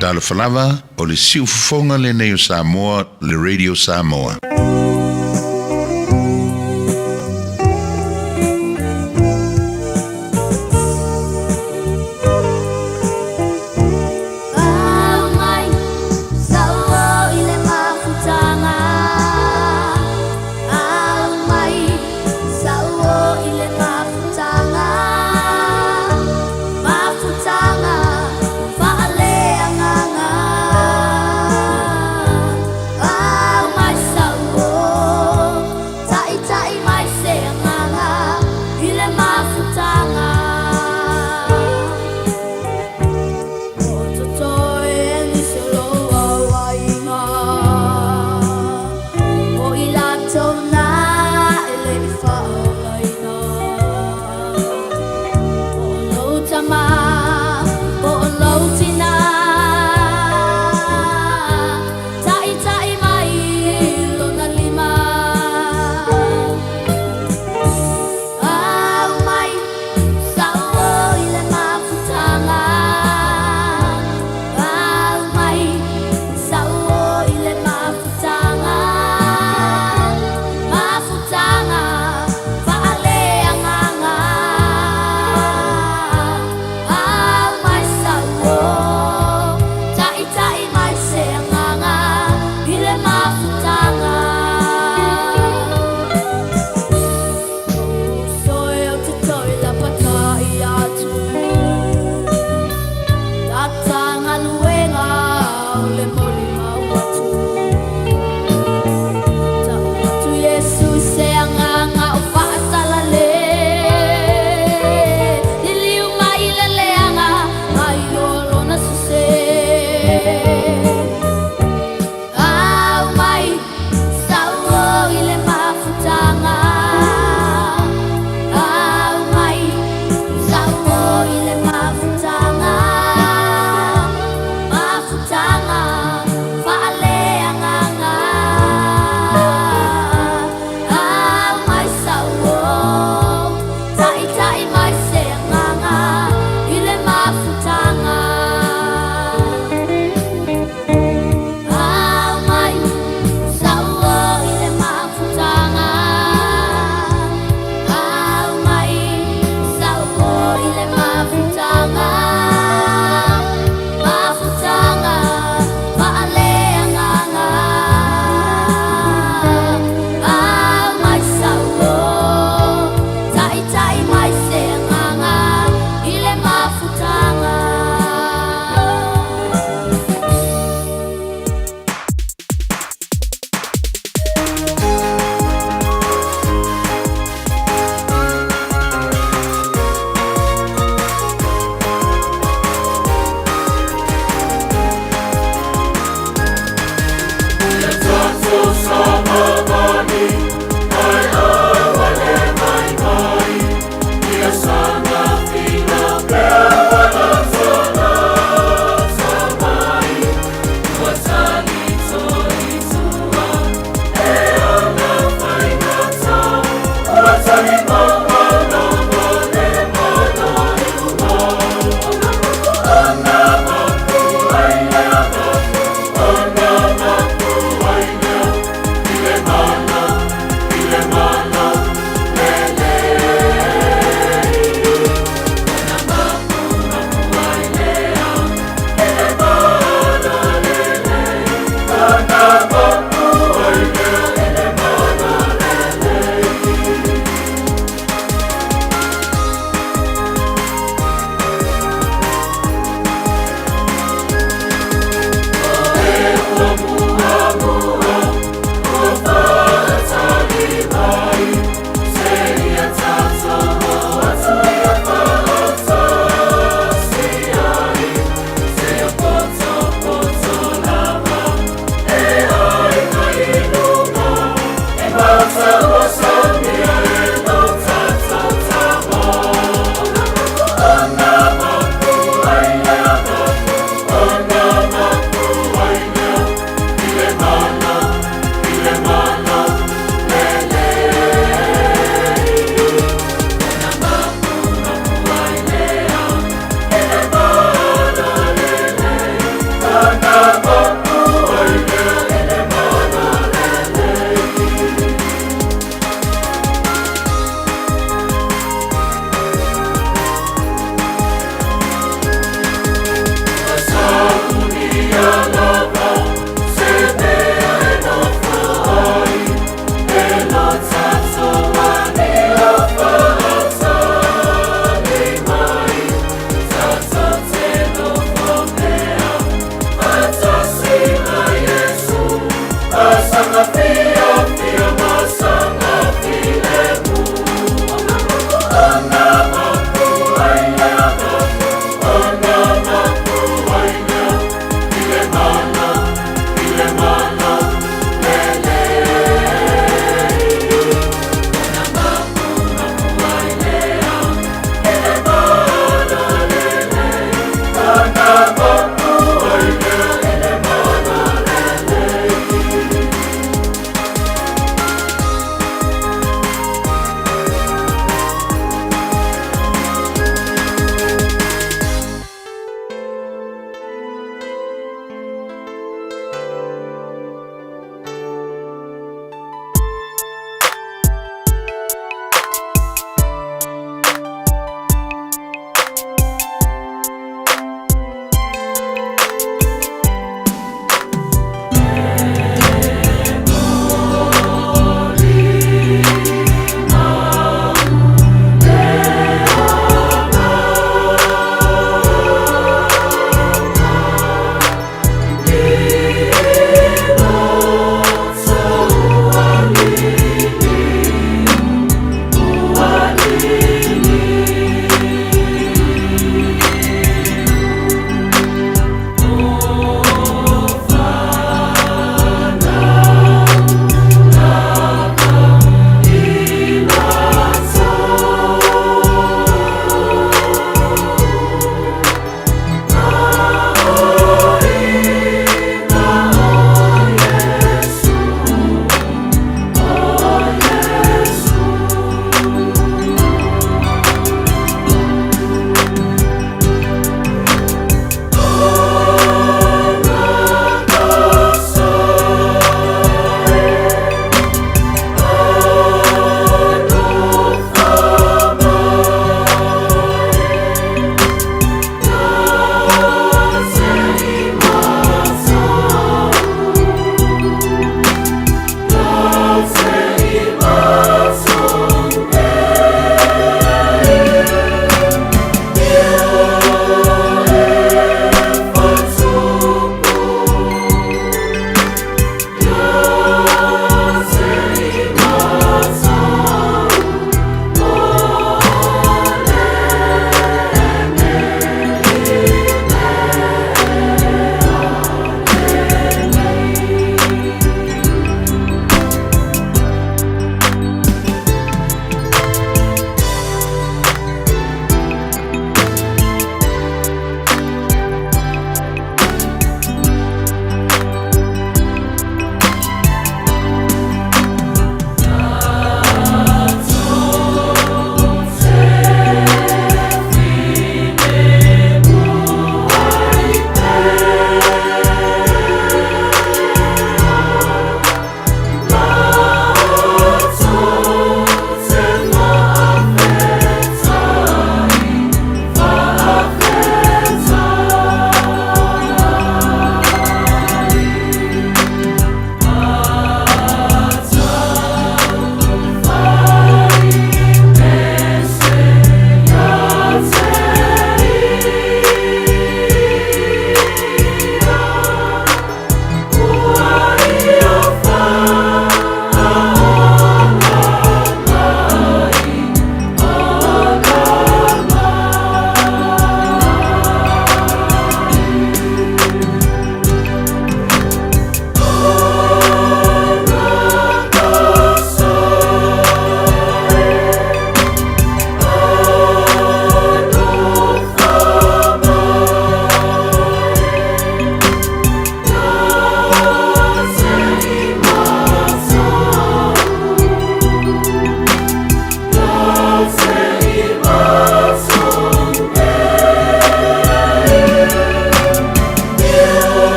Talofa lava, o le siufofoga lenei o Samoa, le Radio Samoa.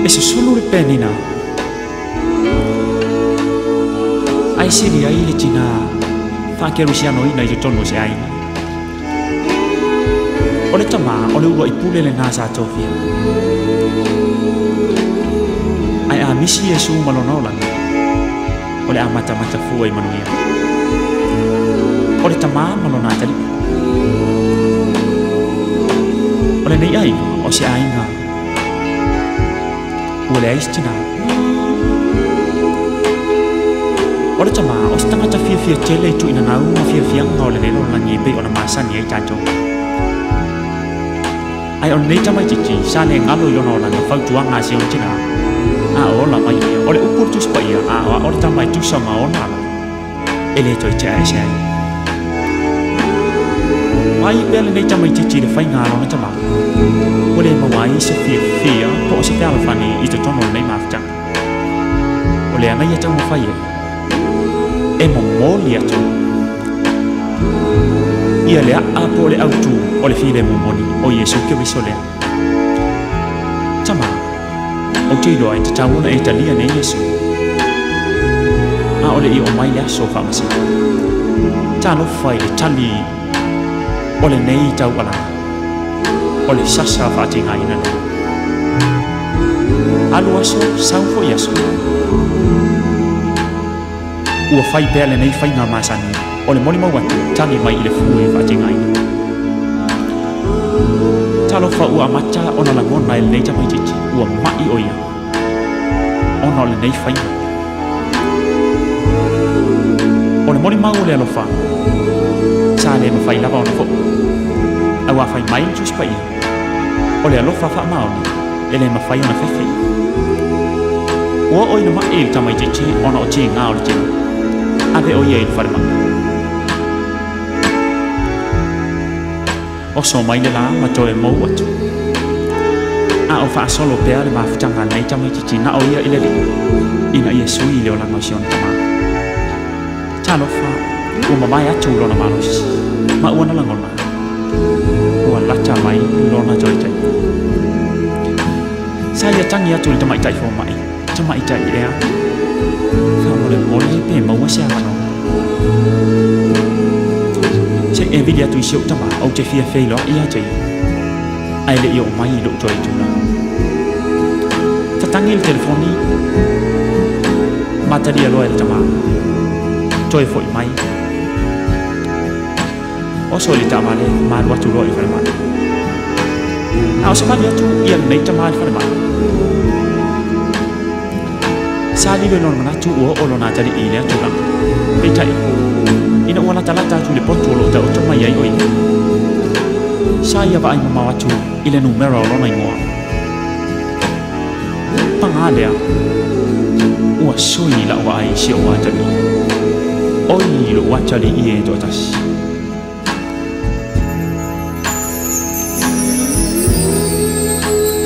E susulu le penina ae sili ai le tinā faakerisianoina i totonu o se aiga. O le tamā o le uluai pule lenā sa tofia. Ae a misi Iesu ma lona olaga, o le a matamata fua i manuia. O le tamā ma lona atalii. O lenei aiga o se aiga ua leai se tinā. O le tamā o se tagata fiafia tele i tuuina gau ma fiafiaga o lenei lalolagi e pei ona masani ai tatou. Ae o lenei tamaitiiti sa le galo i lona olaga fautuaga a si ona tinā, a o ola mai ia, o le upu o le Tusi Paia, a o a o le tama e tusa ma ona ala, e le toe tea ese ai. Vaai pea lenei tamaitiiti i le faiga a lona tamā, ua le maua ai se fiafia po o se fealofani i totonu o lenei mafutaga. O le aga ia taumafai ai, e momoli atu ia le a'a po o le autu o le filemu moni o Iesu Keriso lea. Tamā, ou te iloa e tatau ona e talia nei Iesu. A o le i oo mai le aso faamasino. Talofa i le tali o lenei taualaga, o le sasa faatigaina lea. Alu aso, sau foi aso. Ua fai pea lenei faiga masani o le molimau atu tali mai i le fue faatigaina. Talofa ua amata ona lagona e lenei tamaitiiti ua ma'i o ia ona o lenei faiga. O le molimau o le alofa sa le mafai lava ona fo'i. Aua fai mai le Tusi Paia, o le alofa faamaoni e le mafai ona fefe. Ua oo ina ma'i le tamaitiiti ona o tiga o le tino. Ave o ia i le falemai. Oso mai le la ma toe mou atu. A o faasolo pea le mafutaga a lenei tamaitiiti na o ia i le Alii, ina ia sui i le olaga o si ona tama. Talofa, ua mamae atu lona malosi, ma ua na lagona, ua lata mai lona toe taimi. Sa ia tagi atu i le tamaitai fomai, Tamaitai ea, faamolemole pe maua se avanoa. Se i e vili atu i si ou tama, ou te fia feiloai ia te ia, ae le i oo mai i lou toe tulaga. Tatagi le telefoni, ma talia loa e le tama. Toe foi mai. Oso i le taavale, ma alu atu loa i le falemai. A o savali atu ia lenei tama i le falemai, sa lilo i lona manatu ua oo lona atalii i lea tulaga. Peitai, ina ua latalata atu i le potu o lo o taoto mai ai o ia, sa ia vaai mamao atu i le numera o lona igoa. Paga lea, ua sui la'u vaai i si o'u atalii. Oi lo'u atalii e toatasi.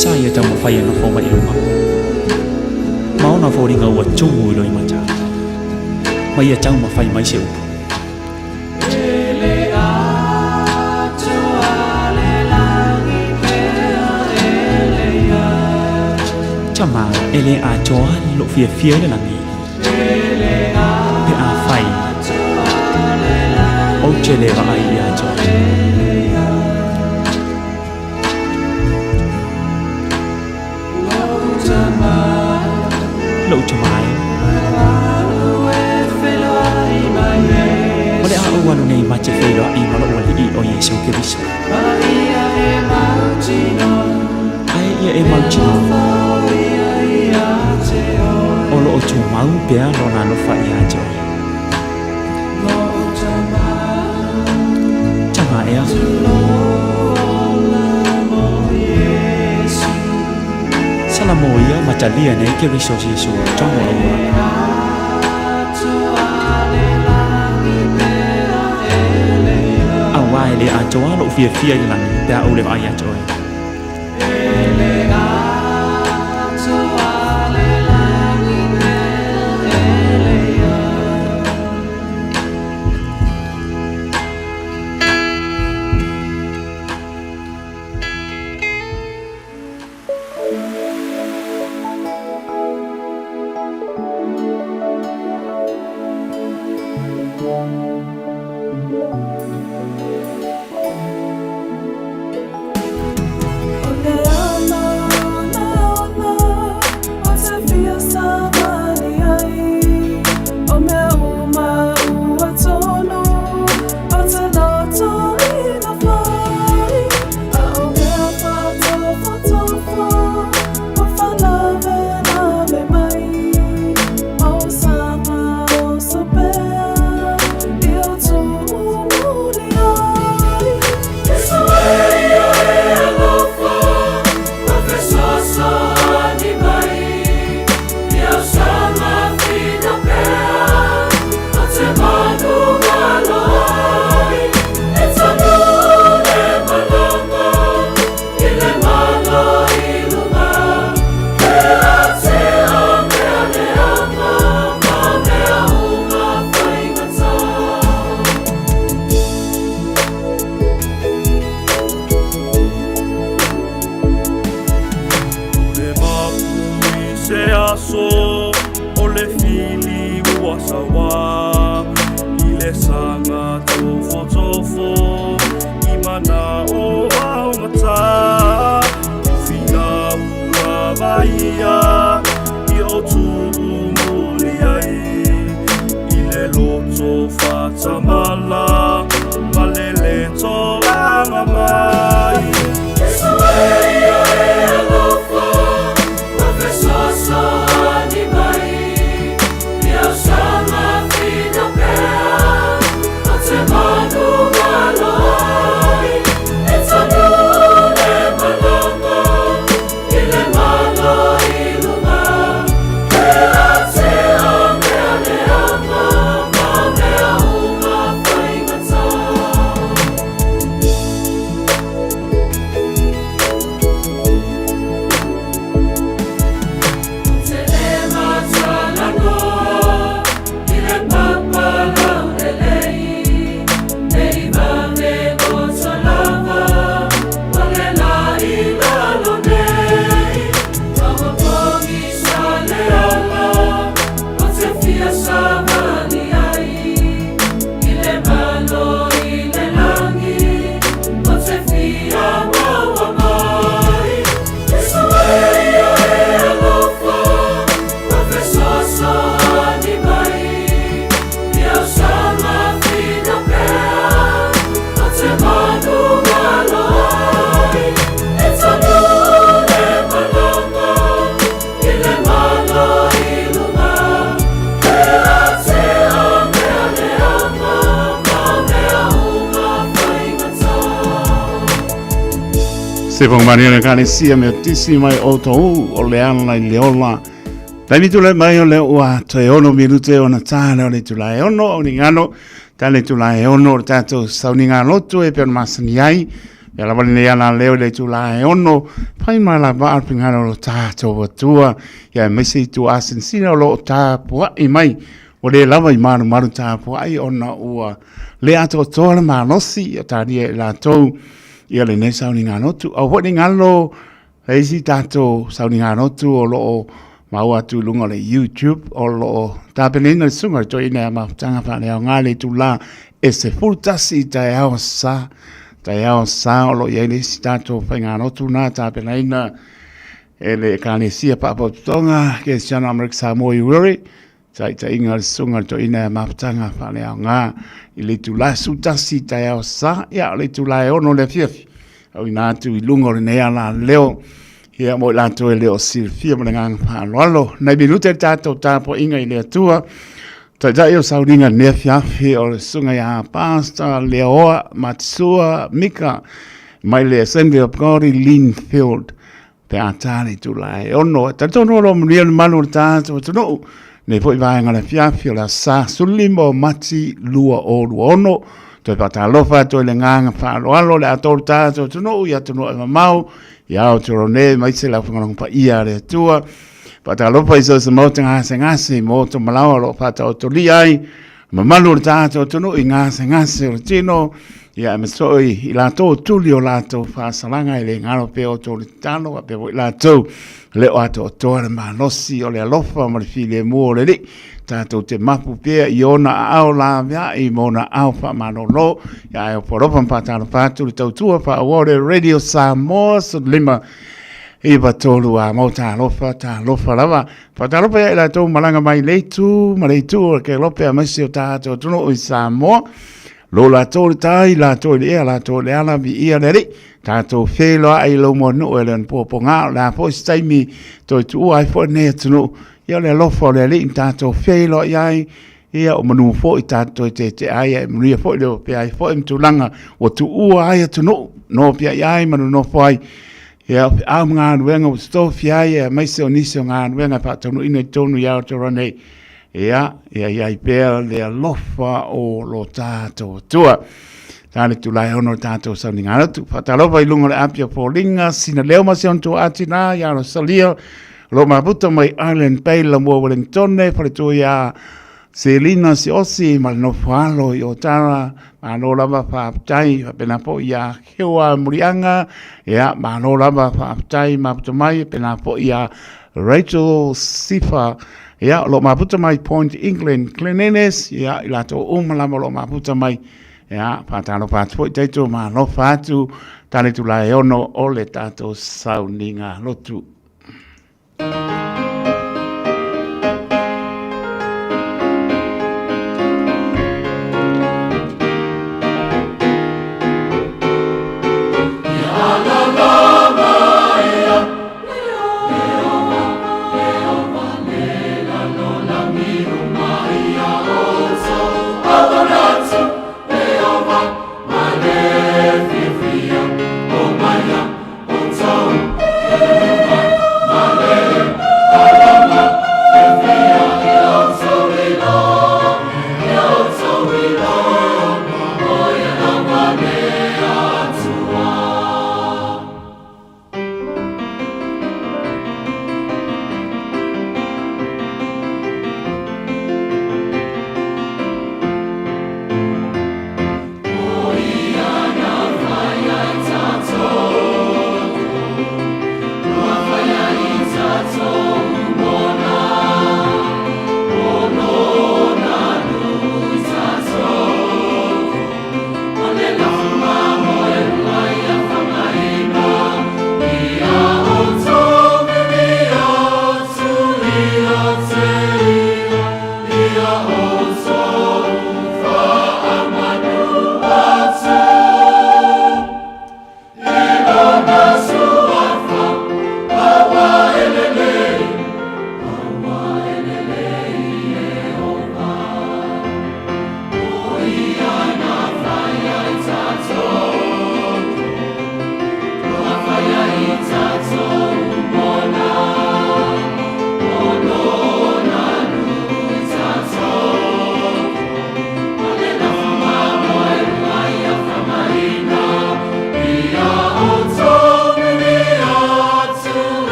Sa ia taumafai e nofo mai i luga, ma ona foliga ua tumu i loimata, ma ia taumafai mai se upu. Tama e le atoa lou fiafia i le lagi, pe afai ou te le vaai ia te oe. Lou tama e, o le a ou alu nei ma te feiloai ma lou Alii o Iesu Keriso. Ae ia e mautinoa, o lo o tumau pea lona alofa ia te oe. Tama ea. Salamo ia ma talia nei Keriso Iesu tonu o lou olaga. Aua e le atoa lou fiafia i le lagi pe a ou le vaai ia te oe. Se fo mani le kalesia me tisi mai o tou o le ala i le ola. Taimi tule mai o le ua toe ono minute ona tā leo le tula e ono o ni ngano. Tā le tula e ono o le tātou sauniga lotu e peo masani ai. Ia lava le ala leo le tula e ono. Pai mai la vaa pingano lo tātou atua. Ia maise i tu asinsina o lo tā puai mai. O le lava i maru maru tā puai ona ua le ato toa le malosi ia tāria e lātou. Ia le nei sauniga lotu. Au hoi ni ngalo e isi tātou sauniga lotu o loo maua atu i luga o le YouTube o loo tapenaina le susuga i le toeaina ia mafutaga faaleaoga le itulā e 11 i taeao sa taeao sa o loo i ai le isi tatou faigalotu na tapenaina e le Ekalesia Faapotopotoga Kerisiano Amerika Samoa i Wiri taitaiga le susuga i le toeaina ia mafutaga faaleaoga i le itulā 11 i taeao sa ia o le itulā e 6 le afiafi auina atu i luga o lenei ala leo ia mo i latou e le o silafia ma le agaga faaaloalo. Nai minute le tatou tapuaiga i le Atua. Taitai o sauniga i lenei afiafi o le susuga ia Pastor Leoa Matisua Mika mai le Assembly of God i Linfield. Pe a tā le itula e ono. E talitonu o lo manuia le malu o le tatou atunuu. Nei foi vaega o le afiafi o le aso Sa 15 o Mati 2026. Toe faatalofa atu ai le agaga faaaloalo o le atoa o le tatou atunuu i atunuu e mamao i Aotearoa nei aemaise le aufaigaluega paia a le Atua. Faatalofa i so o se maota gasegase i moto ma laoa o lo o faataotolia ai mamalu o le tatou atunuu i gasegase o le tino, ia aemaise foi i latou o tuli o latou faasalaga e le galo pea outou le tatalo, faapea foi latou le o atoatoa le malosi o le alofa ma le filemu o le Alii. Tatou te mapu pea i ona aao laveai ma ona aao faamalolo. Ia ae ofo alofa ma faatalofa atu le tautua faaauau le Radio Samoa 15 9 3 a mau talofa, talofa lava. Faatalofa ia i latou malaga mai le itu ma le itu o le kelope aemaise o tatou atunuu i Samoa. Lo latou le tai, latou i le ea, latou i le ala, viia le Alii. Tatou feiloai i lou muanuu e le ona puapuaga, o le a foi se taimi toe tuua ai foi lenei atunuu. Ia o le alofa o le Alii na tatou feiloai ai, ia o manu foi tatou toe tetea ai, ae manuia foi le opea ai foi ma tulaga ua tuua ai atunuu, nopiai ai ma nonofo ai. Ia, o feau ma galuega ua totofi ai, aemaise o nisi o galuega e faataunuuina i totonu i Aotearoa nei. Ia, ia i ai pea le alofa o lo tatou Atua. Tā le tulae ono o tatou sauniga lotu. Faatalofa i luga o le api o Foliga, sina leo ma se ona tuaa tina ia Rosalia, lo maputa mai Island Bay, Lamua Wellingtone, faletua ia Selina Siosi ma le nofo alo i Otara, malo lava faafetai, faapena foi ia Hewa Muliaga, ia malo lava faafetai maputa mai, faapena foi ia Rachel Sifa, ia o lo maputa mai Point England Glenenes, ia i latou uma lava o lo maputa mai, ia faatalofa atu foi taito malofa atu, tale tulae ono o le tatou sauniga lotu.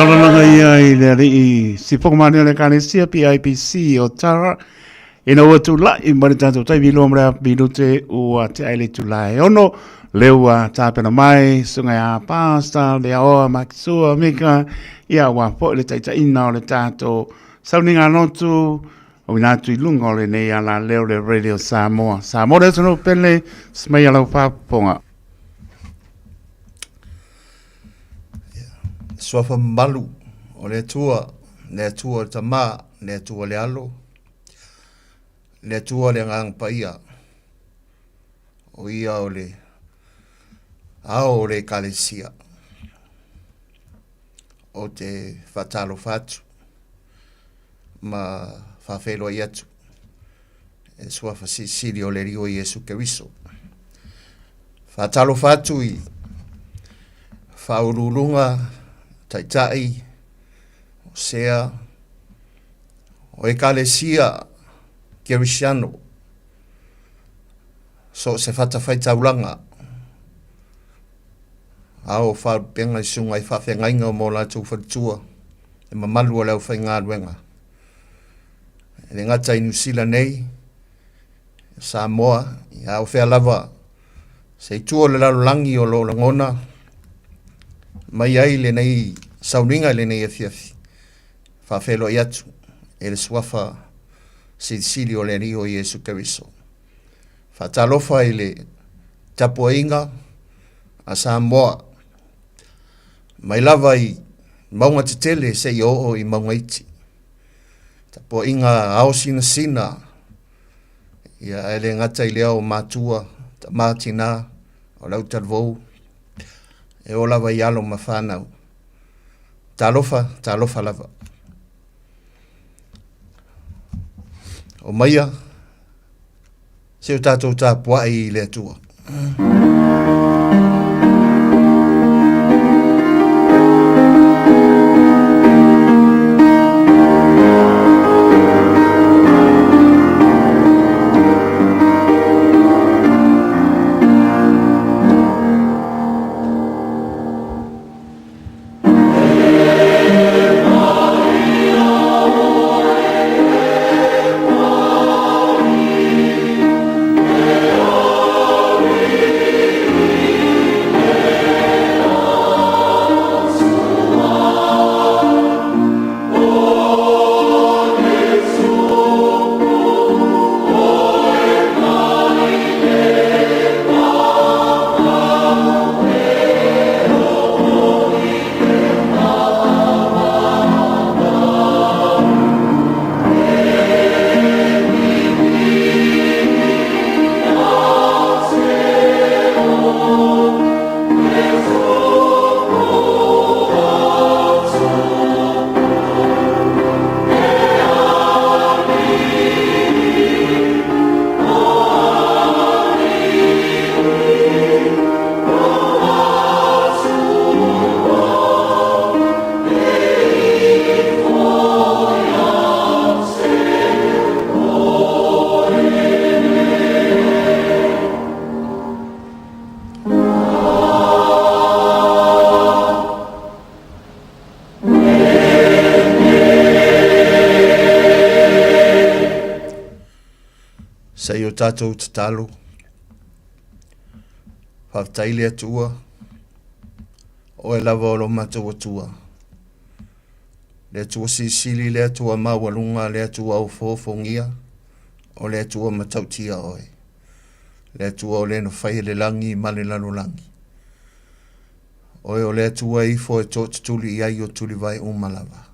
alalaga ia i le alii sifogamani o le Ekalesia PIPC o Tara, ina ua tulai mai le tatou taimi loa ma le afa minute ua tea i le itula e 6, lea ua tapena mai susuga ia Pastor Leaoa Makisua Mika, ia aua foi le taitaiina o le tatou sauniga lotu auina atu i luga o lenei alaleo le Radio Samoa. Samoa le atunuu pele, smaia lau faafofoga. Suafa mamalu o le Atua, le Atua o le Tama, le Atua o le Alo, le Atua o le Agaga Paia, o ia o le ao o le Ekalesia. Ou te faatalofa atu ma faafeiloai atu e Suafa Silisili o le Alii o Iesu Keriso. Faatalofa atu i faauluuluga, taitai, o sea, o Ekalesia Kerisiano, so o se fatafaitaulaga, a o faalupega i susuga i faafeagaiga ma o latou faletua, le mamalu o le aufaigaluega. E le gata i Niu Sila nei, Samoa, a o fea lava se itu o le lalolagi o lo o lagona mai ai lenei sauniga i lenei afiafi, faafeiloai atu e le Suafa Silisili o le Alii o Iesu Keriso. Faatalofa i le tapuaiga a Samoa mai lava i mauga tetele seia oo i mauga iti. Tapuaiga ao sinasina, ia ae le gata i lea o matua, tama tina, o le autalavou, e oo lava i alo ma fanau. Talofa, talofa lava. Omaia, se o tatou tapuai i le Atua. Se i o tatou tatalo. Faafetai le Atua, Oe lava o lo matou Atua. Le Atua silisili, le Atua maualuga, le Atua ofoofogia, o le Atua matautia Oe. Le Atua o le na faia le lagi ma le lalolagi. Oe o le Atua e ifo e tootutuli i ai o tulivae uma lava.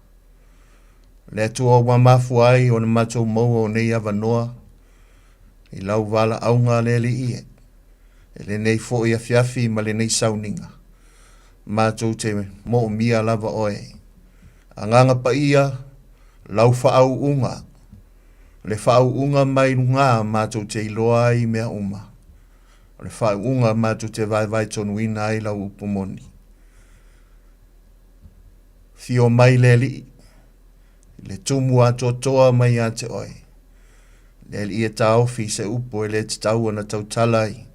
Le Atua ua mafua ai ona matou maua o nei avanoa i lau valaauga le Alii e, i lenei foi afiafi ma lenei sauniga, matou te moomia lava Oe. Agaga Paia, lau faauuga, le faauuga mai luga matou te iloa ai mea uma, o le faauuga matou te vaevae tonuina ai lau upu moni. Fio mai le Alii, i le tumu atoatoa mai ia te Oe. Le Alii e taofi i se upu e le tatau ona tautala ai,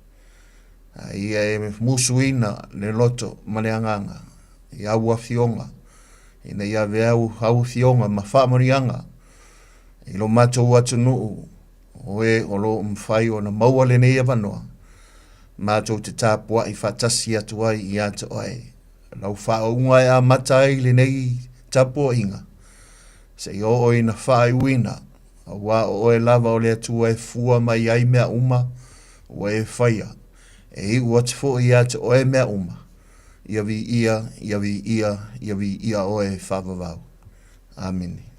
a ia e musuina le loto ma le agaga i au afioga. ina ia ave au au afioga ma faamanuiaga i lo matou atunuu o e o lo o mafai ona maua lenei avanoa matou te tapuai faatasi atu ai ia te oe. Lau faauuga e amata ai lenei tapuaiga, seia oo ina faaiuina, aua o oe lava o le Atua e fua mai ai mea uma ua e faia, e iu atu foi ia te oe mea uma, ia viia, ia viia, ia viia oe e faavavau. Amene.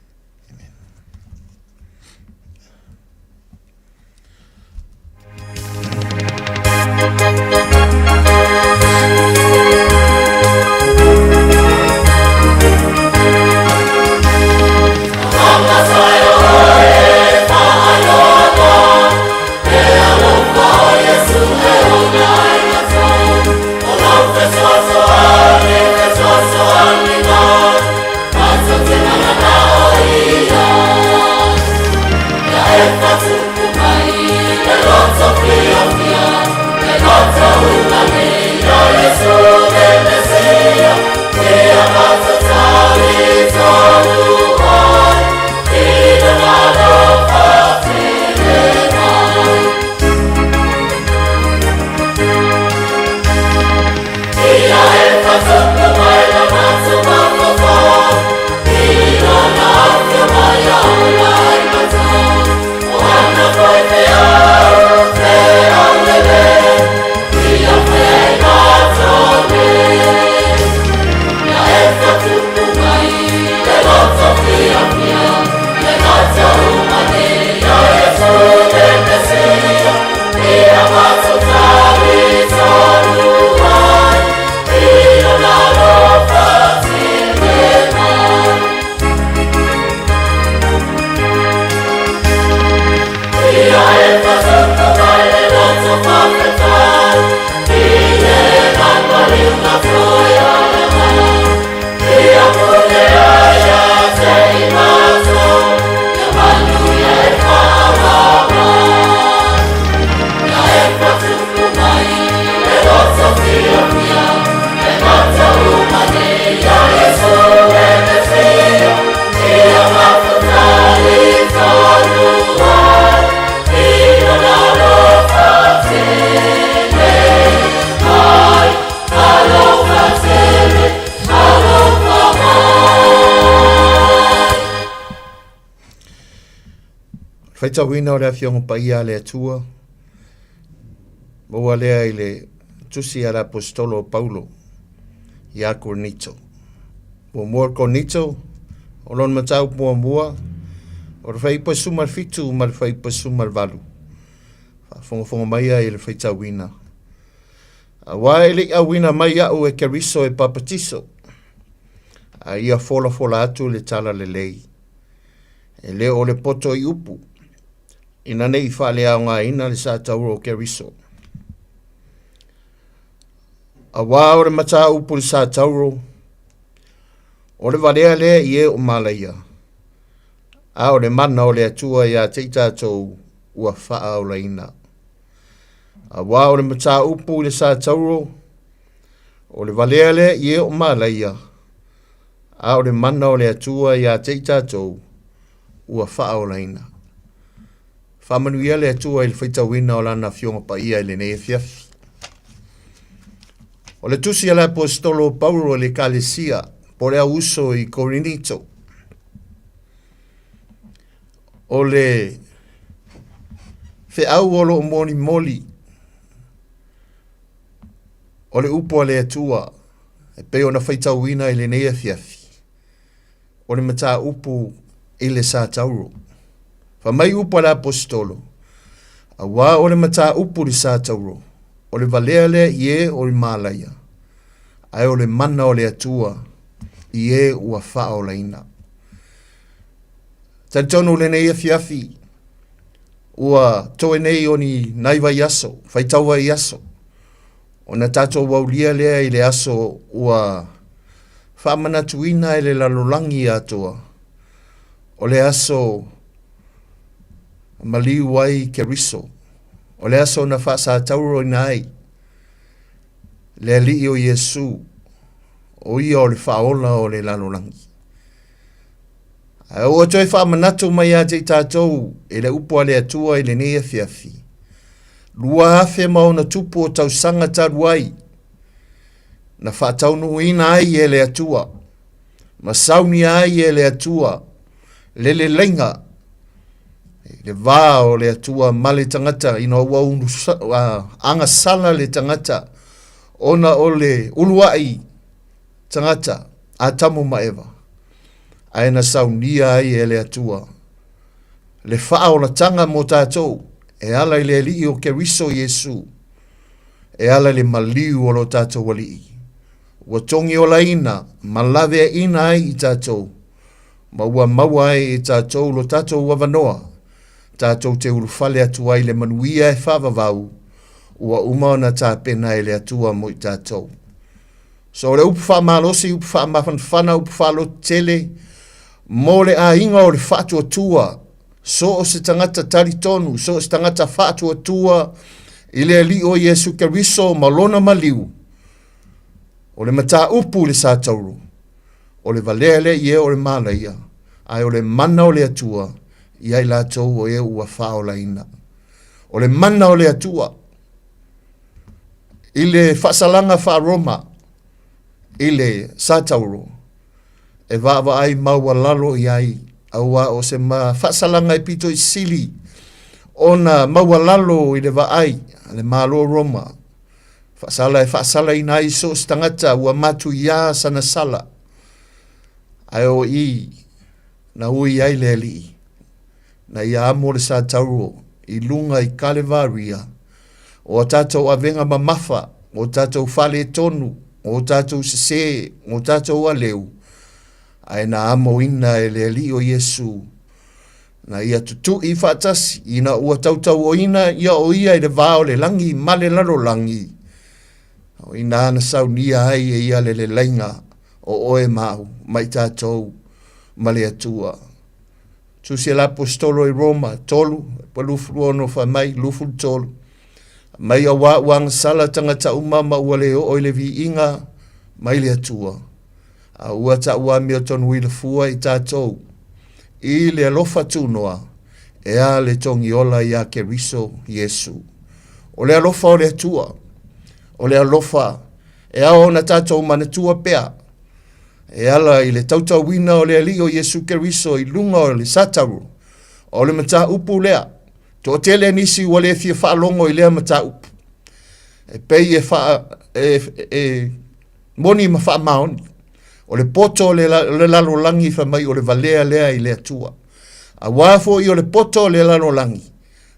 Faitauina o le Afioga Paia a le Atua, maua lea i le tusi a le Aposetolo o Paulo iā Korinito. Muamua o Korinito, o lona mataupu muamua, o le fuaiupu 17 ma le fuaiupu 18. Faafogafoga mai ai i le faitauina. Aua e le i auina mai au e Keriso e papatiso, a ia folafola atu le tala lelei. E le o le poto i upu, ina ne i faaleaogaina le satauro o Keriso. Aua o le mataupu i le satauro, o le valea lea i e o malaia, a o le mana o le Atua ia te i tatou ua faaolaina. Aua o le mataupu i le satauro, o le valea lea i e o malaia, a o le mana o le Atua ia te i tatou ua faaolaina. Faamanuia le Atua i le faitauina o Lana Afioga Paia i lenei afiafi. O le tusi a le Aposetolo o Paulo i le Ekalesia po o le auuso i Korinito, o le feau o lo o molimoli o le upu a le Atua e pei ona faitauina i lenei afiafi, o le mataupu i le satauro. Fai mai upu a le Aposetolo, Auā o le mataupu i le satauro, o le valea lea i e o i malaia, ae o le mana o le Atua i e ua faaolaina. Talitonu lenei afiafi, ua toe nei o ni nai vaiaso, faitau vaiaso, Ona tatou aulia lea i le aso ua faamanatuina e le lalolagi atoa, o le aso maliu ai Keriso, o le aso na faasatauroina ai le Alii o Iesu, o ia o le faaola o le lalolagi. Ae ua toe faamanatu mai ia te i tatou e le upu a le Atua i lenei afiafi, 2000+ o tausaga talu ai, na faataunuuina ai e le Atua, ma saunia ai e le Atua le leleiga i le va o le Atua ma le tagata ina ua agasala le tagata ona o le uluai tagata, Atamu ma Eva, ae na saunia ai e le Atua le faaolataga mo tatou e ala i le Alii o Keriso Iesu, e ala i le maliu o lo tatou Alii, ua togiolaina ma laveaiina ai i tatou, ma ua maua ai e tatou lo tatou avanoa, tatou te ulufale atu ai i le manuia e faavavau ua uma ona tapena e le Atua mo i tatou. So o le upu faamalosi, upu faamafanafana, upu faalototele mo le aiga o le faatuatua, so o se tagata talitonu, so o se tagata faatuatua i le Alii o Iesu Keriso ma lona maliu, o le mataupu i le satauro, o le valea lea i e o le malaia, ae o le mana o le Atua ia i latou o e ua faaolaina. O le mana o le Atua i le faasalaga faa-Roma i le satauro, e vaavaai maualalo i ai, auā o se faasalaga e pito i sili ona maualalo i le vaai a le Malo o Roma, faasala e faasalaina ai so o se tagata ua matuiā sana sala, ae o i na ui ai le Alii, na ia amo le satauro i luga i Kalevaria, o a tatou avega mamafa, o tatou faaletonu, o tatou sesē, o tatou aleu, ae na amoina e le Alii o Iesu, na ia tutui faatasi ina ua tautauoina ia o ia i le va o le lagi ma le lalolagi, o inā na saunia ai e ia le lelaiga o oe ma au, ma i tatou ma le Atua. Tusi a le Aposetolo i Roma 3, 26 fai mai, 23, Mai auā ua agasala tagata uma ma ua le oo i le viiga mai le Atua, a ua taua amiotonu i le fua i tatou, i le alofa tunoa, e a le togiola iā Keriso Iesu. O le alofa o le Atua, o le alofa e ao ona tatou manatua pea, e ala i le tautauina o le Alii o Iesu Keriso i luga o le satauro, o le mataupu lea, toatele nisi ua le fia faalogo i lea mataupu, e pei e, faa, e, e moni ma faamaoni, o le poto o le, le lalolagi fai mai o le valea lea i le Atua. Auā foi o le poto o le lalolagi,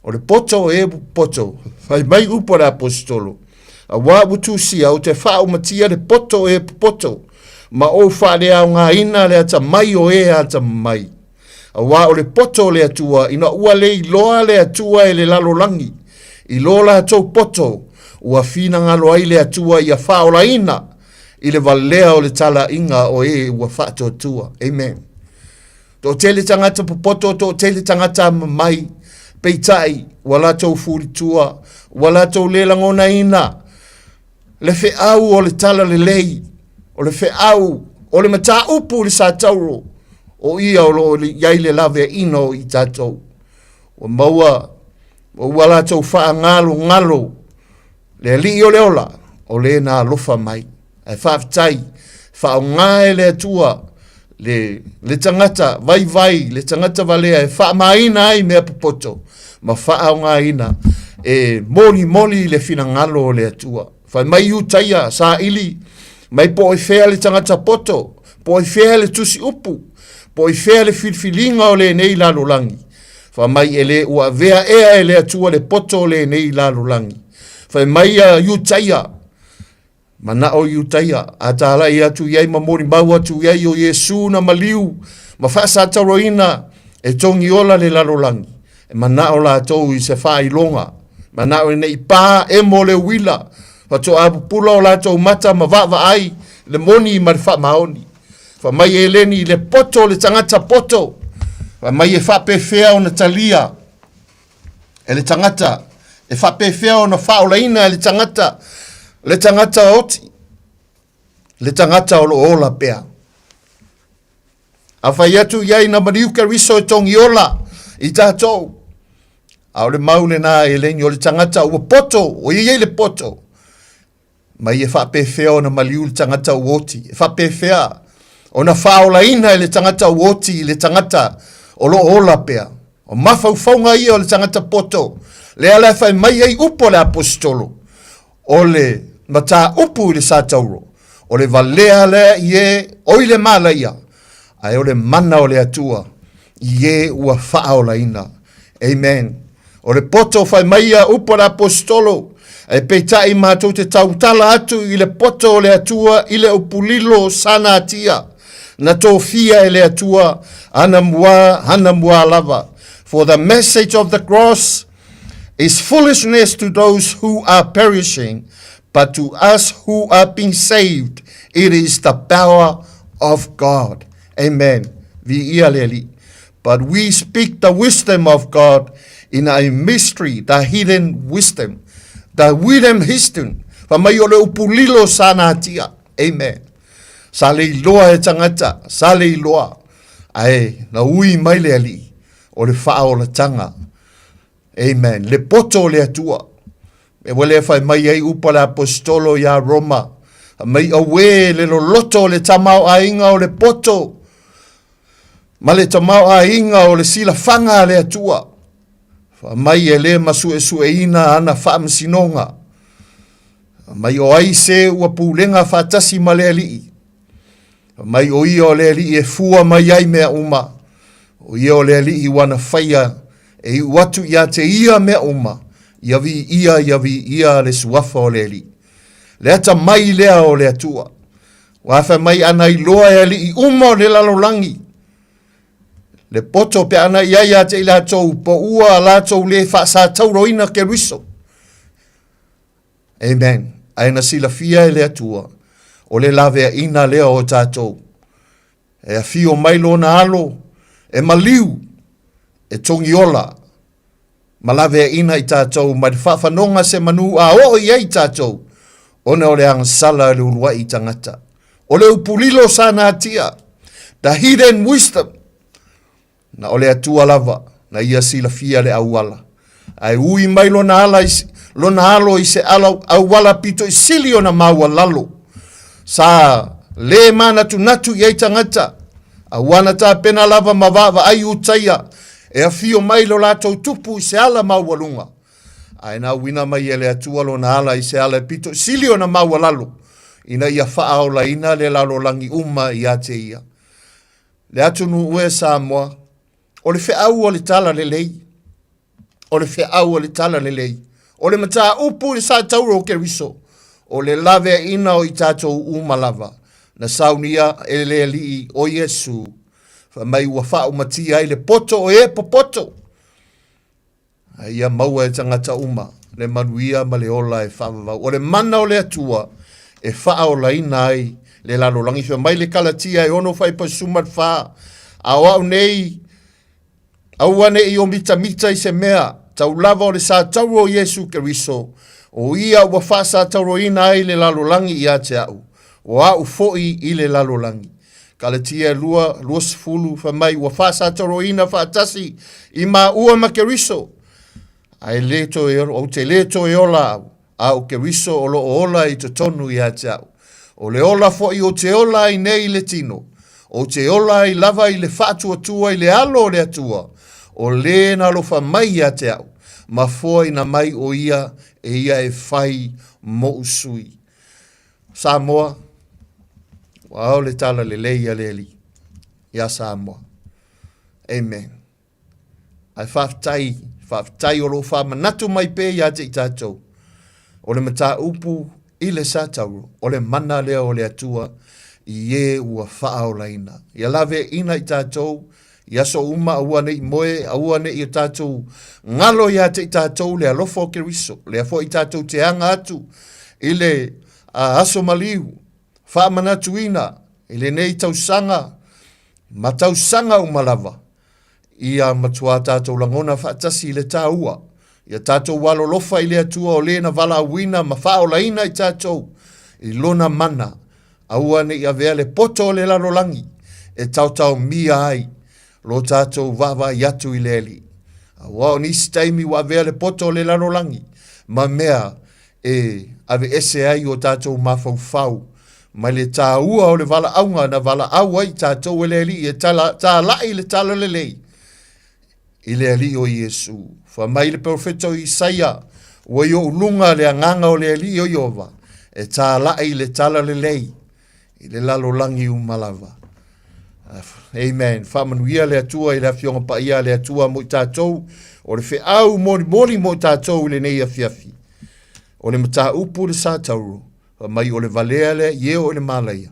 O le poto e poto, fai mai upu a le Aposetolo, auā ua tusia ou te faaumatia le poto e popoto, ma ou faaleaogaina le atamai o e atamamai. Auā o le poto o le Atua, ina ua le iloa le Atua e le lalolagi, i lo latou poto, ua finagalo ai le Atua ia faaolaina i le valea o le talaiga o e ua faatuatua. Amen. Toatele tagata popoto, toatele tagata mamai, peitai, ua latou fulitua, ua latou le lagonaina le feau o le tala lelei, o le feau o le mataupu i le satauro, o ia o lo o i ai le laveaiina o i tatou. Ua maua, ua latou faagalogalo Le Alii o le ola, o le na alofa mai. Ae faafetai, faaaoga e le Atua le, le tagata vaivai, le tagata valea e faamaina ai mea popoto ma faaaogaina e molimoli le finagalo o le Atua. Fai mai Iutaia, saili mai po o fea le tagata poto, po o fea le tusi upu, po o fea le filifiliga o lenei lalolagi. Fai mai e le ua avea ea e le Atua le poto o lenei lalolagi. Fai mai a Iutaia, manao Iutaia, a talai atu i ai ma molimau atu i ai o Iesu na maliu ma faasatauroina e togiola le lalolagi. E manao latou i se faailoga, manao ina i pā emo le uila, faatoa pupula o latou mata ma vaavaai le moni ma le faamaoni. Fai mai Eleni i le poto o le tagata poto, fai mai e faapefea ona talia e le tagata, e faapefea ona faaolaina e le tagata, le tagata oti, le tagata o lo o ola pea. A fai atu i ai na maliu Keriso e togiola i tatou. A o le mau lena e leni o le tagata ua poto, ua i ai le poto. Mai e faapefea ona maliu le tagata ua oti, e faapefea ona faaolaina e le tagata ua oti i le tagata o lo o ola pea. O mafaufauga ia o le tagata poto, lea la e fai mai ai upu a le aposetolo, o le mataupu i le satauro, o le valea lea i e oi le malaia, ae o le mana o le Atua i e ua faaolaina. Amen. O le poto fai mai ia upu a le aposetolo, ae peitai matou te tautala atu i le poto o le Atua i le upu lilo sanatia, na tofia e le Atua anamua anamua lava. For the message of the cross is foolishness to those who are perishing, but to us who are being saved, it is the power of God. Amen. Viia le Alii. But we speak the wisdom of God in a mystery, the hidden wisdom, the wisdom hidden. Fa mai o le upu lilo sa natia. Amen. Sa le iloa e tagata, sa le iloa. Ae na ui mai le Alii o le faaolatanga. Amen. Le poto o le Atua. E ua le fai mai ai upu a le aposetolo iā Roma, mai auē le loloto o le tamaoaiga o le poto ma le tamaoaiga o le silafaga a le Atua. Fai mai e le masuesueina ana faamasinoga. Fai mai o ai se ua pulega faatasi ma le Alii. Fai mai o ia o le Alii e fua mai ai mea uma. O ia o le Alii ua na faia e iu atu ia te ia mea uma, ia viia, ia viia le suafa o le Alii. Le atamai lea o le Atua. Ua fai mai ana iloa e alii uma o le lalolagi le poto pe ana i ai ia te i latou po ua latou le faasatauroina Keriso. Amen. Ae na silafia e le Atua, o le laveaiina lea o tatou. E afio mai lona alo, e maliu, e togiola, ma laveaiina i tatou mai le faafanoga se manu a oo i ai tatou, ona o le agasala o le uluai tagata. O le upu lilo sa natia, the hidden wisdom, Na o le Atua lava na ia silafia le auala. Ae ui mai lona ala i, lona alo i se ala, auala pito i sili ona maualalo. Sa lē manatunatu i ai tagata, a ua na tapena lava ma vaavaai utaia e afio mai lo latou tupu i se ala maualuga. Ae na uina mai e le Atua lona ala i se ala e pito i sili ona maualalo, ina ia faaolaina le lalolagi uma ia te ia. Le atunuu e Samoa, o le feau o le tala lelei, o le feau o le tala lelei, o le mataupu i le satauro o Keriso, o le laveaiina o i tatou uma lava, na saunia e le Alii o Iesu, fai mai ua faaumatia ai le poto o e popoto. A ia maua e tagata uma le manuia ma le ola e faavavau. O le mana o le Atua e faaolaina ai le lalolagi. Fai mai le Kalatia e ono faipa 14, A o au nei, aua ne i o mitamita i se mea, tau lava o le satauro o Iesu Keriso, o ia ua faasatauroina ai le lalolagi ia te au, o au foi i le lalolagi. Kalatia e 2, 20, fai mai ua faasatauroina faatasi i maua ma Keriso, ae le toe, ou te le toe ola au, a o Keriso o lo o ola i totonu ia te au. O le ola foi ou te ola ai nei i le tino, ou te ola ai lava i le faatuatua i le alo o le Atua, o le na alofa mai ia te au, ma foaina mai o ia e ia e fai moʻu sui. Samoa, ua ao le tala lelei a le Alii iā Samoa. Amen. Ae faafetai, faafetai o lo o faamanatu mai pea ia te i tatou. O le mataupu i le satauro, o le mana lea o le Atua i e ua faaolaina. Ia laveaiina i tatou i aso uma aua ne i moe, aua ne i o tatou galo ia te i tatou le alofa o Keriso. Lea foi tatou te aga atu i le aso maliu, faamanatuina i lenei tausaga ma tausaga uma lava, ia matuā tatou lagona faatasi i le taua, ia tatou alolofa i le Atua o le na valaauina ma faaolaina i tatou i lona mana, aua ne i avea le poto o le lalolagi. e taotaomia ai lo tatou vaavaai atu i le Alii. Aua o nisi taimi ua avea le poto o le lalolagi ma mea e aveese ai o tatou mafaufau mai le taua o le valaauga na valaau ai tatou e le Alii e talai le talalelei i le Alii o Iesu. Fai mai le perofeta o Isaia, Ua i ou luga le agaga o le Alii o Ieova, e tālaʻi le talalelei i le lalolagi uma lava. Amen. Faamanuia le Atua i le Afioga Paia a le Atua mo i tatou, o le feau molimoli mo i tatou i lenei afiafi. O le mataupu i le sa tauro, fai mai o le valea lea i e o i le malaia,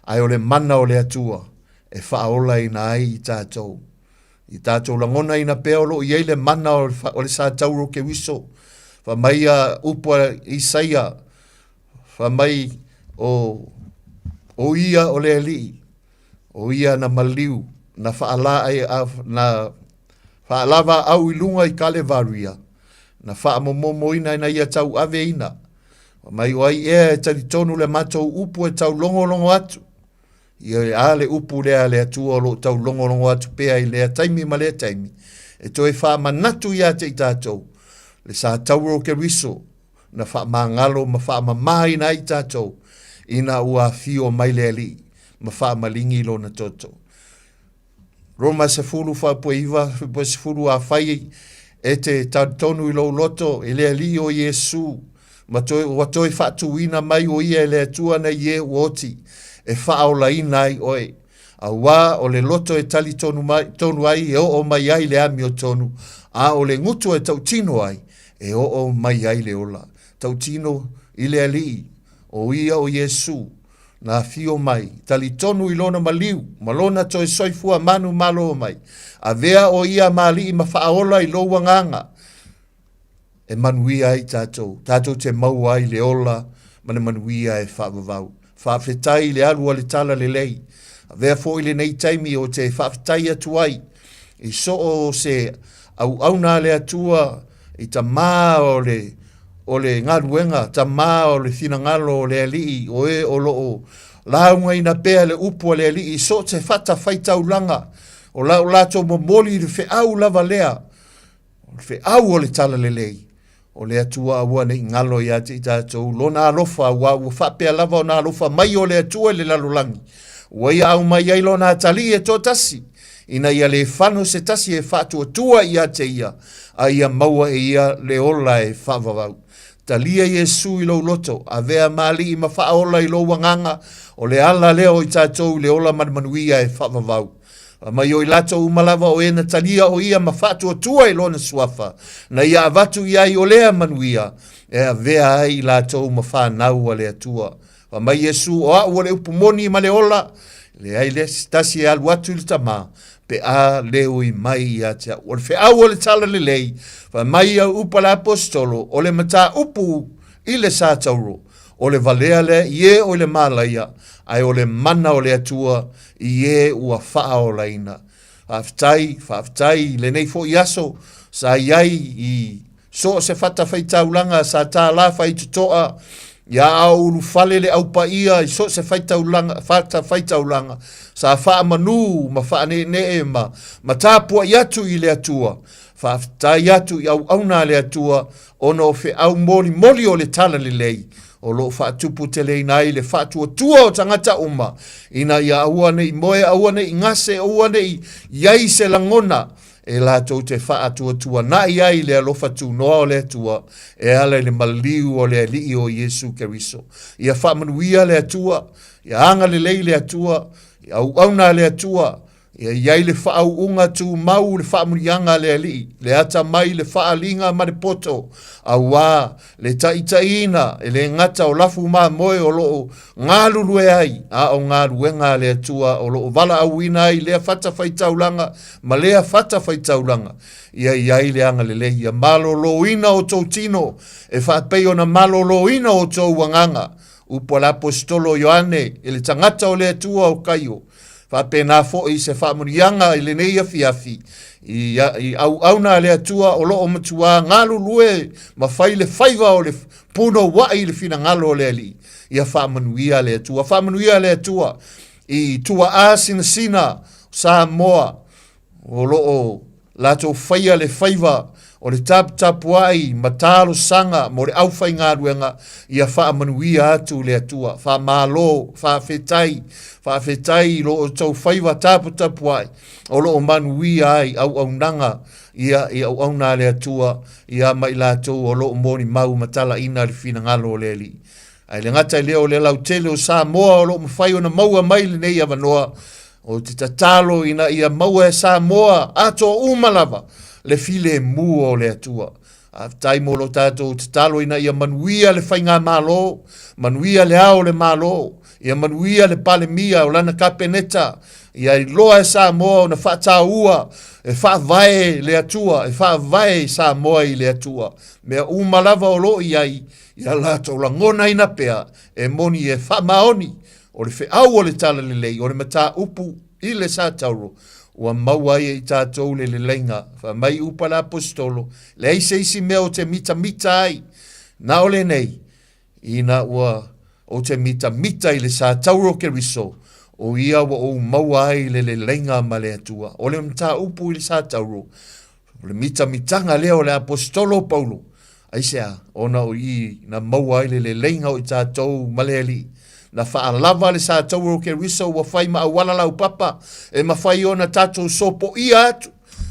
ae o le mana o le Atua e faaolaina ai i tatou. I tatou lagonaina pea o lo o i ai le mana o le sa tauro Keriso. Fai mai ia upu a Isaia, fai mai o, o ia o le Alii, o ia na maliu, na faala, na faalava au i luga i Kalevaria, na faamomomoina ina ia tauaveina. Fai mai o ai ea e talitonu le matou upu e taulogologo atu. Ia, a le upu lea a le Atua o lo o taulogologo atu pea i lea taimi ma lea taimi, e toe faamanatu ia te i tatou, le sa tauro o Keriso na faamagalo ma faamamaina ai tatou ina ua afio mai le Alii ma faamaligi lona toto. Roma 10 faapuaiva 10 Afai e te talitonu i lou loto i le Alii o Iesu, ma toe, ua toe faatuina mai o ia e le Atua nei e ua oti, e faaolaina ai oe. Auā o le loto e talitonu mai, tonu ai e oo mai ai le amiotonu, a o le gutu e tautino ai, e oo mai ai le ola. Tautino i le Alii, o ia o Iesu, Na afio mai, talitonu i lona maliu, ma lona toe soifua manumalo mai. Avea o ia ma alii ma faaola i lou agaga, e manuia ai tatou, tatou te maua ai le ola ma le manuia e faavavau. Faafetai i le alu a le tala lelei. Avea foi lenei taimi o te faafetai atu ai i so o se auauna a le Atua i tamā o le o le galuega, tamā o le finagalo o le Alii, o e o lo o laugaina pea le upu a le Alii i so o se fatafaitaulaga, o la o latou momoli i le feau lava lea, o le feau o le talalelei, o le Atua aua ne i galo ia te i tatou lona alofa, aua ua faapea lava ona alofa mai o le Atua i le lalolagi, ua ia aumai ai lona atalii e toatasi, ina ia le fano se tasi e faatuatua ia te ia, a ia maua e ia le ola e faavavau. Talia Iesu i lou loto, avea ma alii ma faaola i lou agaga, o le ala lea o i tatou i le ola ma le manuia e faavavau. Fai mai o i latou uma lava o e na talia o ia ma faatuatua i lona suafa, na ia avatu i ai o lea manuia, e avea ai i latou ma fanau a le Atua. Fai mai Iesu, O a'u o le upu moni ma le ola, leai le isi tasi e alu atu i le Tama, pe a le ui mai ia te a'u. O le feau o le talalelei, fai mai ia upu a le Aposetolo, o le mataupu i le sa tauro, o le valea lea i e o i le malaia, ae o le mana o le Atua i e ua faaolaina. Faafetai, faafetai i lenei foi aso sa i ai i So o se fatafaitaulaga sa tālā whaitotoa i a ao ulufale le au paia i so o se faitaulaga, fatafaitaulaga sa faamanū ma faaneenee ma, ma tapuai atu i le Atua. Faafetai atu i auauna a le Atua ona o feau molimoli o le Talalelei o lo o faatuputeleina ai le faatuatua o tagata uma ina ia aua ne i moe, aua ne i gase, aua ne i i ai se lagona e latou te faatuatuanaʻi ai le alofa tunoa o le Atua e ala i le maliu o le Alii o Iesu Keriso. Ia faamanuia le Atua, ia agalelei le Atua, ia auauna le Atua, ia i ai le faauuga tumau le faamuliaga a le Alii, le atamai, le faaaliga ma le poto, auā le taitaiina e le gata o lafu mamoe o lo o galulue ai, a o galuega a le Atua o lo o valaauina ai lea fatafaitaulaga ma lea fatafaitaulaga, ia i ai le agalelei, ia maloloina outou tino, e faapei ona maloloina outou agaga. Upu a le Aposetolo o Ioane i le tagata o le Atua o Kaio, Faapena foi se faamanuiaga i lenei afiafi i, i auauna a le Atua o lo o matuā galulue ma fai le faiva o le punouaʻi i le finagalo o le Alii. Ia faamanuia le Atua. Faamanuia le Atua. i tuaa sinasina o Samoa o lo o latou faia le faiva o le taputapuai ma talosaga mo le aufaigaluega ia faamanuia atu le Atua. Faamalo, faafetai, faafetai i lo outou faiva taputapuai o lo o manuia ai auaunaga ia i auauna a le Atua ia ma i latou o lo o molimau ma talaina le finagalo o le Alii. Ae le gata i lea o le lautele o Samoa o lo o mafai ona maua mai lenei avanoa, ou te tatalo ina ia maua e Samoa atoa uma lava le filemu o le Atua. Faafetai mo lo tatou tatalo ina ia manuia le faigamalo, manuia le ao o le Malo, ia manuia le Palemia o lana Kapeneta, ia iloa e Samoa ona faataua e faavae le Atua, e faavae Samoa i le Atua. Mea uma lava o lo o i ai, ia latou lagonaina pea e moni e faamaoni o le feau o le Talalelei, o le mataupu i le Satauro, ua maua ai e i tatou le leleiga. Fai mai upu a le Aposetolo, leai se isi mea ou te mitamita ai, na o lenei, ina ua ou te mitamita i le Satauro o Keriso, o ia ua ou maua ai le leleiga ma le Atua. O le mataupu i le Satauro, O le mitamitaga lea o le Aposetolo o Paulo, aisea? Ona o i na maua ai le leleiga o i tatou ma le Alii. Na faalava le sataua o Keriso ua fai ma auala laupapa e mafai ona tatou sopoia atu,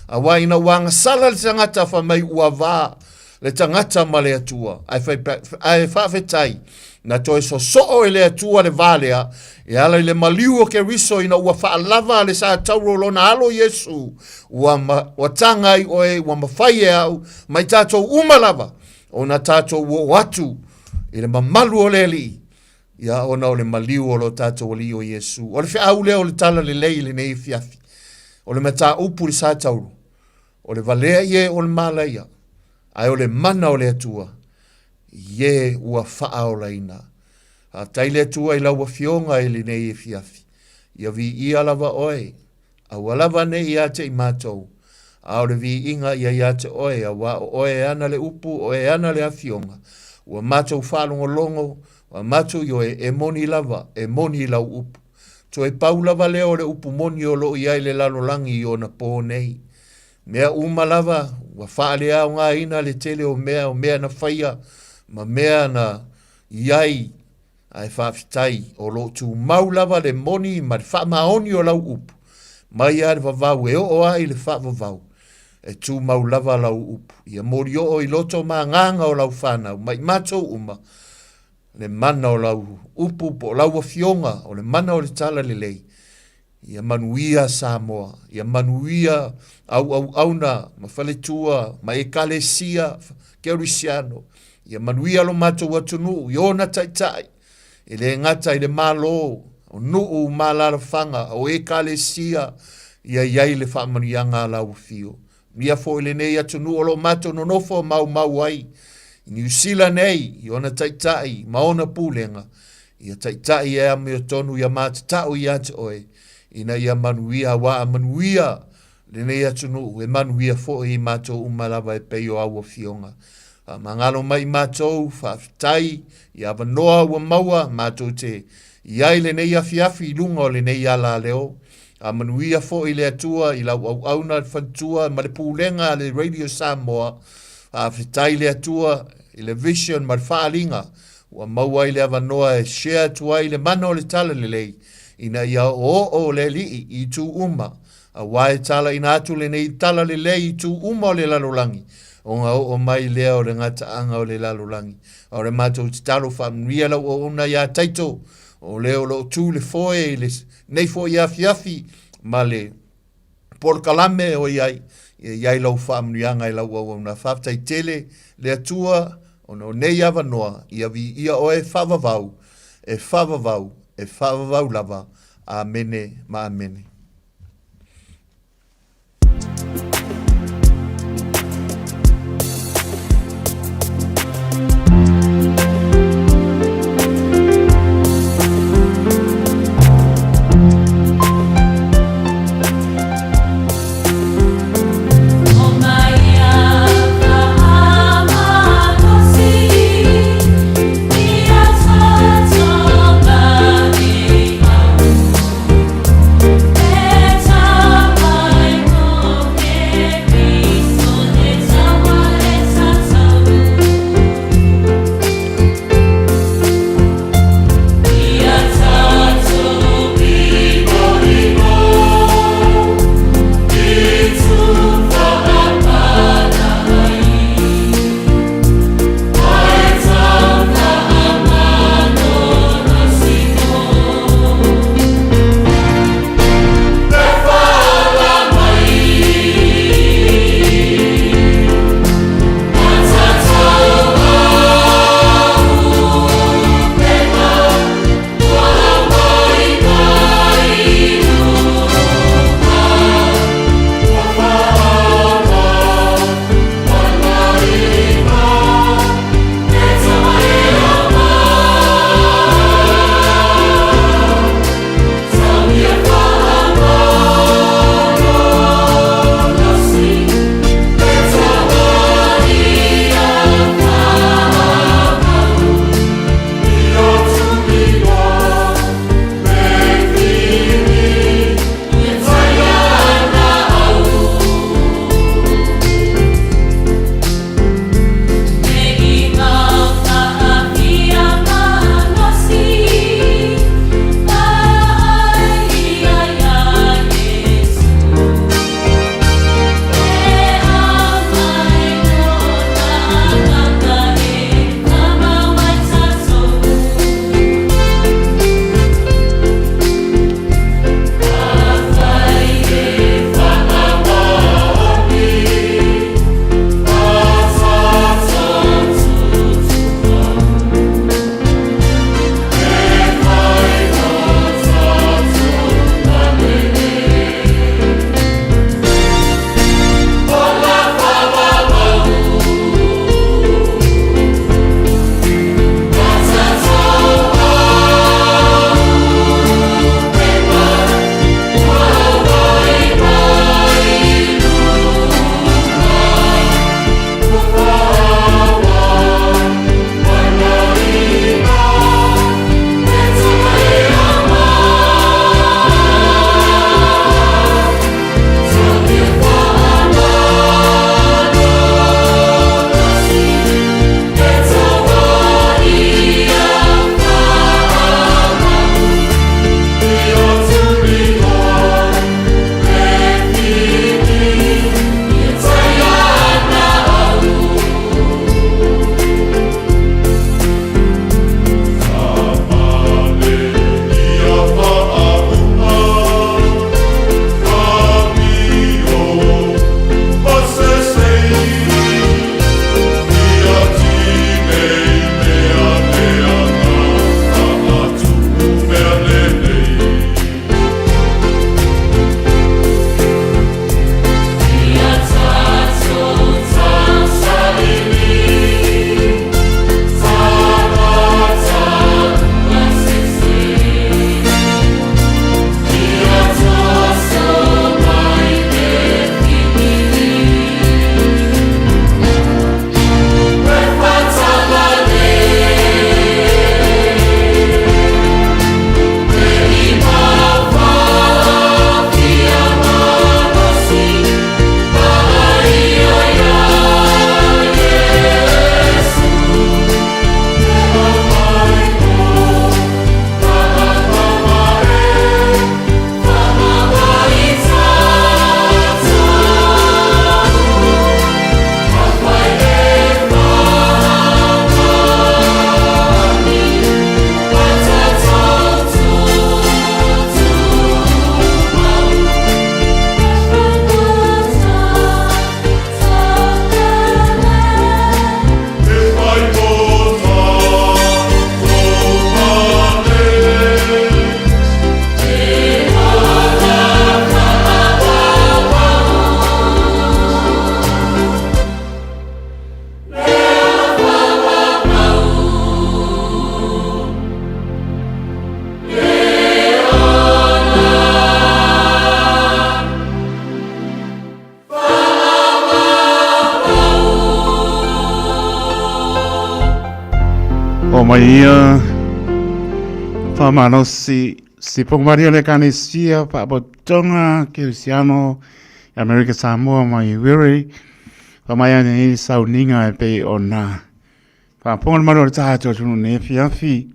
aua ina ua agasala le tagata fai mai ua va le tagata ma le Atua, ae, fai, ae faafetai, na toe sosoo e le Atua le va lea, e ala i le maliu o Keriso ina ua faalava le satauro o lona alo Iesu, ua, ma, ua taga ai oe, ua mafai e au, mai tatou uma lava, ona tatou oo atu i le mamalu o le Alii, ia ona o le maliu o lo tatou Alii o Iesu. O le feau lea o le tala lelei i lenei afiafi. O le mataupu i le satauro, O le valea ia o le malaia, ae o le mana o le Atua, i e ua faaolaina. Faafetai le Atua i lau Afioga i lenei afiafi. Ia viia lava oe, aua lava ne i ia te i matou, a o le viiga ia ia te oe, aua o oe e ana le upu, o oe e ana le afioga. Ua matou faalogologo, ua matou ioe, e moni lava, e moni lau upu. Toe pau lava lea o le upu moni o lo o i ai le lalolagi i ona pō nei. Mea uma lava ua faaleaogaina le tele o mea, o mea na faia ma mea na i ai, ae faafetai o lo o tumau lava le moni ma le faamaoni o lau upu, mai lava le vavau e oo lava i le faavavau, e tumau lava lau upu. Ia molioo i loto ma agaga o lau fanau ma i matou uma, le mana o lau upu po o lau afioga, o le mana o le tala lelei, ia manuia Samoa, ia manuia au auauna ma faletua ma ekalesia kerisiano, ia manuia lo matou atunuu i ona taitai, e le gata i le Malo, o nuu ma alalafaga, o ekalesia, ia i ai le faamanuiaga a lau afio. Ia foi lenei atunuu o lo o matou nonofo maumau ai i Niu Sila nei i ona taitai ma ona pulega, ia taitai e amiotonu ia matatau ia te oe, ina ia manuia aua a manuia lenei atunuu e manuia foi i matou uma lava e pei o au afioga. Faamagalo mai i matou, faafetai i avanoa ua maua matou te i ai lenei afiafi i luga o lenei alaleo. A manuia foi le Atua i lau auauna le faletua ma le pulega a le Radio Samoa. Faafetai le Atua i le vision ma le faaaliga ua maua ai le avanoa e share atu ai le mana o le Talalelei ina ia oooo le Alii i itu uma, aua e talaina atu lenei Talalelei i itu uma o le lalolagi, ona oo mai lea o le gataaga o le lalolagi. A o le matou tatalo faamanuia lau auauna ia Taito, o le o lo o tu le foe i le Nei foi afiafi ma le polokalame o i ai, ia i ai lau faamanuiaga i lau auauna. Faafetai tele le Atua ona o nei avanoa, ia viia oe faavavau, e faavavau, e faavavau lava. Amene ma amene. mai ia Faamalosi Sipomaria le Ekalesia Faapotopotoga Kerisiano Amerika Samoa mai Wiri Faamai ane i sauniga e pei ona Faafofoga le malu o le tatou atunuu nei afiafi.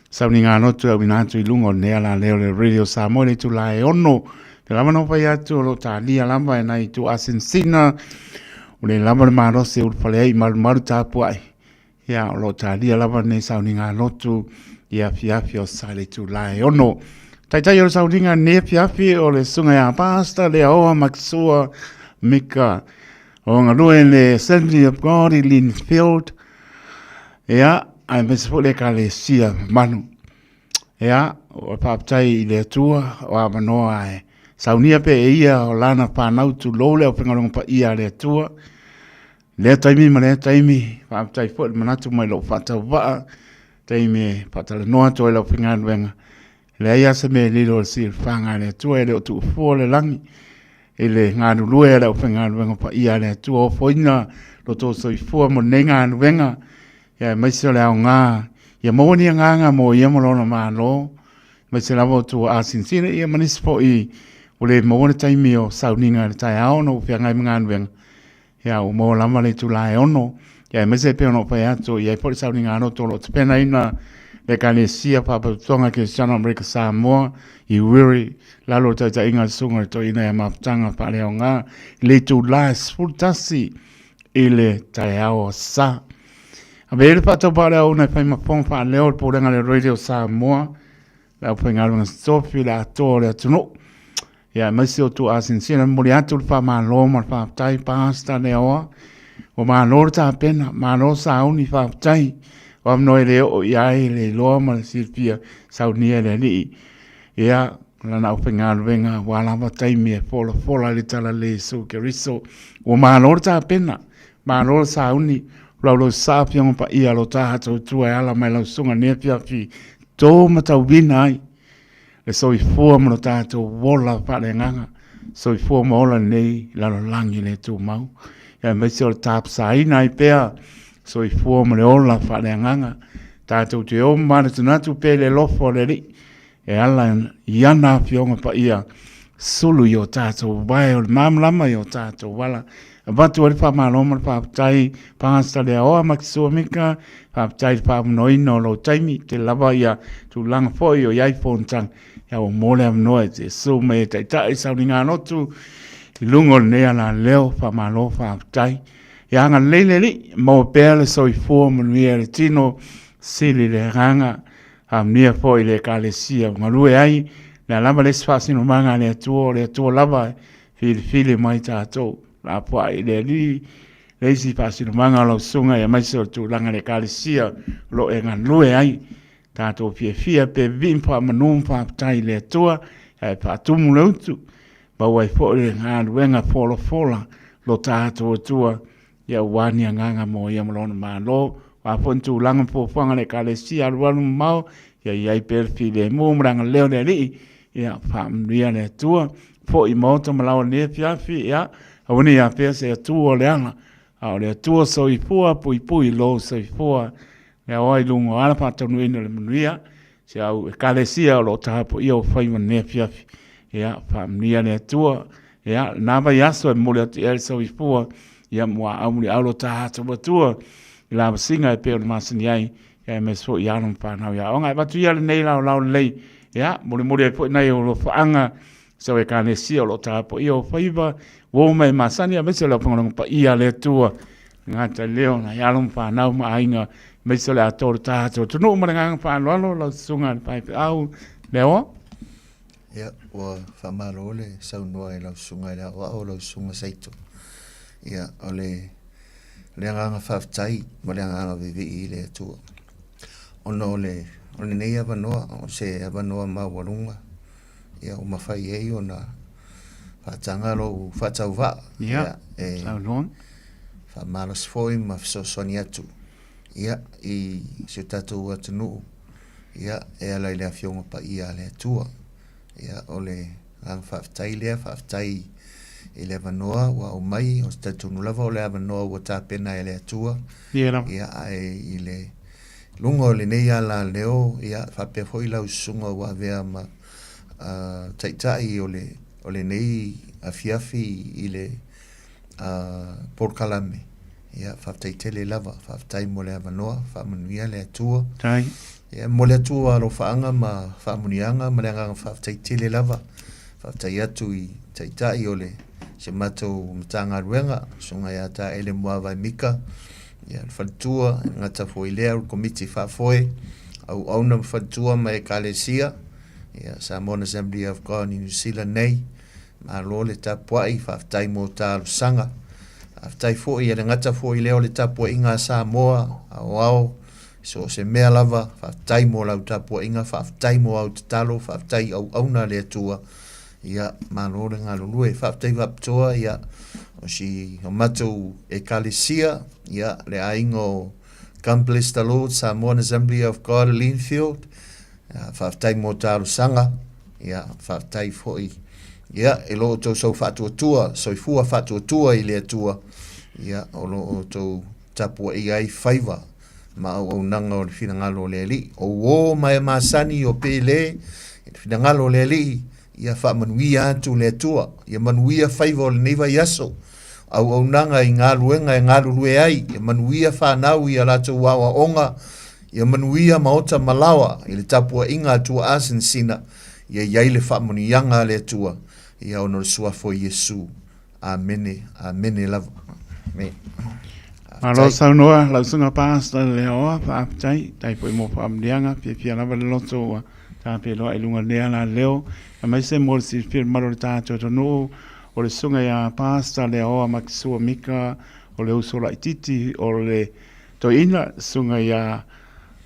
Sauniga loto e auina atu i luga o lenei alaleo o le Radio Samoa i le itula e 6. Te lava na fai atu o lo o talia lava e nai itu asinsina. O le lava le malosi e ulufale ai i malumalu tapuai. Ia, o lo o talia lava nei sauniga lotu i afiafi o sa i le itula e 6. Taitai o le sauniga nei afiafi o le susuga ia Pastor Leaoa Makisua Mika. O galue le Assembly of God i Linfield, ia, aemaise foi le Ekalesia mamalu. Ia, ua faafetai i le Atua o avanoa e saunia pea e ia o lana fanau tulou le aufaigaluega paia a le Atua. Lea taimi ma lea taimi, faafetai foi le manatu mai lou faatauvaa, taimi e faatalanoa atu ai le aufaigaluega. Leai lava se mea e lilo i le silafaga a le Atua, e le o tuufua le lagi i le galulue a le aufaigaluega paia a le Atua. Ofoina lo outou soifua mo lenei galuega, ia aemaise o le aoga ia maua ni agaga mo ia ma lona Malo, aemaise lava o tua asinsina, ia ma nisi foi ua le maua le taimi o sauniga i le taeao ona ua feagai ma galuega. Ia, ua maua lava le itula e 6, ia aemaise e pei ona ou fai atu, e i ai foi le sauniga lotu o lo o tapenaina le Ekalesia Faalapotopotoga Kerisiano Amerika Samoa i Wiri, lalo o le taitaiga a le Susuga i le Toeaina ia Mafutaga Faaleaoga, i le itula e 11 i le taeao sa. Ave ai le faatauvaa o le auauna e fai ma fofoga faaleo o le Pulega a le Radio Samoa, le aufaigaluega totofi, le atoa o le atunuu. Ia, aemaise o tua asinsina, momoli atu le faamalo ma le faafetai, Pastor Leoa. Ua malo le tapena, malo sauni, faafetai. O avanoa e le oo i ai le iloa ma le silafia saunia e le Alii. Ia, lana aufaigaluega, ua lava taimi e folafola i le Talalelei Iesu Keriso. Ua malo le tapena, malo le sauni, laulau sa afioga paia lo tatou Atua e ala mai lau susuga nei afiafi, tō matauina ai le soifua ma lo tatou ola faaleagaga, soifua ma ola lenei lalolagi le tumau. Ia aemaise o le tapasaina ai pea soifua ma le ola faaleagaga. Tatou te o manatunatu pea i le alofa o le Alii e ala i ana afioga paia sulu i o tatou vae o le malamalama i o tatou ala. Avatu ai le faamalo ma le faafetai Pastor Leaoa Makisua Mika, faafetai i le faaavanoaina o lou taimi, tele lava ia tulaga foi o i ai fonotaga, ia ua maua le avanoa e te susu mai e taitai sauniga lotu i luga o lenei alaleo, faamalo faafetai. Ia agalelei le Alii, maua pea le soifua manuia i le tino, sili le agaga, faamanuia foi i le Ekalesia ua galue ai, o le a lava le isi faasinomaga a le Atua, o le Atua lava e filifili mai tatou. Lapoai i le Alii le isi faasinomaga o lau susuga aemaise o le tulaga i le Ekalesia o lo o e galue ai. Tatou fiafia pe vivii ma faamanu ma faafetai i le Atua ae faatumu le utu, maua ai foi le galuega folafola lo tatou Atua ia aua ni agaga mo ia ma lona Malo. O a foi ni tulaga ma fuafuaga a le Ekalesia alualu mamao, ia i ai pea le filemu ma le agalelei o le Alii, ia faamanuia le Atua. Foi i maota ma laoa i lenei afiafi, ia aua ne i afea se Atua o le ala, a o le Atua soifua puipui lou soifua. Ia oa i luga o ala faataunuuina o le manuia, si au Ekalesia o lo o tapuaia ou faiva i lenei afiafi. Ia faamanuia le Atua. Ia lena vaiaso e momoli atu i ai le soifua, ia muaau muliau lo tatou Atua i lavasiga e pei ona masani ai, ia aemaise foi i alo ma fanau i aoga. E avatu ia lenei laolao lelei, ia molimoli ai foi nai ou alofaaga si au Ekalesia o lo o tapuaia ou faiva, uo ma e masani, aemaise o le aufaigaluega paia a le Atua, e gata i lea o nai alo ma fanau ma aiga, aemaise o le atoa o le tatou atunuu. Ma le agaga faaaloalo lau susuga i le faifeau Leoa. Ia, ua faamalo le saunoa i lau susuga i le aoao, lau susuga Saito. Ia, o le, le agaga faafetai ma le agaga vivii i le Atua. Ona o le, o lenei avanoa, o se avanoa maualuga, ia ua mafai ai ona faataga lou faatauvaa. Ia, e saunoa. Faamalosi foi ma fesoasoani atu ia, i si o tatou atunuu ia, e ala i le Afioga Paia a le Atua. Ia, o le agaga faafetai lea, faafetai i le avanoa ua aumai, ou te talitonu lava o le avanoa ua tapena e le Atua. Ia lava. Ia, ae i le luga o lenei alaleo, ia, faapea foi lau susuga ua avea ma taitai o le o lenei afiafi i le polokalame, ia, faafetai tele lava, faafetai mo le avanoa, faamanuia le Atua. Tai. Ia, momoli atu alofaaga ma faamanuiaga ma le agaga faafetai tele lava. Faafetai atu i taitai o le si matou Matagaluega, Susuga ia Taele Muavae Mika, ia le faletua, e le gata foi i lea o le Komiti Faafoe, auauna ma faletua ma Ekalesia, ia Samoan Assembly of God i New Zealand nei. Malo le tapuai, faafetai mo talosaga. Faafetai foi, e le gata foi i lea o le tapuaiga a Samoa, aoao, so o se mea lava, faafetai mo lau tapuaiga, faafetai mo au tatalo, faafetai i auauna a le Atua. Ia, malo le galulue. Faafetai faapitoa, ia, o si o matou ekalesia, ia, le aiga o Come Bless the Lord, Samoan Assembly of God, Linfield. Ia, faafetai mo talosaga, ia, faafetai foi, ia, i lo outou sau faatuatua, soifua faatuatua i le Atua, ia, o lo outou tapuaia ai faiva ma auaunaga o le finagalo o le Alii. O uō ma e masani o Pele i le finagalo o le Alii, ia faamanuia atu le Atua, ia manuia faiva o lenei vaiaso, auaunaga i galuega e galulue ai, ia manuia fanau i a latou aoaoga, ia manuia maota ma laoa i le tapuaiga a tuaa sinasina, ia i ai le faamanuiaga a le Atua, ia ona o le Suafa o Iesu. Amene, amene lava. Amene. Malo saunoa lau susuga Pastor Leaoa, faafetai, tai foi mo faamanuiaga, fiafia lava le loto ua tapeloa i luga lea la leo, aemaise mo le silafia mamalu o le tatou atunuu, o le susuga ia Pastor Leaoa Makisua Mika, o le uso laititi o le toeaina, susuga ia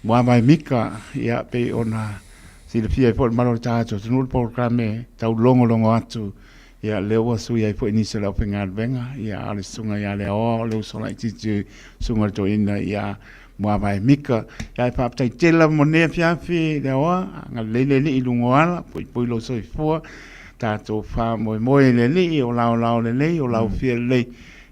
Muavae Mika, ia pei ona silafia ai foi le mamalu o le tatou atunuu le polokalame taulogologo atu. Ia, lea ua sui ai foi nisi o le aufaigaluega, ia, a o le susuga ia Leaoa, o le uso laitiiti, susuga i le toeaina ia Muavae Mika. Ia, e faafetai tele lava mo lenei afiafi, Leaoa, agalelei le Alii i luga o ala, poipoi lou soifua, tatou faamoemoe i le Alii, o laolao lelei, o laufia lelei,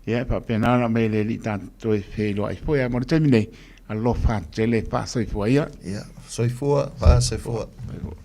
ia, e faapena ona aumai e le Alii tatou toe feiloai foi. Ae mo le taimi nei, alofa tele, faasoifua ia. Ia, soifua, faasoifua. Soifua.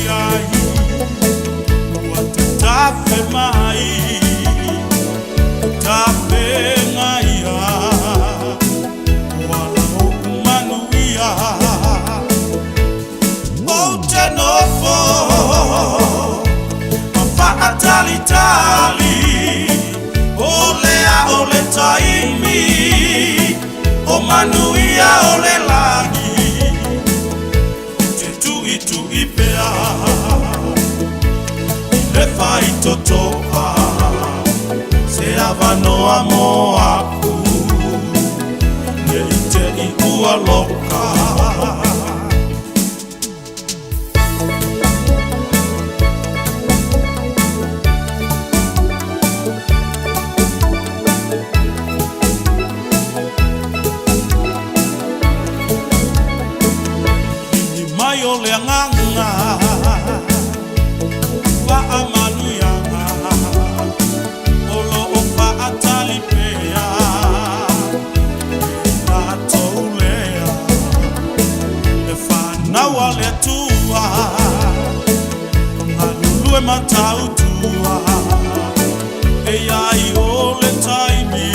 ai ua tatafe mai tafega ia o ala ou manuia. Ou te nofo ma faatalitali o lea o le taimi o manuia o le lagi ou te tuitui pea i le faitotoa se avanoa mo aku ne i te i ua loka. Ligi mai o le agaga faamanuiaga o lo o faatali pea i latou lea le fanau a le Atua galulue matautua e iai o le taimi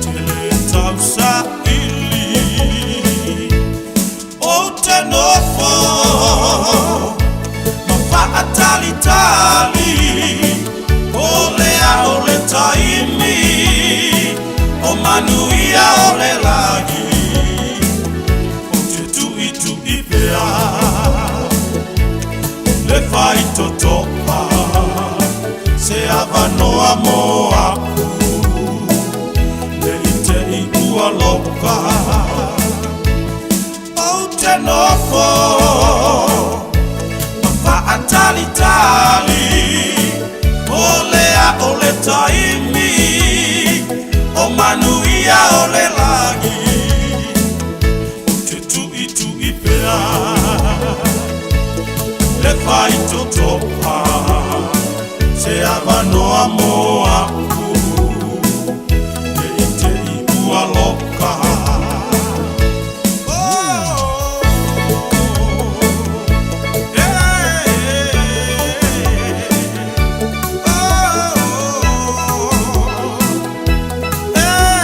tele tausaili. Ou te nofo ma faatalitali o lea o le taimi o manuia o le lagi ou te tuitui pea le faitotoa se avanoa mo aku ne i te i ua loka. Ou te nofo ma faatalitali o lea o le taimi o manuia o le lagi ou te tuitui pea le faitotoa se avanoa mo aku ne i te i ua loka. Oh, yeah. Oh, yeah.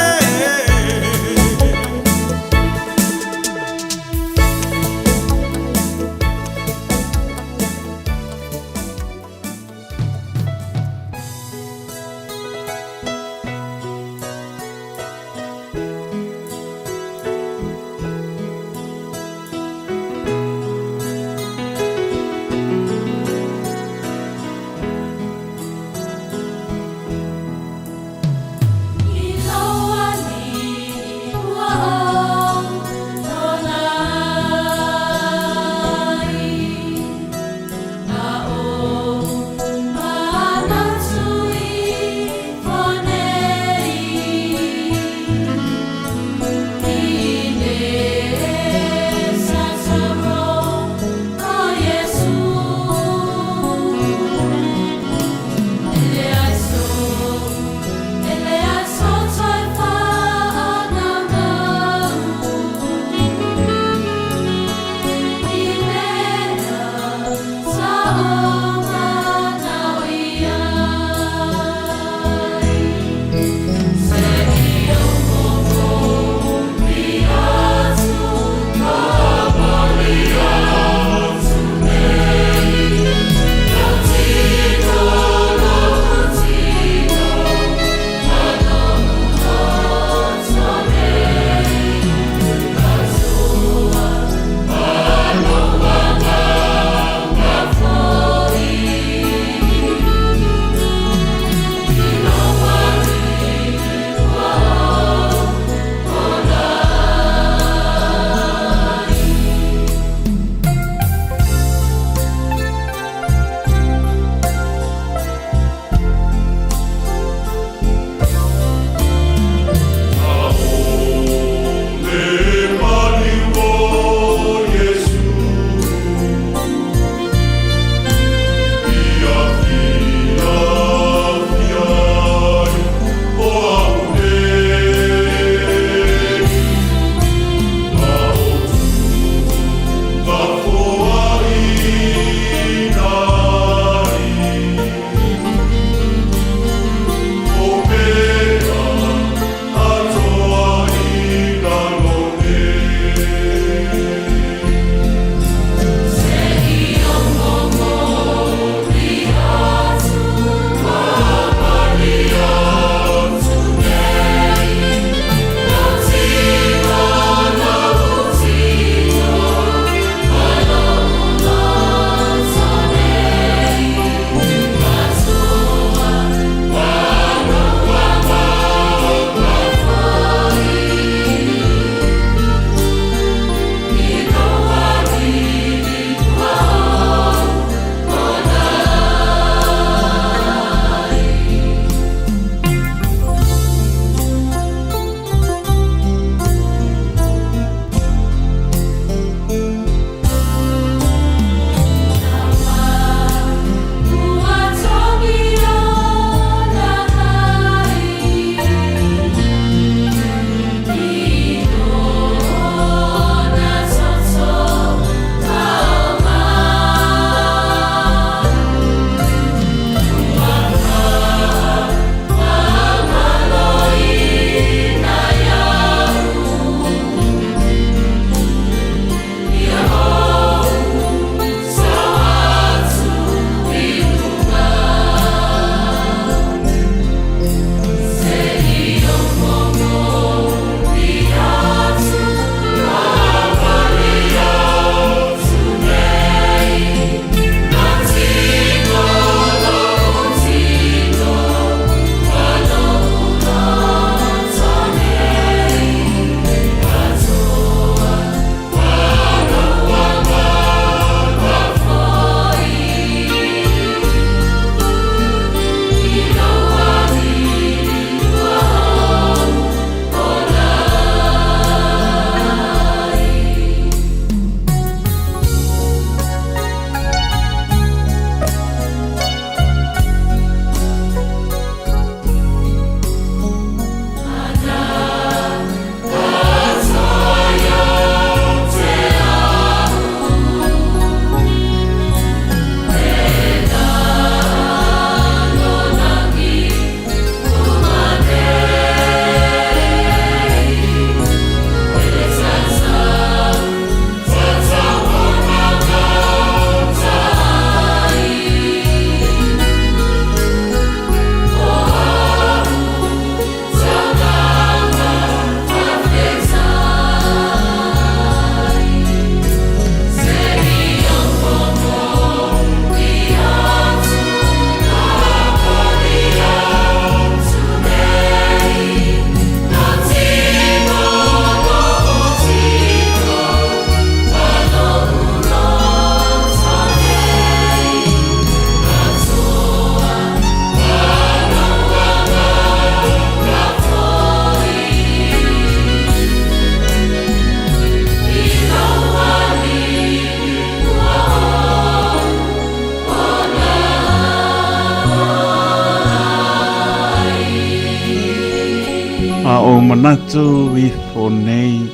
A o manatu ifo nei.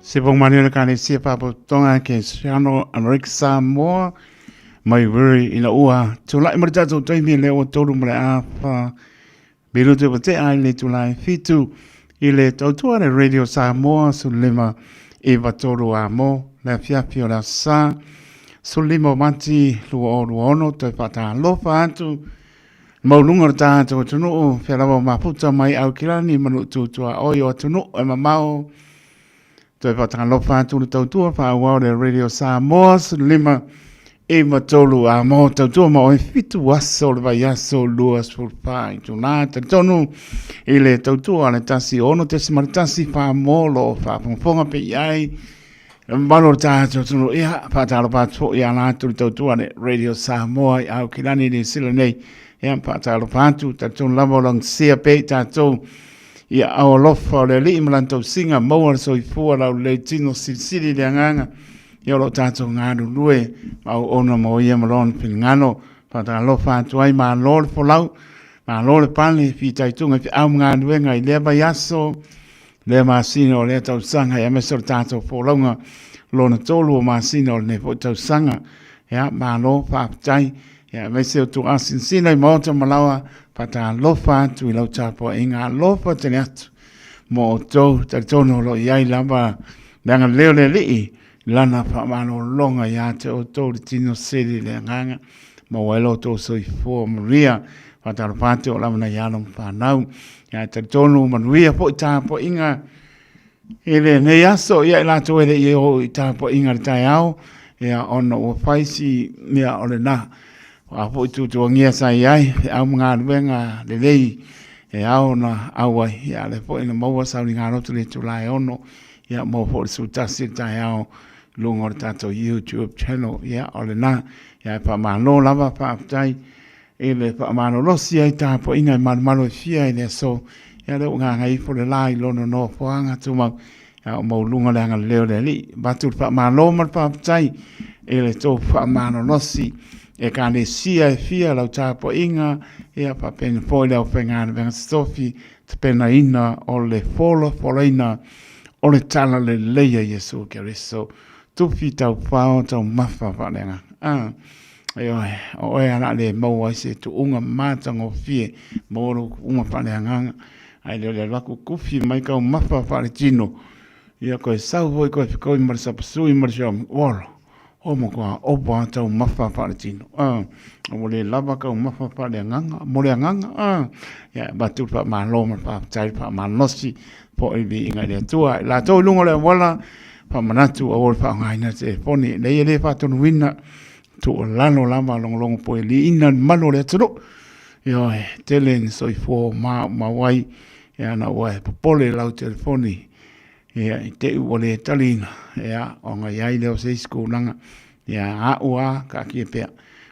Se pong mani o le Ekalesia Faalapotopotoga Kerisiano Amerika Samoa mai Wiri ina ua tulai ma le tatou taimi lea ua 3:30 minute ua tea i le itula e 7 i le tautua le Radio Samoa 15 93 a mo le afiafi o le aso Sa 15 o Mati 2026 toe faatalofa atu Maualuga o le tatou atunuu, fea lava o mafuta mai Aukilani ma Nuu Tuaoi o atunuu e mamao. Toe faatalofa atu le tautua faaauau le Radio Samoa 15 9 3 a mo tautua ma oe 7 aso o le vaiaso 24 itula. Talitonu i le tautua a le 106.1 Samoa o lo o faafogafoga pea i ai Le mamalu o le tatou atunuu, ia, faatalofa atu foi ia latou i le tautua a le Radio Samoa i Aukilani i Niu Sila nei. Ia, faatalofa atu, talitonu lava o lagisia pea i tatou i aao alofa o le Alii ma lana tausiga, maua le soifua laulelei tino silisili i le agaga. Ia, o lo o tatou galulue ma auauna mo ia ma lona finagalo. Faatalofa atu ai, malo le folau, malo le pale, fitaituga i feau ma galuega i lea vaiaso, lea masina o lea tausaga, aemaise o le tatou folauga lona tolu o masina o lenei foi tausaga. Ia, malo faafetai. Ia, aemaise o tuuasinasina i maota ma laoa, faatalofa atu i lau tapuaiga, alofa tele atu mo outou. Talitonu o lo o i ai lava le agalelei o le Alii i lana faamalologa ia te outou le tino sili le agaga, maua ai lo outou soifua manuia. Faatalofa atu o lava nai alo ma fanau. Ia, talitonu manuia foi tapuaiga i lenei aso. Ia, i latou e le i oo i tapuaiga i le taeao, ia, ona ua fai si mea o lena. O a foi tuatuagia sa i ai, feau ma galuega lelei e ao ona auai. Ia, o lea foi na maua sauniga loto i le itula e 6, ia, maua foi le 11 i le taeao i luga o le tatou YouTube channel. Ia, o lena. Ia, e faamalo lava, faafetai i le faamalolosi ai tapuaiga i malumalu e fia i le aso. Ia lea ua gagai ifo le la i lona nofoaga tumau, a o maualuga le agalelei o le Alii. Avatu le faamalo ma le faafetai i le tou faamalolosi Ekalesia e fia lau tapuaiga, ia faapena foi le aufaigaluega totofi tapenaina o le folafolaina o le Talalelei a Iesu Keriso. Tufi taufao taumafa faaleagaga. Ah. Ioe, o oe a la le maua ai se tuuga matagofie, maua lou tuuga faaleagaga, ae le o le alu atu kufi mai taumafa faaletino, ia koe sau foi koe fetoi ma le sapasui ma le siaomi, ola, o matua ova lava taumafa faaletino, a, ua le lava taumafa faaleagaga mo le agaga, a, ia e avatu le faamalo ma le faafetai, le faamalosi foi i le viiga i le Atua. I latou i luga o le auala, faamanatu aua le faaaogaina le telefoni, leai e le faatonuina, tuualalo lava logologo poeliina le mamalu o le atunuu. Ioe, tele ni soifua maumau ai, ia ona ua e popole i lau telefoni, ia i te i ua le taliina, ia ona i ai lea o se isi tulaga, ia a'u lava taatia pea.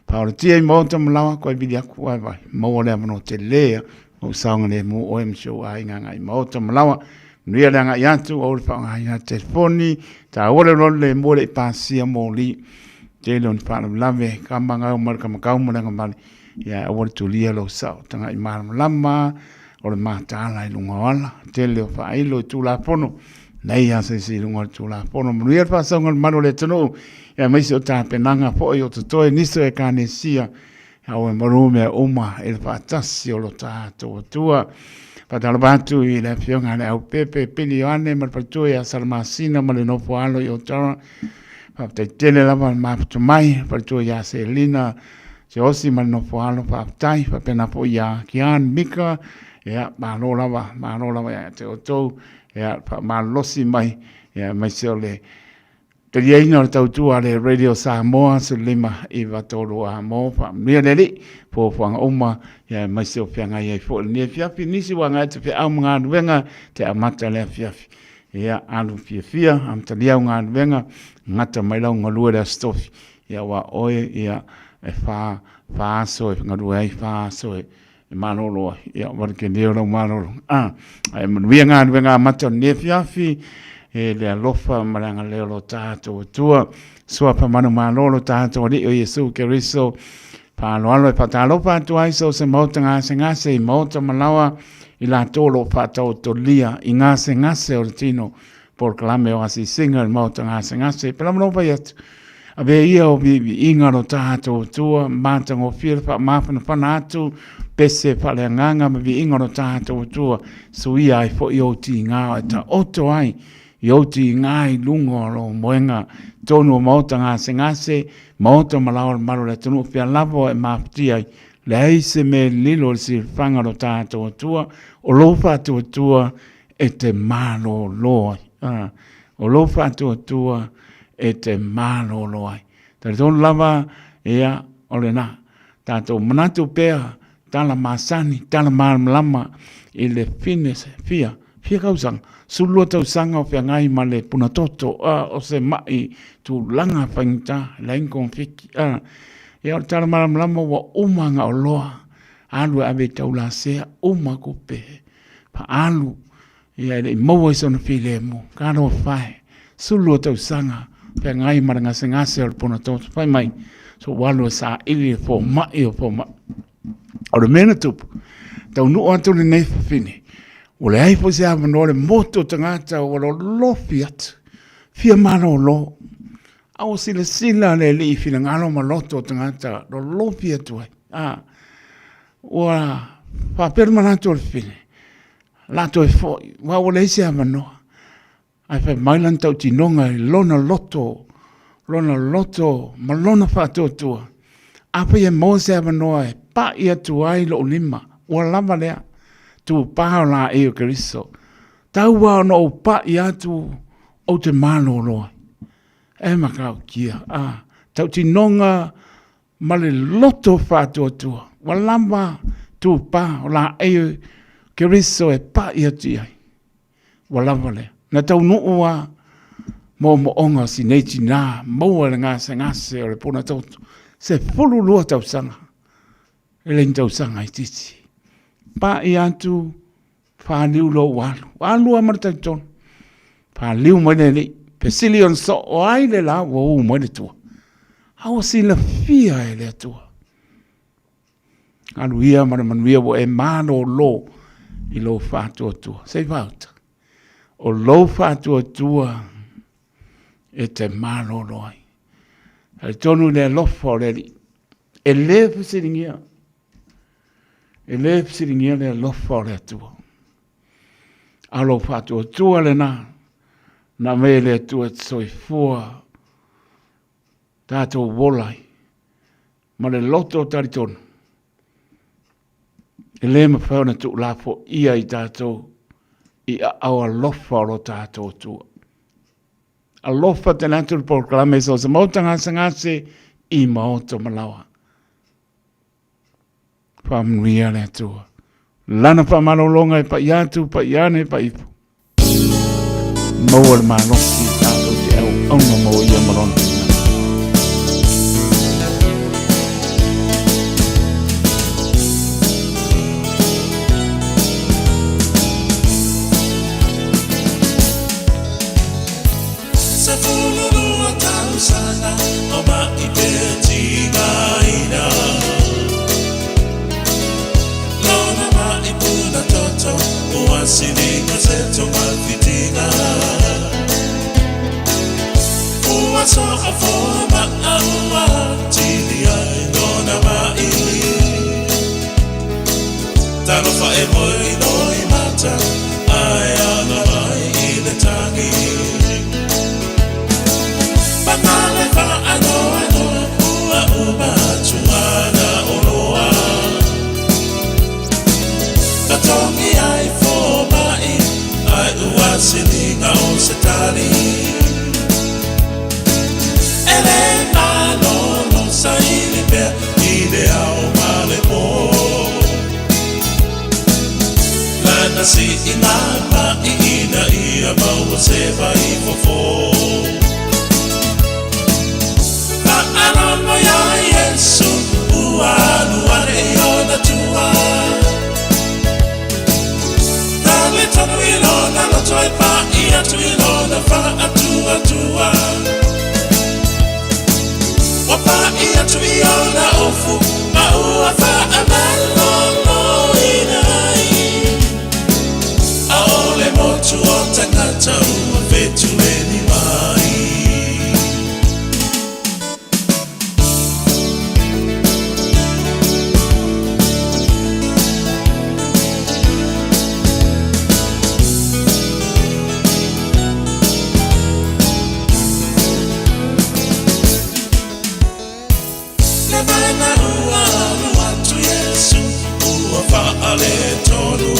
Faaolatia i maota ma laoa, toe vili atu, vae vae, maua le avanoa tele o ou saogalemu oe ma si ou aiga agai i maota ma laoa. Manuia le agai atu, aua le faaaogaina le telefoni, taua le loli lemu e le i pasia moli. Tele o ni faalavelave, kama gau ma le kamakau ma le agavale, ia aua le tulia lou sao, tagai malamalama o le mataala i luga o ala, tele o faailo i Tulafono, nei lava se isi i luga o le Tulafono. Manuia le faasauga o le malu o le atunuu, aemaise o tapenaga foi o totoe nisi o Ekalesia, Aua e malu mea uma i le faatasi o lo tatou Atua. Faatalofa atu i le afioga a le Aupepe Pili Ioane ma le faletua ia Salamasina ma le nofo alo i Otawa. Faafetai tele lava le mafuta mai, faletua ia Selina Seosi ma le nofo alo, faafetai. Faapena foi ia Kian Mika, ia malo lava, malo lava ia te outou, ia faamalolosi mai, ia aemaise o le Taliaina o le tautua a le Radio Samoa 1593 a mo faamanuia le Alii fuafuaga uma ia aemaise o feagai ai foi lenei afiafi nisi ua agai atu feau ma galuega te amata le afiafi ia alu fiafia amatalia au galuega gata mai lau galue le Aso Tofi ia aua oe ia e fa fa aso e galue ai fa aso e E malolo ai, ia wale ke leo lau malolo. Ah, ae manuia galuega amata o lenei afiafi, e le alofa ma le agalelei o lo tatou Atua. Suafa manumalo lo tatou Alii o Iesu Keriso. Faaaloalo e faatalofa atu ai so o se maota gasegase i maota malaoa i latou o lo o faataotolia i gasegase o le tino polokalame o asiasiga i le maota gasegase. Pela ma lou fai atu, avea ia o viiviiga lo tatou Atua, matagofie le faamafanafana atu, pese faaleagaga ma viiga o lo tatou Atua, suia ai foi ou tiga e taoto ai i ou tiga i luga o lou moega, tonu o maota gasegase, maota ma lao o le malu o le atunuu, fea lava e mafatia ai, leai se mea e lilo i le silafaga o lo tatou Atua, o lou faatuatua e te malolo ai. Ah, o lou faatuatua e te malolo ai. Talitonu lava, ia, o lena. Tatou manatu pea, tala masani, tala malamalama i le fine fia, fia tausaga, 12 tausaga o feagai ma le punatoto, ah, o se mai tulaga faigata, leai ni kogafiti. Ah, ia, o le tala malamalama ua uma ona oloa, alu e ave i taulasea, uma tupe, faaalu, ia e le i maua i sona filemu, talofa e, 12 tausaga feagai ma le gasegase o le punatoto, fai mai, sou alu e saili le fomai o fomai. O le mea na tupu, taunuu atu lenei fafine, ua leai foi se avanoa le motu o tagata ua lolofi atu, fia malolo. A ua silasila le Alii i finagalo ma loto o tagata lolofi atu ai. A, ua faapea le manatu o le fafine, la toe foi, aua ua leai se avanoa. Ae fai mai lana tautinoga i lona loto, lona loto ma lona faatuatua. Afai e maua se avanoa e pai atu ai lou lima, ua lava lea. Tupā o laei o Keriso. Tau lava ona ou pai atu, ou te malolo ai. E matautia, a, tautinoga ma le loto faatuatua, ua lava tupā o laei o Keriso e pai atu i ai. Ua lava lea. Na taunuu lava moomooga o si nei tinā maua i le gasegase o le puna toto, 12 tausaga, e le ni tausaga itiiti. Pai atu, faliu loa ua alu, alu lava ma le talitonu. Faliu mai le alii, fesili ona soo, o ai le la ua u mai le tua? A ua silafia e le Atua. Alu ia ma le manuia ua e malolo i lou faatuatua. Se i vaota. O lou faatuatua e te malolo ai. Talitonu i le alofa o le Alii. E le fesiligia. E le fesiligia le alofa o le Atua. A o lou faatuatua lena, na aumai e le Atua e te soifua tatou ola ai. Ma le loto talitonu, e le mafai ona tuulafoia i tatou i aao alofa o lo tatou Atua. Alofa tele atu le polokalame so o se maota gasegase i maota malaoa. Faamanuia le Atua. Lana faamalologa e paia atu, paia ane, paia ifo. Maua le malosi tatou te auauna mo ia ma lona finagalo. 12 tausaga o ma'i pea tigaina Lona ma'i puna toto ua siliga se togafitiga Ua soa foa ma'a ua tili ai lona ma'i Talofa e moe loi mata ae ala mai i le tagi Manale faanoanoa ua uma atu ana oloa Totogi ai fomai ai ua siliga o se tali E le malolo saili pea i le ao ma le pō Lana siiga ma'i ina ia maua se vai fofo Faalogo iā Iesu ua alu ane i ona tua Talitonu i lona loto e paʻi atu i lona faatuatua Ua paʻi atu i ona ofu. vaega ua alu atu Iesu ua faaletonu.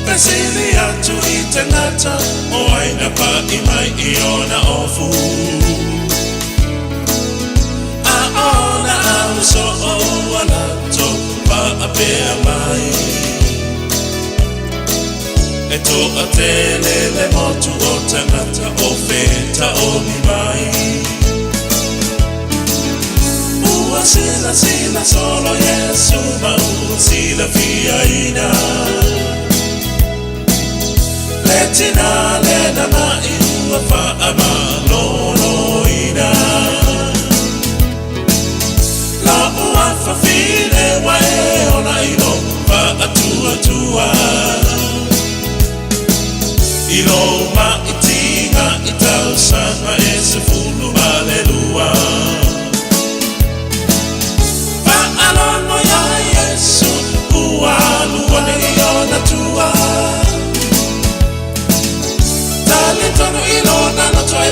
Fesili atu i tangata o ai na paʻi mai i ona ofu. A ona au soo ua latou faapea mai. E toatele le motu o tagata o fetaogi mai. Ua silasila solo Iesu ma ua silafiaina. Le tina lena ma'i ua faamaloloina. La'u afafine ua e ola i lou faatuatua. I lou ma'itiga i tausaga e 12. Faalogo iā Iesu ua alu ane i ona tua. Talitonu i lona loto e.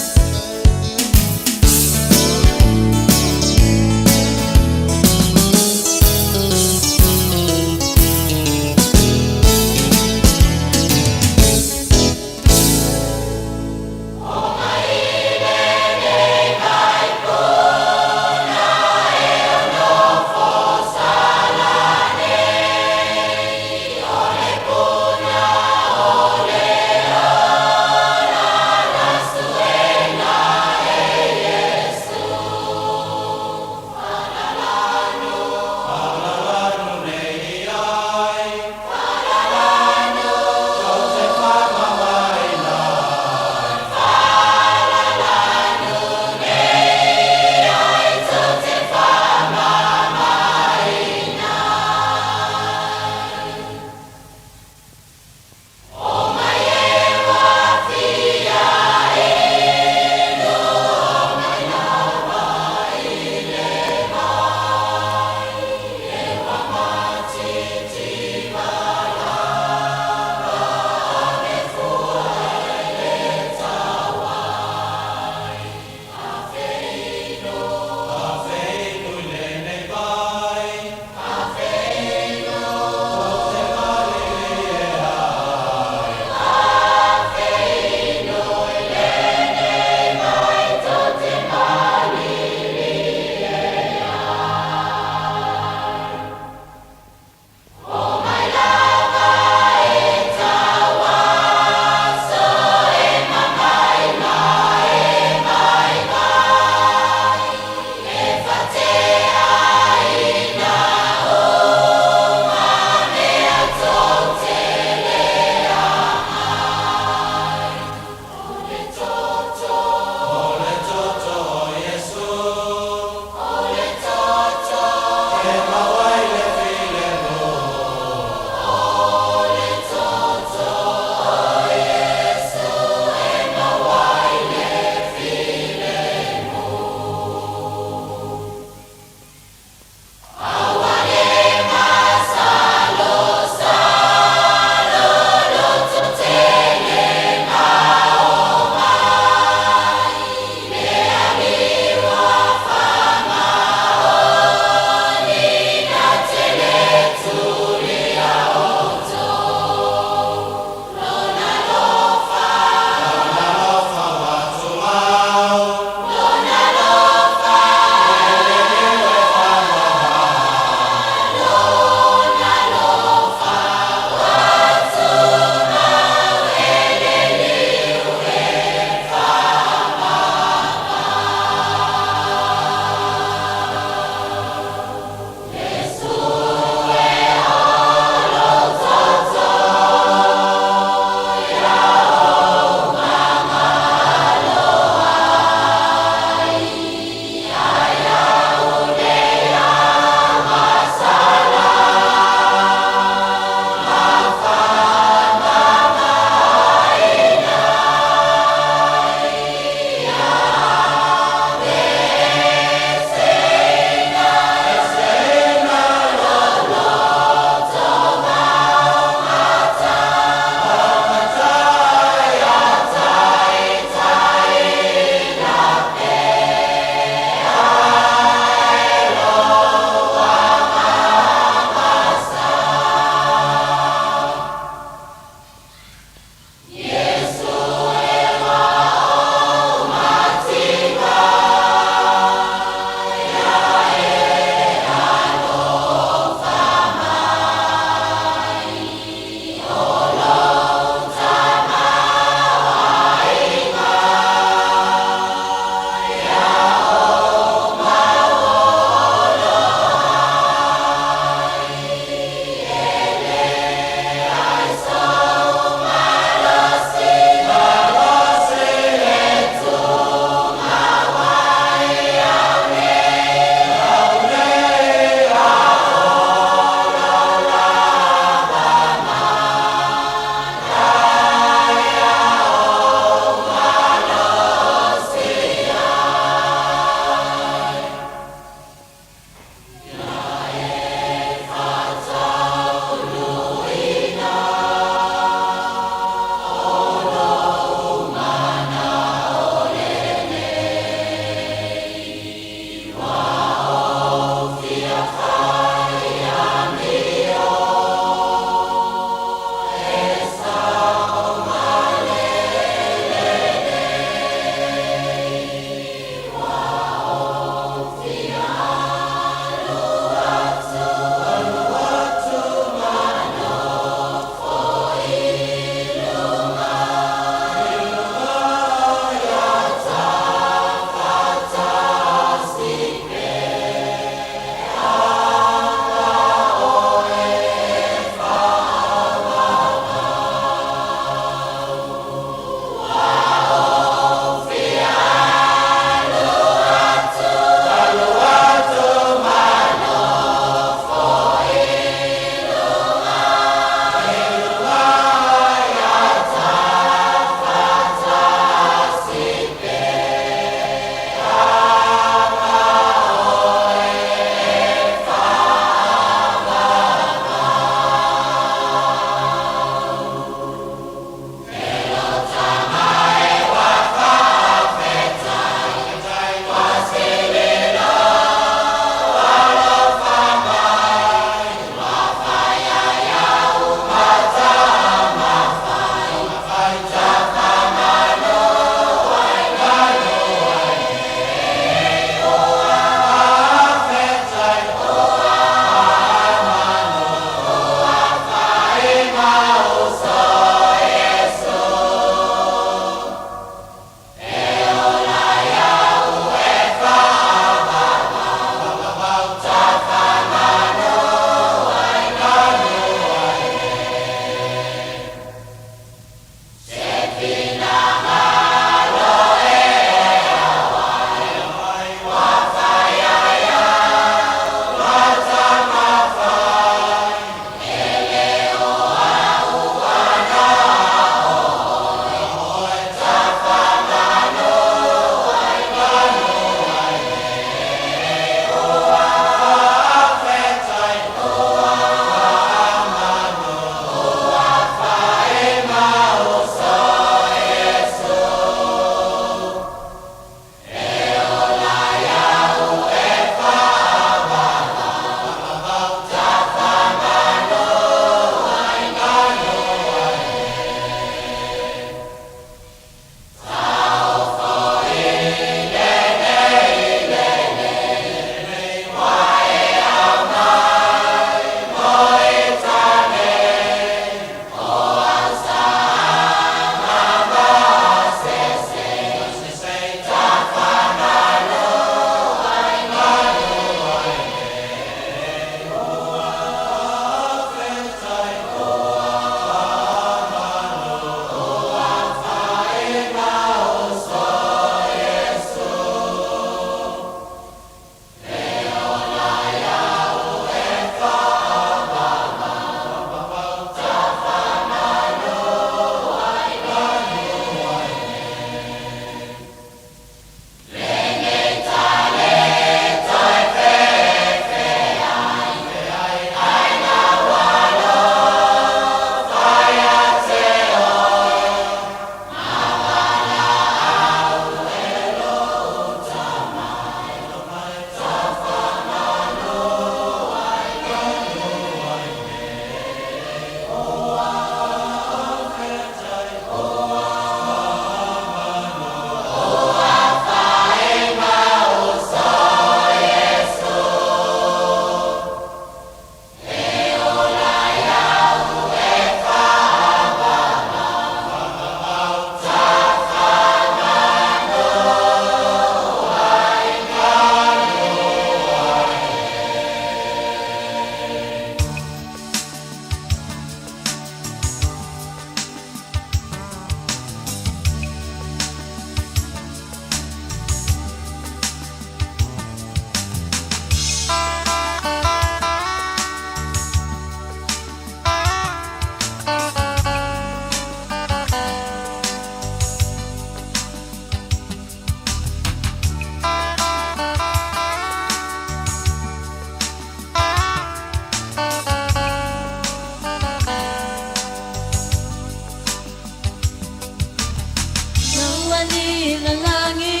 ali le lagi,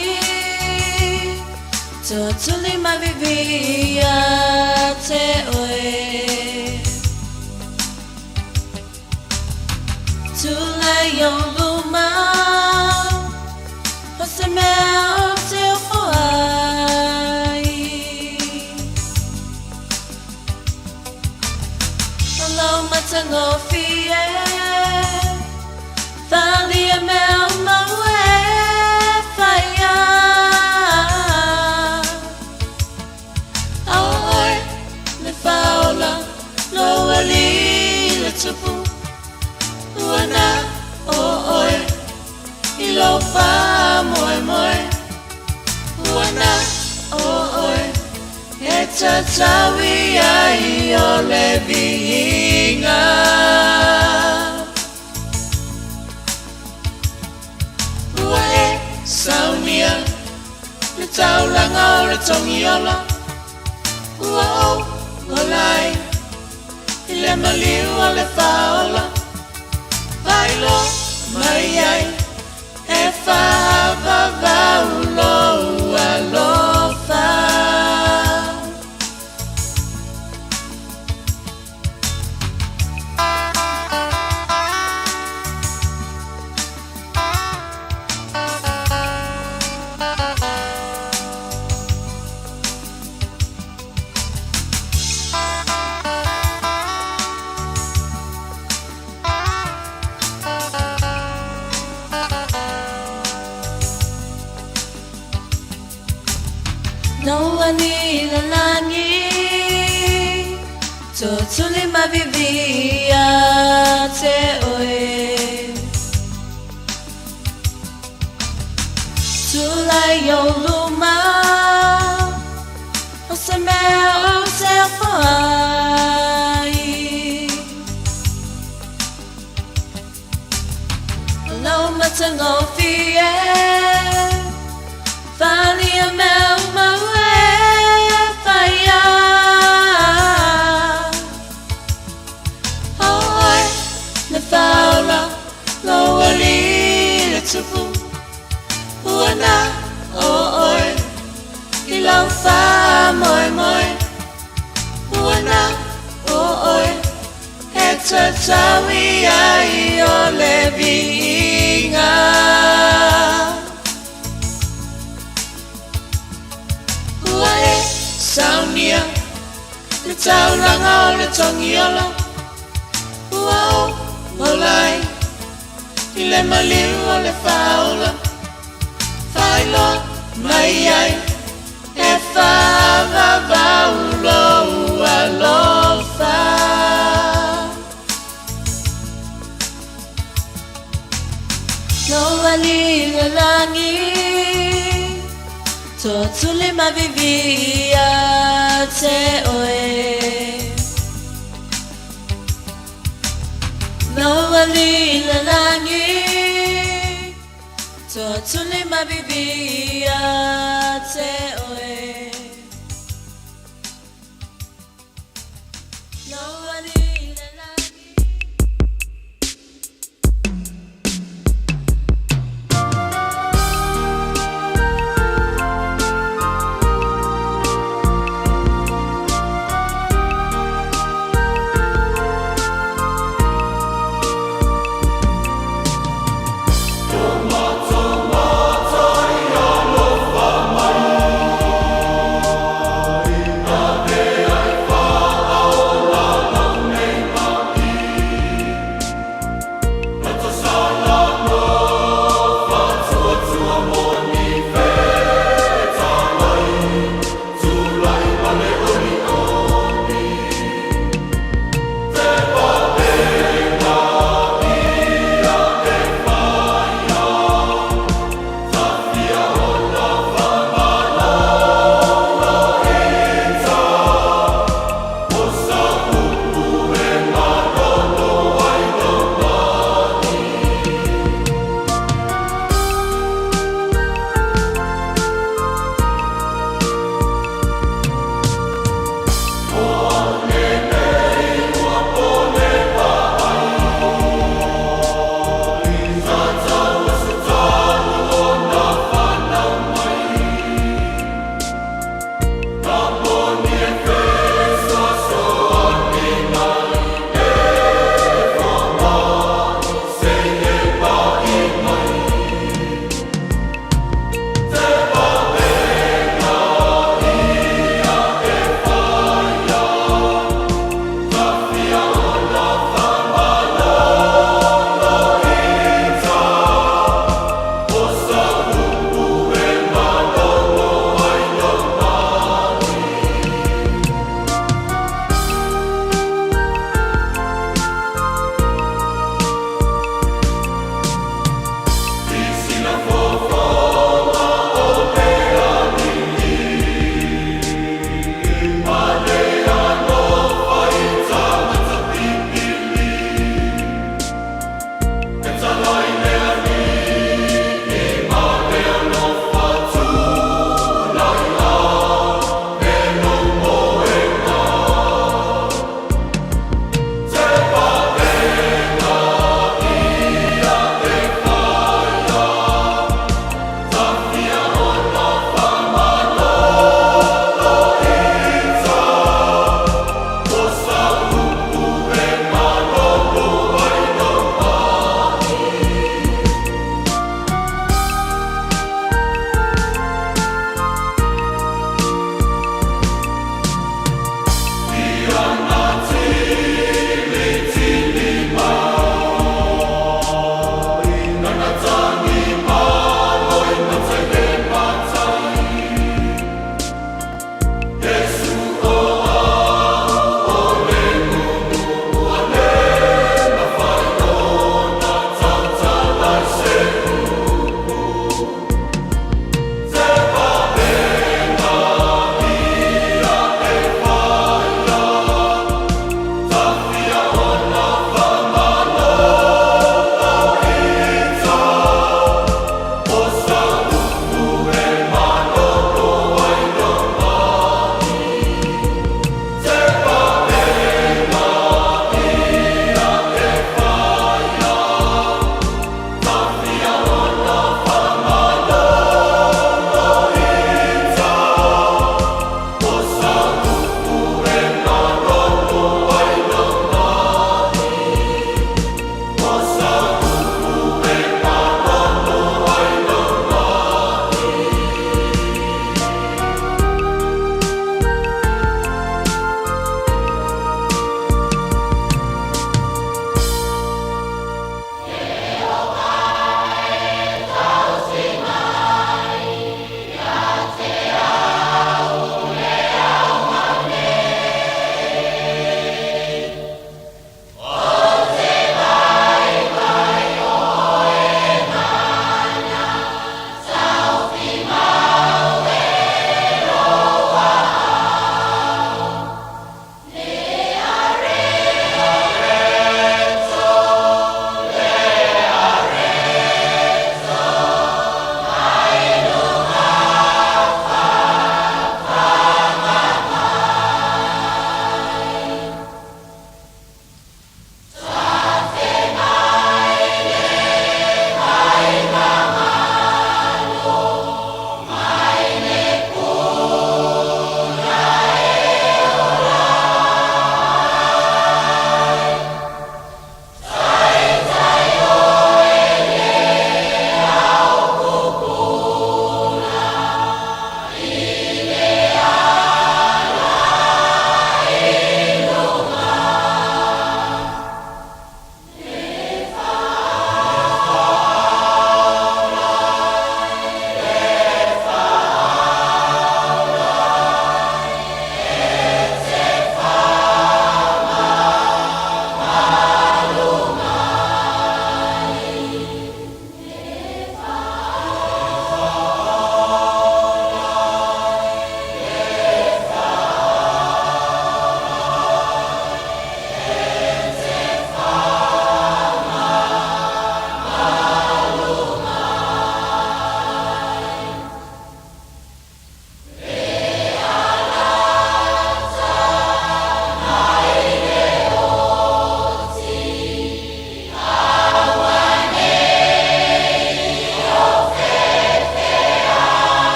Toatuli mavivi ia te oe. Tulai o luma, O se mea o te ofo ai. O lou matagofie, Talia mea mau e whaia. A oe le whaola, Lou ali le tupu, Ua na o oe i lou faamoemoe. Ua na o oe e tatau i ai o le viiga. Ua e saunia le taulaga o le togiola, Ua ou ola ai i le maliu o le faaola, Faailoa mai ai e faavavau lou alofa. Lou ali i le lagi, Tootuli mavivi ia te oe. Tulai o luma, O se mea ou te ofo ai. O lou matagofie, Talia mea mau e whaia. A oe le faaola, Lou ali le tupu, Ua na o oe i lou faamoemoe. Ua na o oe e tatau i ai o le viiga. Ua e saunia le taulaga o le togiola, Ua ou ola ai i le maliu o le faaola, Faailoa mai ai e faavavau lou alofa. Lou ali i le lagi, Tootuli mavivi ia te oe. Lou ali i le lagi, Tootuli mavivi ia te oe. Lou ali i le lagi.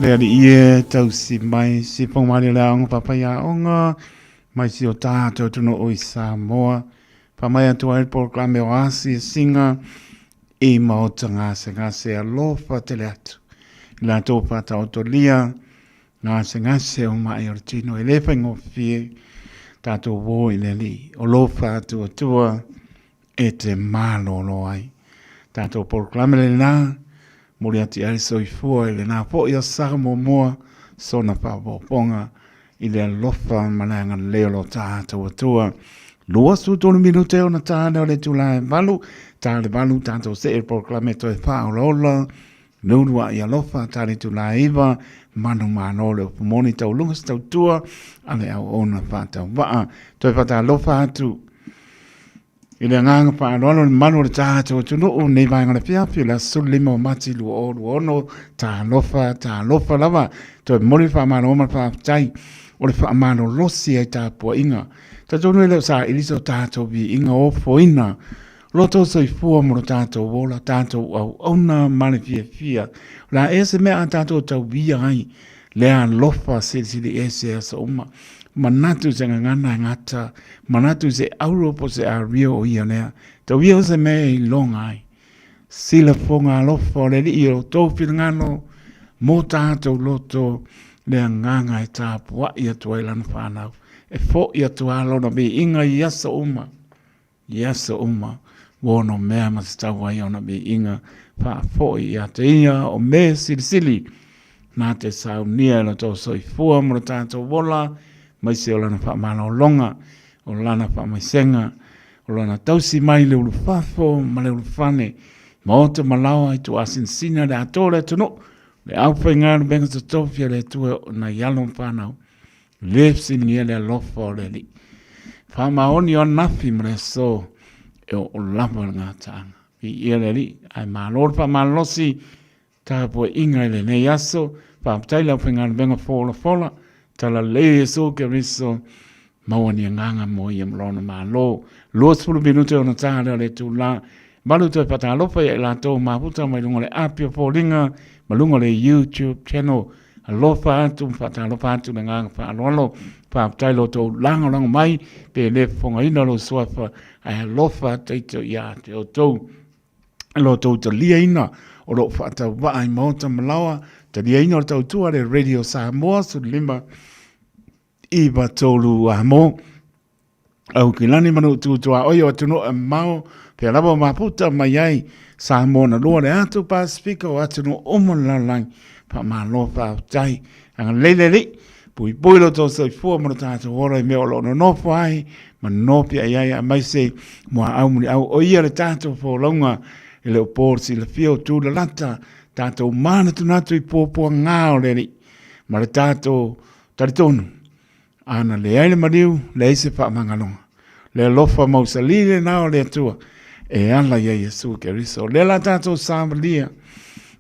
Le alii e tausi mai si whangamari o le aonga papai aonga mai si o tātou tunu o i Samoa. Whamai atu ai le polokalame o Asi e Singa i maota gasegase alofa tele atu. I latou whataotolia gasegase o mai o le tino e le whaingofie tātou wō i le alii. O lofa atu atua e te malōlō ai. Tātou polokalame lenā, moli atu i ai le soifua i lenā foʻi o sa muamua sona faaopoopoga i le alofa ma le agalelei o lo tātou Atua. 23 minute ona tā lea o le itulā e 8, tā le 8 tātou see i le polokalame toe faaolaola, le uluaʻi alofa, tā le itulā e 9, manu malo le upu moni tauluga se tautua a le auauna faatauvaa. Toe faatalofa atu I le agaga faaaloalo le mamalu o le tatou atunuu nei vaega o le afiafi o le aso 15 o Mati 2026, talofa, talofa lava. Toe momoli le faamalo ma le faafetai o le faamalolosi ai tapuaiga. Talitonu e le o saili so tatou viiga ofoina lo tou soifua mo lo tatou ola, tatou auauna ma le fiafia. O le a ea se mea a tatou tauia ai le alofa silisili ese aso uma. Manatu se gagana e gata, manatu se auro po se ario o ia lea. Tau ia o se mea e iloga ai. Silafoga alofa o le Alii o tou finagalo mō tātou loto le agaga e tapuaʻi atu ai lana whānau. E foʻi atu a lona viiga i aso uma. I aso uma, ua ono mea ma tatau ai ona viiga faafoʻi ia te ia o me silisili nā te saunia e lo tou soifua mo lo tātou ola, maise o lana faamalologa, o lana faamaisega, o lana tausi mai le ulufafo ma le ulufane, maota ma laoa i tuaasinasina le atoa o le atunuu, le aufaigaluega totofi a le Atua e oo nai alo ma fanau. Le fesiligia le alofa o le Alii. Faamaoni o anafi ma le aso e oo lava le gataaga. Viia le Alii, ae malo le faamalolosi tapuaiga i lenei aso. Faafetai le aufaigaluega folafola, talalelei Iesu Keriso, maua ni agaga mo ia ma lona malo. 20 minute ona ta lea o le itula. Malu toe faatalofa ia i latou mafuta mai luga o le api o foliga ma luga o le YouTube channel. Alofa atu ma faatalofa atu le agaga faaaloalo. Faafetai lo outou lagolago mai pe le fofogaina lou suafa ae alofa atu ito ia te outou. Lo outou taliaina o loo faatauvaa i maota ma laoa, taliaina o le tautua le Radio Samoa 15 9 3 amo. Aukilani ma nuu tutuaoi o atunuu e mamao, pea lava o mafuta mai ai Samoa na lua le atu Pasifika o atunuu uma o le lalolagi. Faamalo faafetai. Agalelei le Alii, puipui lo outou soifua ma lo tatou ola i mea o lo o nonofo ai ma nonofiai ai aemaise muaau muliau o ia le tatou folauga e le o po le silafia o tūlalata tatou manatunatu i puapuaga o le Alii ma le tatou talitonu Ana leai le maliu, leai se faamagaloga. Le alofa mausali lena o le Atua e ala ia Iesu Keriso. O lea la tātou savalia,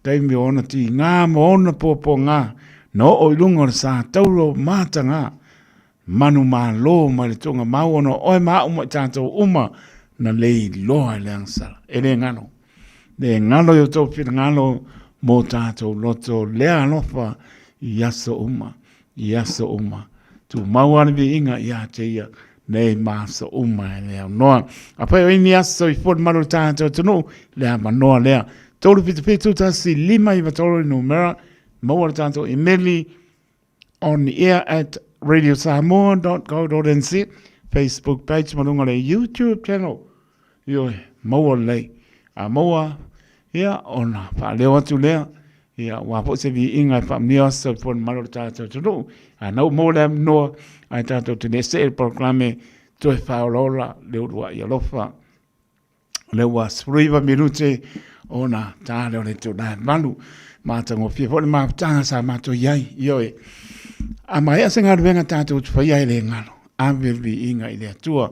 taimi o ona tigā ma ona puapuagā, na oo i luga o le sa tauro matagā, manu malo mai le tuuga mau ona o oe ma a'u ma i tātou uma na le iloa i le agasala. E le galo. Le galo i o tou finagalo mō tātou loto lea alofa i aso uma. I aso uma. Tumau a le viiga ia te ia nei ma aso uma e le aunoa. A pai o ini aso i fua le malu o le tātou atunuu, le avanoa lea. 377 1 5 9 3 le numera, maua le tātou imeli on air at radiosamoa.co.nz, Facebook page ma lunga le YouTube channel. Ioe, maua lelei. A maua, ia, ona faaleo atu lea, ia, aua foi se viiga e faamanuia aso i fua le malu o le tātou atunuu. A na ua maua le avanoa, ae tātou te le see le polokalame toe faaolaola le uluai alofa. O lea ua 19 minute ona tā lea o le itula e 8. Matagofie foi le mafutaga sa matou i ai. Ioe, a maea se galuega tātou te faia e le galo. Ave le viiga i le Atua.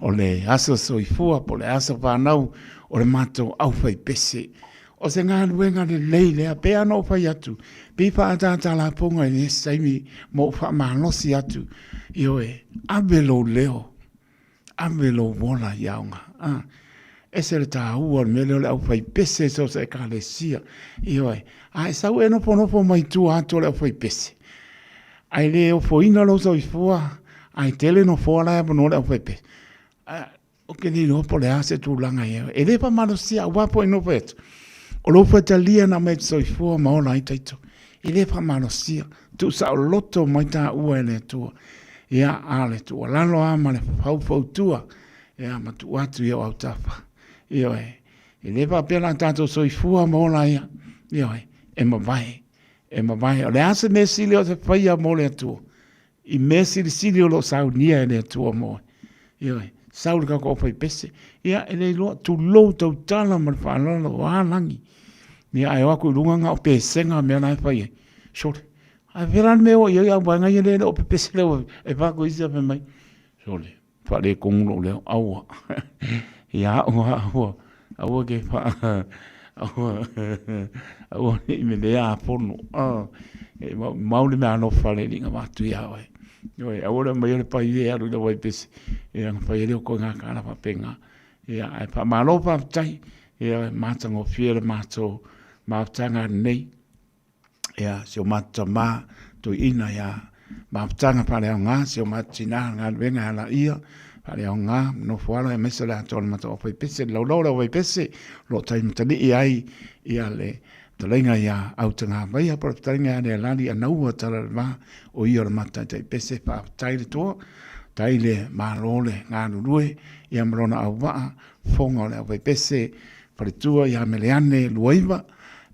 O le aso soifua po o le aso fanau o le matou aufaipese. O se galuega lelei lea, pei lava ona ou fai atu, pei faaataata lafoga i le isi taimi ma ou faamalosi atu, ioe, ave lou leo, ave lou ola i aoga. Ese le tāua o le mea lea o le aufaipese i so o se ekalesia. Ioe. A e sau e nofonofo mai tua atu o le aufaipese, ae le ofoina lou soifua, ae tele nofoa la e avanoa le aufaipese. Ou te le iloa po o le a se tulaga i ai. E le faamalosia aua foi no fai atu. O lou faitalia na aumai e te soifua ma ola ai taito. E le faamalosia. Tuusaoloto mai taua e le Atua. Ia, a o le tuualalo lava ma le faufautua, ia, ma tuu atu i ou autafa. Ioe. E le faapea la tatou soifua ma ola ia. Ioe. E mavae. E mavae. O le a se mea sili o se faia mo le Atua? I mea silisili o lo o saunia e le Atua mo oe. Ioe, sau le tatou aufaipese. Ia, e le iloa, tulou tautala ma le faaaloalo, o a lagi. Ia, ae o atu i luga na o pesega mea la e fai ai. Sole, ae fea la le mea o i ai au vaega ia lea e le o pepese le au e fa atu isi fai mai. Sole, faaletonu lou leo, aua. Ia au, aua, aua ke fa, aua, aua ne i me lea apono. E mau le mea alofa le liga watu ia oe. Ioe, aua le mai o le pai e alu i le waipese. Ia, na fai e leo koe ngā kāla whapenga. Ia, ae wha malo whafetai. Ia, mātangofie le mātou mafutaga nei. Ia, si o mātou tamā, toeaina ia mafutaga faaleaoga, si o mātou tinā, galuega e ala ia, faaleaoga, nofo alo aemaise o le atoa o le matou aufaipese, le laulau o le aufaipese, o lo o taimatalii ai ia le fetalaiga ia Autagavaia, po o le fetalaiga ia Lealali Anaua Talalava, o ia o le matou taitaipese, faafetai le toa, faafetai le Malo le galulue, ia ma lona auvaa, fofoga o le aufaipese, faletua ia Meleane Luaiva,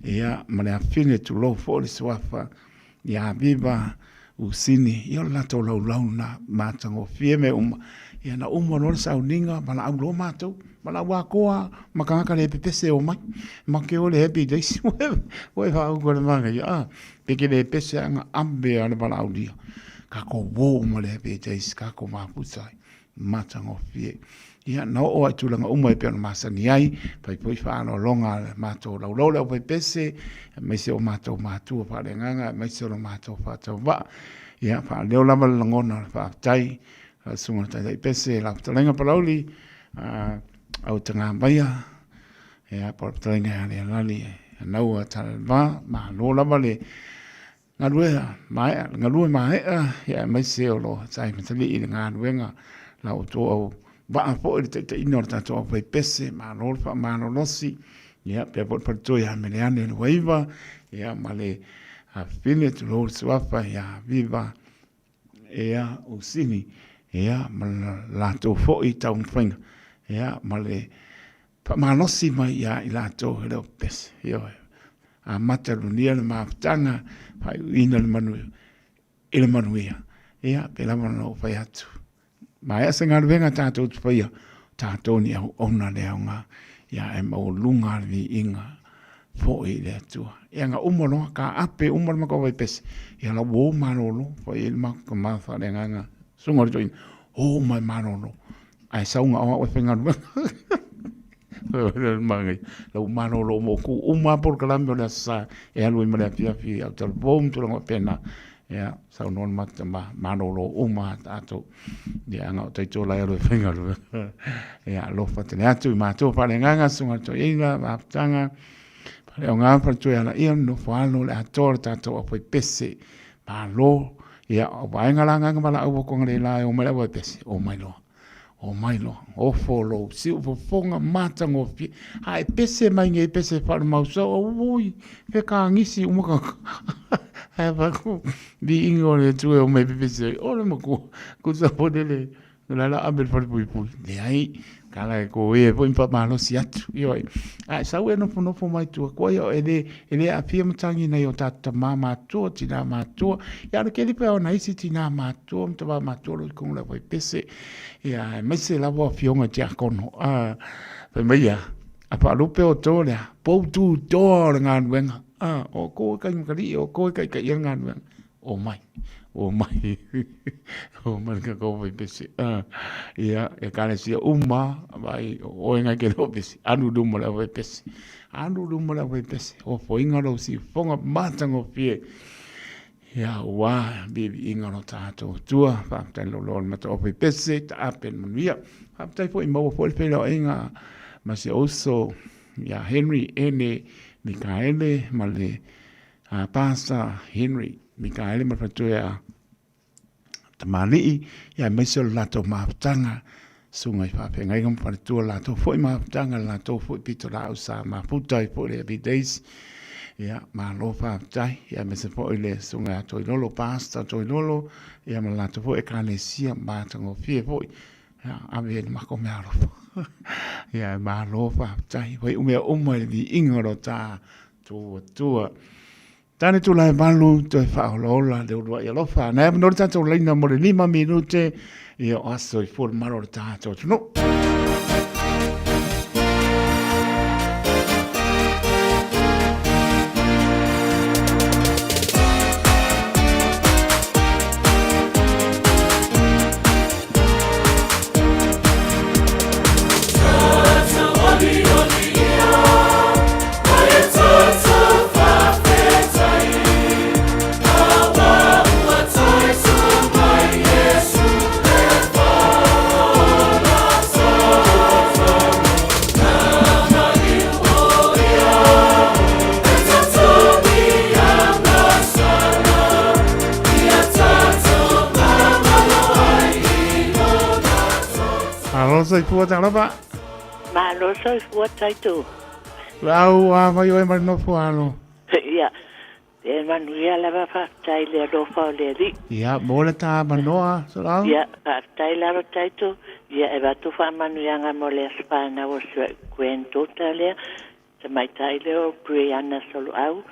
ia ma le afine tulou foi le suafa ia Viva Usini, ia o le latou laulau lena matagofie mea uma. Ia na uma loa le sauniga, valaau loa matou, valaau atoa ma tagata le pepese e omai. Ma ke o le happy days, ua e faautu le manaia, ah, pe ke le pese anga ave a le valaaulia. Kakou uo uma le happy days, kakou mafuta ai. Matagofie. Ia, na oo lava i tulaga uma e pei ona masani ai, fai foi faaaloaloga a le matou laulau le aufaipese, aemaise o matou matua faaleagaga, aemaise o le matou faatauvaa. Ia, faaleo lava le lagona o le faafetai, lau Susuga i le Taitaipese, lau Fetalaiga Palauli, Autagavaia, ia, po o le Fetalaiga ia Lealali Naua Talalava, malo lava le Galuega maea, galue maea, ia aemaise o lo tai matalii i le galuega la outou au vaa foi le taitaiina o le tatou aufaipese, malo le faamalolosi, ia pea foi le faletua ia Meleane Luaiva, ia ma le afifine tulou le suafa ia Viva ia Usini, ia ma le latou foi taumafaiga, ia ma le Faamalosi mai ia i latou e le o pepese. Ioe. Amata lunia le mafutaga, faaiuina le manuia, i le manuia. Ia, pe lava ona ou fai atu. Maea se galuega tatou te faia, tatou ni auauna le aoga, ia e maualuga le viiga foi i le Atua. Ia na uma loa, ka ape uma le matou vaipese, ia la ua o malolo, fai ai le matou tama faaleagaga, susuga o le toeaina, o uma e malolo. Ae sau na o au e faigaluega. Lau malolo uma o ku uma lava polokalame o le Aso Sa e alu ai ma le afiafi au talavou ma tulaga faapena. Ia, saunoa le matou tama, malolo uma lava tatou. Ia, na o taito la e alu e faigaluega. Ia, alofa tele atu i matou faaleagaga, susuga i le toeaina, mafutaga, faleaoga, faletua e alaia, nofo alo le atoa o le tatou aufaipese. Malo. Ia, o vaega la na na valaau atu analeila e omai le aufaipese, omai loa. Omai loa, ofo lou siufofoga matagofie. A e pese mai nei pese faalemausau, oi, fekagisi uma tagata. Ae fai atu, viiga o le Atua e omai e pepese ai. O le matua, tusa foi lele, O le ala ave le falepuipui. Leai, kala e ko e foi malosi atu. Ioe. A e sau e nofonofo mai tua koa ia e le e le aafia matagi nei o tātou tamā mātua, tinā mātua. Ia le keli pea ona isi tinā mātua, ma tamā mātua lo i kongo le wai pese. Ia, aemaise lava afioga i tiakono. A, fai mai ia, a whaalupe o tō lea, pou tū toa o le galuega. A, o ko e kai makali'i, o ko e kai kai ia le galuega. Omai, omai, omai le kakau fai pese. Ia, ekalesia uma, vai, oe ngai ke leo pese, alu luma le au fai pese. Alu luma le au fai pese, ofoinga lou siufofoga matagofie. Ia, ua viiviiga lo tatou Atua, faafetai lou loa le mata o fai pese, taape le manuia. Faafetai foi maua foi le feiloaiga. ma si ou uso ia Henry Ene Mikaele ma le Pastor Henry Mikaele ma le faletua ia Tamalii, ia aemaise o le latou mafutaga, susuga i faafeagaiga ma faletua, latou foi mafutaga, le latou foi pitolaau sa mafuta ai foi le Happy Days. Ia, malo faafetai, ia aemaise foi le susuga ia Toilolo, Pastor Toilolo, ia ma le latou foi ekalesia matagofie foi. Ia, ave ai le makou meaalofa. Ia, malo faafetai. Ua iu mea uma i le viiga o lo ta Atua. Tane tulae malu toe faaolaola le uluai alofa. Nai avanoa le tatou laina mo le 5 minute ia o aso i fua le malo o le tatou atunuu. Malo soifua talofa. Malo soifua taitu. Lau a mai oe mai nofo alo. Ia. E manuia lava faafetai le alofa o le Alii. Ia, mo le ta manoa, Solau. Ia, faafetai lava Taito. Ia, e avatu faamanuiaga mo le aso fanau o si granddaughter lea, tamaitai lea o Brianna Soloau,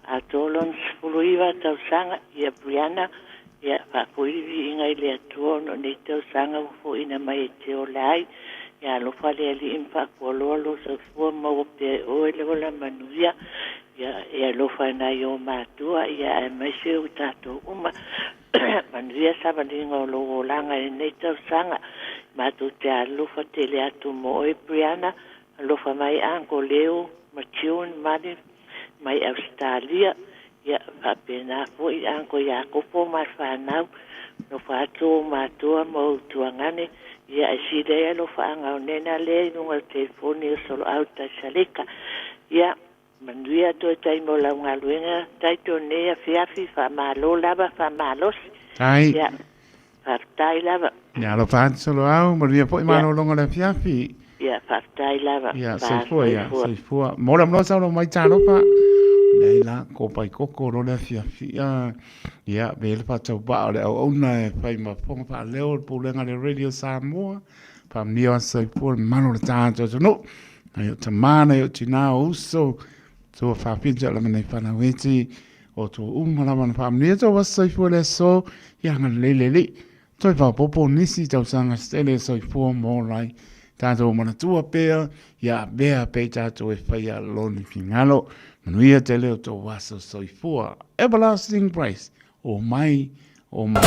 atoa lona 19 tausaga. Ia, Brianna, ia, faafoi le viiga i le Atua ona o nei tausaga ua foina mai e te ola ai. Ia alofa le Alii ma faafualoa lou soifua maua pea e oe le ola manuia. Ia e alofa i nai o matua, ia aemaise o tatou uma. Manuia savaliga o lou olaga i lenei tausaga. Matou te alofa tele atu mo oe Brianna, alofa mai Uncle Leo ma June Mali mai Ausetalia, ia faapena foi Uncle Iakopo ma le fanau, alofa atu ou matua ma ou tuagane, ia ae sili ai alofaaga o nena lea i luga o le telefoni o Soloau Taisaleka. Ia Manuia toe taimi o lau galuega taito nei afiafi faamalo lava faamalosi. Tai. Ia faafetai lava. Ia alofa atu Soloau, manuia foi malologa o le afiafi. Ia faafetai lava. Ia soifua ia soifua. Mo le avanoa saunoa mai talofa. Leai la, kopai koko lo le afiafi. Ia, ia ve le faatauvaa o le auauna e fai ma fofoga faaleo o le Pulega a le Radio Samoa. Faamanuia soifua le mamalu o le tatou atunuu. Nai o tamā, nai o tinā, o uso, tua whawhiti o lama nei whanau eti, o tō uma lava na whaamanuia tō aso soifua le aso, ia hanga lelei le alii. Toe whaopopo nisi tausaga setele soifua mō lai tātou manatua pea, ia avea pea i tātou e whaia loni fingalo. Manuia tele o tō aso soifua. Everlasting Grace, o mai, o mai.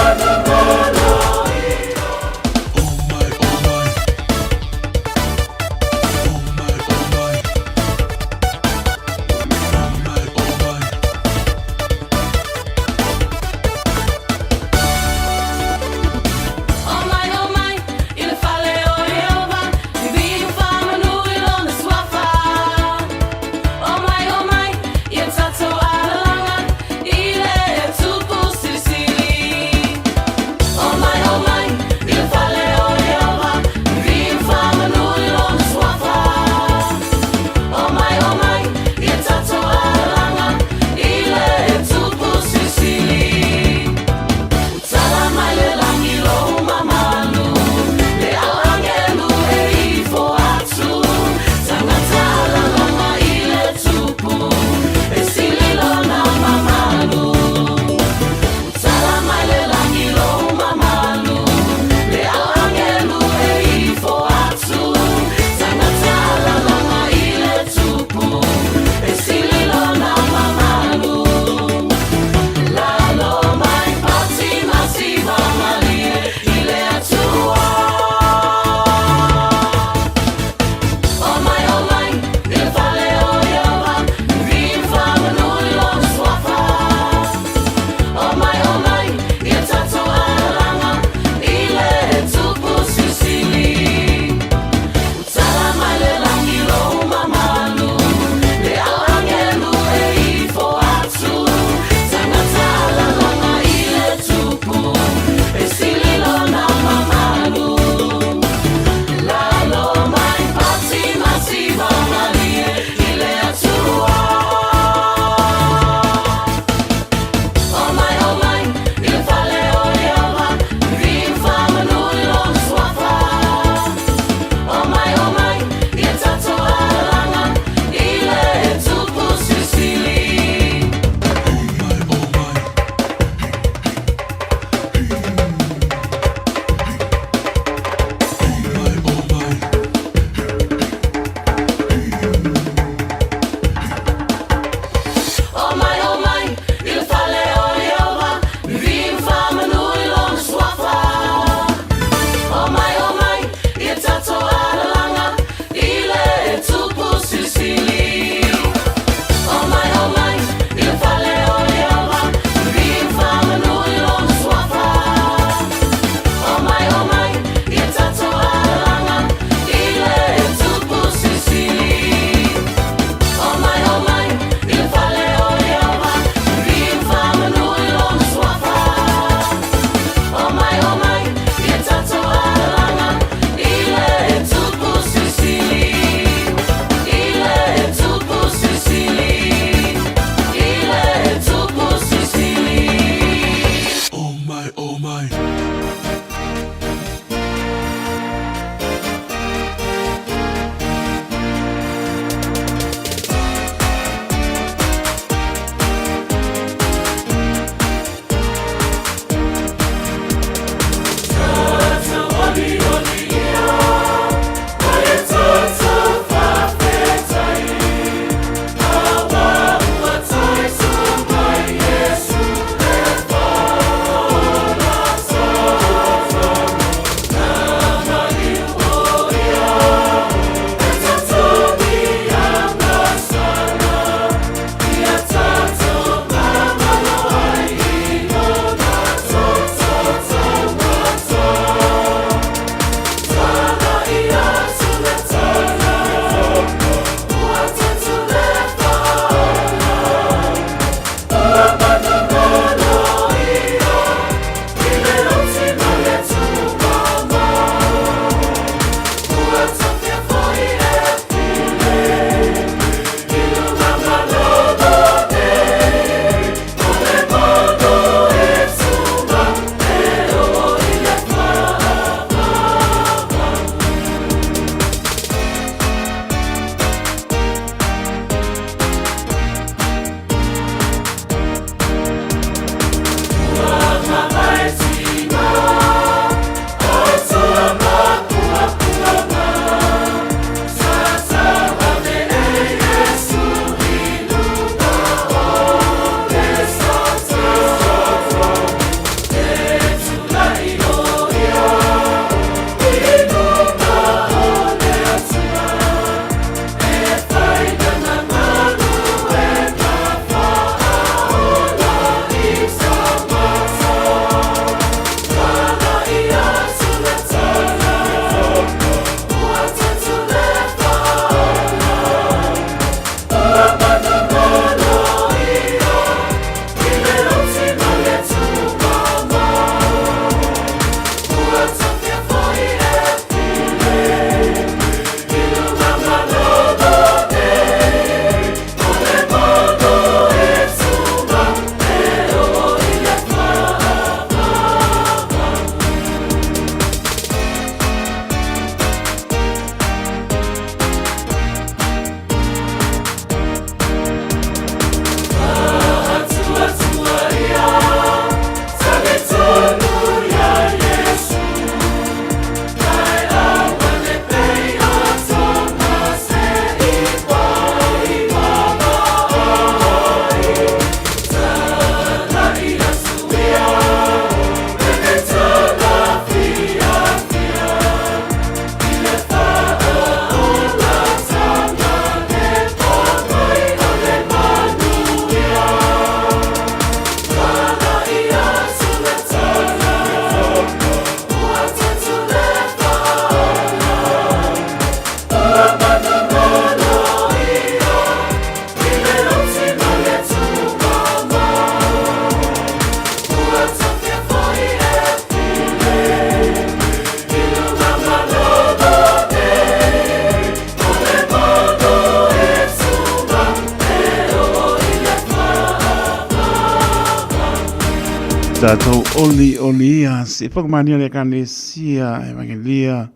Tatou oli oli ia se whakamania le Ekalesia Evangelia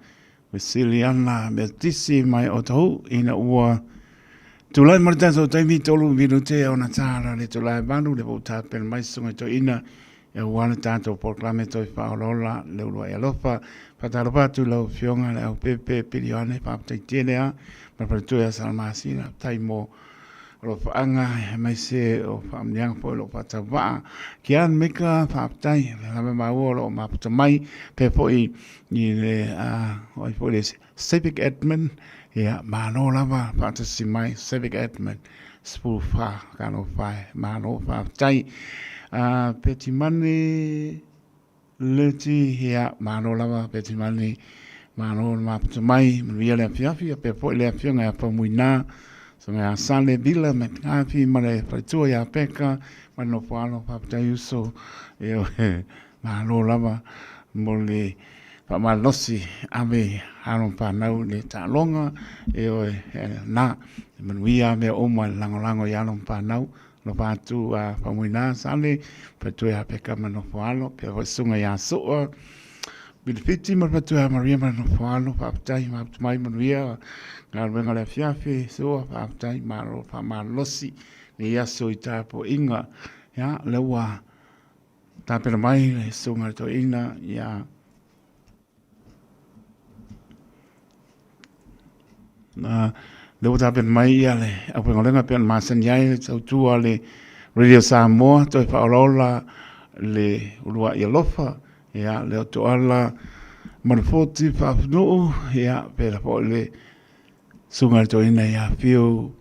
Wesiliana Metisi mai o tahu ina ua tulai mai le tatou taimi tolu minute ona tāla le tulai malu le vou tāpena mai sunga to ina e ua le tatou polokalame toi whaolaola le ulua e alofa whatalofa atu lau fionga le au pepe pili oane whaapatai tele a ma whaletue a Salamasina tai mo Alofaaga aemaise o faamanuiaga foi o lo o faatauvaa. Kian Mika, faafetai, o lea lava e maua o lo o mafuta mai pea foi i le o ai foi le Civic Admin, ia, malo lava faatasi mai Civic Admin, 14 talofa e, malo faafetai. Petimani Leti, ia, malo lava Petimani, malo le mafuta mai, manuia le afiafi, ia pea foi le afioga ia Faumuina, Susuga ia Sale Vila McCarthy ma le faletua ia Peka ma le nofo alo, faafetai uso, ioe, malo lava mo le faamalolosi ave alo ma fanau i le taaloga, ioe, na, manuia mea uma i le lagolago i alo ma fanau. Alofa atu a Faumuina Sale, faletua ia Peka ma le nofo alo, pea foi susuga ia Sua, Pilipiti ma le faletua ia Maria ma le nofo alo, faafetai mafuta mai manuia galuega o le afiafi, Sua, faafetai malo faamalolosi lenei aso i tapuaiga. Ia, lea ua tapena mai le susuga i le toeaina ia Na, lea ua tapena mai ia le aufaigaluega pei ona masani ai le tautua a le Radio Samoa toe faaolaola le uluai alofa, ia le Otoala Manufoti Faafunuu, ia pela foi le Susuga i le Toeaina ia Fiu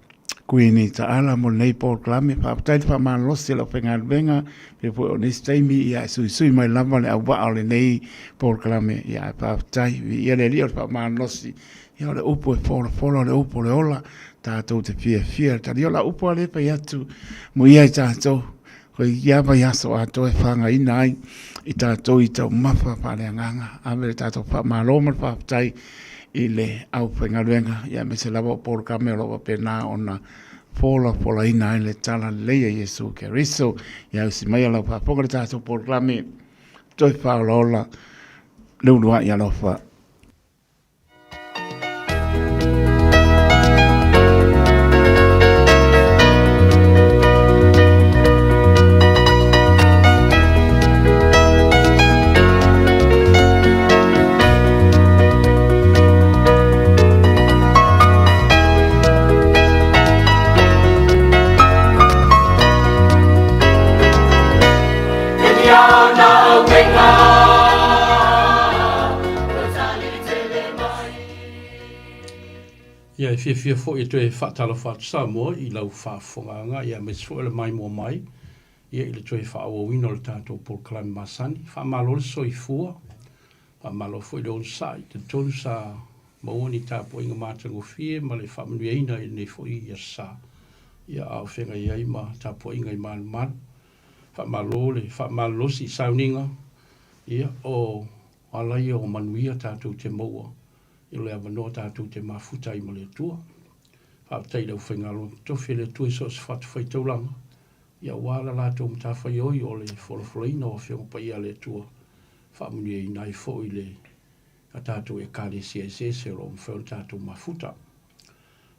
Kuini Taala mo lenei polokalame. Faafetai le faamalolosi a le aufaigaluega, pei foi o nisi taimi ia e suisui mai lava le auvaa o lenei polokalame. Ia ae faafetai, viia le Alii o le faamalolosi. Ia o le upu e folafola, o le upu o le ola, tatou te fiafia i le tali. Ia o lau upu lava lea e fai atu mo ia i tatou, ko ia vaiaso atoa e fagaina ai i tatou i taumafa faaleagaga. Ave le tatou faamalo ma le faafetai i le aufaigaluega, ia aemaise lava o polokalame o lo o faapena ona folafolaina ai le talalelei a Iesu Keriso. Ia ausi mai a lau faafofoga le tatou polokalame toe faaolaola le uluai alofa. Ia, e fiafia foi e toe faatalofa atu Samoa i lau faafofogaaga, ia aemaise foi o le maimoa mai ia i le toe faaauauina o le tatou polokalame masani. Faamalo le soifua, faamalo foi le onosai. Talitonu sa maua ni tapuaiga matagofie ma le faamanuiaina i lenei foi aso Sa, ia a o feagai ai ma tapuaiga i malumalu. Faamalo le faamalolosi i sauniga, ia o ala ia o manuia tatou te maua i le avanoa tatou te mafuta ai ma le Atua. Faafetai i le aufaigaluega totofi a le Atua i so o se fatafaitaulaga, ia aua la latou matafaioi o le folafolaina o Afioga Paia a le Atua, faamanuiaina ai foi le a tatou Ekalesia eseese o lo o mafai ona tatou mafuta.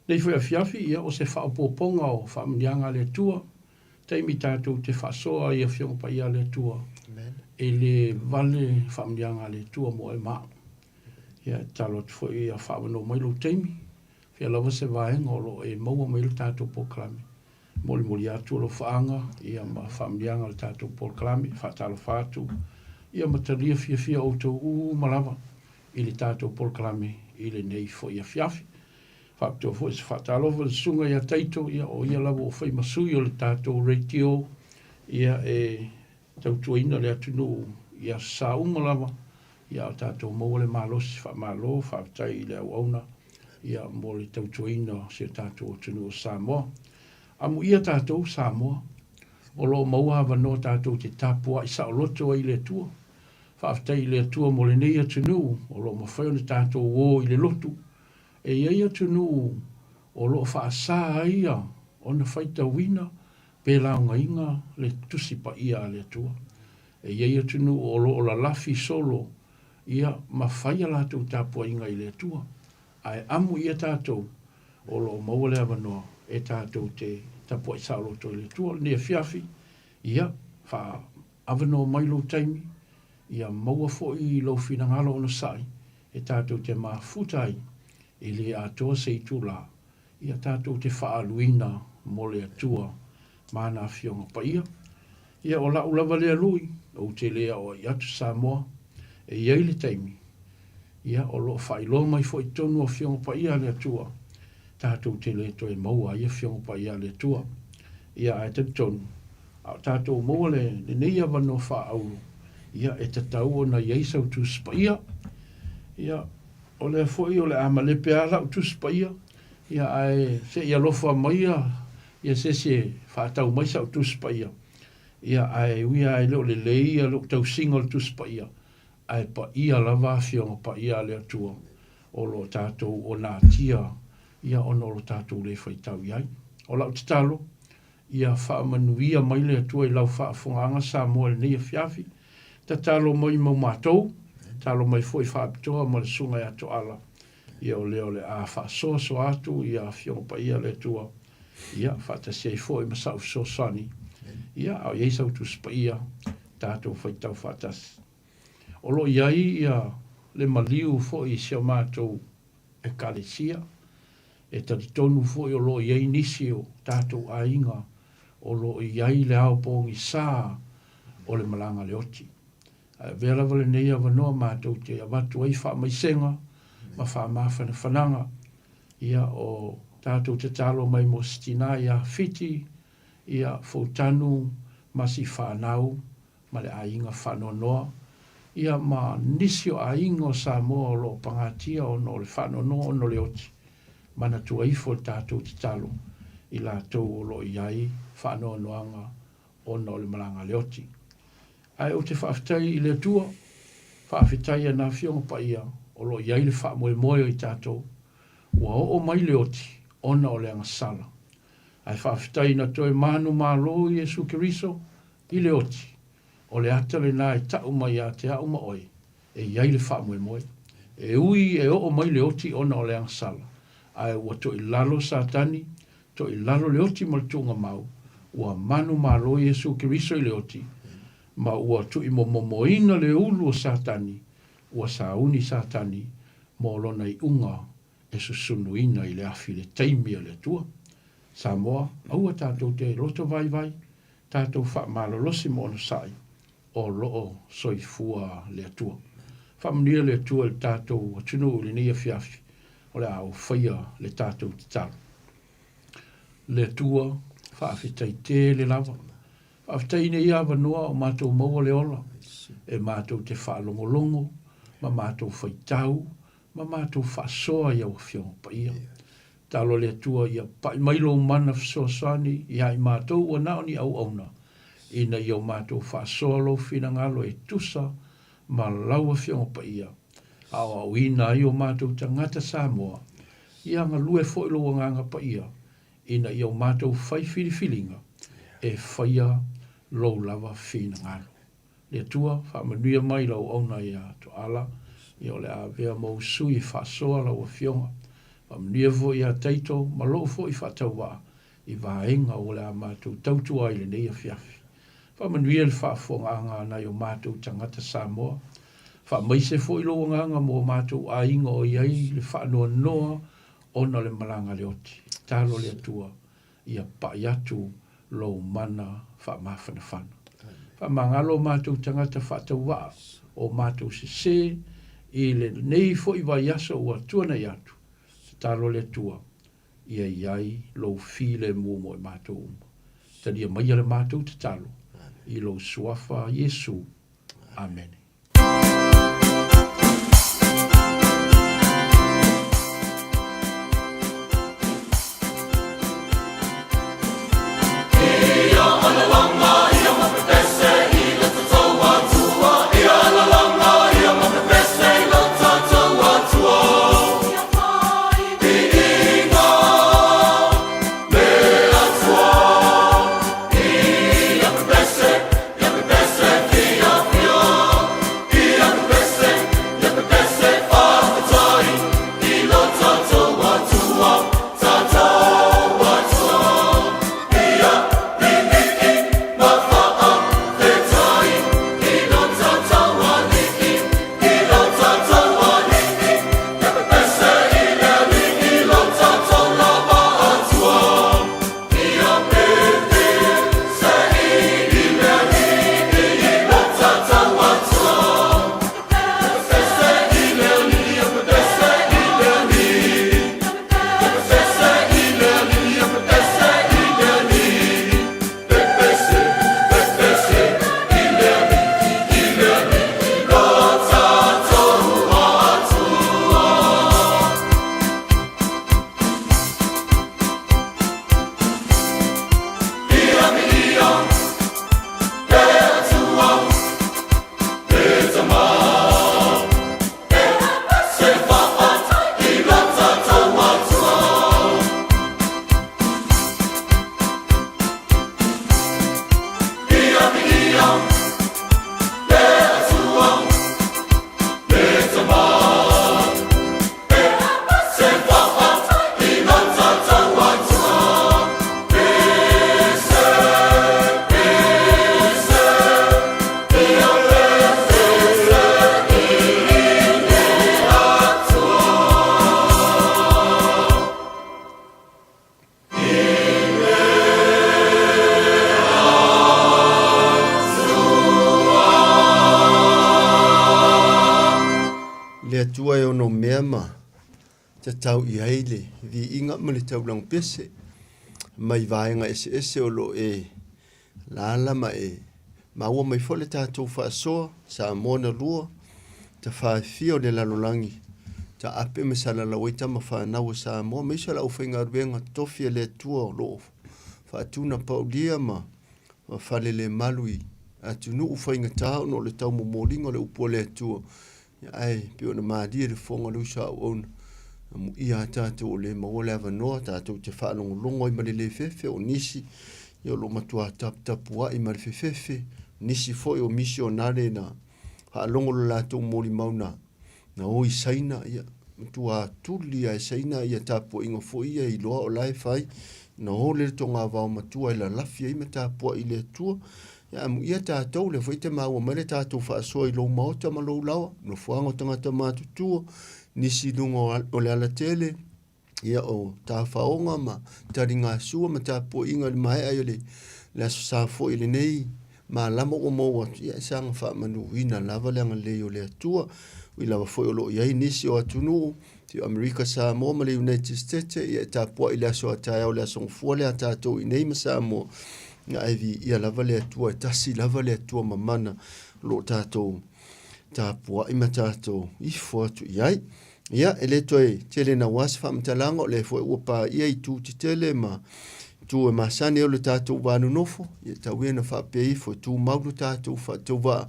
Nei foi afiafi, ia o se faaopoopoga o faamanuiaga a le Atua, taimi tatou te faasoa i Afioga Paia a le Atua, e le vale faamanuiaga a le Atua mo oe ma au. Ia, e tatalo atu foi ia faaavanoa mai lou taimi, fia lava se vaega o lo o e maua mai le tatou polokalame, molimoli atu alofaaga ia ma faamanuiaga o le tatou polokalame, faatalofa atu ia ma talia fiafia outou uma lava i le tatou polokalame i lenei foi afiafi. Faapitoa foi se faatalofa i le susuga ia Taito, ia o ia lava ua fai ma sui o le tatou radio ia e tautuaina le atunuu i aso sa uma lava, ia a o tatou maua le malosi, faamalo, faafetai i le auauna ia mo le tautuaina o si o tatou atunuu o Samoa. Amuia tatou Samoa, o lo o maua avanoa tatou te tapuai saoloto ai i le Atua. Faafetai i le Atua mo lenei atunuu o lo o mafai ona tatou o i le lotu. E i ai atunuu o lo o faasa ai ona faitauina pe laogaina le Tusi Paia a le Atua. E i ai atunuu o lo o lalafi solo, ia, ma fai a latou tapuaiga i le Atua. Ae amu ia tatou o lo o maua le avanoa e tatou te tapuai saoloto i le Atua. O lenei afiafi, ia, faa-avanoa mai lou taimi, ia maua foi lou finagalo onosai e tatou te mafuta ai, e le atoa se itula, ia tatou te faaaluina mo le Atua ma ana Afioga Paia. Ia o la'u lava lea lui, ou te le aoai atu Samoa, e i ai le taimi, ia o lo o faailoa mai foi i totonu o Afioga Paia a le Atua, tatou te le toe maua ai Afioga Paia a le Atua. Ia ae talitonu, a o tatou maua le, lenei avanoa faaauro, ia e tatau ona i ai sau Tusi Paia. Ia, o lea foi o le a malepe lava la'u Tusi Paia, ia ae se i alofa mai ia ia se isi e faatau mai sa'u Tusi Paia. Ia ae ui lava e le o lelei ia lo'u tausiga o le Tusi Paia, ae paia lava Afioga Paia a le Atua o lo o tatou onatia ia ona o lo tatou le faitau i ai. O la'u tatalo, ia faamanuia mai le Atua i lau faafofogaaga Samoa i lenei afiafi. Tatalo mai mo matou, tatalo mai foi faapitoa ma le Susuga ia Toala, ia o lea o le a faasoasoa atu ia Afioga Paia a le Atua, ia faatasi ai foi ma sa'u fesoasoani, ia a o i ai sau Tusi Paia, tatou faitau faatasi. O lo o i ai ia le maliu foi i si a matou Ekalesia, e talitonu foi o lo o i ai nisi o tatou aiga o lo o i ai le ao pogisa o le malaga le oti. Ae avea lava lenei avanoa matou te avatu ai faamaisega ma faamafanafanaga, ia o tatou tatalo mai mo si tina ia Fiti, ia Foutanu ma si fanau ma le aiga faanoanoa, ia ma nisi o aiga o Samoa o lo o pagatia ona o le faanoanoa ona o le oti, manatua ifo le tatou tatalo i latou o lo o i ai faanoanoaga ona o le malaga a le oti. Ae ou te faafetai i le Atua, faafetai Ana Afioga Paia o lo o i ai le faamoemoe o i tatou, ua oo mai le oti ona o le agasala. Ae faafetai na toe manumalo Iesu Keriso i le oti, o le ata lena e ta'u mai ia te a'u ma oe, e i ai le faamoemoe. E ui e oo mai le oti ona o le agasala, ae ua toilalo Satani, toilalo le oti ma le tuugamau, ua manumalo Iesu Keriso i le oti, ma ua tuuimomomoina le ulu o Satani, ua sauni Satani mo lona iuga e susunuina i le afi i le taimi a le Atua. Samoa, aua tatou te loto vaivai, tatou faamalolosi ma onosai, o lo o soifua le Atua. Faamanuia le Atua i le tatou atunuu i lenei afiafi, o le a ou faia le tatou tatalo. Le Atua, faafetai tele lava. Faafetai i nei avanoa o matou maua le ola, e matou te faalogologo ma matou faitau ma matou faasoa i au Afioga Paia. Tatalo le Atua ia pai mai lou mana fesoasoani ia i matou ua na o ni auauna, ina ia o matou faasoa lou finagalo e tusa ma lau Afioga Paia, aoaoina ai o matou tagata Samoa, ia galue foi lou Agaga Paia, ina ia o matou fai filifiliga e faia lou lava finagalo. Le Atua, faamanuia mai lau auauna ia Toala, ia o le a avea ma ou sui e faasoa lau Afioga. Faamanuia foi ia Taito ma lou foi faatauvaa i vaega o le a matou tautua ai i lenei afiafi. Faamanuia le faafofogaaga a nai o matou tagata Samoa. Faamaise foi lou agaga mo o matou aiga o i ai le faanoanoa ona o le malaga a le oti. Talo le Atua, ia pai atu lou mana faamafanafana. Faamagalo o matou tagata faatauvaa, o matou sese i lenei foi vaiaso ua tuanai atu, tatalo le Atua ia i ai lou filemu mo i matou uma. Talia maia le matou tatalo i lou Suafa Iesu. Amene. Atua e ono mea ma tatau i ai le viiga ma le taulaga pese mai vaega eseese o lo o e alaala ma e maua mai foi le tatou faasoa Samoa na lua tafaafia o le lalolagi taape ma salalau ai tama fanau a Samoa aemaise o le aufaigaluega totofi a le Atua o lo o faatuna paulia ma falelemalu i atunuu faigata ona o le taumomoliga o le upu a le Atua. Ae pei ona malie le fofoga o le uso a auauna, amuia a tatou o le maua le avanoa, tatou te faalogologo ai ma le le fefe, o nisi ia o lo o matua taputapuai ma le fefefe, nisi foi o misionare na faalogo lo latou molimau na na o i Saina, ia, matua tuli lava e Saina ia tapuaiga foi ia iloa o la e fai, na o le togavao matua e lalafi ai ma tapuai i le Atua. Ia, amuia tatou, lea foi e te maua mai le tatou faasoa i lou maota ma lou laoa, nofoaga o tagata matutua, nisi i luga o le alatele, ia o tafaoga ma taligasua ma tapuaiga i le maea i le, le Aso Sa foi i lenei malama ua maua atu, ia e saga faamanuina lava le agalelei o le Atua. Ui lava foi o lo o i ai nisi o atunuu, o Amerika Samoa ma le United States, ia e tapuai i le aso a taeao le aso Gafua lea a tatou i nei ma Samoa, ia ae viia lava le Atua, e tasi lava le Atua mamana o lo o tatou tapuai ma tatou ifo atu i ai. Ia, e le toe tele naua se faamatalaga, o lea foi ua paia itu tetele ma itu e masani ai o le tatou va nonofo, ia tau ia ina faapea ifo e tumau lo tatou faatauvaa,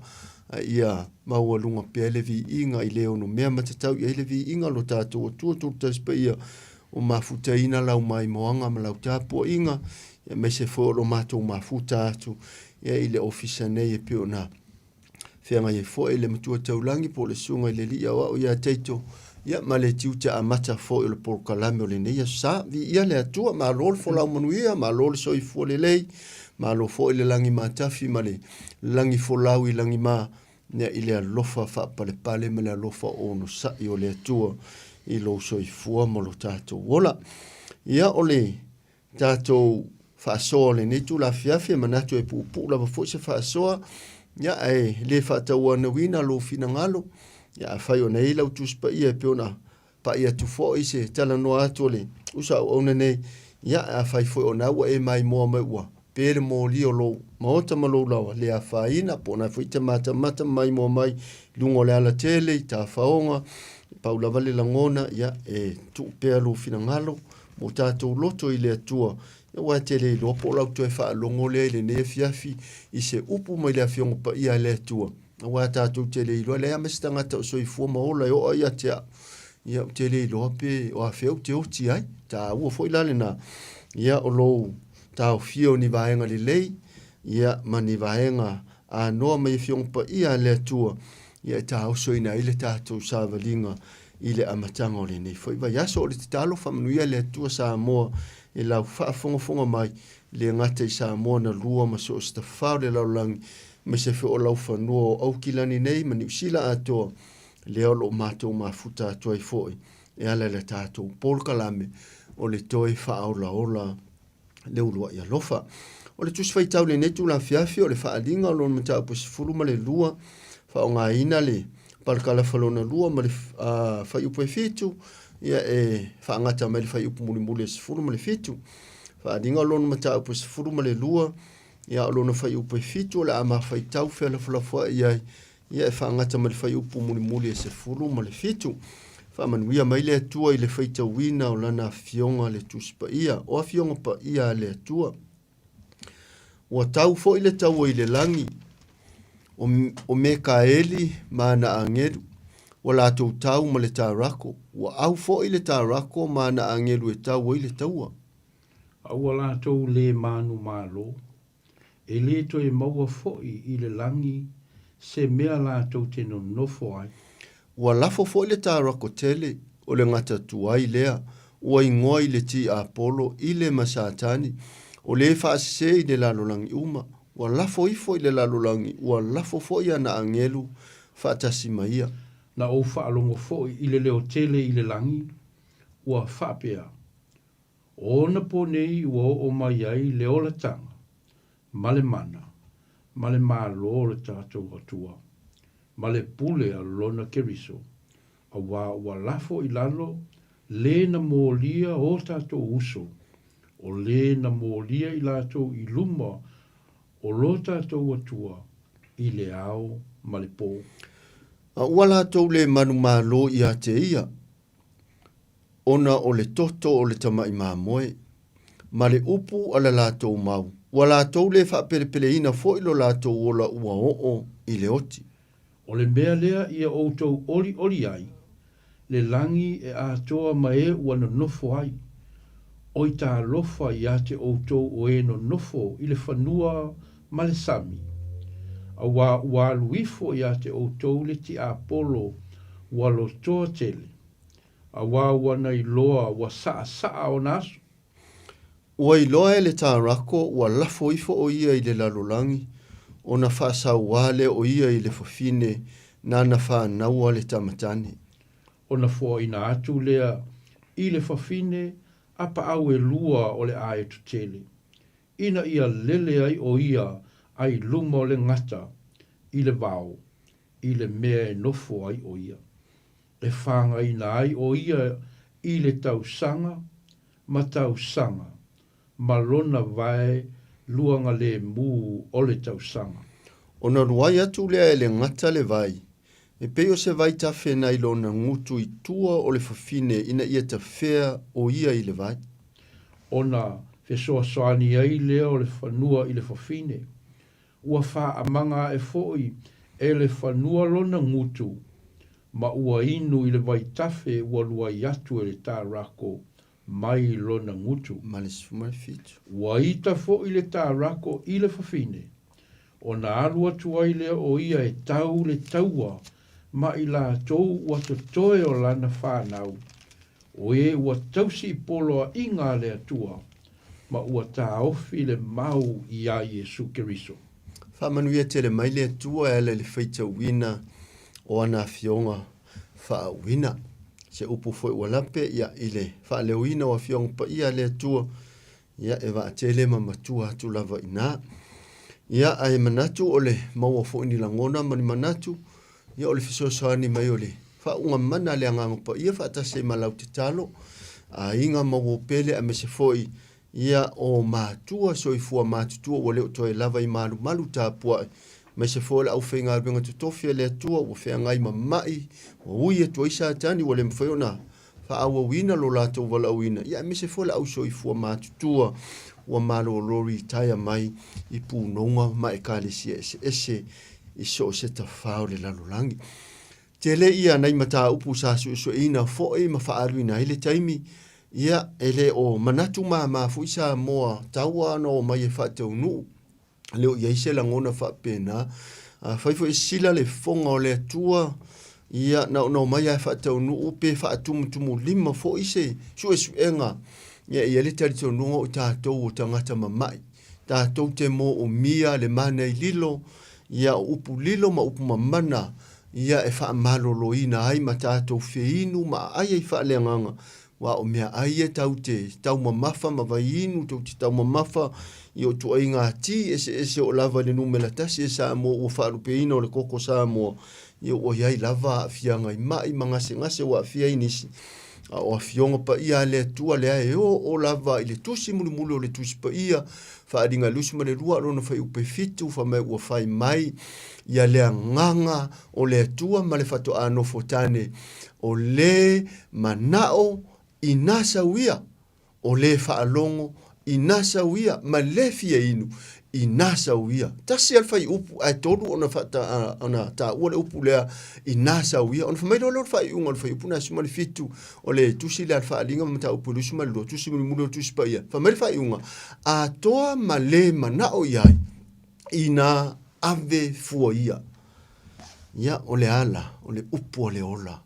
a ia maualuga pea le viiga i le ono mea matatau i ai le viiga o lo tatou Atua Tolu Tasi Paia o mafutaina lau maimoaga ma lau tapuaiga, aemaise foi o lo matou mafuta atu ia i le ofisa nei e pei ona feagai ai foi le Matua Taulagi po o le Susuga i le Alii Aoao ia Taito, ia ma le tiute amata foi o le polokalame o lenei aso sa. Viia le Atua, malo le folau manuia, malo le soifua lelei, malo foi le lagi matafi ma le lagi folau i lagima, ia i le alofa faapalepale ma le alofa onosai o le Atua i lou soifua ma lo tatou ola. Ia o le tatou faasoa o lenei itula afiafi, e manatu e puupuu lava foi se faasoa, ia, ae le faatauanauina lou finagalo, ia, afai ona i ai lau Tusi Paia e pei ona pai atu foi se talanoa atu o le uso auauna nei, ia, afai foi o na ua e maimoa mai ua pe le moli o lou maota ma lou laoa, le afaina, po o na foi te matamata ma maimoa mai i luga o le alatele i tafaoga, pau lava le lagona, ia, e tuu pea lou finagalo, mo tatou loto i le Atua, aua e te le iloa po o lau toe faalogo lea i lenei afiafi i se upu mai le Afioga Paia a le Atua. Aua tatou te le iloa, leai lava ma se tagata o soifua ma ola e oa ia te au. Ia, ou te le iloa pe o afea ou te oti ai. Taua foi la lena. Ia, o lou taofia o ni vaega lelei, ia, ma ni vaega anoa mai Afioga Paia a le Atua, ia e taosoina ai le tatou savaliga i le amataga o lenei foi vaiaso. O le tatalo, faamanuia le Atua Samoa i lau faafogafoga mai, le gata i Samoa na lua ma so o se tafao o le lalolagi, aemaise foi o lau fanua o Aukilani nei ma Niusila atoa, lea o lo o matou mafuta atu ai foi e ala i le tatou polokalame o le toe faaolaola le uluai alofa. O le Tusi Faitau i lenei itula afiafi, o le faaaliga o lona mataupu e 12, faaaogaina le palakalafa lona lua ma le fuaiupu e 7, ia e faagata mai le fuaiupu mulimuli e 17. Faaaliga o lona mataupu e 12, ia o lona fuaiupu e 7 o le a mafaitau felafolafoai ai Ia e faagata ma le fuaiupu mulimuli e 17. Faamanuia mai le Atua i le faitauina o Lana Afioga le Tusi Paia, o Afioga Paia a le Atua. Ua tau foi le taua i le lagi, o, o Mekaeli ma ana agelu, ua latou tau ma le tarako, ua au foi le tarako ma ana agelu e tau ai le taua. A ua latou le manumalo, E le toe maua foi i le lagi se mea latou te nonofo ai. Ua lafo foi le tarako tele, o le gata tuai lea, ua igoa i le tiapolo, i le ma Satani, o le faasese i le lalolagi uma, ua lafo ifo i le lalolagi, ua lafo foi ana agelu faatasi ma ia. Na ou faalogo foi i le leo tele i le lagi, ua faapea, O ona po nei ua oo mai ai le olataga ma le mana ma le malo o le tatou Atua, ma le pule a lona Keriso. Auā ua lafo i lalo lē na molia o tatou uso, o lē na molia i latou i luma o lo tatou Atua i le ao ma le pō. A ua latou lē manumalo ia te ia, ona o le toto o le tamaʻi mamoe, ma le upu a la latou mau, ua latou lē faapelepeleina foʻi lo latou ola ua oo i le oti. O le mea lea ia outou olioli ai, le lagi e atoa ma e ua nonofo ai, oi talofa ia te outou o e nonofo i le fanua ma le sami, auā ua alu ifo ia te outou le tiapolo ua lotoa tele, auā ua na iloa ua saʻasaʻa ona aso. Ua iloa e le Tarako ua lafo ifo ʻo ia i le lalolagi, ona faasauā lea o ia i le fafine nāna fānaua le tamatane. Ona foaina atu lea i le fafine a paau elua o le aeto tele, ina ia lele ai ʻo ia a i luma o le gata i le vao, i le mea e nofo ai ʻo ia. E fāgaina ai ʻo ia i le tausaga ma tausaga ma lona vae luagalēmū o le tausaga. Ona luai atu lea e le gata le vai, e pei o se vai tafe nai lona gutu i tua o le fafine ina ia tafea o ia i le vai. Ona fesoasoani ai lea o le fanua i le fafine, Ua faaamaga ae foi e le fanua lona gutu, ma ua inu i le vaitafe ua luai atu e le tarako mai lona gutu. Ma le 17. Ua ita foi le tarako i le fafine, ona alu atu ai lea o ia e tau le taua ma i latou ua totoe o lana fanau, o e ua tausi i poloaiga a le Atua, ma ua taofi le mau iā Iesu Keriso. Faamanuia tele mai le Atua e ala i le faitauina o ana afioga faauuina. Se upu foi ua lape ia i le faaleoina o afioga paia a le Atua, ia e vaatele ma matua atu lava i ina. Ia ae manatu o le maua foi ni lagona ma ni manatu, ia o le fesoasoani mai o le faauuga mana a le Agaga Paia faatasi ai ma lau tatalo, aiga ma uo pele aemaise foi ia o matua soifua matutua ua le o toe lava i malumalu tapuai, aemaise foi o le aufaigaluega totofi a le Atua ua feagai ma mai, ua ui atu ai Satani ua le mafai ona faaauauina lo latou valaauina, ia aemaise foi le ausoifua matutua ua malolo ritaea mai i punoga ma ekalesia eseese i so o se tafā o le lalolagi. Tele ia nai mataupu sa suesueina foi ma faaaluina ai le taimi, ia e le o manatu māmā foi Samoa taua ona omai e faataunuu le o i ai se lagona faapena. Afai foi e sila le fofoga o le Atua, ia na ona omai lava e faataunuu pe faatumutumulima foi se suesuega, ia e i ai le talitonuga o tatou o tagata mama'i, tatou te moomia le manai lilo, ia o upu lilo ma upu mamana, ia e faamaloloina ai ma tatou feinu ma aai ai faaleagaga, Aua o meaai ia tau te taumamafa ma vaiinu tou te taumamafa i o tuaiga ti eseese o lava i le numera tasi e Samoa ua faalupeina o le koko Samoa, ia ua i ai lava aafiaga i mai ma gasegase ua aafia ai nisi. A o afioga paia a le Atua lea e oo lava i le tusi mulimuli o le Tusi Paia, Faaaliga 22 lona fuaiupu 7, fai mai ua fai mai ia le agaga o le Atua ma le faatoa nofo tane, o le manao ina sau ia, o le faalogo ina sau ia, ma le fia inu ina sau ia. Tasi lava le fuaiupu ae tolu ona faata, ona taua le upu lea ina sau ia. Ona fai mai loa lea o le faaiuga o le fuaiupu lena 17 o le tusi lea a le Faaaliga ma Mataupu 22, tusi mulimuli o le Tusi Paia. Fai mai le faaiuga, atoa ma le manao i ai ina ave fua ia. Ia, o le ala, o le upu a le ola.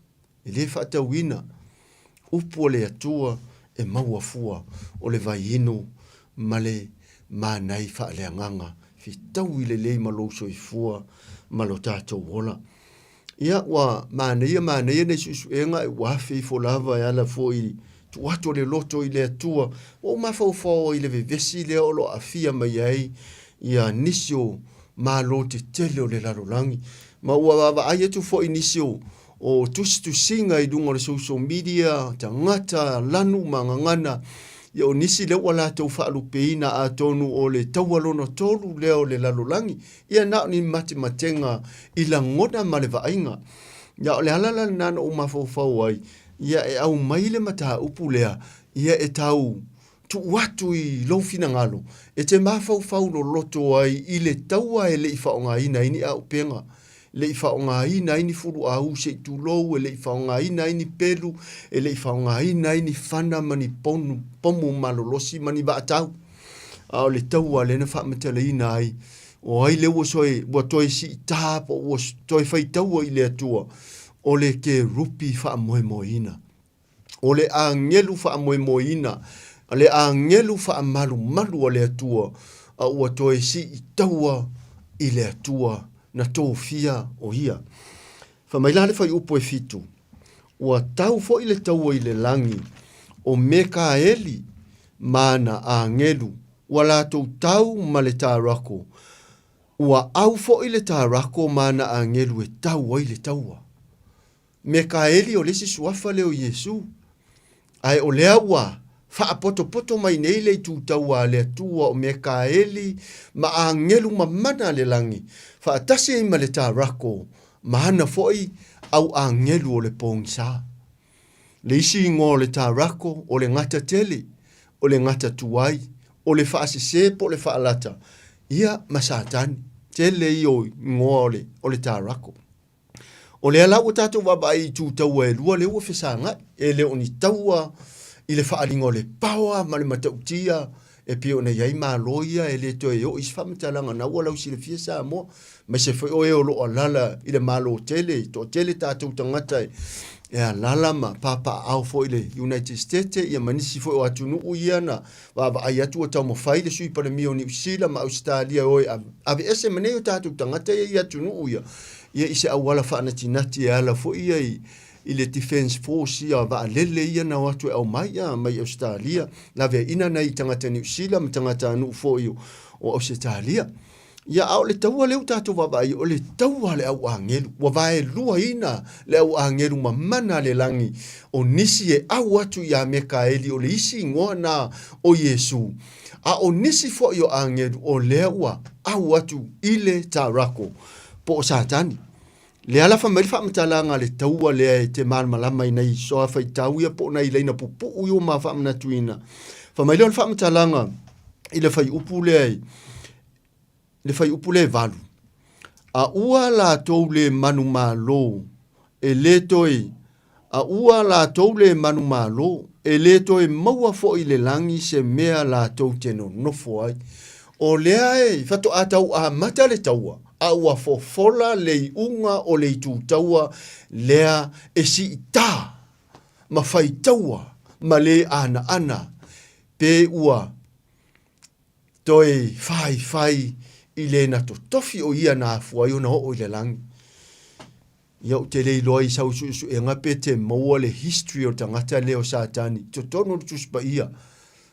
E le faatauina upu a le Atua e maua fua o le vaiinu ma le manai faaleagaga, fetaui lelei ma lou soifua ma lo tatou ola. Ia, ua manaia manaia nei suesuega e ua afe ifo lava e ala foi i tuu atu o le loto i le Atua. Ua ou mafaufau ai i le vevesi lea o lo o aafia mai ai ia nisi o malo tetele o le lalolagi. Ma ua vaavaai atu foi i nisi o, o tusitusiga i luga o le social media, tagata, lanu ma gagana, ia o nisi lea ua latou faalupeina atonu o le taua lona tolu lea o le lalolagi, ia na o ni matematega i lagona ma le vaaiga. Ia o le ala la lena na ou mafaufau ai, ia e aumai le mataupu lea, ia e tau tuu atu i lou finagalo e te mafaufau loloto ai i le taua e le i faaaogaina ai ni aupega, le i faaaogaina ai ni fuluaū se i tulou, e le i faaaogaina ai ni pelu, e le i faaaogaina ai ni fana ma ni ponu, pomu malolosi ma ni vaatau. A o le taua lea na faamatalaina ai, o ai lea ua soe, ua toe siitā po ua toe faitaua i le Atua, o le kerupi faamoemoeina. O le agelu faamoemoeina, le agelu faamalumalu a le Atua, a ua toe siitaua i le Atua na tofia o ia. Fai mai la le fuaiupu e fitu, Ua tau foi le taua i le lagi, o Mekaeli ma ana agelu, ua latou tau ma le Tarako, ua au foi le Tarako ma ana agelu e tau ai le taua. Mekaeli o le isi suafa lea o Iesu. Ae o lea ua faapotopoto mai nei le itu taua a le Atua o Mekaeli ma agelu mamana a le lagi, faatasi ai ma le Tarako ma ana foi au agelu o le pogisa. Le isi igoa o le Tarako o le gata tele, o le gata tuai, o le faasese po o le faalata, ia ma Satani. Tele ia o igoa o le Tarako. O lea la ua tatou vaavaai i itu taua e lua lea ua fesagai, e le o ni taua i le faaaliga o le paoa ma le matautia e pei ona i ai Malo ia e le toe oo i se faamatalaga na ua lausilafia Samoa, aemaise foi o e o lo o alaala i le Malo tele, e toatele tatou tagata e alaala ma papaaao foi i le United States ia ma nisi foi o atunuu ia na vaavaai atu ua taumafai le Sui Palemia o Niu Sila ma Ausetalia e o e aveese ma nei o tatou tagata ia i atunuu ia, ia i se auala faanatinati e ala foi ia i, i le Defence Force ia vaalele ia na o atu e aumai ia mai Ausetalia, laveaiina nai tagata Niu Sila ma tagatanuu foi o, o Ausetalia. Ia, a o le taua lea ua tatou vaavaai, o le taua a le au agelu. Ua vaeluaina le au agelu mamana a le lagi, o nisi e au atu iā Mekaeli, o le isi igoa na o Iesū, a o nisi foi o agelu, o lea ua au atu i le Tarako, po o Satani. Lea la fai mai le faamatalaga a le taua lea e te malamalama i nai soa faitau ia po o nai laina pupuu ia ua ma faamanatuina. Fai mai lea o le faamatalaga i le fuaiupu lea i le fuaiupu lea e valu. A ua latou le manumalo e le toe A ua latou le manumalo, e le toe maua foi i le lagi se mea latou te nonofo ai. O lea e faatoa tau amata le taua, a ua fofola le iuga o le itu taua lea e siitā ma faitaua ma le anaana, pe ua toe faifai i le na totofi o ia na afua ai ona oo i le lagi. Ia ou te le iloa i sau suesuega pe te maua le history o le tagata lea o Satani i totonu o le Tusi Paia.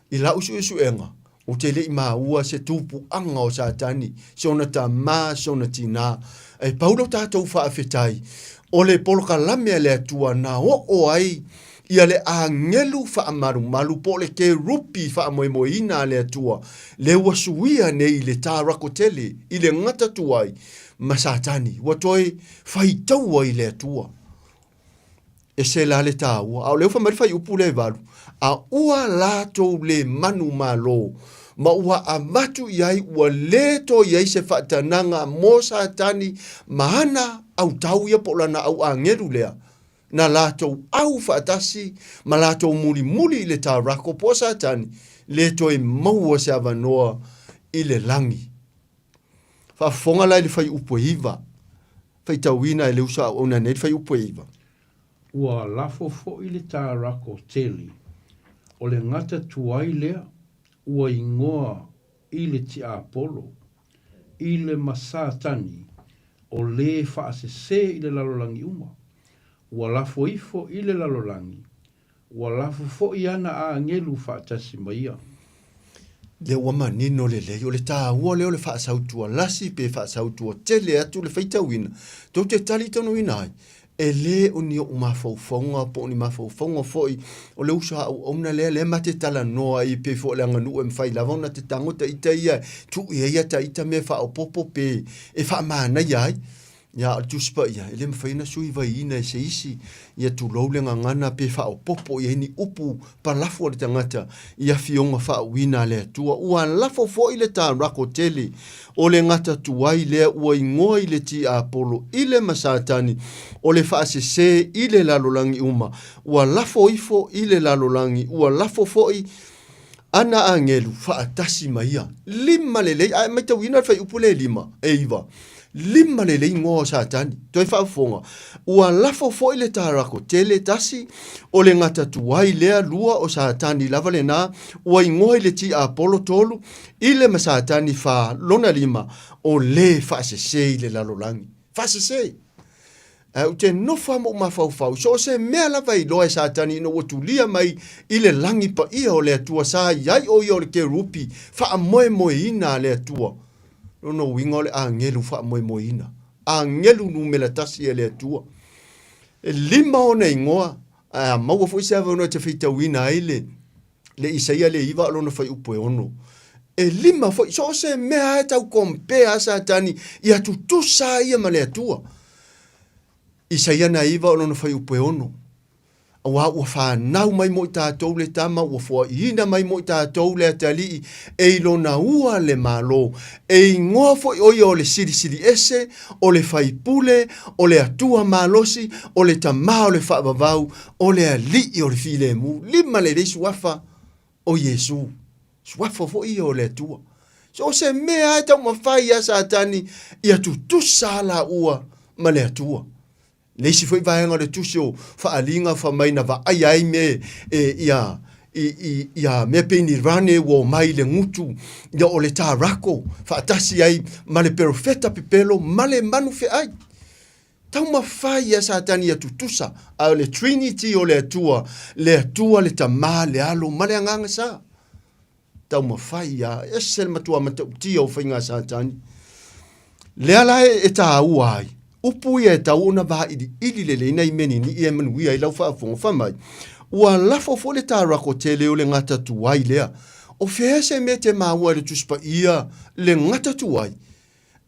I lau suesuega, ou te le i maua se tupuaga o Satani, se ona tama, se ona tinā. Ae pau lo tatou faafetai, o le polokalame a le Atua na oo ai ia le agelu faamalumalu po o le kerupi faamoemoeina a le Atua, lea ua suia nei i le tārako tele, i le gata tuai, ma Satani, ua toe faitaua i le Atua. Ese la le tāua. A o lea ua fai mai le fuaiupu lea e valu, a ua latou le manumalo, ma ua avatu i ai ua le toe i ai se faatanaga mo Satani ma ana autau ia po o lana au agelu lea, na latou au faatasi ma latou mulimuli i le Tarako po o Satani, le toe maua se avanoa i le lagi. Faafofoga la i le fuaiupu e iva. Faitauina e le uso auauna nei le fuaiupu e iva. Ua lafo foi le Tarako tele, o le gata tuai lea ua igoa i le tiapolo, i le ma Satani, o le faasese i le lalolagi uma, ua lafo ifo i le lalolagi, ua lafo foi ana agelu faatasi ma ia. Lea ua manino lelei, o le taua lea o le faasautualasi pe faasautuatele atu le faitauina, tou te talitonuina ai. E lē o ni oʻu mafaufauga po o ni mafaufauga foi o le uso a auauna lea, lea ma te talanoa ai e pei foi o le aganuu e mafai lava ona te tago ta ita ia e tuu i ai ata ita mea e faaopoopo pe e faamanaia ai. Ia, a o le Tusi Paia, e le mafai ona suivaiina e se isi, ia tulou le gagana pe faaopoopo i ai ni upu palafu a le tagata i afioga faauuina a le Atua. Ua lafo foi le tarako tele o le gata tuai lea ua igoa i le tiapolo i le ma Satani o le faasese i le lalolagi uma. Ua lafo ifo i le lalolagi, ua lafo foi ana agelu faatasi ma ia. Lima lelei, a e matauina le fuaiupu lea e lima, e iva. Lima lelei igoa o Satani. Toe faafofoga, ua lafo foi le tarako tele tasi, o le gata tuai lea lua o Satani lava lena, ua igoa i le tiapolo tolu, i le ma Satani fa lona lima, o le faasese i le lalolagi. Faasese! Ae ou te nofo lava ma ou mafaufau, so o se mea lava e iloa e Satani ina ua tulia mai i le lagi paia o le Atua sa i ai o ia o le kerupi faamoemoeina a le Atua. Lona uiga o le agelu faamoemoeina, agelu numera tasi a le Atua. E lima ona igoa, ae a maua foi se avanoa e te faitauina ai le le Isaia le iva o lona fuaiupu e ono. E lima foi, so o se mea e tau compare a Satani, ia tutusa ia ma le Atua. Isaia na iva o lona fuaiupu e ono. Auā ua fanau mai mo i tātou le tama, ua foaiina mai mo i tātou le atalii, e i lona ua le Malo. E igoa foi o ia o le Silisili Ese, o le Faipule, o le Atua Malosi, o le Tamā o le Faavavau, o le Alii o le Filemu. Lima lelei suafa o Iesu. Suafa foi ia o le Atua. So o se mea e taumafai ia Satani ia tutusa laua ma le Atua. Le isi foi vaega o le tusi o Faaliga fai mai na vaaia ai me e ia i, i, ia mea pei ni rane ua omai i le gutu ia o le tarako faatasi ai ma le perofeta pepelo ma le manu feai. Taumafai ia Satani ia tutusa, a o le Trinity o le Atua, le Atua, le Tama, le Alo ma le Agaga Sa. Taumafai ia, ese le matua matautia o faiga a Satani. Lea la e, e tāua ai, upu ia e tau ona vailiili lelei nai mea nini'i e manuia ai lau faafofoga, fai mai, ua lafo foi le tarako tele o le gata tuai lea. O fea se mea te maua i le Tusi Paia le gata tuai?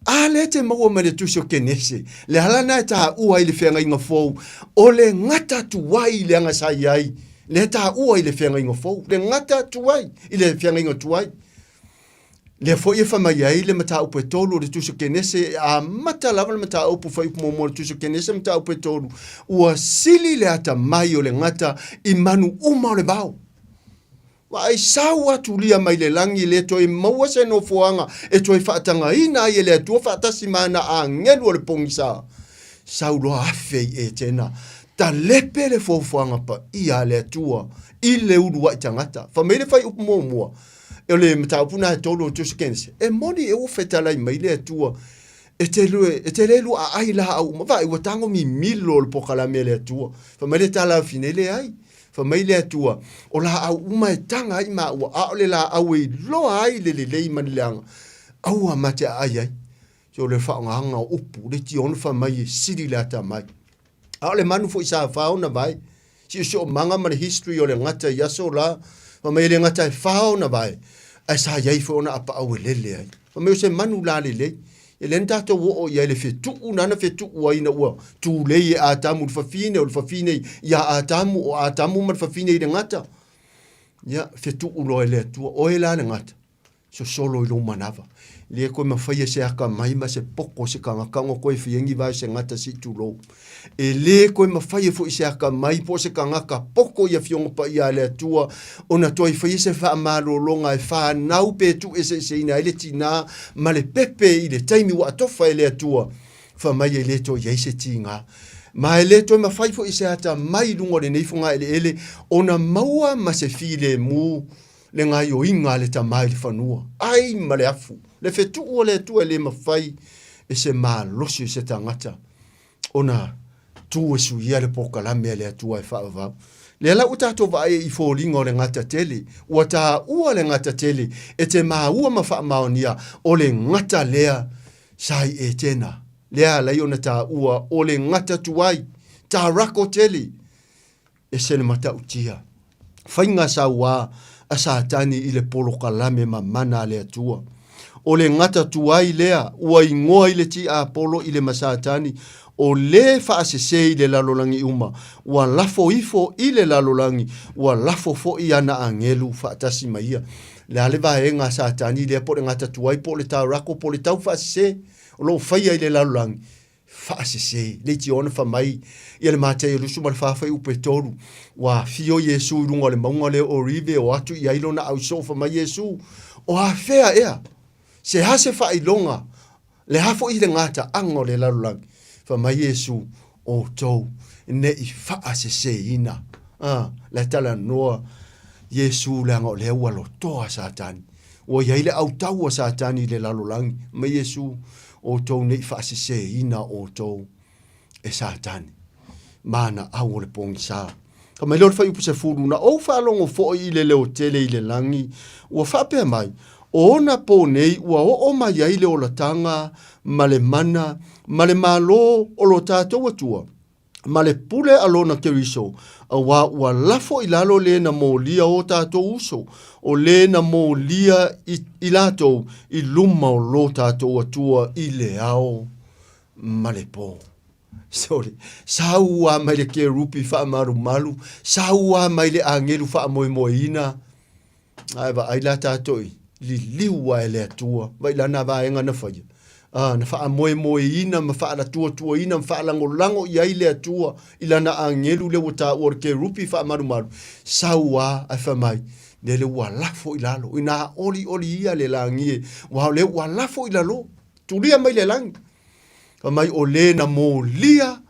A lea te maua mai le Tusi o Kenese, le ala lena e taua ai le Feagaiga Fou, o le gata tuai i le aga sa i ai, lea e taua i le Feagaiga Fou, le gata tuai i le Feagaiga Tuai. Lea foi e fai mai ai le mataupu e tolu o le Tusi o Kenese, e amata lava le mataupu fuaiupu muamua o le Tusi o Kenese, mataupu e tolu, ua sili le atamai o le gata i manu uma o le vao. Vaai sau atulia mai le lagi le toe maua se nofoaga e toe faatagaina ai e le Atua faatasi ma ana agelu o le pogisa. Sau loa afe i Etena, talepe le foafoaga paia a le Atua i le uluai tagata. Fai mai le fuaiupu muamua o le mataupu na e tolu o Tusi Kenese, e moni e ua fetalai mai le Atua e te, e te le luaaai laau uma. Vaai ua tago mimilo le pokalame a le Atua. Fai mai le tala a fine, leai. Fai mai le Atua, O laau uma e taga ai maua, a o le laau e iloa ai le lelei ma le leaga, aua ma te aai ai. So o le faaaogaga o upu, le tiono fai mai e sili le atamai. A o le manu foi sa fa ona vae, siosiomaga ma le history o le gata i aso la, fai mai e le gata e fa ona vae, ae sa i ai foi ona apaau e lele ai. Fai mai o se manu la lelei. E lea na tatou oo i ai le fetuu nana fetuu ai ina ua tulei e Atamu le fafine, o le fafine ia Atamu, o Atamu ma le fafine i le gata. Ia, fetuu loa e le Atua, oe la le gata, sosolo i lou manava. Le koe mafaia se akamai ma se poko se kangaka ona koe faia ni vae se gata se i tulou. E lē koe mafaia foi se akamai po o se kangaka poko i Afioga Paia a le Atua ona toe faia se faamalologa e fanau pe tuueseeseina ai le tinā ma le pepe i le taimi ua atofa e le Atua, fai mai e lē toe i ai se tigā. Ma e lē toe mafai foi se atamai i luga o lenei fogaeleele ona maua ma se filemu le gaioiga a le Tama i le fanua, ai ma le afu, le fetuu o le Atua e lē mafai e se malosi o se tagata ona tu e suia le polokalame a le Atua e faavavau. Lea la ua tatou vaai ai i foliga o le gata tele, ua taua le gata tele e te maua ma faamaonia o le gata lea sa i Etena. Lea alai ona taua o le gata tuai. Tarako tele, ese le matautia. Faiga sauā a Satani i le polokalame mamana a le Atua. O le gata tuai lea ua igoa i le tiapolo i le ma Satani, o lē faasesē i le lalolagi uma, ua lafo ifo i le lalolagi, ua lafo foʻi ana agelu faatasi ma ia. Le a le vaega a Satani lea po o le gata tuai po o le taurako po o le tau faasesē o lo o faia i le lalolagi? Faasesē. Leitioa ona fai mai ia le Mataio 24 fuaiupu e 3, ua afio Iesu i luga o le mauga lea o Orive, o atu i ai lona ausoo, fai mai Iesu, O afea ea? Se a se faailoga? Le a foi le gataaga o le lalolagi? Fai mai Iesu, Outou ne i faaseseina. A, la e talanoa Iesu leaga o lea ua lotoa Satani. Ua i ai le autau a Satani i le lalolagi. Fai mai Iesu, Outou ne i faaseseina outou e Satani ma ana au o le pogisa. Fai mai lea o le fuaiupu 10, Na ou faalogo foi i le leo tele i le lagi, ua faapea mai, O ona pō nei ua oo mai ai le olataga ma le mana ma le Malo o lo tatou Atua, ma le pule a lona Keriso, auā ua lafo i lalo le na molia o tatou uso, o le na molia i, i latou i luma o lo tatou Atua i le ao ma le pō. Sorry. Sau a mai le kerupi faamalumalu, sau a mai le agelu faamoemoeina, Ae vaai la tatou i liliu ae le Atua, vai lana vaega na faia. A, na faamoemoeina ma faalatuatuaina ma faalagolago i ai le Atua i lana agelu lea ua taua o le kerupi faamalumalu, sau a ae fai mai, lele ua lafo i lalo, ina olioli ia le lagi e, ua o lea ua lafo i lalo, tulia mai le lagi. Fai mai o le na molia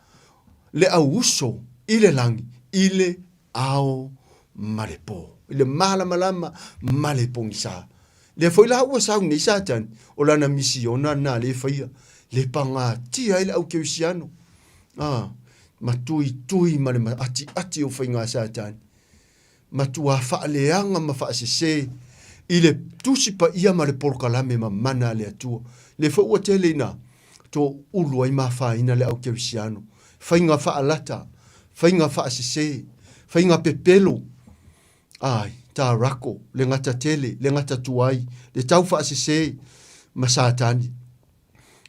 le au uso i le lagi i le ao ma le pō, i le malamalama ma le pogisa. Lea foi la ua sau nei Satani, o lana misiona lena lea e faia, le pagatia ai le au kerisiano, a, ma tuitui ma le atiati o faiga a Satani, matuā faaleaga ma faasese i le Tusi Paia ma le polokalame mamana a le Atua. Lea foi ua tele ina toulu ai ma afaina le au kerisiano, faiga faalata, faiga faasese, faiga pepelo, ai, tarako, le gata tele, le gata tuai, le tau faasese ma Satani.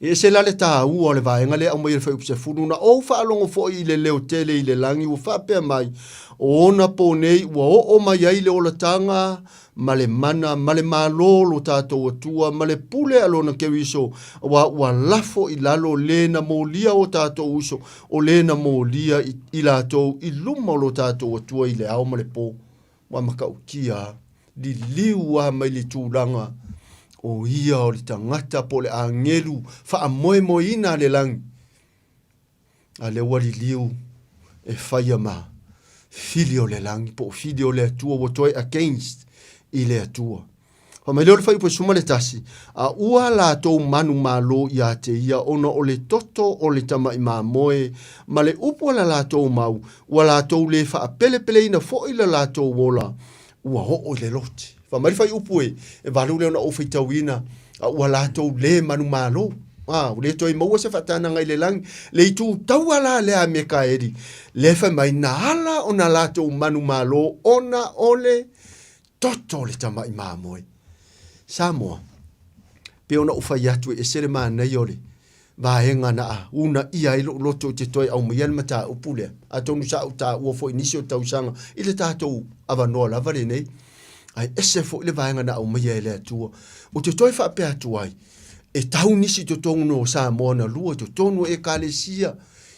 E ese la le tāua o le vaega lea e aumai e le Fuaiupu 10, na ou faalogo foi i le leo tele i le lagi ua faapea mai, O ona pō nei ua oo mai ai le olataga ma le mana ma le Malo o lo tatou Atua ma le pule a Lona Keriso, auā ua lafo i lalo le na molia o tatou uso, o le na molia i, i latou i luma o lo tatou Atua i le ao ma le pō. Ua matautia a, liliu a mai le tulaga o ia o le tagata po o le agelu faamoemoeina a le lagi. A lea ua liliu e faia ma fili o le lagi po o fili o le Atua ua toe against i le Atua. Fai mai lea o le fuaiupu 11, a ua latou manumalo ia te ia ona o le toto o le tamaʻi mamoe ma le upu a la latou mau, ua latou le faapelepeleina foi la latou ola, ua oo i le lote. Fai mai le fuaiupu e, e valu lea ona ou faitauina, a ua latou le manumalo. A, ua le toe maua se faatanaga i le lagi. Le itu taua la lea a Mekaeli, lea fai mai, na ala ona latou manumalo ona o le toto o le tamaʻi mamoe. Samoa, pei ona ou fai atu e ese le manaia o le vaega na uunaia ai lou loto i te toe aumaia le mataupu lea. Atonu sa ou taua foi i nisi o tausaga i le tatou avanoa lava lenei, ae ese foi le vaega na aumaia e le Atua. Ou te toe faapea atu ai, e tau nisi i totonu o Samoa na lua, i totonu o Ekalesia,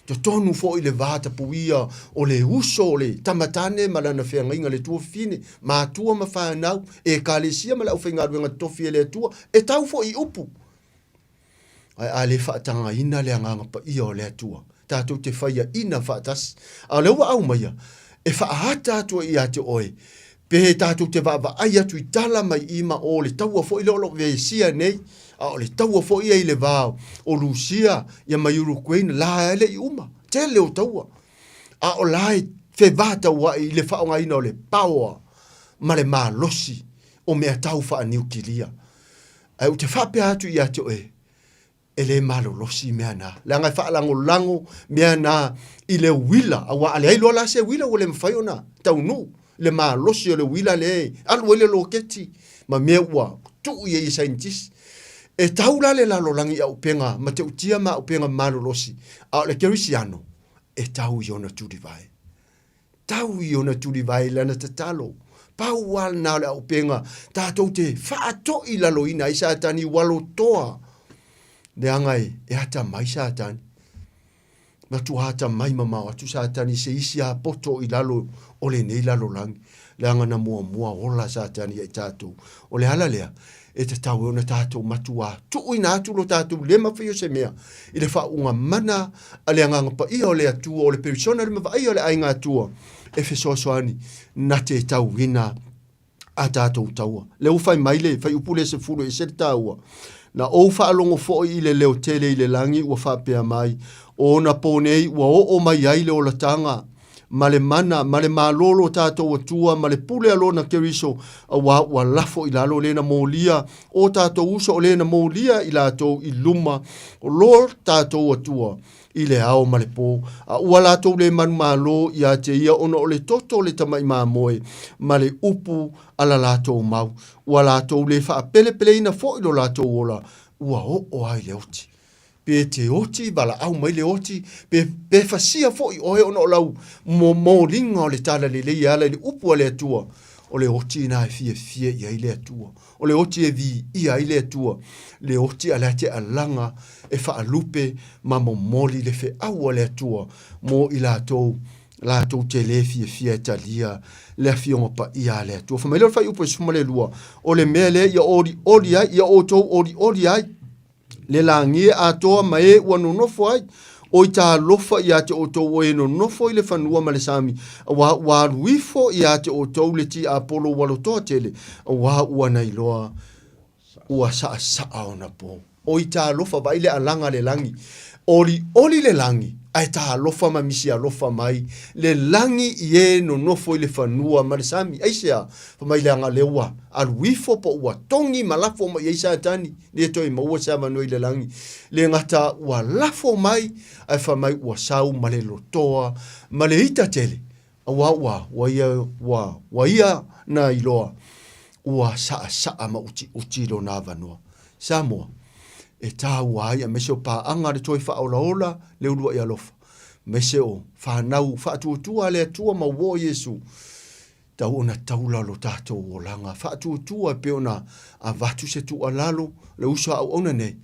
totonu foi i le va tapuia o le uso o le tama tane ma lana feagaiga le tuafafine, matua ma fanau, Ekalesia ma le aufaigaluega totofi e le Atua, e tau foi i upu. Ae a le faatagaina le Agaga Paia o le Atua, tatou te faiaina faatasi. A o lea ua aumaia, e faaata atu ai ia te oe, pe tatou te vaavaai atu i tala mai i ma o le taua foi lea o lo o vesia nei, a o le taua foi ia i le va o Rusia ia ma Ukraine, la e le i uma, tele o taua. A o la e fevatauai i le faaaogaina o le power ma le malosi o mea tau faaniukilia. Ae ou te faapea atu ia te oe, E lē malolosi mea na, leaga e faalagolago mea na i le uila, auā a leai loa la se uila ua le mafai ona taunuu le malosi o le uila lea e alu ai le loketi ma mea ua tuu i ai e saienitisi. E tau la le lalolagi i auupega mateutia ma auupega malolosi, a o le kerisiano, e tau i ona tulivae. Tau i ona tulivae i lana tatalo. Pau lava lena o le auupega tatou te faatoilaloina ai Satani ua lotoa, leaga e atamai Satani. Matua atamai mamao atu Satani i se isi apoto i lalo o lenei lalolagi, leaga na muamua ola Satani ia i tatou. O le ala lea, e tatau ai ona tatou matuā tuuina atu lo tatou le mafai o se mea i le faauuga mana a le Agaga Paia o le Atua, o le Perisona le mavaai o le Aiga Atua, e fesoasoani na te tauina a tatou taua. Lea ua fai mai le fuaiupu lea 10 e ese le taua. Na ou faalogo foi i le leo tele i le lagi ua faapea mai, O ona pō nei ua oo mai ai le olataga, ma le mana, ma le malo lo tatou Atua, ma le pule a lona Keriso, auā ua lafo i lalo le na molia o tatou uso o le na molia i latou i luma o lo tatou Atua i le ao ma le pō, a ua latou le manumalo iā te ia ona o le toto o le tamai mamoe ma le upu a la latou mau, ua latou le faapelepeleina foi lo latou ola, ua oo ai le oti. Pe te oti, valaau mai le oti, pe, pe fasia foi oe ona o lau momoliga o le talalelei e ala i le upu a le Atua, o le oti lena e fiafia i ai le Atua. O le oti e viia ai le Atua, le oti a le ate alaga e faalupe ma momoli le feau a le Atua mo i latou latou te lē fiafia e talia le Afioga Paia a le Atua. Fai mai lea o le fuaiupu e 12, o le mea lea ia olioli ai, ia outou olioli ai, le lagi e atoa ma e ua nonofo ai. Oi talofa iā te outou o e nonofo i le fanua ma le sami, auā ua alu ifo iā te outou le tiapolo ua lotoa tele, auā ua nailoa ua saʻasaʻa ona pō. Oi talofa, vaai le alaga a le lagi, olioli le lagi, ae talofa ma misi alofa mai le lagi i e nonofo i le fanua ma le sami. Aisea? Fai mai leaga lea ua alu ifo po ua togi ma lafo mai i ai Satani. Le toe maua se avanoa i le lagi. Le gata ua lafo mai, ae fai mai ua sau ma le lotoa ma le ita tele, auā ua, ua ia, ua, ua ia na iloa ua saʻasaʻa ma utiuti lona avanoa. Samoa, e tāua ai aemaise o paaga a le toe faaolaola le uluai alofa, aemaise o fanau faatuatua a le Atua ma uo o Iesu, Tau ona taula lo tatou olaga faatuatua e pei ona avatu se tuualalo le uso a auauna nei,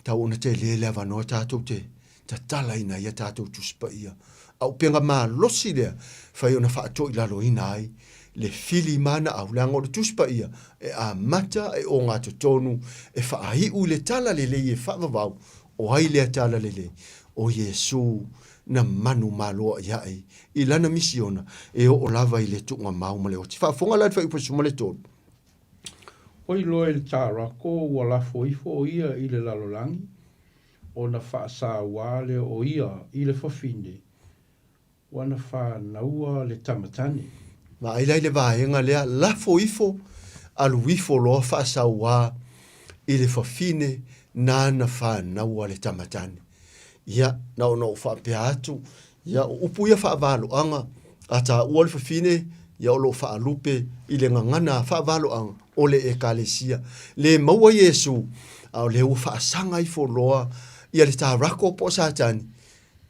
tau ona tele le avanoa tatou te tatalaina ai a tatou Tusi Paia. Auupega malosi lea fai ona faatoilaloina ai le fili ma naau, leaga o le Tusi Paia e amata e ogatotonu e faaiu i le tala lelei e faavavau, o ai lea tala lelei? O Iesu na manumaloaʻiaʻi i lana misiona e oo lava i le tuugamau ma le oti. Faafofoga la i le fuaiupu 13. Ua iloa e le Tarako ua lafo ifo o ia i le lalolagi, ona faasauā lea o ia i le fafine ua na fanaua le tamatane. Vaai la i le vaega lea, lafo ifo, alu ifo loa faasauā i le fafine nāna fanaua le tamatane. Ia, na ona ou faapea atu, ia, o upu ia faavaloaga, a taua le fafine, ia o lo o faalupe i le gagana faavaloaga o le Ekalesia. Le maua Iesu, a o lea ua faasaga ifo loa ia le Tarako po o Satani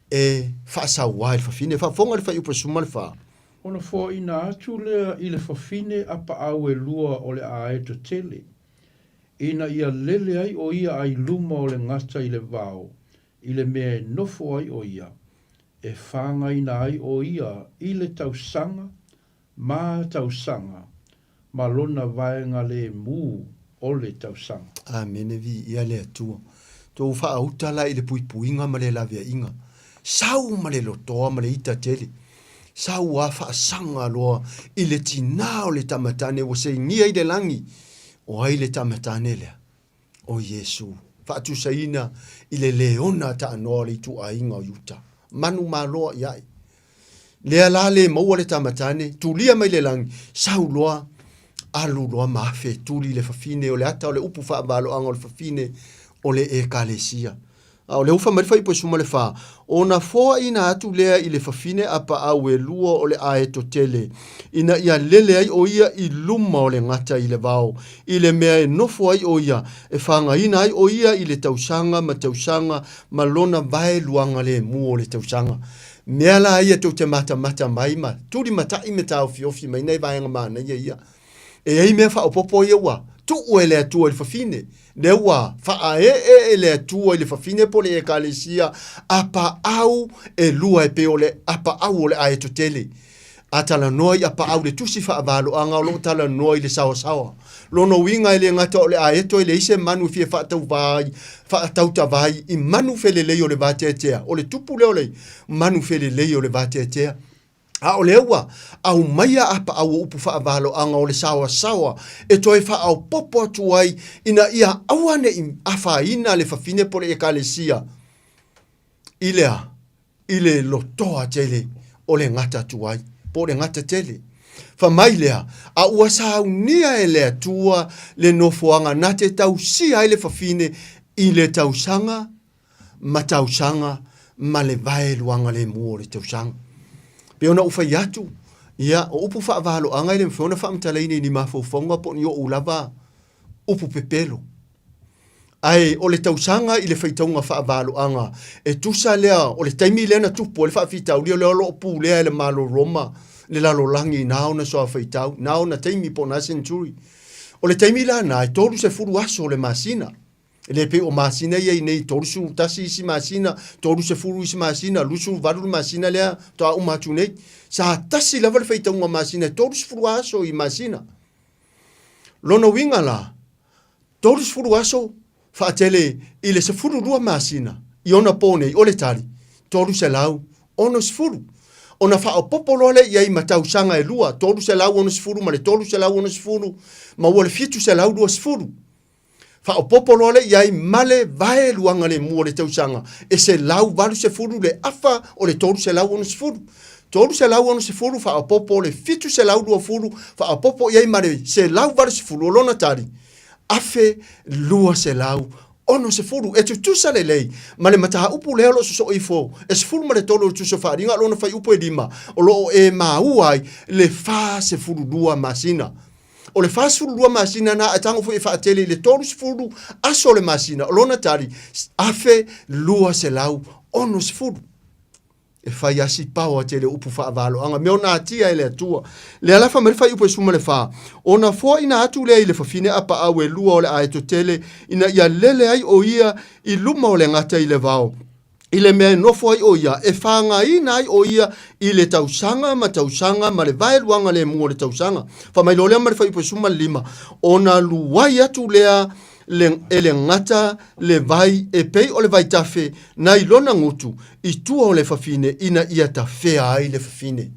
e faasaua i le fafine. Faafofoga i le fuaiupu 14. Ona foaina atu lea i le fafine apaau e lua o le aeto tele, ina ia lele ai ʻo ia a i luma o le gata i le vao i le mea e nofo ai ʻo ia, e fāgaina ai ʻo ia i le tausaga ma tausaga ma lona vaega lēmū o le tausaga. Amene Viia le Atua. Tou faauta la i le puipuiga ma le laveaiga. Sau ma le lotoa ma le ita tele. Sau a faasaga loa i le tinā o le tamatane ua seigia i le lagi. O ai le tamatane lea? O Iesu. Faatusaina i le leona taanoa o le ituaiga o Iuta. Manu maloa i ai. Lea la le maua le tamatane, tulia mai le lagi, sau loa, alu loa ma afe tuli le fafine o le ata o le upu faavaloaga o le fafine. o le Ekalesia. A o lea ua fai mai le fuaiupu e 14, Ona foaina atu lea i le fafine apaau e lua o le aeto tele, ina ia lele ai o ia i luma o le gata i le vao, i le mea e nofo ai o ia, e fagaina ai o ia i le tausaga ma tausaga ma lona vaeluaga lemu o le tausaga. Mea la ia tou te matamata mai ma tulimatai me taofiofi mai nai vaega manaia ia. E i ai mea faaopoopo ia ua tuu e le Atua i le fafine, lea ua faaee e le Atua i le fafine po o le Ekalesia apaau e lua e pei o le apaau o le aeto tele. A talanoa i apaau i le tusi faavaloaga o lo o talanoa i le saoasaoa. Lona uiga e le gata o le aeto e leai se manu e fia faatauva ai, faatautava ai i manu felelei o le vateatea. O le tupu lea o le manu felelei o le vateatea. A o lea ua aumaia apaau o upu faavaloaga o le saoasaoa e toe faaopoopo atu ai ina ia aua ne i afaina le fafine po o le Ekalesia i le a? I le lotoa tele o le gata tuai po o le gata tele. Fai mai lea, a ua saunia e le Atua le nofoaga na te tausia ai le fafine i le tausaga ma tausaga ma le vaeluaga lemu o le tausaga. Pei ona ou fai atu, ia, o upu faavaloaga e le mafai ona faamatalaina i ni mafaufauga po o ni ou lava upu pepelo. Ae o le tausaga i le faitauga faavaloaga, e tusa lea o le taimi lea na tupu ai le faafitauli o lea o lo o pulea e le Malo Roma le lalolagi i na ona soa faitau, na ona taimi po o na century. O le taimi la na, e 30 aso o le masina. E le pei o masina ia i nei, 31 isi masina, 30 isi masina, 28 le masina lea faatoa uma atu nei. Sa tasi lava le faitauga masina, e 30 aso i masina. Lona uiga la, 30 aso faatele i le 12 masina i ona po nei, o le tali, 360. Ona faaopoopo loa lea i ai ma tausaga e lua, 360 ma le 360, maua le 720. Faaopoopo loa lea i ai ma le vaeluaga lemu o le tausaga e 180 le afa o le 360. 360 faaopoopo le 720 faaopoopo i ai ma le 180 o lona tali, 1260. E tutusa lelei ma le mataupu lea o lo o sosoo ifo e 13 o le Tusi o Faaaliga lona fuaiupu e 5 o lo o e maua ai le 42 masina. O le 42 masina na, ae tago foi e faatele i le 30 aso o le masina, o lona tali, 1260. E fai lava si paoa tele o upu faavaloaga, mea o natia e le Atua. Le alafa mai le fuaiupu e 14, ona foaina atu lea i le fafine apaau e lua o le aeto tele, ina ia lele ai o ia i luma o le gata i le vao. i le mea e nofo ai o ia, e fagaina ai o ia i le tausaga ma tausaga ma le vaeluaga lemu o le tausaga. Fai mai loa lea ma le fuaiupu e 15, ona luai atu lea le, e le gata le vai e pei o le vaitafe nai lona gutu i tua o le fafine ina ia tafea ai le fafine.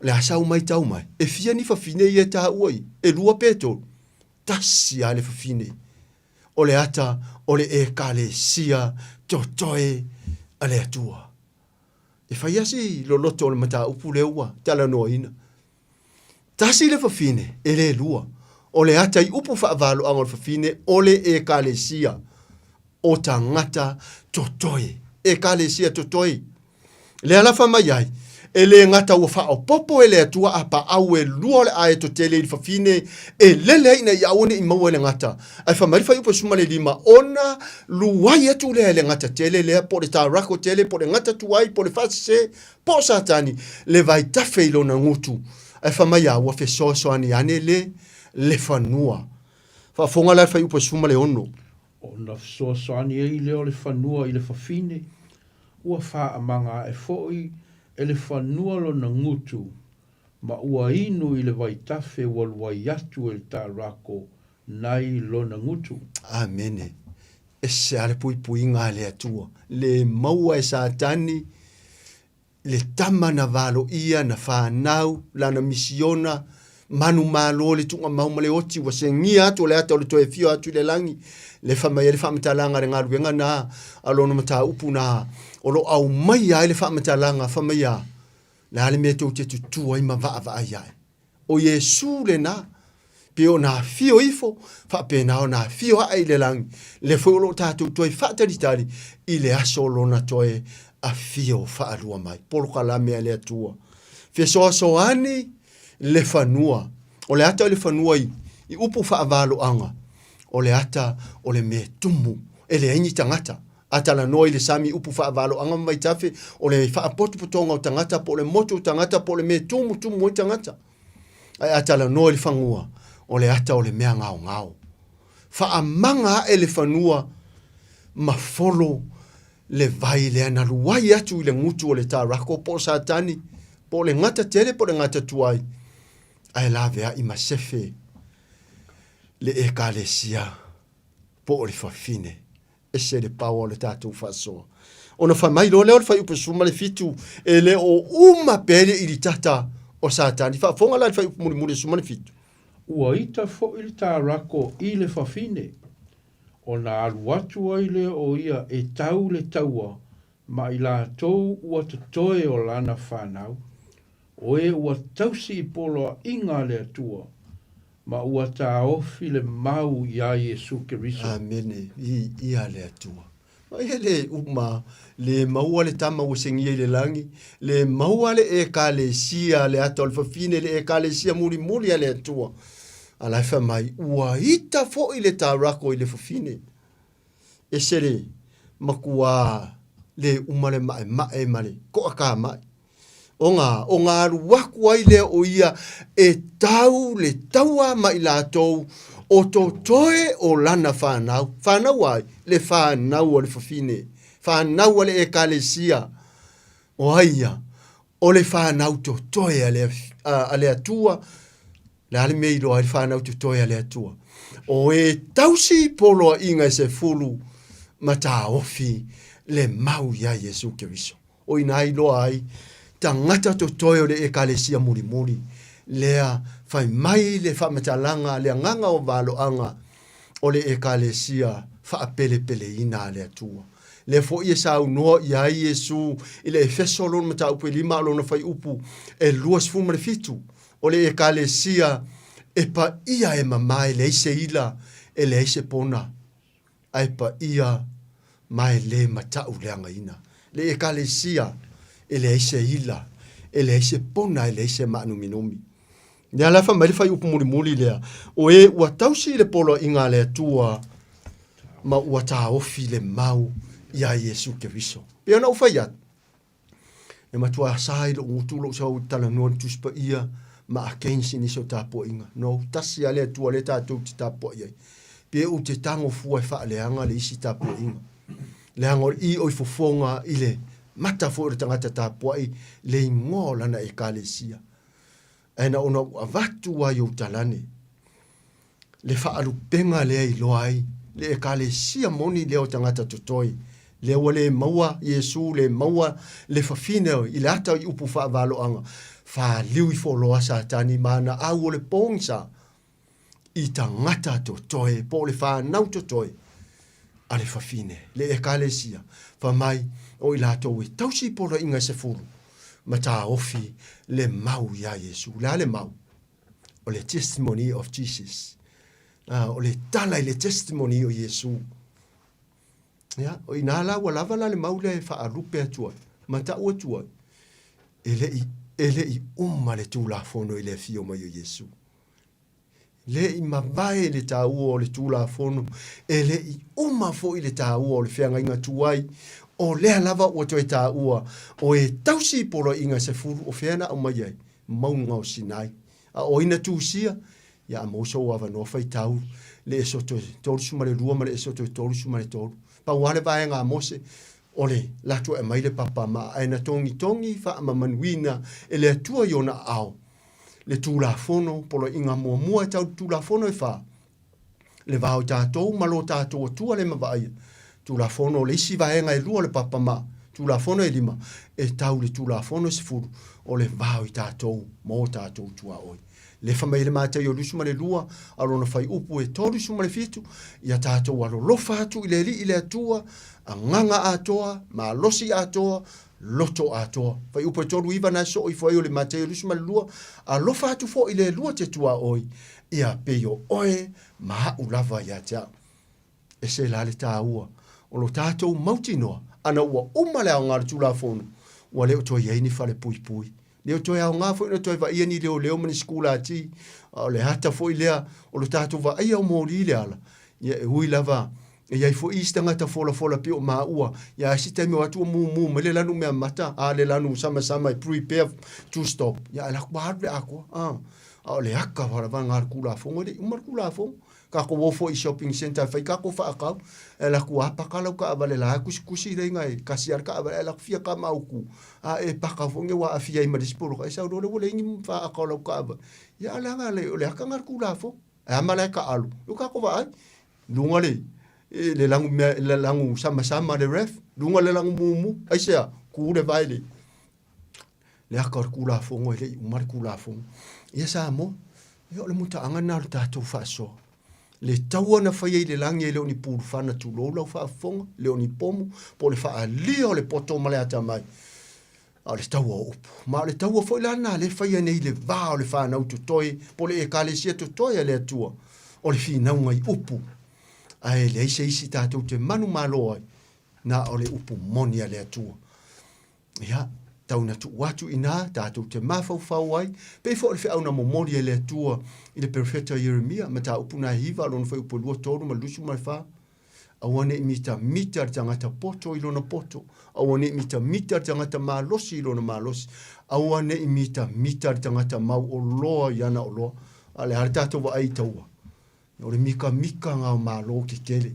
O le a sau maitau mai, e fia ni fafine ia e taua i, e lua pe tolu? Tasi lava le fafine. O le ata o le Ekalesia totoe a le Atua. E fai lava si loloto o le mataupu lea ua talanoaina. Tasi le fafine, e le lua. O le ata i upu faavaloaga o le fafine o le Ekalesia o tagata totoe. Ekalesia totoe. Lea la fai mai ai, e le gata ua faaopoopo e le Atua a paau e lua o le aeto tele i le fafine e lele ai ina ia aua ne i maua e le gata, ae fai mai le fuaiupu e 15, ona luai atu lea e le gata tele lea, po o le tarako tele, po o le gata tuai, po o le faasese, po o Satani, le vaitafe i lona gutu, ae fai mai a ua fesoasoani ane le le fanua. Faafofoga la le fuaiupu e 16. Ona fesoasoani ai lea o le fanua i le fafine, ua faaamaga ae foi e le fanua lona gutu, ma ua inu i le vaitafe ua luai atu e le tarako nai lona gutu. Amene. Ese lava le puipuiga a le Atua, le maua e Satani le tama na valoia, na fanau, lana misiona, manumalo le tuugamau ma le oti, ua segia atu o le ata o le toe afio atu i le lagi. Le fai mai ai le faamatalaga a le galuega na, a lona mataupu na, o lo o aumaia ai le faamatalaga, fai mai a, le a le mea tou te tutu ai ma vaavaai ai? O Iesu lena. Pei ona afio ifo, faapena ona afio ae i le lagi, lea foi o lo o tatou toe faatalitali i le aso o lona toe afio faalua mai. Polokalame a le Atua. Fesoasoani le fanua. O le ata o le fanua i, i upu faavaloaga, o le ata o le mea tumu, e leai ni tagata. A talanoa i le sami i upu faavaloaga ma vaitafe, o le faapotopotoga o tagata po o le motu o tagata po o le mea tumutumu ai tagata. Ae a talanoa i le fagua, o le ata o le mea gaogao. Faamaga ae le fanua ma folo le vai lea na luai atu i le gutu o le tarako po o Satani, po o le gata tele po o le gata tuai, ae laveai ma sefe le Ekalesia po o le fafine. Ese le power o le tatou faasoa. Ona fai mai loa lea o le fuaiupu 17, e le o uma pea le ilitata o Satani. Faafofoga la i le fuaiupu mulimuli 17. Ua ita foi le tarako i le fafine, ona alu atu ai lea o ia e tau le taua ma i latou ua totoe o lana fanau, o e ua tausi i poloaiga a le Atua, ma ua taofi le mau iā Iesu Keriso. Amene, viia le Atua. Ma ia le uma, le maua le tama ua segia i le lagi, le maua le Ekalesia, le ata o le fafine, le Ekalesia mulimuli a le Atua. A la e fai mai, ua ita foi le tarako i le fafine. Ese le makuā le uma le maemae ma le toakamai. Ona, ona alu aku ai lea o ia e tau le taua ma i latou o totoe o lana fanau. Fanau ai? Le fanau a le fafine. Fanau a le Ekalesia. O ai ia? O le fanau totoe a le, a, a le Atua. Le a le mea i iloa ai le fanau totoe a le Atua? O e tausi poloaiga e sefulu ma taofi le mau iā Iesu Keriso. O ina iloa ai tagata totoe o le Ekalesia mulimuli, lea fai mai le faamatalaga le agaga o valoaga o le Ekalesia faapelepeleina a le Atua. Lea foi e saunoa i ai Iesu i le Efeso lona mataupu e 5 a o lona fuaiupu e 27, o le Ekalesia e paia e mama e leai se ila, e leai se pona. Ae paia ma e le matauleagaina. Le Ekalesia, e leai se ila, e leai se pona, e leai se maanuminumi. Lea la fai mai le fuaiupu mulimuli lea, o e ua tausi i le poloaiga a le Atua ma ua taofi le mau iā Iesu Keriso. Pei ona ou fai atu, E matua asa i lou gutu lou sau talanoa i le Tusi Paia ma against i nisi o tapuaiga. No, tasi lava le Atua lea tatou te tapuai ai. Pe ou te tago fua e faaleaga le isi tapuaiga. Leaga o le i o i fofoga i le mata foi o le tagata tapuai le igoa o lana Ekalesia. Ae na ona ou avatu lava i ou talane le faalupega lea iloa ai le Ekalesia moni lea o tagata totoe, lea ua le maua Iesu, le maua le fafine i le ata i upu faavaloaga, faliu ifo loa Satani ma ana au o le pogisa i tagata totoe po o le fanau totoe a le fafine, le Ekalesia, fai mai o i latou e tausi poloaiga e sefulu ma taofi le mau iā Iesu. O le a le mau? O le testimony of Jesus. Ah, o le tala i le testimony o Iesu. Ia, o inā la ua lava la le mau lea e faalupe atu ai, ma ta'u atu ai, e le i, e le i uma le Tulafono i le afio mai o Iesu. Le i mavae le taua o le Tulafono, e le i uma foi le taua o le feagaiga tuai, o lea lava ua toe taua, o e tausi i poloaiga e sefulu, o fea na aumai ai? Mauga o Sinai. A o ai na tusia? Ia a maua sou avanoa faitau le Esoto e 32 ma le Esoto e 33. Pau lava le vaega a Mose, o le latou e aumai le papa ma ae na togitogi faamamanuina e le Atua i ona aao le Tulafono, poloaiga muamua e tau le Tulafono e fa, le va o tatou ma lo tatou Atua le mavaaia. Tulafono o le isi vaega e lua o le papa ma Tulafono e lima e tau le Tulafono e sefulu o le va o i tatou ma o tatou tuaoi. Le fai mai le Mataio 22, a o lona fuaiupu e 37, Ia tatou alolofa atu i le Alii le Atua, agaga atoa, malosi atoa, loto atoa. Fuaiupu e 39 na soo ifo ai o le Mataio 22, Alofa atu foi i le lua te tuaoi, ia pei o oe ma a'u lava ia te a'u. Ese la le taua o lo tatou mautinoa ana ua uma le aoga o le Tulafono, ua le o toe i ai ni falepuipui. Le o toe aoga foi ona toe vaaia ni leoleo ma ni sikulati, a o le ata foi lea o lo tatou vaaia o moli le ala. Ia e ui lava e i ai foi isi tagata folafola pei o maua, ia a isi taimi o atu ua mumu mai le lanu meamata, a le lanu samasama e prepare to stop, ia ae laku alu le atoa. A, a o le aka lava lena o le Tulafono, e le i uma le Tulafono. Tatou o foi i shopping centre e fai tatou faatau, e alu atu a paka lau taavale la e tusitusi le iga e tasi a le taavale ae alu atu fia tama autu a e paka foi nei ua aafia ai ma le isi poloka e sau loa lea ua leai ni faata o lau taavale. Ia a leaga le o le ata lena o le Tulafono. Ae a ma la e taaalo? Lea ua tatou vaai, luga le le lagu mea le lagu samasama le ref, luga le lagu mumu, aisea? Ku le vae le le aka o le Tulafono e le i uma le Tulafono. Ia Samoa, ia o le mutaaga lena o le tatou faasoa. Le taua na faia i le lagi e le o ni pulufana tulou lau faafofoga, le o ni pomu, po o le faaalia o le poto ma le atamai, a o le taua o upu. Ma o le taua foi la lena lea e faia nei i le va o le fanau totoe, po o le Ekalesia totoe a le Atua, o le finauga i upu. Ae leai se isi tatou te manumalo ai, na o le upu moni a le Atua. Ia, tau ina tuu atu i ina tatou te mafaufau ai, pei foi o le feau na momoli e le Atua i le perofeta Ieremia, mataupu na e 9, lona fuaiupu e 2, 3 ma le 24, Aua ne i mitamita le tagata poto i lona poto, aua ne i mitamita le tagata malosi i lona malosi, aua ne i mitamita le tagata mauoloa i ana oloa. A o le a le tatou vaai i taua? O le mikamikaga o Malo tetele.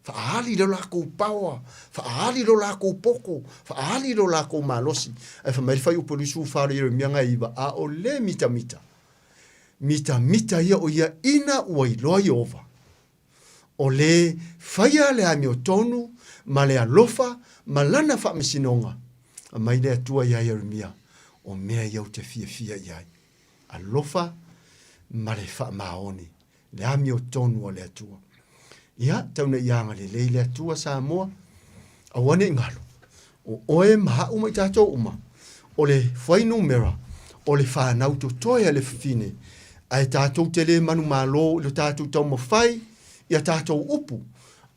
Faaali lo lakou power, faaali lo lakou poto, faaali lo lakou malosi. Ae fai mai le fuaiupu 24 o le Ieremia 9, a o le mitamita, mitamita ia o ia ina ua iloa Ieova, o le faia le amiotonu ma le alofa ma lana faamasinoga. Aumai le Atua ia Ieremia, o mea ia ou te fiafia i ai. alofa ma le faamaoni, le amiotonu a le Atua. Ia, tau ina ia agalelei le Atua Samoa, aua ne i galo, o oe ma a'u ma i tatou uma, o le fuainumera, o le fanau totoe a le fafine, ae tatou te le manumalo i lo tatou taumafai i a tatou upu,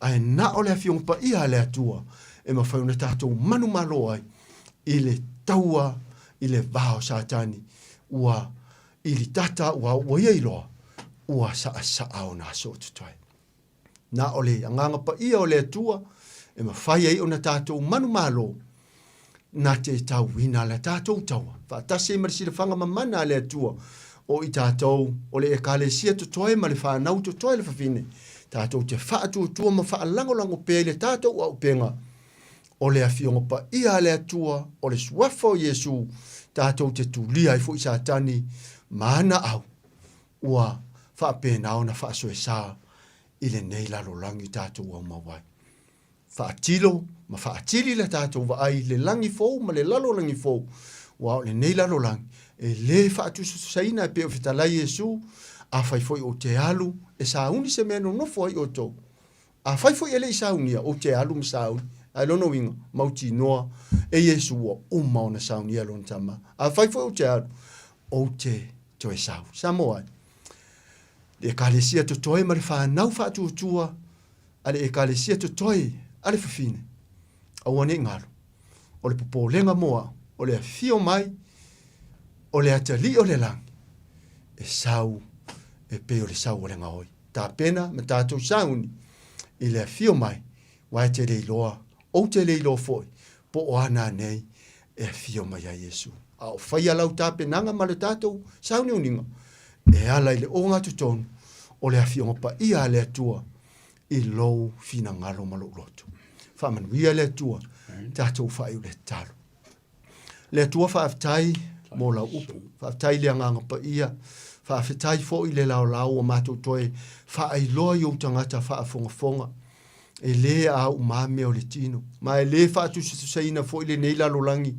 ae na o le Afioga Paia a le Atua e mafai ona tatou manumalo ai i le taua i le va o Satani, ua ilitata, ua ua ia iloa, ua saʻasaʻa ona aso o totoe. Na o le agaga paia o le Atua e mafai ai ona tatou manumalo na te tauina la tatou taua, faatasi ai ma le silafaga mamana a le Atua o i tatou o le Ekalesia totoe ma le fanau totoe le fafine, tatou te faatuatua ma faalagolago pea i le tatou auupega O le Afioga Paia a le Atua, o le Suafa o Iesu, tatou te tulia ai foi Satani ma ana au, ua faapena ona faasoesa i lenei lalolagi tatou aumau ai. Faatilo ma faatili le tatou vaai i le lagi fou ma le lalolagi fou, aua o lenei lalolagi e le faatusatusaina e pei o fetalai Iesu, afai foi ou te alu e sauni se mea e nonofo ai outou, Afai foi e le i saunia, ou te alu ma sauni. Ae lona uiga, mautinoa e Iesu ua uma ona saunia lona Tama. Afai foi ou te alu, ou te toe sau. Samoa e, le Ekalesia totoe ma le fanau faatuatua a le Ekalesia totoe a le fafine, aua ne i galo, o le popolega mo au, o le afio mai o le atalii o le lagi, e sau e pei o le sau o le gaoi. Tapena ma tatou sauni i le afio mai, aua e te le iloa, ou te le iloa foi, po o a nanei e afio mai ai Iesu. A o faia lau tapenaga ma le tatou sauniuniga, e ala i le ogatotonu o le Afioga Paia a le Atua i lou finagalo ma lou loto. Faamanuia le Atua, tatou faaiu le tatalo. Le Atua faafetai mo lau upu, faafetai le Agaga Paia, faafetai foi le laolao ua matou toe faailoa i ou tagata faafogafoga. E lē a uma mea o le tino, ma e lē faatusatusaina foi lenei lalolagi.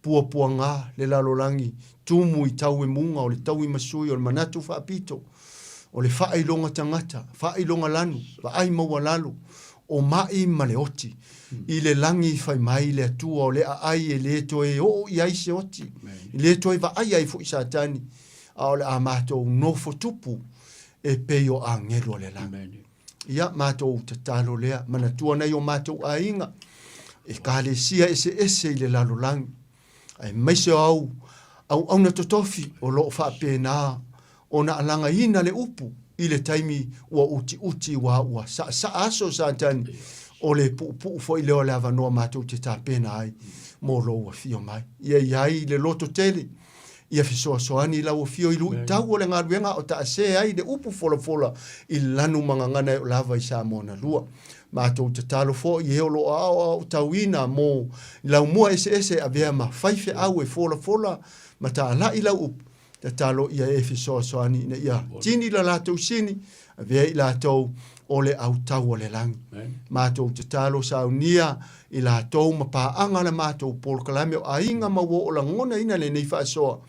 Puapuaga le lalolagi, tumu i tauemuga o le tauimasui o le manatu faapito, o le faailoga tagata, faailoga lanu, vaai maualalo, o ma'i ma le oti. I le lagi fai mai le Atua o le aai e le toe oo i ai se oti, e le toe vaaia ai foi Satani, a o le a matou nofo tupu e pei o agelu o le lagi. Ia, matou tatalo lea, manatua nai o matou aiga, ekalesia eseese i le lalolagi, aemaise o au auauna totofi o lo o faapena ona alagaina le upu i le taimi ua utiuti ua ua saasaa aso o Satani, o le puupuu foi lea o le avanoa matou te tapena ai mo lou afio mai. Ia i ai le loto tele, ia fesoasoani i lau afio i luitau o le galuega a o taasē ai le upu folafola i lanu ma gagana e oo lava i Samoa na lua. Matou tatalo foi i e o lo o aoaotauina mo laumua eseese e avea ma faifeau e folafola ma taalai lau upu, tatalo ia e fesoasoani ina ia tini la latou sini, avea i latou o le autau o le lagi. Matou tatalo saunia i latou ma paaga le matou polokalame o aiga ma ua o lagonaina lenei faasoa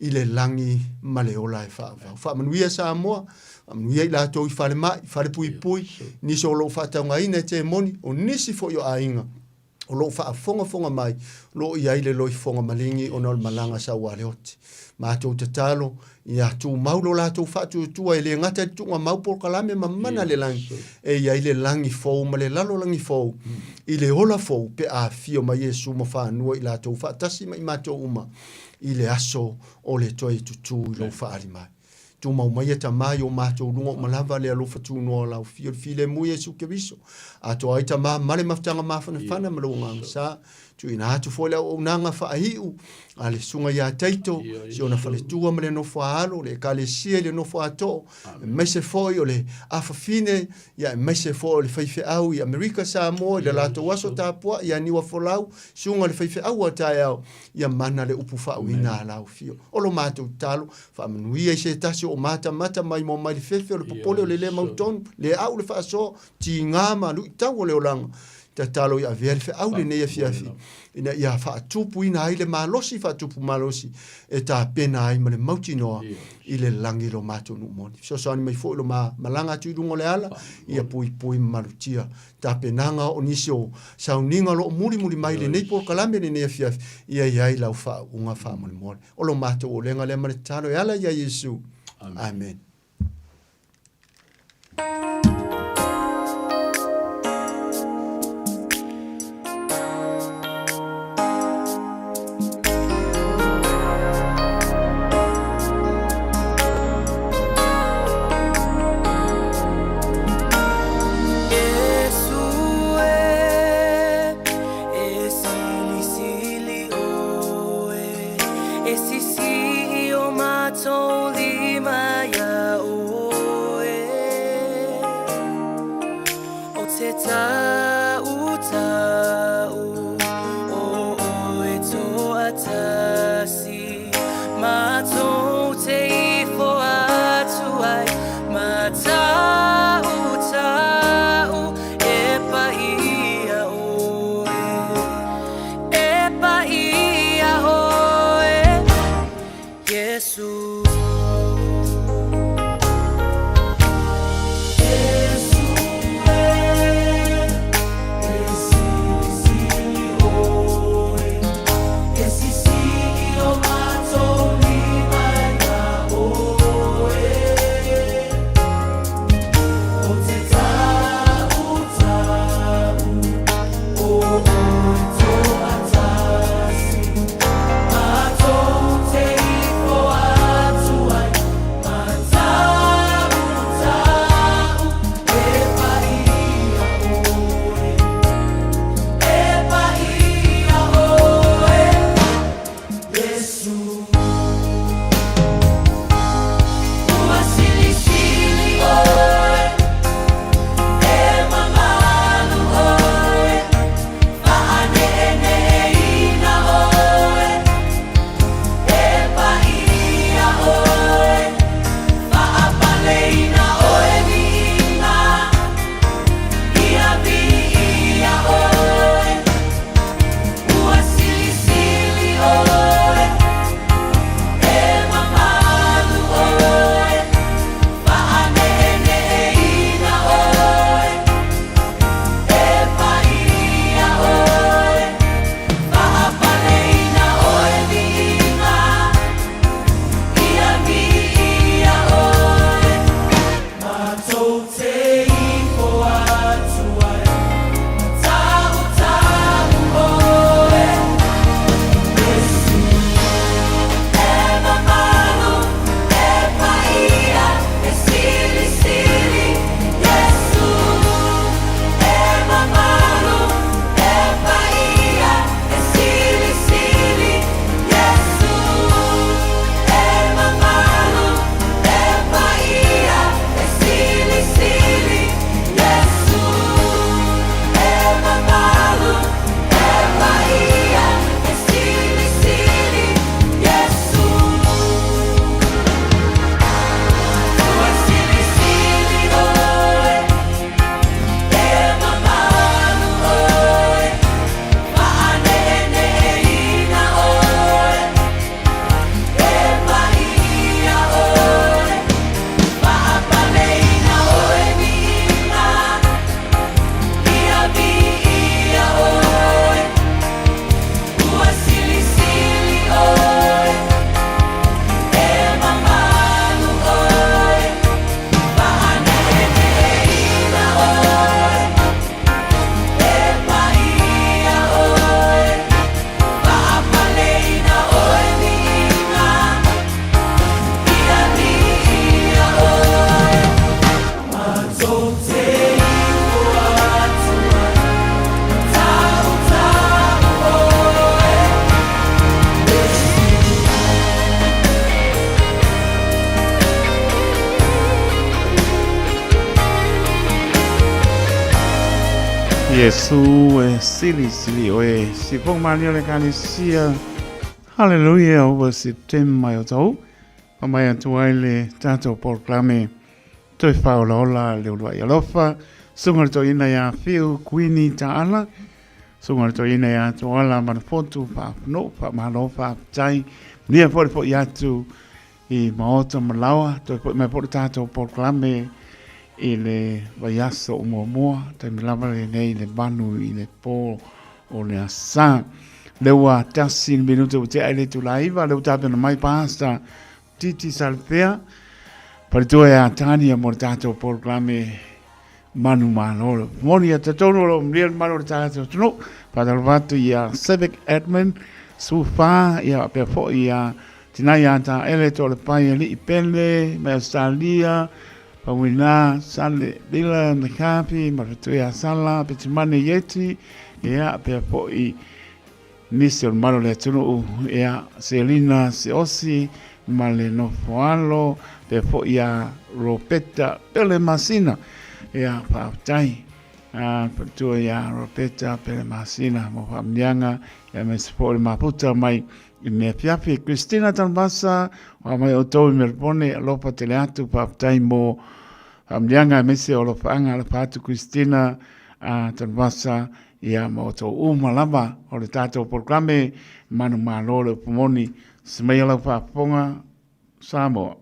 i le lagi ma le ola e faavau. Faamanuia Samoa, faamanuia i latou i falemai, falepuipui, nisi o lo o faataugaina e temoni, o nisi foi o aiga o lo o faafogafoga mai, o lo o i ai le loifofoga maligi ona o le malaga saualeoti. Matou tatalo, ia tumau lo latou faatuatua e le gata i le tuugamau polokalame ma mana le lagi, e i ai le lagi fou ma le lalolagi fou, i le ola fou pe a afio mai Iesu ma fanua i latou faatasi ma i matou uma i le aso o le toe tutū i lou faaali mai. Tumau mai e Tamā i o matou luga uma lava le alofa tunoa o lau Afio le filemu Iesu Keriso. Atoa ai Tamā ma le mafutaga mafanafana ma lou Agaga Sa. Tuuina atu foi le auaunaga faaiu a le Susuga ia Taito, si ona faletua ma le nofo a alo, le Ekalesia i le nofo a too, aemaise foi o le afafine, ia aemaise foi o le faifeau i Amerika Samoa i le latou aso tapuai ia Niuafolau, Susuga i le faifeau a taeao, ia mana le upu faauiina a lau Afio. O lo matou tatalo, Faamanuia i se tasi o matamata mai moa mai le fefe o le popole o le le mautonu, le au le faasoa, tiga ma luitau o le olaga. Tatalo ia avea le feau lenei afiafi ina ia faatupuina ai le malosi faatupu malosi e tapena ai ma le mautinoa i le lagi lo matou nuu moni. Fesoasoani mai foi lo ma malaga atu i luga o le ala, ia puipui ma malutia tapenaga o nisi o sauniga o lo o mulimuli mai lenei polokalame lenei afiafi, ia i ai lau faauuga faamolemole. O lo matou olega lea ma le tatalo e ala iā Iesu. Amen. Iesu e sili sili oe si fong mani o le kalesia. Hallelujah ua se tem mai o tau. Pa mai atu ai le tātou polokalame toe whaolaola le uluai alofa. Sunga le toina ia Whiu Kuini Taala. Sunga le toina ia Toala Manafotu whaafuno, whaamalo whaapitai. Nia fo le fo i atu i maota ma laoa, toe foi mai foi le tatou polokalame i le vaiaso o muamua, taimi lava lenei i le 8 i le po o le asa. Lea ua tasi le minute ua tea i le itula 9, lea ua tapena mai Pastor Titi Salefea, faletua ia Tania mo le tatou polokalame Manu Malolo. Moni ia totonu o lo o malia le malu o le tatou atunuu. Faatalofa atu ia Civic Edmund, Sufa, ia faapea foi ia Tinai Ataele, Toalepai, Alii Pele, mai Australia, Pauina, Sale, Lila, McCarthy, Mafetui Sala, Petimane Yeti, ia faapea foi nisi o le malu o le atunuu, ia Selina Seosi, ma le Nofoalo, pea foi ia Ropeta Pele Masina. Ia, faafetai. Faletua ia Ropeta Pele Masina mo faamniaga, ia aemaise foi o le mafuta mai i mea fiafi. Christina Tanuvasa, wa mai outou i Melbourne, alofa tele atu, faafetai mo faamniaga aemaise o alofaaga, alofa atu Christina Tanuvasa, ia ma outou uma lava o le tatou polokalame manumalo le upu moni. Se mai lau faafofoga Samoa.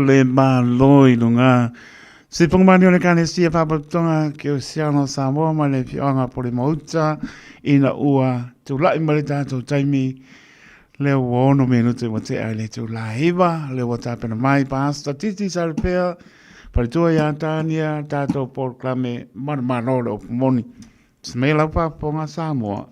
le Malo i luga. Se pongomani o le Ekalesia Faalapotopotoga Kerisiano o Samoa ma le Afioaga Polemauta ina ua tulai mai le tatou taimi lea ua ono minute ua tea i le itula e 9, lea ua tapena mai Pastor Titi Salepea, faletua ia Tania, tatou polokalame manumalo le upu moni. Se mea lau faafofoga Samoa.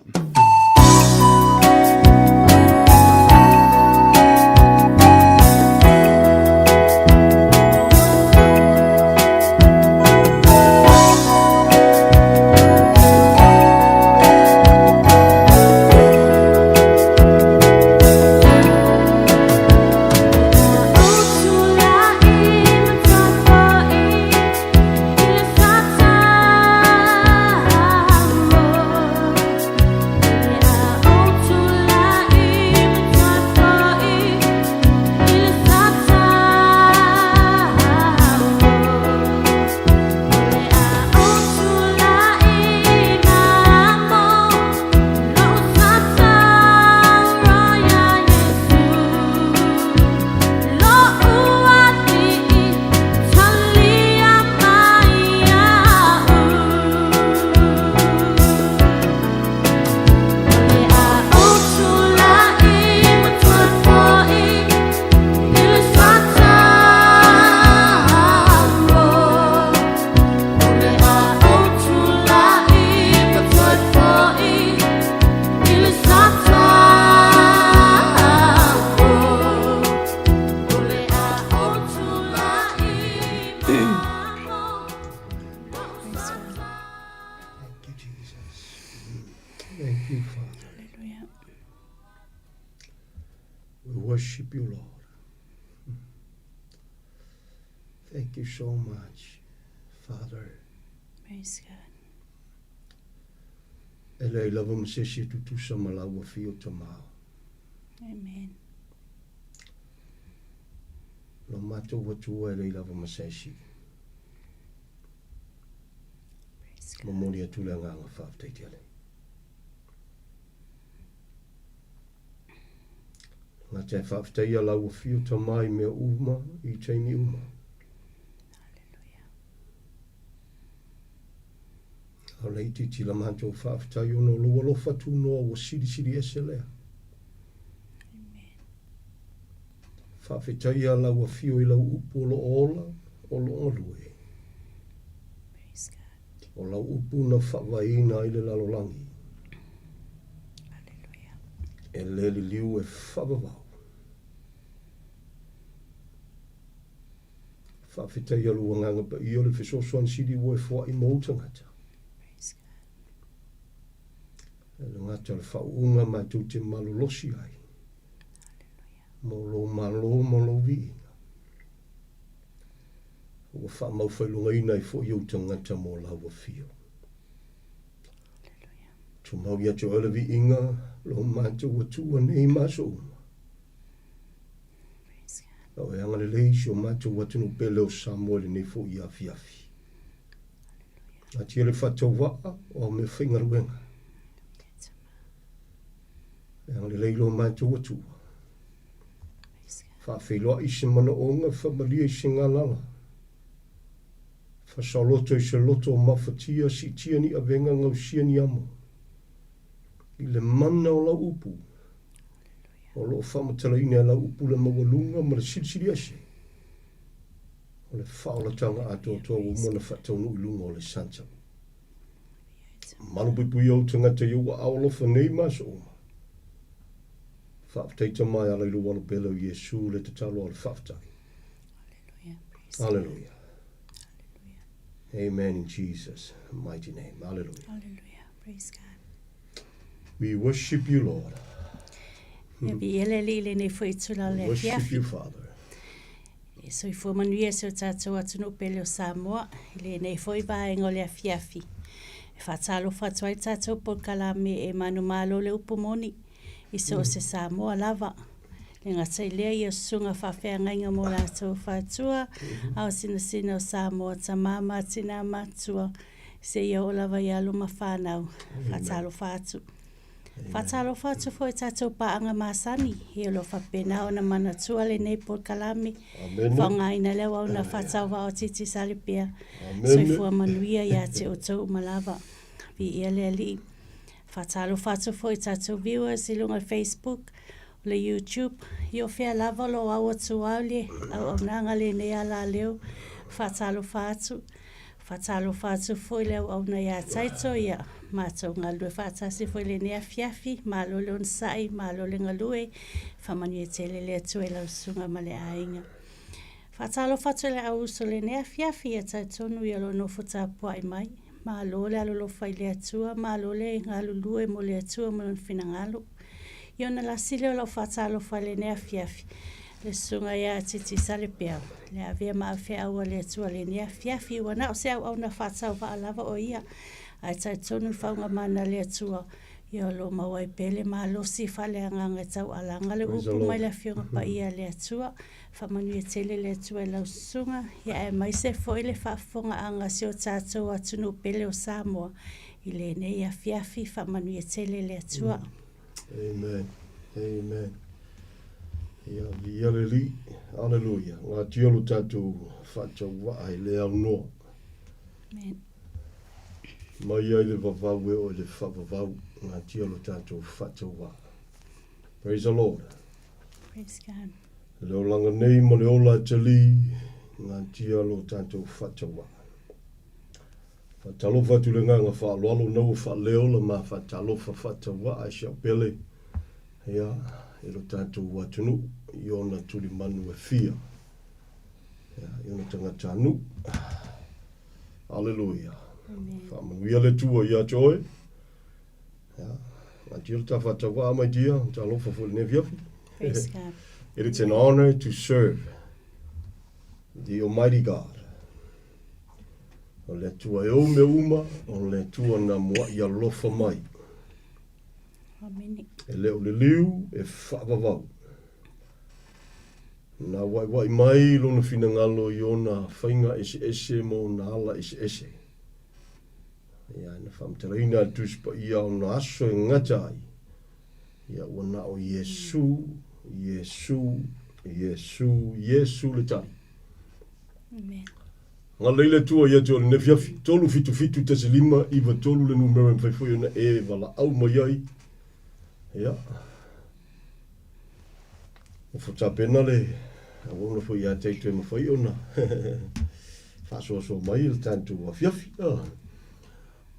Thank you, Jesus. Thank you, Father. Hallelujah. We worship you, Lord. Thank you so much, Father. Praise God. E leai lava ma se isi e tutusa ma lau afio Tamā. Amen. Lo matou Atua e leai lava ma se isi. Praise God. Momoli atu le agaga faafetai tele. Gata e faafetaia lau afio Tamā i mea uma i taimi uma. Hallelujah. A o le itiiti la matou faafetai ona o lou alofa tunoa ua silisili ese lea. Amen. Faafetaia lau afio i lau upu o lo o ola, o lo o galue. Praise God. O lau upu na faavaeina ai le lalolagi. Hallelujah. E le liliu e faavavau. Faafetaia lou Agaga Paia o le fesoasoani sili ua e foai mo ou tagata. E le gata o le faauuga matou te malolosi ai mo lou malo ma lou viiga. Ua faamaufailugaina ai foi ou tagata mo lau afio. Tumau ia te oe le viiga, lo matou Atua nei ma aso uma. O e agalelei si o matou atunuu pele o Samoa i lenei foi afiafi. Atia le faatauvaa o au mea faigaluega. E agalelei lo matou Atua. Faafeiloai i se manaoga, faamalie i se galala. Fasaoloto i se loto o mafatia, siitia ni avega, gausia ni amo. I le mana o lau upu, O lo o faamatalaina e lau upu le maualuga ma le silisili ese o le faaolataga atoatoa ua uma ona faataunuu i luga o le Santa. Malupuipuia ou tagata i ou aao alofa nei ma aso uma. Faafetai Tama e ala i lou alo pele o Iesu le tatalo a le faafetai. Hallelujah. Amen in Jesus mighty name. Hallelujah. Hallelujah. Praise God. We worship you, Lord. Ia viia le Alii i lenei foi itula o le Worship afiafi. you, Father. E soifua manuia si o tatou atunuu pele o Samoa i lenei foi vaega o le afiafi. E faatalofa atu ai le tatou polokalame e manumalo le upu moni i so o se Samoa lava. Le gata i lea ia susuga faafeagaiga mo latou fatua, ao sinasina o Samoa, tama ma tina matua, seia oo lava i alo ma fanau. Faatalofa atu. Faatalofa atu foi i tatou paaga masani, ia o lo o faapena ona manatua lenei polokalame, faaaogaina le auauna faatauvaa o Titi Salipea. Soifua manuia ia te outou uma lava. Viia le Alii. Faatalofa atu foi i tatou viewers i luga o le Facebook, o le YouTube, i o fea lava o lo o au atu au le auaunaga lenei alaleo. Faatalofa atu. Faatalofa atu foi le auauna ia Taito, ia matou galulue faatasi foi i lenei afiafi. Malo le onosai, malo le galue, faamanuia tele le Atua i lau susuga ma le aiga. Faatalofa atu i le au uso i lenei afiafi, ia talitonu ia o lo o nofo tapuai mai. Malo le alolofa i le Atua, malo le galulue mo le Atua ma Lona finagalo. Ia ona lasi lea o lau faatalofa i lenei afiafi, le susuga ia Titi Salepeau, le avea ma avefeau a le Atua i lenei afiafi, ua na o se auauna faatauvaa lava o ia, ae talitonu le faauuga mana a le Atua, ia o lo o maua ai pea le malosi faaleagaga e taualaga le upu mai le Afioga Paia a le Atua. Faamanuia tele le Atua i lau susuga, ia aemaise foi le faafofogaaga a si o tatou atunuu pele o Samoa i lenei afiafi. Faamanuia tele le Atua. Amen. Amen. Ia, viia le Alii. Aleluia. Gatia lo tatou faatauvaa i le aunoa. Amen. Mai ai le vavau e oo i le faavavau. Gatia lo tatou faatauvaa. Praise the Lord. Praise God. Le olaga nei ma le ola tali, gatia lo tatou faatauvaa. Faatalofa atu i le agaga faaaloalo na ua faaleo la ma faatalofa faatauvaa i si au pele, ia, i lo tatou atunuu i ona tulimanu e fia, ia, i ona tagatanuu. Aleluia. Faamanuia le Atua ia te oe. Ia, atia le ta faatauvaa my dear, talofa foi i lenei afiafi. Praise God. It is an honor to serve the Almighty God. O le Atua e ou mea uma, o le Atua na mua'i alofa mai. Amene. E le o le liu e faavavau. Na waiwai mai lona finagalo i ona faiga eseese ma ona ala eseese. Ia, na faamatalaina e le Tusi Paia ona aso e gata ai. Ia, ua na o Iesu, Iesu, Iesu, Iesu le tali. Amen. Agalelei le Atua ia te oe i lenei afiafi. 3 7 7 1 5 3 le numera e mafai foi ona e valaau mai ai. Ia. Nofo tapena le auauna foi ia te toe mafai ona faasoasoa mai le tatou afiafi. Ah.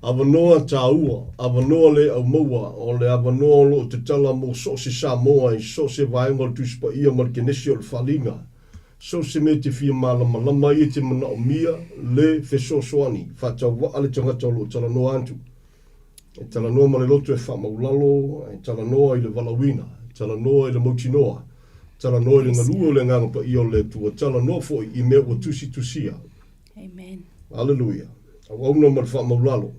Avanoa tāua, avanoa le aumaua, o le avanoa o lo o tatala mo so o se Samoa i so o se vaega o le Tusi Paia ma le Kenesi o le Faliga. So o se mea e te fia malamalama ai e te manaomia le fesoasoani, faatauvaa le tagata o lo o talanoa atu. E talanoa ma le loto e faamaulalo, e talanoa i le valaauina, e talanoa i le mautinoa, talanoa i le galue o le Agaga Paia o le Atua, talanoa foi i mea ua tusitusia. Amen. Aleluia. Auauna ma le faamaulalo.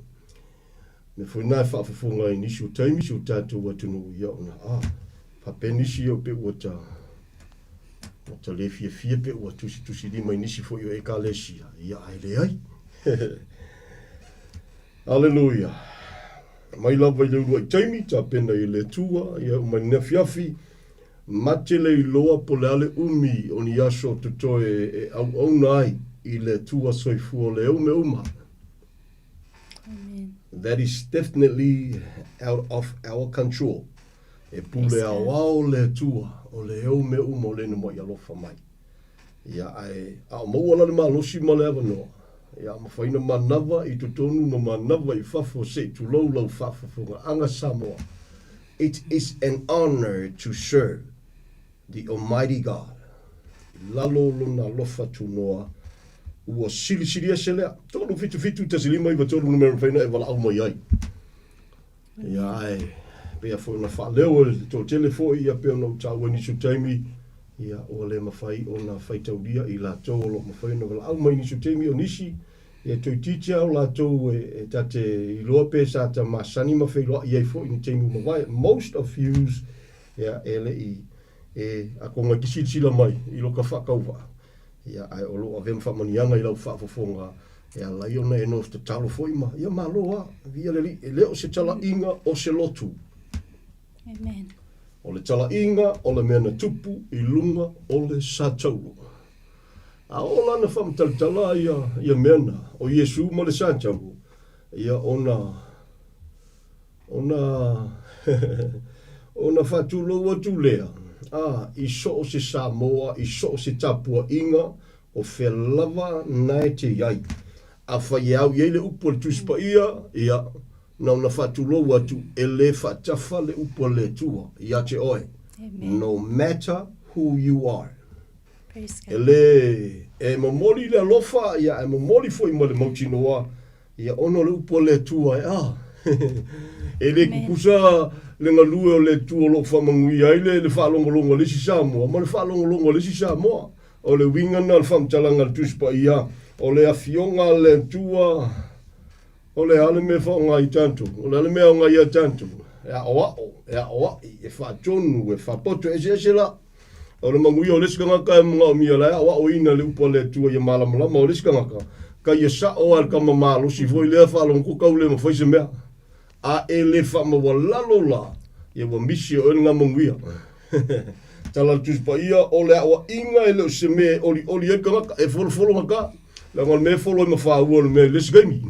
Mea foi na e faafofoga ai nisi o taimi si o tatou atunuu ia ona a faapea nisi ia pe ua ta ua ta le fiafia pe ua tusitusilima i nisi foi o ekalesia ia ae leai. Aleluia. Mai lava i le uluai taimi tapena i le Atua ia uma i le afiafi ma te le iloa po o le a le umi o ni aso totoe e auauna ai i le Atua soifua o le au mea uma. Amen. That is definitely out of our control. E pule aoao le Atua o le au mea uma o lena mai alofa mai. Ia, ae a o maua la le malosi ma le avanoa, ia a mafai ona manava i totonu ma manava i fafo se i tulou lau faafofogaaga Samoa. It is an honor to serve the Almighty God. I lalo o Lona alofa tunoa, ua silisili ese lea. 3 7 7 1 5 9 3 numera mafai ona e valaau mai ai. Ia, ae pei lava foi ona faaleo e le toatele foi, ia pei ona ou taua i nisi o taimi, ia, ua le mafai ona faitaulia i latou o lo o mafai ona valaau mai i nisi o taimi, o nisi, ia toeitiiti lava o latou e ta te iloa pe sa ta masani ma feiloai ai foi i ni taimi ua mavae. Most of yous, ia, e le i, e, atonu e te silasila mai i lo ta faatauvaa, Ia, ae o lo o avea ma faamanuiaga i lau faafofoga e ala ai ona e nofo tatalo foi ma, ia malo lava, viia le Alii, e le o se talaiga o se lotu. Amen. O le talaiga o le mea na tupu i luga o le Sa Taulo. A oo la na faamatalatala ia, ia mea na, o Iesu ma le Sa Taulo, ia ona, ona, ona faatulou atu lea, a, i so o se Samoa, i so o se tapuaiga, o fea lava na e te i ai. Afai e au i ai le upu a le Tusi Paia, ia, na ona faatulou atu, e le faatafa le upu a le Atua ia te oe, no matter who you are. E le, e momoli le alofa, ia, e momoli foi ma le mautinoa, ia, ona o le upu a le Atua e, ah, e le kukusa le galue o le Atua o lo o faamanuia ai le, le faalogologo a le isi Samoa ma le faalogologo a le isi Samoa. O le uiga lena o le faamatalaga a le Tusi Paia, o le Afioga a le Atua, o le a le mea e faaaoga i tatou? O le a le mea e aoga ia tatou? E aʻoaʻo, e aʻoaʻi, e faatonu, e faapoto, e eseese la. O le manuia o le isi tagata e manaomia la e aʻoaʻoina le upu a le Atua ia malamalama, o le isi tagata, kai e saʻo lava le tama malosi foi lea faalogo tau le mafai se mea. A e le faamaualalo la, ia ua misi e oe lena manuia. Tala a le Tusi Paia, o le aoaiga e le o se mea e olioli ai le tagata, e folofolo gata, leaga o le mea e folo ai ma faua o le mea i le isi taimi.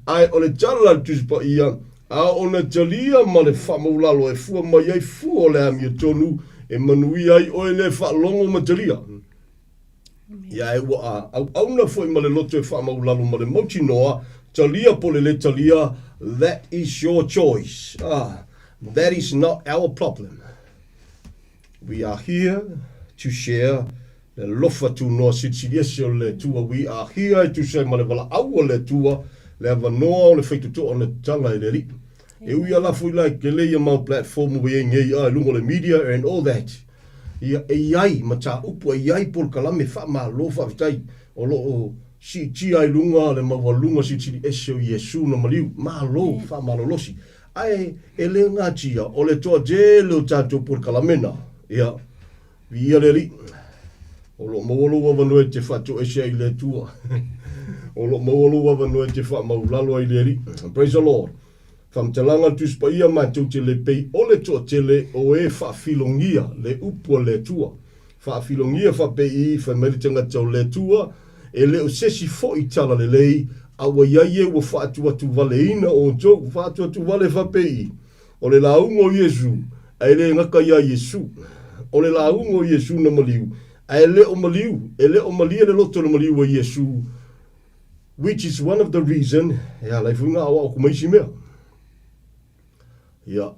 Ae o le tala a le Tusi Paia, a ona talia ma le faamaulalo e fua mai ai fua o le amiotonu e manuia ai oe le faalogo ma talia. Ia e ua auauna foi ma le loto e faamaulalo ma le mautinoa, talia po le le talia, that is your choice. Ah, that is not our problem. We are here to share le alofa tunoa silisili ese o le Atua. We are here e tusa ai ma le valaau a le Atua, le avanoa o le faitotoa o na tatala e le Alii. E ui a lafo i la e tele ia mau platform ua i ai nei a i luga o le media and all that. Ia, e i ai mataupu, e i ai polokalame faamalo faafetai o lo o siitia ai luga le maualuga silisili ese o Iesu na maliu. Malo faamalolosi. Ae e le gatia, o le toatele o tatou polokalame na, ia, viia le Alii, o lo o maua lou avanoa e te faatoese ai i le Atua. O lo o maua lou avanoa e te faamaulalo ai i le Alii. Praise the Lord. Faamatalaga le Tusi Paia matou te le pei o le toatele o e faafilogia le upu a le Atua. Faafilogia faapei fai mai le tagata o le Atua, e le o sesi foi talalelei, a ua iai e ua faatuatuvaleina outou. Faatuatuvale faapei o le lauga o Iesu, a e le gata ia Iesu. O le lauga o Iesu na maliu, a e le o maliu, e le o malie le loto na maliu a Iesu, Which is one of the reason e ala ai foi na aoao aku ma isi mea. Ia.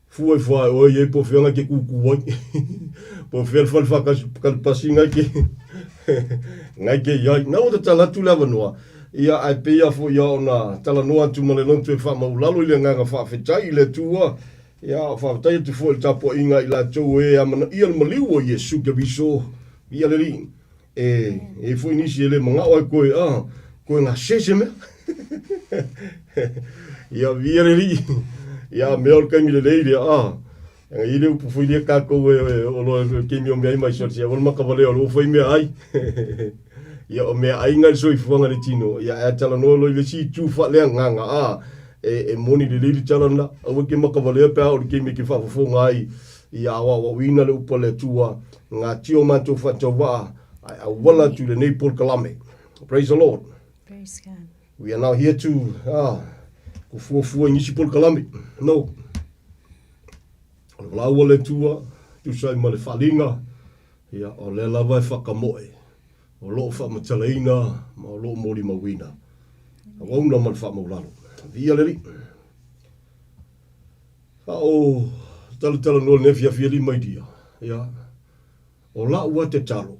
Fua i fua e oe i ai po o fea ngai ke kūkū ai. Po o fea le fale whakasi, kalipasi ngai ke, ngai ke i ai. Na ua tatala atu le avanoa. Ia, ae pei a foi ia ona talanoa atu ma le loto e faamaulalo i le agaga faafetai i le Atua. Ia, faafetai atu foi i le tapuaiga i latou e amanaia le maliu o Iesu Keriso. Ia le Alii. E i ai foi nisi e le manao ai koe, ah, koe gase se mea. Ia via le alii. Ia mea o le taimi lelei lea, ah. Anga i le upu foi lea kākou e, e, o loa e keimi o mea ai mai soli sia, o le makavalea o le ua fai mea ai. Ia o mea ai ngai le soifuaga le tino, ia ae talanoa loa i le isi itu faaleagaga, ah, e, e moni lelei le tala lena. Aua e ke makavalea pe a o le keimi e ke faafofoga ai, ia aoaoina le upu a le Atua, Ngā tio mātou whatauvaa, ae auala atu i lenei polokalame. Praise the Lord. Praise God. We are now here to ah, ko fuafua i nisi polokalame. No. O le valaau a le Atua, tusa ai ma le faaaliga, ia, o lea lava e whakamoe. O loo whaamatalaina ma o loo molimauina. Auauna ma le whaamaulalo. Viia le Alii. A o talatalanoa lenei afiafi alii mai dia, ia, o la'u a tatalo,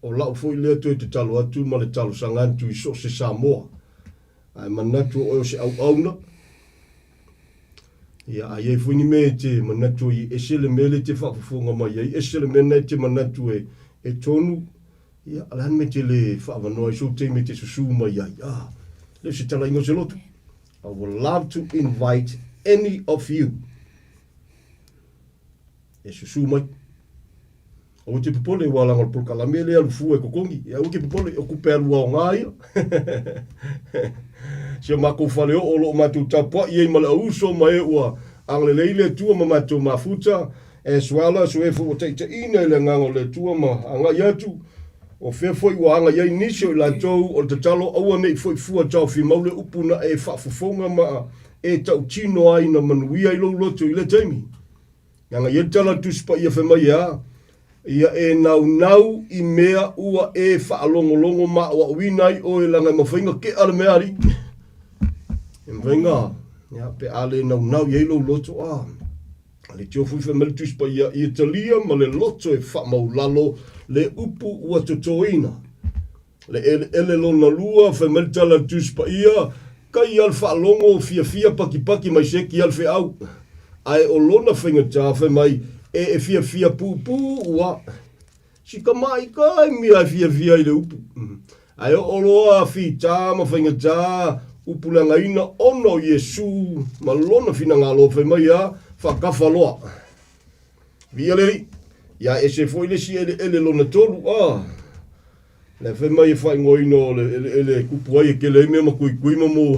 o la'u foi lea toe tatalo atu ma le talosaga atu i so o se Samoa, a e manatu o oe o se auauna, ia, a i ai foi ni mea e te manatu ai e ese le mea lea e te faafofoga mai ai, ese le mea lena e te manatu e, e tonu, ia, o le a le mea e te le faaavanoa ai sou taimi e te susū mai ai, a, le o se talaiga o se loto. I would love to invite any of you e susū mai. Aua e te popole, ua laga o le polokalame lea alu fua e totogi. Ia aua e te popole, o tupe alu aoga ia. Si o matou faleoo o lo o matou tapuai ai ma le auuso ma e ua agalelei le Atua ma matou mafuta, as well as o e foi ua taitaiina i le Agaga o le Atua ma agai atu, o fea foi ua agai ai nisi o i latou, o le tatalo aua ne i foi fua taofimau le upu na e faafofoga ma e tautino ai na manuia ai lou loto i lea taimi. Leaga i ai le tala a le Tusi Paia fai mai e a? Ia e naunau i mea ua e faalogologo ma aoaoina ai oe leaga e mafai ona kea le mea alii. E mafai ona, ia, pe a le naunau i ai lou loto, a. A le tio foi fai mai le Tusi Paia, ia talia ma le loto e faamaulalo le upu ua totoina. Le eleele lona lua, fai mai le tala a le Tusi Paia, Kai a le faalogo fiafia pakipaki mai seki a le feau. Ae o lona faigata, fai mai, e e fiafia puupuu ua. Si tamaʻi kai mea e fiafia i le upu. Ae oo loa fita ma faigata upu leagaina ona o Iesu ma lona finagalo, fai mai a, faakafa loa. Viia le Alii. Ia ese foi le isi eleele lona tolu, a. Le fai mai e faaigoaina o le eleele e kupu ai e kele ai mea ma kuikui ma mo.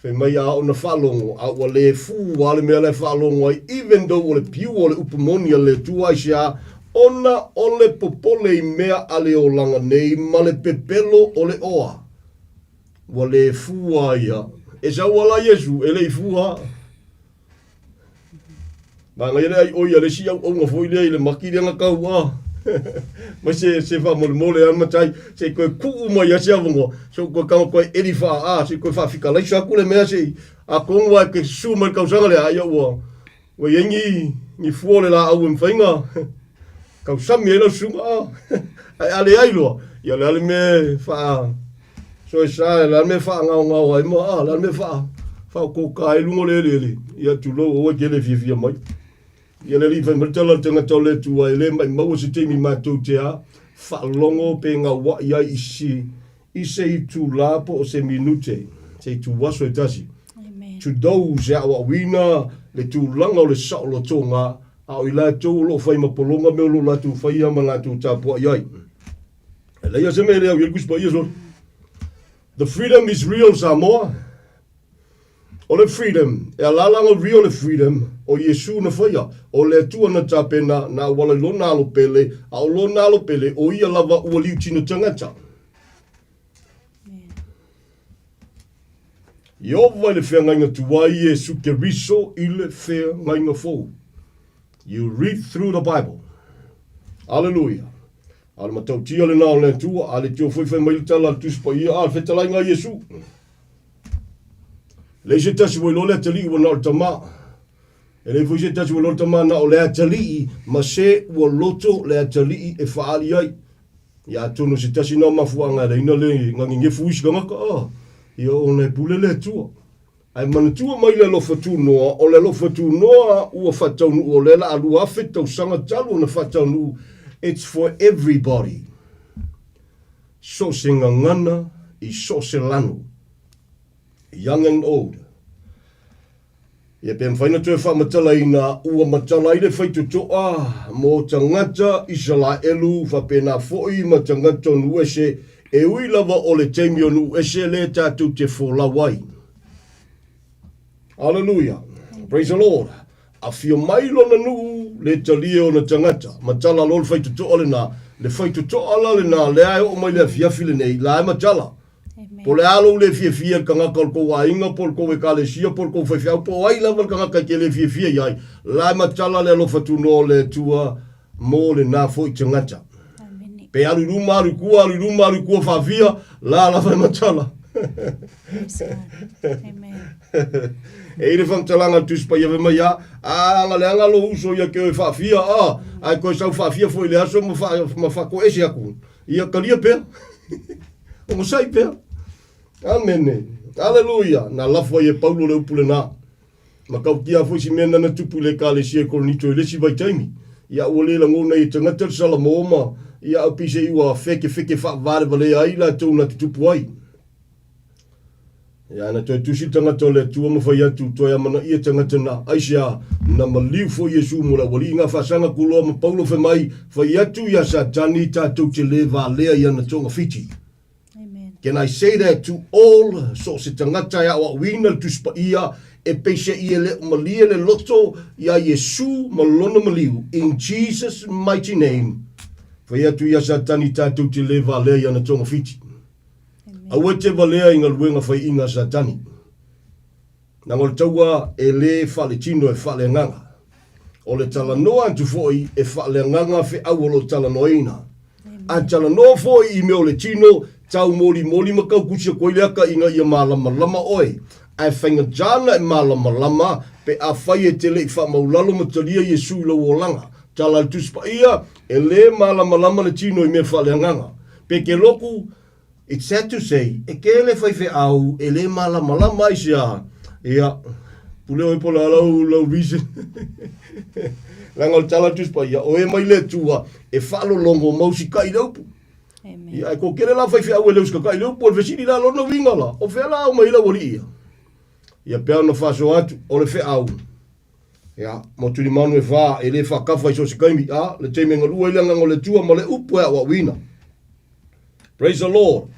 Fai mai a ona faalogo, a ua le fu a le mea la e faalogo ai, even though o le pure o le upu moni a le Atua aisea, ona o le popole i mea a le olaga nei ma le pepelo o le oa. Ua le fu a ia. E sau ala Iesu, e le i fu a. Manaia le ai oi a le isi auauna foi lea i le maki lea na tau a. Mai se se faamolemole a matai se i toe tuu mai a se avanoa se i toe tago toe eli faa-A se i toe faafikalaisa atu le mea se i atonu lava e te susu mai le tausaga lea ia ua ua i ai ni ni fua o le laau e mafai ona tausami ai lau susuga a. Ae a leai loa, ia o le a le mea e faa soesa, o le a le mea e faagaogao ai ma a, o le a le mea e faa faaotoka ai luga o le eleele, ia tulou aua e te le fiafia mai. Ia le alii fai mai le tala a le tagata o le Atua, e le maimaua se taimi matou te a faalogo pe gauaʻi ai i se i se itulā po o se minute, se ituaso e tasi. To those e aoaoina le tulaga o le saolotoga, a o i latou o lo o fai ma pologa mea o lo o latou faia ma latou tapuai ai. E leai lava se mea e le au i ai le Tusi Paia, sole. The freedom is real, Samoa. O le freedom, e alaala ona real le freedom, o Iesu na faia, o le Atua na tapena, na auala i Lona alo pele, a o Lona alo pele, o Ia lava ua liutino tagata. I ova i le feagaiga tuai Iesu Keriso i le feagaiga fou. You read through the Bible. Aleluia. A o le matautia lena o le Atua, a le tio foi fai mai le tala a le Tusi Paia, a le fetalaiga a Iesu. Leai se tasi ua iloa le atalii ua na o le tama. E leai foi se tasi ua iloa le tama na o le atalii ma se ua loto le atalii e faaali ai. Ia atonu se tasi na o mafuaaga e laina le gagegefu isi tagata, ah, ia ona e pule le Atua. Ae manatua mai le alofa tunoa, o le alofa tunoa ua faataunuu o lea la a 2000 tausaga talu ona faataunuu, it's for everybody. So se gagana i so se lanu. Young and old. Ia pe mafai ona toe faamatalaina, ua matala ai le faitotoa mo tagata Isalaelu faapena foi ma tagata o nuu ese, e ui lava o le taimi o nuu ese lea tatou te folau ai. Aleluia! Praise the Lord! Afio mai lona nuu, le talia ona tagata. Matala loa le faitotoa lena, le faitotoa la lena lea e oo mai le afiafi lenei, la e matala. Po o le a lou le fiafia i le tagata o le tou aiga, po o le tou ekalesia, po o le tou faifeau, po o ai lava le tagata e te le fiafia i ai, la e matala le alofa tunoa o le Atua mo lena foi tagata. Pe alu i luma, alu i tua, alu i luma, alu i tua faafia, la lava e matala. E i le faamatalaga a le Tusi Paia fai mai a, a leaga lou uso ia ke oe faafia, a, ae koe sau faafia foi i le aso ma, fa, ma faatoese atu. Ia talia pea. Onosai pea. Amene. Aleluia. Na lafo ai e Paulo le upu lena. Matautia foi si mea na na tupu i le ekalesia i Korinito i le isi vaitaimi. Ia ua le lagona ai e tagata le Salamo ma ia au pei se i ua fekefeke faavalevalea ai latou na tutupu ai. Ia, na toe tusi le tagata o le Atua ma fai atu, Toe amanaia tagata na, aisea, na maliu foi Iesu mo le aualii nga faasaga kuloa ma Paulo fai mai, Fai atu ia Satani tatou te le valea i ana togafiti. Can I say that to all, so o se tagata e aoaoina le Tusi Paia, e peiseai e le o malie le loto ia Iesu ma lona maliu, in Jesus mighty name, fai atu ia Satani tatou te le valea i ana togafiti. Aua e te valea i galuega faiiga a Satani. Leaga o le taua e le faaletino e faaleagaga. O le talanoa atu foi e faaleagaga feau o lo o talanoaina. A talanoa foi i mea o le tino, taumolimoli ma taukusi atu ai le aka ina ia malamalama oe. Ae faigata na e malamalama pe afai e te le i faamaulalo ma talia Iesu i lou olaga. Tala a le Tusi Paia, E le malamalama le tino i mea faaleagaga. Pe ke loku, It's sad to say, e kele faifeau e le malamalama ai sea, ia, pule oe po o le a lau, lau reason. Leaga o le tala a le Tusi Paia, o e mai le Atua e faalologo ma usikai i le upu. Amen. Ia, ae toatele la faifeau e le usikakai i le upu, o le fesili la lona uiga la, o fea la aumai ai le aualii ia? Ia, pei ona faasoa atu, o le feau, Ia, mo Tulimanu e whā, e le whakawha i so se kaimi, a, le teime ngalua i le anganga o le Atua ma le upu e aoaoina. Praise the Lord.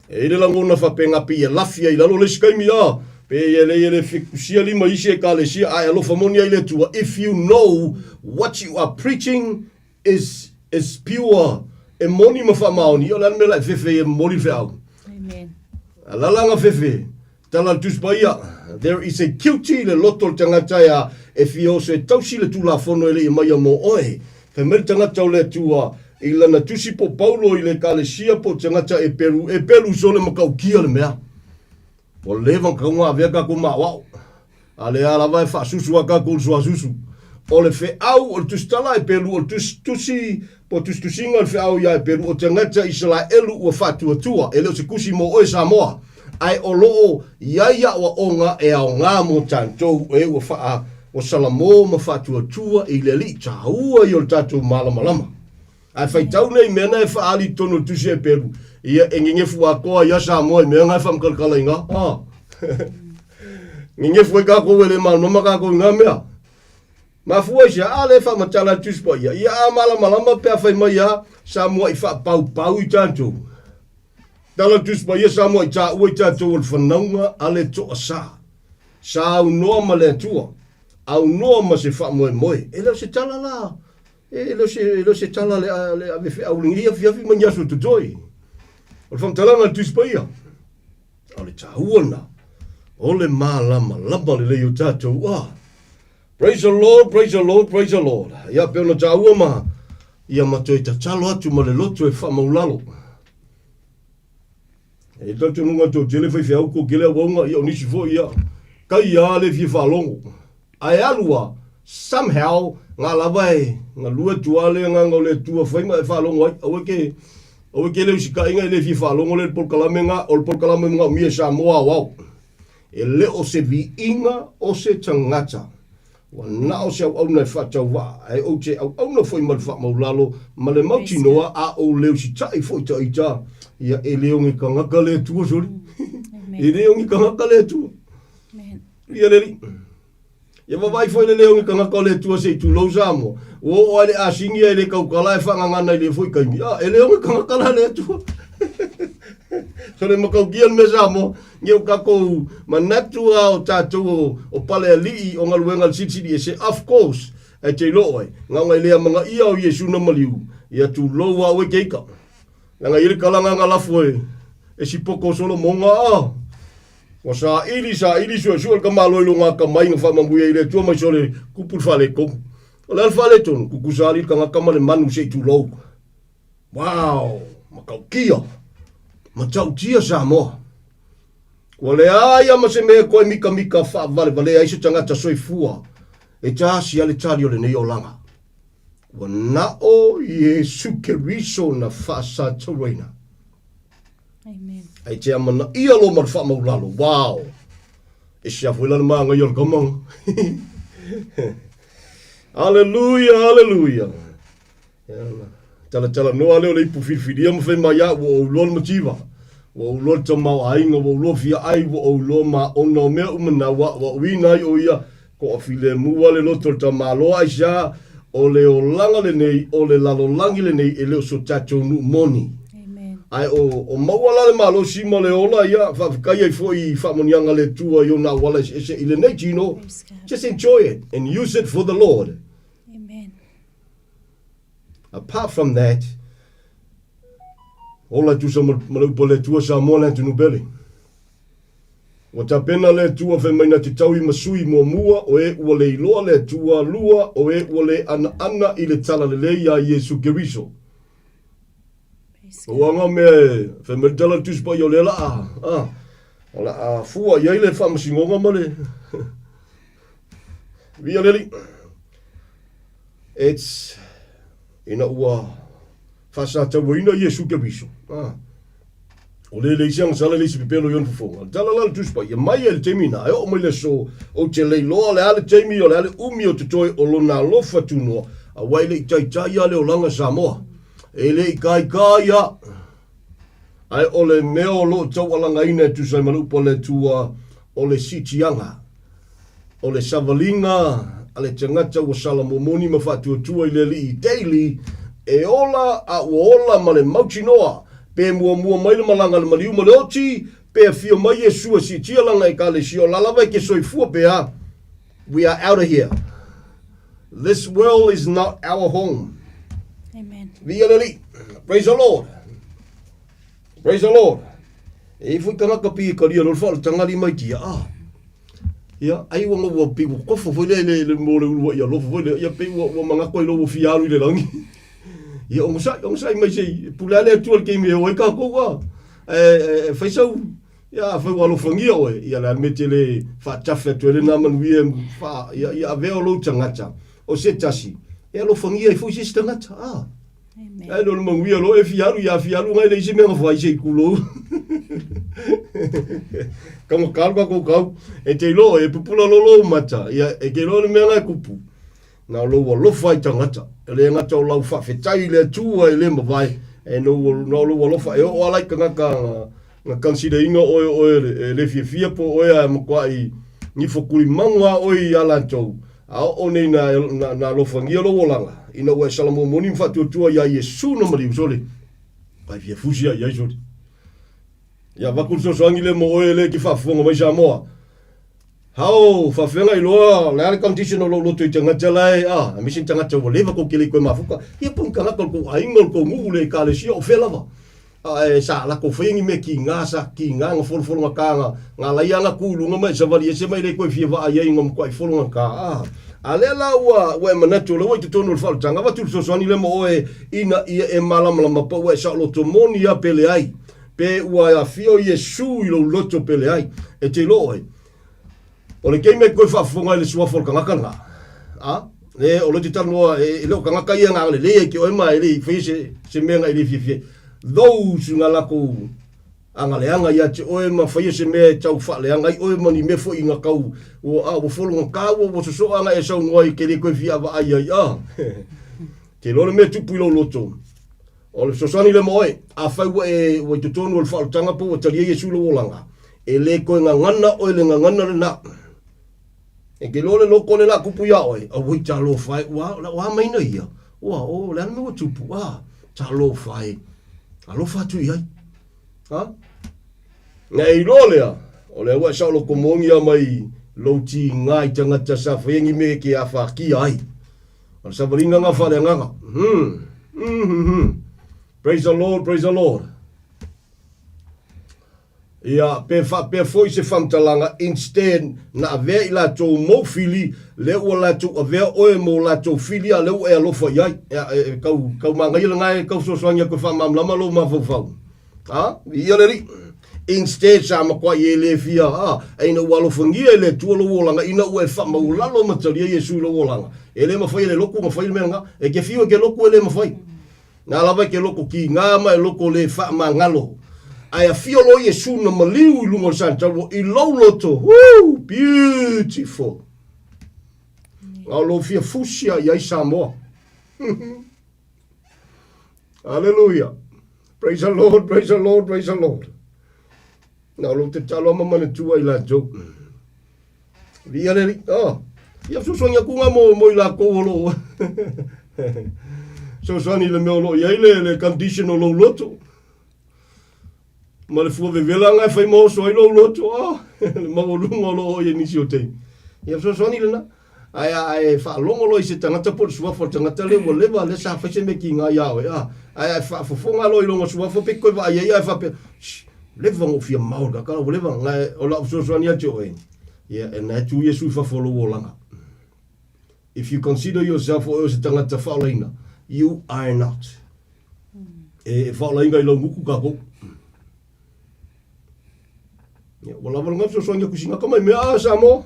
E i le langona whapenga pe ia lawhia i lalo le isi kaimi, a, pe ia le ia le fikusia lima isi ekalesia, a e alofa moni ai le Atua. If you know what you are preaching is, is pure, e moni ma whamaoni, o le ane mea la e fefe e momoli le feau. Amen. A lalanga fefe, Tala le Tusi Paia, There is a guilty le loto o le tagata ea e fia oso e tausi le Tulafono e le i aumaia mo oe. Fai mai le tagata o le Atua i lana tusi po Paulo i le Ekalesia po tagata e pelu, e pelu sole matautia le mea. Ua leva ona tatau ona avea tatou ma aoao. A lea lava e faasusu a tatou i le suasusu. O le feau o le tusitala e pelu o le tusi, tusi po tusitusiga o le feau ia e pelu o tagata Isalaelu ua faatuatua. E le o se tusi mo oe Samoa. Ae o lo o i ai aoaoga e aoga mo tatou e ua faa ua salamo ma faatuatua i le Alii taua ia o le tatou malamalama. Ae faitau nei mea na e faaali i totonu o le tusi a Peru, ia e nenefu atoa ai a Samoa i mea na e faamatalatala i na. Ah. Nenefu ai tatou e le malamalama tatou i na mea. Mafua i se a le faamatala le Tusi Paia, ia a malamalama pe a fai mai a Samoa i faapaupau i tatou. Tala le Tusi Paia Samoa i taua i tatou o le fanauga a le toasa. Sa aunoa ma le Atua, aunoa ma se faamoemoe. E le o se tala la, e le o se, e le o se tala le, le ave feau i lenei afiafi ma ni aso totoe. O le faamatalaga a le Tusi Paia, o le taua lena, o le malamalama lelei o tatou a. Praise the Lord, praise the Lord, praise the Lord. Ia pe ona taua ma ia ma toe tatalo atu ma le loto e faamaulalo. E talitonuga tou tele faifeau kou tele auaunga ia o nisi foi ia kai a le fia faalogo. Ae alu a somehow nga lava e galue atu a le agaga o le Atua fai ma e faalogo ai. Aua ke aua ke le usitaʻiga e le fia faalogo le polokalame nga o le polokalame manaomia e Samoa aoao. E le o se viiga o se tagata. Ua na o se auauna e faatauvaa, ae ou te auauna foi ma le faamaulalo ma le mautinoa a ou le usitai foi ta ita, ia e le o ni tagata le Atua, soli. E le o ni tagata le Atua. Ia le Alii. Ia vavaai foi le leo ni tagata o le Atua se i tulou Samoa. Ua oo ai le asini ae le tautala e faagagana i lea foi taimi. A, e le o ni tagata la le Atua. So le matautia le mea Samoa, ni o tatou manatu a o tatou o, o palealii o galuega a le Silisili Ese, of course, ae te iloa oe, na ona e le amanaia o Iesu na maliu, ia tulou a oe ke ika. Leaga e i ai le tala na lafo e, e sipoko o Solomoga, a, Ua saili, saili, suesue le tamaloa i lona atamai na faamanuia i le Atua mai sole kupu le faaletonu. O le a le faaletonu? Tutusa alii le tagata ma le manu se i tulou. Wow! Matautia! Matautia Samoa! Ua leai a ma se mea e toe mikamika faavalevalea ai se tagata soifua e tasi a le tali o lenei olaga. Ua nao Iesu Keriso na faasatauraina. Amen. Ai te amanaia lo ma le faamaulalo. Wow! E sia foi la le māngai o le kamanga. Aleluia, aleluia. Tala tala noa leo le ipu filifilia ma fai mai a ua ou loa le mativa. Ua ou loa le tamaoaiga, ua ou loa fia ai, ua ou loa maona o mea uma na, ua, ua uina ai o ia, toafilemu lava le loto o le tamaloa, aisea? O le olaga lenei, o le lalolagi lenei, e le o so tatou nuu moni. Ae o, o maua la le malosi ma le ola, ia, faafetai ai foi i faamanuiaga a le Atua i ona auala eseese i lenei tino. Just enjoy it and use it for the Lord. Amen. Apart from that, Ola e tusa ma le upu a le Atua Samoa le atunuu pele. Ua tapena le Atua fai mai na te taui ma sui muamua o e ua le iloa le Atua, lua o e ua le anaana i le talalelei iā Iesu Keriso. Ua nga mea e fai mai le tala le Tusi Paia o lea la a, o le a fua i ai le faamasinoga ma le Via le Alii. It's ina ua faasatauaina Iesu Keriso. Ah. O le leai se agasala leai se pepelo i ona fofoga. O le tala la a le Tusi Paia, mai ai le taimi na, e oo mai le aso, ou te leiloa o le a le taimi, o le a le umi o totoe o lona alofa tunoa, aua e le i taitai lava le olaga Samoa. E le i kaikai lava. Ae o le mea o lo o taualagaina e tusa ai ma le upu a le Atua, o le siitiaga. O le savaliga a le tagata ua sala momoni ma faatuatua i le Alii daily, e ola a ua ola ma le mautinoa, pe muamua mai le malaga a le maliu ma le oti, pe afio mai Iesu e siitia lana Ekalesia, o la lava e ke soifua pea, we are out of here. This world is not our home. Amen. Viia le Alii. Praise the Lord. Praise the Lord. E i foi tagata pi e kalia lo le faaletagali mai tia a. Ia, ai ua ua pi ua kofo foi le le le mo le ulua ia lofo foi le ia pe ua ua mangato ai lo ua fia alu i le langi. Ia ogasai ogasai mai sei pule ale atua le keimi e o ai kākou a. E, e, e fai sau ia afai ua alofagia oe ia le a le mea te le faatafe atu ai lena manuia fa ia ia avea o lou tagata o se tasi e alofagia ai foi se isi tagata a. Ae le o le manuia loa e fia alu ia fia alu ngai le isi mea na fai se i kulou. Kau ma kalu ka kou kau. E te iloa e pupula lo lou mata. Ia e te iloa le mea na e kupu. Na o lou alofa i tagata. E le gata o lau faafetai i le Atua e le mavae. E no na o lou alofa e oo ala i tagata na na consider-ina oe o oe e le fiafia po o oe a e matuai nifo tulimagu a oe ia latou. A oo nei na, na, na alofagia lou olaga, ina ua e salamomoni ma faatuatua iā Iesu na maliu, sole, pai fia fusi a i ai, sole. Ia avatu le fesoasoani lea mo oe lea e te faafofoga mai Samoa. Hao, faafeagai loa, o le a le condition o lou loto i tagata la e, a, aemaise ni tagata ua leva tou te le i toe mafuta, ia po o ni tagata o le tou aiga, o le tou nuu, le ekalesia, o fea lava. Ae sa latou faia ni mea kiga, sa kiga na folofologata na, na ala ai lava na tu i luga ma e savali ese mai le toe fia vaai ai ina matuai fologata. A, a lea la ua, ua e manatu o lea ua i totonu o le faaolataga, avatu le fesoasoani lea mo oe ina ia e malamalama pa ua e saoloto moni lava pe leai, pe ua afio Iesu i lou loto pe leai. E te iloa oe, O le taimi e toe faafofoga ai le suafa o le tagata lena, a, e, o lea ou te talanoa, e, e le o tagata ia na agalelei ai ke oe ma e le i faia se, se mea na e le fiafia ai. Those na latou agaleaga ia te oe ma faia se mea e tau faaleaga ai oe ma ni mea foi na tau, ua, a, ua fologata, ua, ua sosoa na e saunoa ai e te le toe fia vaai ai, a. Te iloa le mea e tupu i lou loto. O le fesoasoani lea mo oe, afai ua e ua i totonu o le faaolataga po ua talia Iesu i lou olaga, e le toe gagana oe le gagana lena. E te iloa le loko le la tupu iā oe, auoi talofa e, ua, o a maina ia? Ua, o, le a le mea ua tupu? A, talofa e, alofa atu i ai. Ha? Na e iloa lea, o lea ua e saoloto moni a mai lou tiga i tagata sa faia ni mea e te afatia ai. O le savaliga nga faaleagaga. Hmm. Mm -hmm. Praise the Lord, praise the Lord. Ia, pe faapea foi se faamatalaga, instead, na avea i latou mou fili, lea ua latou avea oe mo latou fili, a lea ua e alofa i ai. Ia, e, e, kau, kau manaia lena e kau fesoasoani atu e faamalamalama lou mafaufau. A, viia le Alii. Instead, sa matuai e le fia, a, a ina ua alofagia e le Atua lou olaga, ina ua e faamaualalo ma talia Iesu i lou olaga, e le mafai e le lotu ona fai le mea lena. E te fiu e ke lotu e le mafai. Na lava e ke loko kiga ma e loko le faamagalo. Ae afio loa Iesu na maliu i luga o le sanitaua i lou loto. Woo! Beautiful! Na o lou fia fusi a i ai Samoa. Hallelujah. Praise the Lord, praise the Lord, praise the Lord. Na o lou tatalo lava ma manatua i latou. Viia le Alii. Oh, ia fesoasoani atu nga mo, mo i latou o lo o fesoasoani i le mea o lo o i ai le, le condition o lou loto. Ma le fua vevela nga e fai ma oso ai lou loto. Oh, le maualuga o lo o i ai nisi o taimi. Ia fesoasoani lena. Ae a e faalogo loa i se tagata po o le suafa o le tagata lea ua leva lea sa fai se mea kiga ia oe, a, ae a e faafofoga loa i lona suafa pe toe vaai ai ae faapea, Shh, leva ona ou fia mao i le kakala, ua leva, na e, o lau fesoasoani ia te oe, ia, e na e tu Iesu i fafo o lou olaga. If you consider yourself o oe o se tagata faaolaina, you are not. E, e faaolaina i lau gutu kakou. Ia, ua lava lena fesoasoani atu i sina tama i mea a Samoa.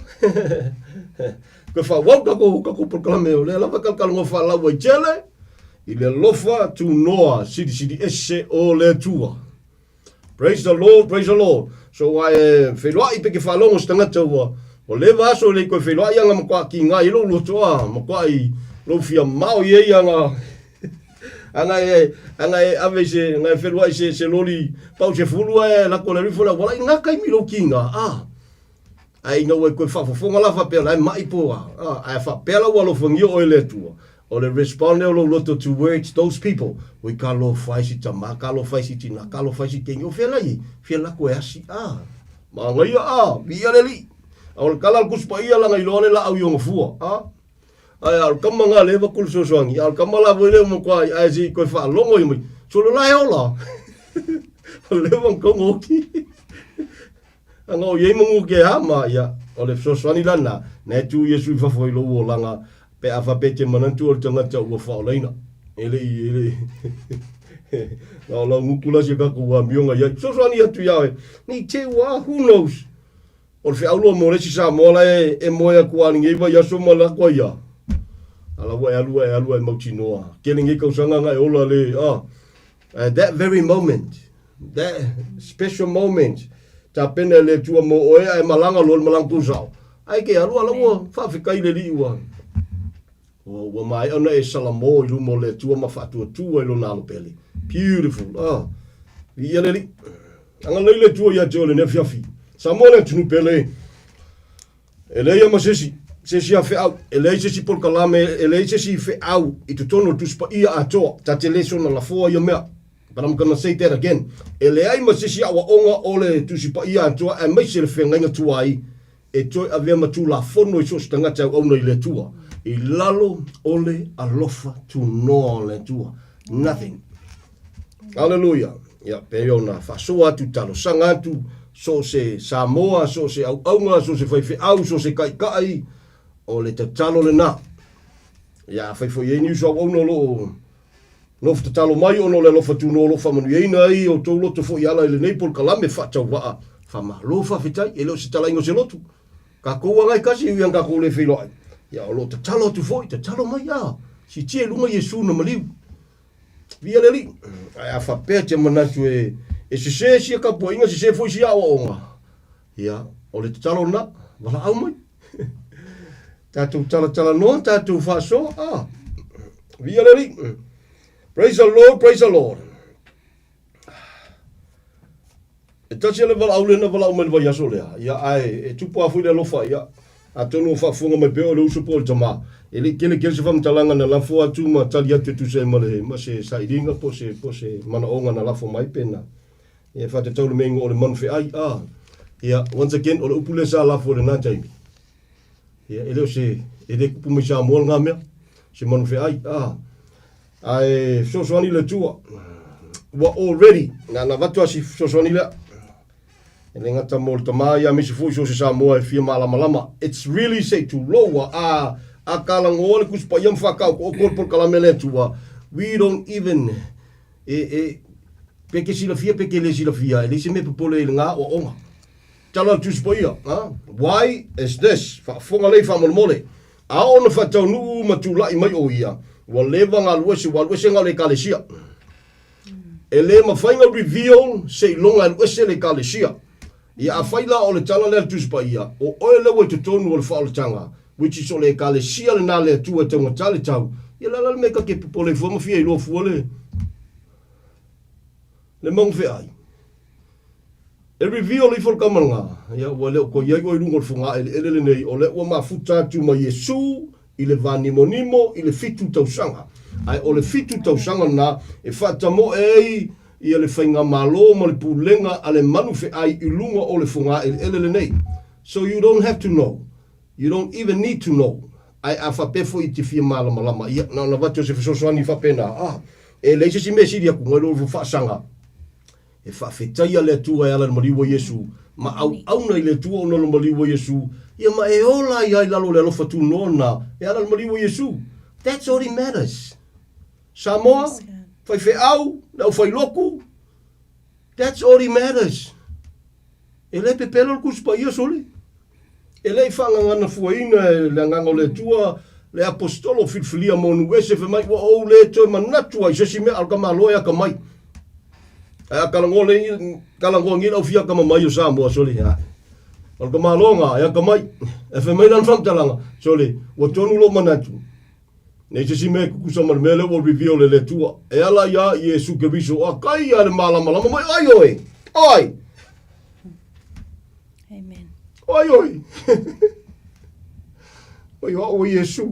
Koe faaauau tatou, tatou polokalame o lea lava e talatalanoa faalauaitele i le alofa tunoa silisili ese o le Atua. Praise the Lord, praise the Lord. So a e feiloai pe ke faalogo se tagata ua ua leva aso e le i toe feiloai aga matua kiga i lou loto a matua i lou fia mao i ai aga Ana e, ana e ave i se, ana e feluai se, se loli pau se fulu ae lako le alu ifo le auala, i ngā taimi lou kiga, a. Ae ina ua e toe faafofoga la faapea la e ma'i po a, a, ae faapea la ua alofagia oe e le Atua, o le respond lea o lou loto towards those people, oi ka alofa e si tama, ka alofa e si tina, ka alofa e si teine, o fea la i ai? Fia lako e asi, a. Manaia, a, viia le Alii. A o le tala a le Tusi Paia laga iloa le laau i ona fua, a. Ae a o le tama nga leva ku le fesoasoani, a o le tama la foi lea ua matua ai, ae se i toe faalogo ia mai, sole la e ola. O leva na tau oti. Ana o iai manu ke a ma ia, o le fesoasoani la na, na e tu Iesu i fafo i lou olaga, pe a faapea e te manatu o le tagata ua faaolaina. E le i, e le i, na o lau gutu la si a tatou amioga i ai. Fesoasoani atu ia oe, nei te ua, who knows. O le feau loa mo le isi Samoa la e, e moe atu a lenei vaiaso ma le atu ai a. A la ua e alu e alu e mautinoa. Tele nei tausaga na e ola le, ah. At that very moment, that special moment, tapena e le Atua mo oe ae malaga loa le malaga tou sao. Ae ke alu ala ua faafetai le Alii ua Ua, ua maea ona e salamo i luma o le Atua ma faatuatua i lona alo pele. Beautiful. Ah. Viia le Alii. Agalelei le Atua ia te oe lenei afiafi. Samoa le atunuu pele. E leai ma se isi, se isi a feau, e leai se isi polokalame, e leai se isi feau i totonu o le Tusi Paia atoa, ta te le soona lafoa ia mea. But I'm gonna say that again. E leai ma se isi aoaoga o le Tusi Paia atoa aemaise le feagaiga tuai e toe avea ma Tulafono i so o se tagata e auauna i le Atua, i lalo o le alofa tunoa o le Atua. Nothing. Hallelujah. Ia, pei ona faasoa atu, talosaga atu, so o se Samoa, so o se auaunga, so o se faifeau, so o se taitai, o le tatalo lena. Ia, afai foi e i ai ni uso auauna o lo o Nofo tatalo mai ona o le alofa tunoa o lo o faamanuiaina ai outou loto foi e ala i lenei polokalame faatauvaa. Faamalo faafetai, e le o se talaiga o se lotu. Tatou agai tasi e ui ana tatou le feiloai. Ia o lo o tatalo atu foi, tatalo mai a, siitia i luga Iesu na maliu. Viia le Alii. Ae a faapea te manatu e, e sese sia tapuaiga, sese foi sia aoaoga, ia, o le tatalo lena, valaau mai. Tatou talatalanoa, tatou faasoa, ah. Viia le Alii. Praise the Lord, praise the Lord. E tasi le valaau lea na valaau mai le vaiaso lea. Ia ae e tupu lava foi le alofa ia. Atonu o faafofoga mai pea o le uso po o le tama. E le i tele tele se faamatalaga na lafo atu ma tali atu e tusa ai ma le ma se sailiga po o se po o se manaoga na lafo mai pe na ia faatatau le mea o le manu feai. Ah. Ia once again o le upu lea sa lafo i lena taimi. Ia, e le o se, e le kupu mai Samoa lena mea, se manu feai, a. Ae fesoasoani le Atua, ua already, na na avatu lava si fesoasoani lea. E le gata mo le tama ia aemaise foi so o se Samoa e fia malamalama. It's really se i tulou ua a, a kalagoa le Tusi Paia ma faataotooko le polokalame a le Atua, we don't even, e, e, pe ke silafia pe ke le silafia, e leai se mea e popole i lena aoaoga. Tala le Tusi Paia, a? Why is this? Faafofoga lei faamolemole. A oo na faataunuu ma tulai mai o ia, ua leva galuese, ua aluese nga o le Ekalesia. E le mafai na reveal seiloga e aluese le Ekalesia. Ia afai la o le tala lea a le Tusi Paia, o oe lea ua i totonu o le faaolataga, which is o le Ekalesia lena a le Atua e taugata le tau, ia o le a la le mea e ta te popole ai fua ma fia iloa fua le, le maugafeai? E reveal ifo le tama lena, ia, ua le o toe i ai oe i luga o le fogaeleele lenei, o lea ua mafuta atu ma Iesu i le va nimonimo i le fitu tausaga. Ae o le fitu tausaga lena e faatamoe ai ia le faigamalo ma le pulega a le manu feai i luga o le fogaeleele lenei. So you don't have to know. You don't even need to know. Ae a faapea foi e te fia malamalama, ia, na ona avatu o se fesoasoani faapena, ah, e leai se isi mea e sili atu, nai lo le faasaga. E faafetaia le Atua e ala i le maliu o Iesu, ma auauna i le Atua ona o le maliu o Iesu, ia ma e ola ai lava i lalo o le alofa tunoa lena e ala i le maliu o Iesu. That's all it matters. Samoa, faifeau, le aufailotu, that's all it matters. E le pepelo le Tusi Paia, sole. E le i faagaganafuaina e le Agaga o le Atua le Aposetolo filifilia mo nuu ese, fai mai, Ua ou le toe manatu ai i se isi mea, a o le tamaloa e akamai. Ae a talanoa le, talanoa nei le au fia akamamai o Samoa, sole, ae. O le tamaloa na, e akamai. Ae fai mai lana faamatalaga, sole, ua tonu lou manatu, Nei se isi mea e tutusa ma le mea lea ua reveal e le Atua. E ala iā Iesu Keriso, a kai ia le malamalama mai, ai oe! Ai! Amen. Ai oe! Oi o o Iesu.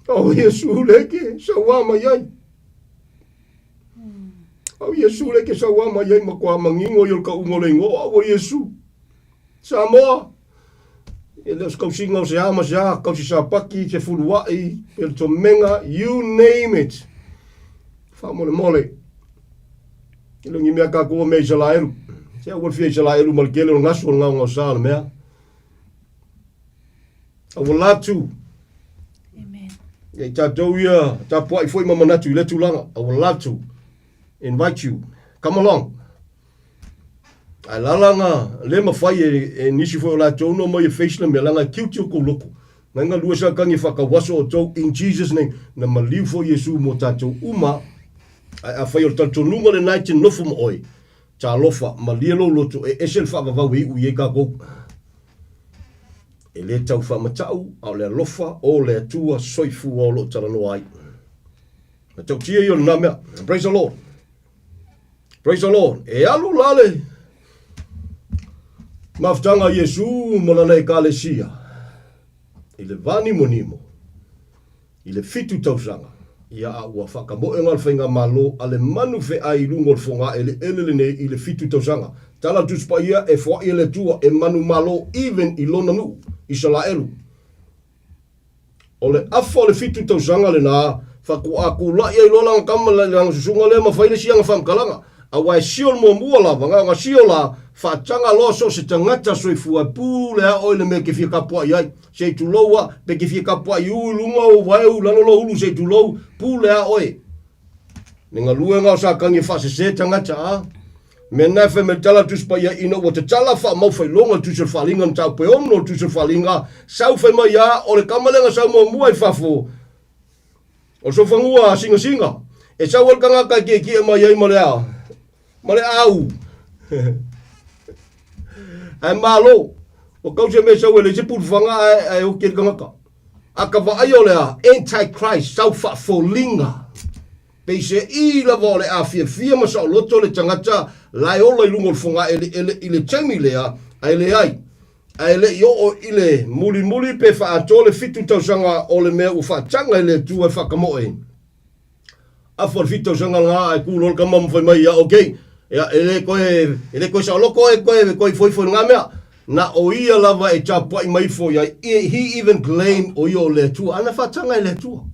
O Iesu le ke sauā mai ai. O Iesu le ke sauā mai ai ma kua mangingo i o le kauga o le ingoa o Iesu. Samoa, e le o se kausiga o se a ma se a, kausi sapaki, se fulua'i, pe le tomega, you name it. Faamolemole, e le o ni mea kākou a mea Isalaelu. Se aua le fia Isalaelu ma le tele o le gasu o le gaogaosa o le mea. Aua latu. Amen. Ia i tatou ia tapua'i foi ma manatu i lea tulaga. I would love to invite you. Come along. Ae lalaga le mafai e, e nisi foi o latou ona omai e face le mea, leaga e tiuti o kou loto. Nai galue sa tagi e whakauaso o tou in Jesus name, na maliu foi Iesu mo tatou uma. Ae afai o le talitonuga lena e te nofo ma oe, talofa, malie lou loto e ese le faavavau e iu i ai tatou. E le tau faamatau, a o le alofa o le Atua soifua o lo o talanoa ai. Matautia ia o lena mea. Praise the Lord. Praise the Lord. E alu la le mafutaga a Iesu ma lana ekalesia i le vanimonimo i le fitu tausaga, ia a ua faakamoega le faigamalo a le manu feai i luga o le fogaeleele lenei i le fitu tausaga. Tala le Tusi Paia e foai e le Atua e manumalo even i lona nuu, Isalaelu. O le afa o le fitu tausaga lena, faatoa tula'i ai loa lana tama i lana susuga lea ma fai le isi ana faamatalaga. Aua e sio le muamua lava, na ona sio la, faataga loa so o se tagata soifua e pule a oe i le mea e te fia tapua'i ai. Se i tulou a, pe te fia tapua'i u i luga o ou vaeu, lalo lou ulu se i tulou, pule a oe. Le galuega o Satani e faasese tagata, a. Mea na e fai mai le tala a le Tusi Paia, ina ua tatala faamau faailoga le Tusi o le Faaaliga na taupe ono le Tusi o le Faaaliga, sau fai mai a, o le tama lea na sau muamua i fafo, o le sofanua singasinga, e sau ai le tagata e kiekie mai ai ma le a, ma le au. Ae malo, ua kau se mea e sau e leai se pulufaga ae, ae oki ai le tagata. A ka vaaia o le a, anti-Christ, sau faafoliga. Peiseai lava o le a fiafia ma saoloto le tagata la e ola i luga o le fogaeleele i le taimi lea, ae leai. Ae le i oo i le mulimuli pe faaatoa le fitu tausaga o le mea ua faataga e le Atua e faakamoe. Afa o le fitu tausaga lena ae ku loa le tama ma fai mai, ia okay, ia e le toe, e le toe saoloto oe toe, toe ifoifo i lena mea. Na o ia lava e tapuai mai ifo i ai, he even claim o ia o le Atua, a na faataga e le Atua.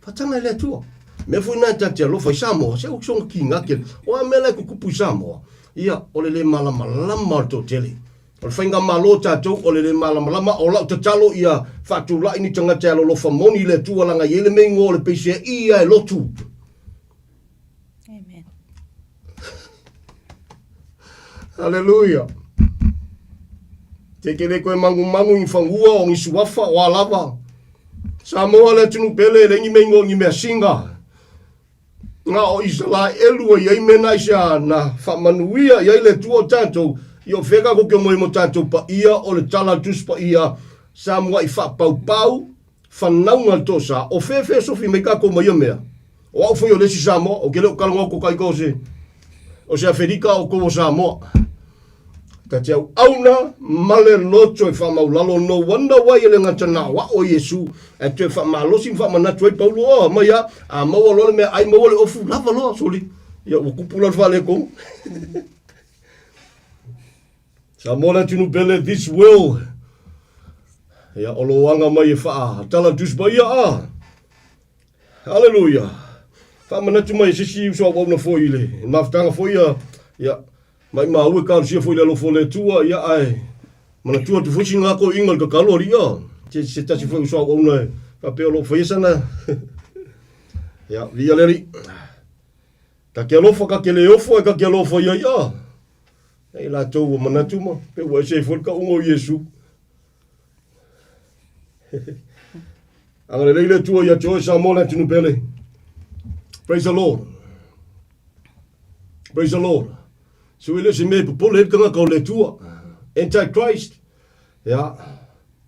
Faataga e le Atua. Mea foi na e ta te alofa i Samoa, se ua soga kiga tele. O a mea la e tutupu i Samoa? Ia, o le le malamalama o le toatele. O le faigamalo o tatou, o le le malamalama. O lau tatalo ia faatulai ni tagata e alolofa moni i le Atua laga e i ai le mea igoa o le peisea ia e lotu. Amen. Haleluia. Te ke le koe mangumangu i fanua o ni suafa o a lava. Samoa le atunuu pele e le ni mea ingoa ni mea singa. Nga o Isalaelu e i ai mea na i se a na faamanuia i ai le Atua o tatou, i o fea tatou te omai mo tatou paia o le tala a le Tusi Paia, sa mua'i faapaupau fanauga le tosa, o fea fea sofi mai tatou ma ia mea? O au foi o le isi Samoa, ou te le o talanoa atu taita o se, o se Aferika o tou o Samoa. Ta te auauna ma le loto e faamaulalo no wonder why e le gata na aoao Iesu ae toe faamalosi ma faamanatu ai Paulo oh mai a a maua loa le mea ai maua le ofu lava loa soli ia ua kupu la le faaletonu. Samoa le atunuu pele this will ia o lo aga mai e faatala le Tusi Paia a Hallelujah faamanatu mai e se isi uso auauna foi i le mafutaga foi ia ia Maimau e kalosia foi le alofa o le Atua, ia ae manatua atu foi sina toeaiina i le tatalo alii a. Se, se tasi foi o uso auauna e faapea o lo o faia sana. Ia, viia le Alii. Ta te alofa, ta te le ofo ae ta te alofa i ai a. Nei latou ua manatu ma pe ua ese ai foi le tauga o Iesu. Agalelei le Atua ia te oe Samoa le atunuu pele. Praise the Lord. Praise the Lord. So e le o se mea e popole ai le tagata o le Atua. Antichrist. Ia,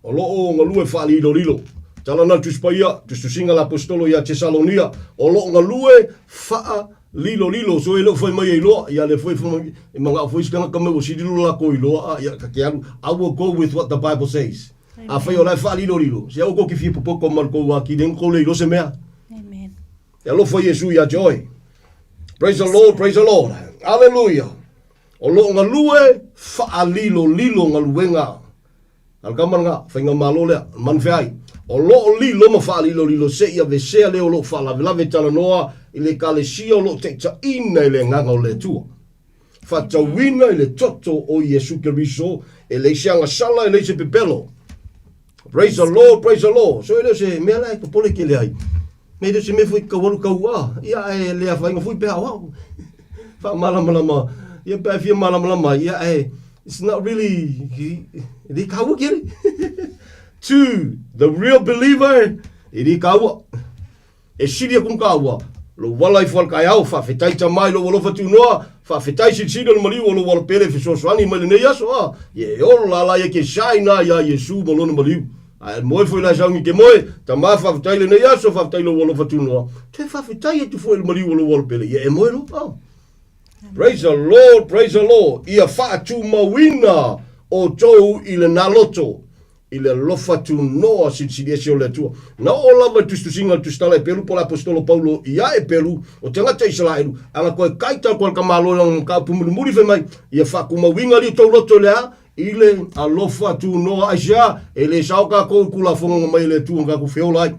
o lo o galue faalilolilo. Tala na le Tusi Paia, tusitusiga a le Aposetolo ia Tesalonia, o lo o galue faalilolilo. So e le o fai mai e iloa, ia lea foi e manao foi isi tagata mai ua sililo latou iloa, a ia ta te alu, I will go with what the Bible says. Afai o la e faalilolilo, se aua kou te fia popoto ma le kou atili ai na tou le iloa se mea. Amen. E alofa Iesu ia te oe. Praise the Lord, praise the Lord. Hallelujah. O lo o galue faalilolilo galuega a le kama lena, faigamalo lea, manufeai. O lo o lilo ma faalilolilo seia aveesea le o lo o faalavelave talanoa i le ekalesia o lo o taitaiina i le Agaga o le Atua. Faatauina i le toto o Iesu Keriso, e leai se agasala, e leai se pepelo. Praise the Lord, praise the Lord. So e le o se mea la e popole tele ai. Me le o se mea foi tau alu tau a. Ia ae le afaina foi pe ao au. Faamalamalama. Ia pe a fia malamalama ai. Ia ae it's not really e le kaua kele. To the real believer, e le kaua. E sili aku ma kāua, lou ala ifo a le kaeao, faafetai Tama i lou alofa tunoa, faafetai Silisili o le maliu o lou alo pele e fesoasoani mai lenei aso, a, ia e ola la ia ke saina iā Iesu ma lona maliu. A e moe foi la e sauni ke moe, Tama faafetai lenei aso, faafetai lou alofa tunoa, toe faafetai atu foi i le maliu o lou alo pele, ia e moe loa, a. Praise the Lord, praise the Lord, ia faatumauina outou i lena loto. i le alofa tunoa silisili ese o le Atua. Na oo lava i le tusitusiga o le Tusitala Epelu po o le Aposetolo Paulo ia Epelu, o tagata Isalaelu, ana koe kaita koe le tamalo i lana mataupu mulimuli fai mai, ia faatumauina li outou loto i le a? I le alofa tunoa. Aisea? E le sao tatou i Tulafono na mai e le Atua na tatou feola ai.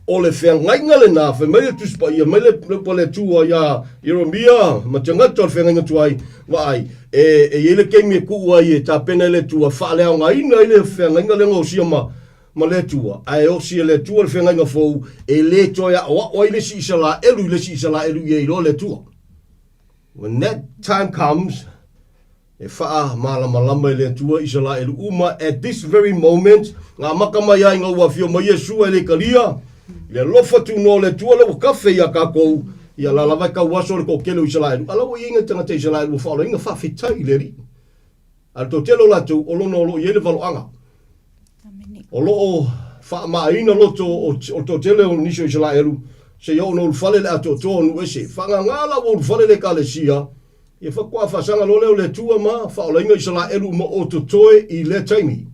O le feagaiga lena, fai mai le Tusi Paia, mai le upu a le Atua iā Ieremia ma tagata o le feagaiga tuai, vaai, e, e i ai le taimi e tuu ai e tapena e le Atua, faaleaogaina ai le feagaiga lea na osia ma, ma le Atua, ae osi e le Atua le feagaiga fou, e le toe aoao ai le isi Isalaelu i le isi Isalaelu ia iloa le Atua. When that time comes, E faamalamalama e le Atua Isalaelu uma at this very moment, na amata mai ai ina ua afio mai Iesu e le talia, i le alofa tunoa o le Atua lea ua kafe ia tatou, ia la lava e tau aso le toatele o Isalaelu, a la ua i ai nai tagata Isalaelu ua faaolaina, faafetai i le Alii. A o le toatele o latou, o lona o lo o i ai le valoaga. O lo o faamaaina loto o le toatele o nisi o Isalaelu, seia oo ina ulufale le atoatoa o nuu ese. Faagaga la ua ulufale le Ekalesia, Ia faatoa faasaga loa lea o le Atua ma faaolaina Isalaelu uma o totoe i lea taimi.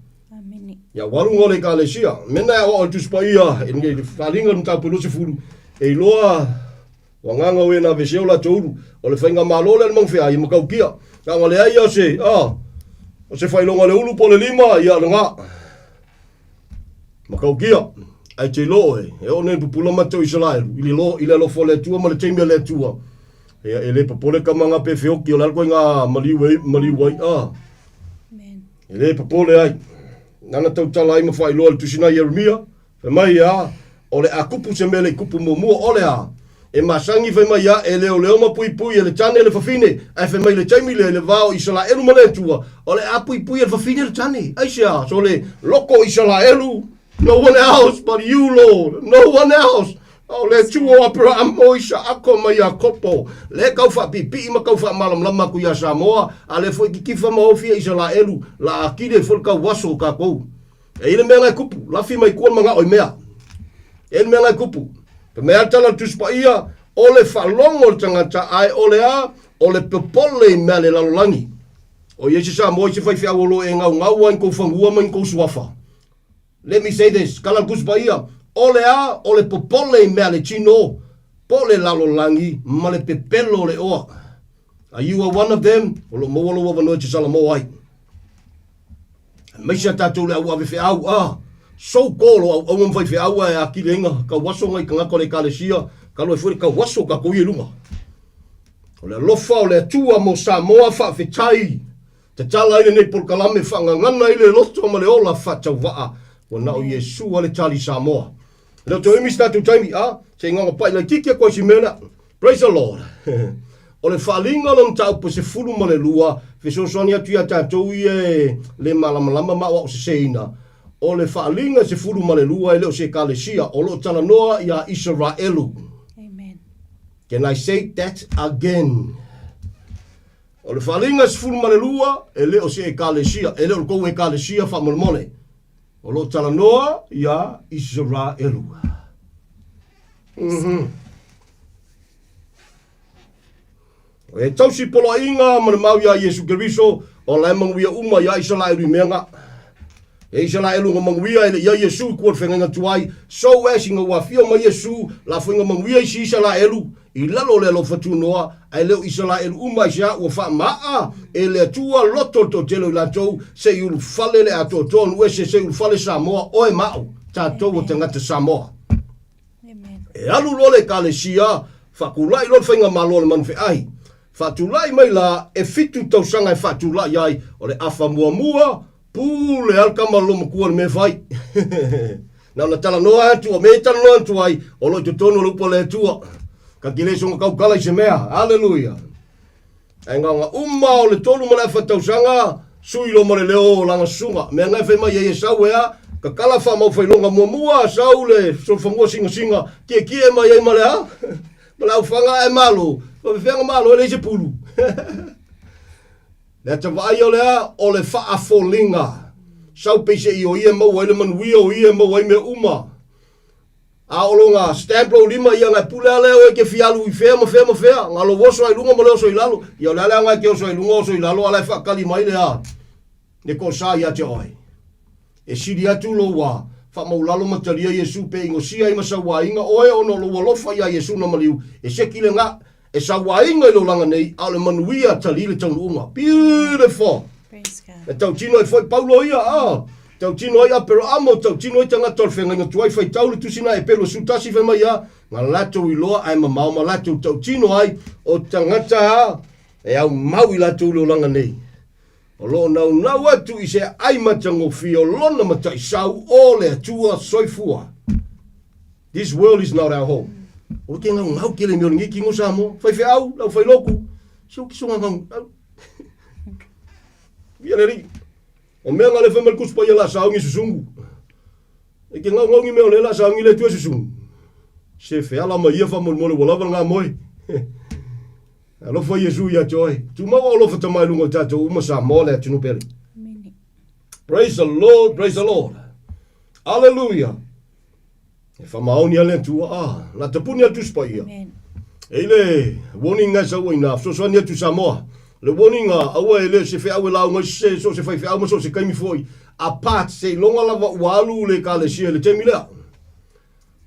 Ia ua alu luga o le Ekalesia. Mena e aoao i le Tusi Paia i le faaaliga o le mataupu e 20, e iloa o agaga o e na aveesea o latou ulu. O le faigamalo lea a le Magafeai e matautia. Na ona leai lava o se, a, o se faailoga o le ulu po o le lima, ia o lena. Matautia, ae te iloa oe, e oo nei pupula matou Isalaelu i le i le alofa o le Atua ma le taimi a le Atua. Ia, e le popole ka manga pe feoki, o le a le koiga maliu e, maliu ai, a. E le popole ai. Nana tautala ai ma faailoa i le tusi na Ieremia, fai mai a, o le a kupu se mea le i kupu muamua, o le a, E masani fai mai ia, e leoleo ma puipui e le tane le fafine, ae fai mai le taimi lea i le va o Isalaelu ma le Atua, o le a puipui e le fafine le tane. Aisea? So le loko o Isalaelu, no one else but you, Lord, no one else. O le Atua o Aperahama, o Isaako ma Iakopo, lea e tau faapiipii ma tau faamalamalama atu ia Samoa, a lea foi titifa ma ofi e Isalaelu, la atili ai foi le tauaso o tatou. E i ai le mea la e kupu, lafi mai tua le manao i mea. E i ai le mea la e kupu. Fai mai lava le tala a le Tusi Paia, o le faalogo o le tagata, ae o le a? O le popole i mea a le lalolagi. O i ai se Samoa i se faifeau o lo o e gaugau a i kou fanua ma i kou suafa. Let me say this, kala le Tusi Paia, O le a? O le popole i mea le tino, po le lalolagi, ma le pepelo o le oa. A you are one of them, o lo o maua lou avanoa e te salamo ai. Aemaise a tatou le au ave feau, ah, so call o auauna ma faifeau ae atili ai na tauaso nai tagata o le Ekalesia, talu ai foi le tauaso o tatou ia i luga. O le alofa o le Atua mo Samoa faafetai. Tatala ai lenei polokalame faagagana ai le loto ma le ola faatauvaa ua na o Iesu a le tali Samoa. E le o toe umi se tatou taimi, a, se i gaogapai laititi atu ai si mea lea. Praise the Lord. O le faaaliga o le mataupu e 12, fesoasoani atu ia tatou ia e le malamalama ma aoaoseseina, o le faaaliga e 12 e le o se ekalesia, o lo o talanoa ia Isaraelu. Amen. Can I say that again? O le faaaliga e 12, e le o se ekalesia, e le o le tou ekalesia faamolemole. O lo o talanoa ia Isaraelu. Mm-hmm. E tausi poloaiga ma le mau iā Iesu Keriso, o la e manuia uma iā Isalaelu i mea nga. E Isalaelu nga manuia e le ia Iesu i kua le whengainga tuai, so as ina ua afio mai Iesu, la foi nga manuia isi Isalaelu, i lalo o le alofa tunoa, ae le o Isalaelu uma i se a ua faamaa e le Atua loto le toatele o i latou, se i ulufale le atoatoa nu'u ese, se i ulufale Samoa, oe ma a'u, tatou o tagata Samoa. E alu loa le Ekalesia, faatulai loa le faigamalo a le Manufeahi. Faatulai mai la, e fitu tausaga e faatulai ai, o le afa muamua, pule lava le tama lolomatua i le mea e fai. Na ona talanoa atu, o mea e talanoa atu ai, o lo o i totonu o le upu a le Atua. Ka te le soona tautala i se mea. Aleluia! Ae gaoga uma o le tolu ma le afa tausaga, sui loa ma le leo o lana susuga. Mea na e fai mai ai e sau e a, tatala faamaufailoga muamua, sau le solofanua singasinga, tietie mai ai ma le a? Ma le aufaga ae malo, faafefea na malo e leai se pulu. Le ata vaai o le a, o le faafoliga. Sau peiseai o ia e maua ai le manuia, o ia e maua ai mea uma. A o lona stamp lou lima ia na e pule a lea oe e te fia alu i fea ma fea ma fea, na lou oso ai luga ma le oso i lalo. Ia o le a le aoga e te oso ai luga oso i lalo a la e faatali mai le a le tosa ia te oe. E sili atu lou a faamaulalo ma talia Iesu pe inosia ai ma sauaina oe ona o lou alofa ia Iesu na maliu e seki le ga e sauaina i le olaga nei a o le manuia tali le taunuuga. Beautiful! Praise God. E tautino ai foi Paulo ia, a tautino ai Aperaamo, tautino ai tagata o le feagaiga tuai, faitau le tusi na e pelu 11 fai mai a, na latou iloa ae mamao ma latou tautino ai o tagata a e aumau i latou le olaga nei. O lo o naunau atu i se ai matagofie o lona mataisau o le Atua soifua. This world is not our home. O te ngaungau kele mea o lenei kino Samoa. Faifeau, lau failoku, se o kiso ngaungau. Ia le alii. O mea nga le fai mai le Tusi Paia la saogi susugu. E ke ngaungau ni mea o le la saogi le Atua susugu. Se feala mai ia faamolemole ua lava le gamoe. Alofa Iesu ia te oe. Tumau o alofa tama i lunga o tatou uma Samoa le atunuu pele. Praise the Lord, praise the Lord. Hallelujah. E whamaoni a le Atua, ah, na tapuni atu Tusi Paia. E i le warning nga sau ina, fesoasoani atu Samoa. Le warning a aua e le se feau e lauga i se so se faifeau ma so se kaimi foi. Apart se iloga lava ua alu le ekalesia i le taimi lea.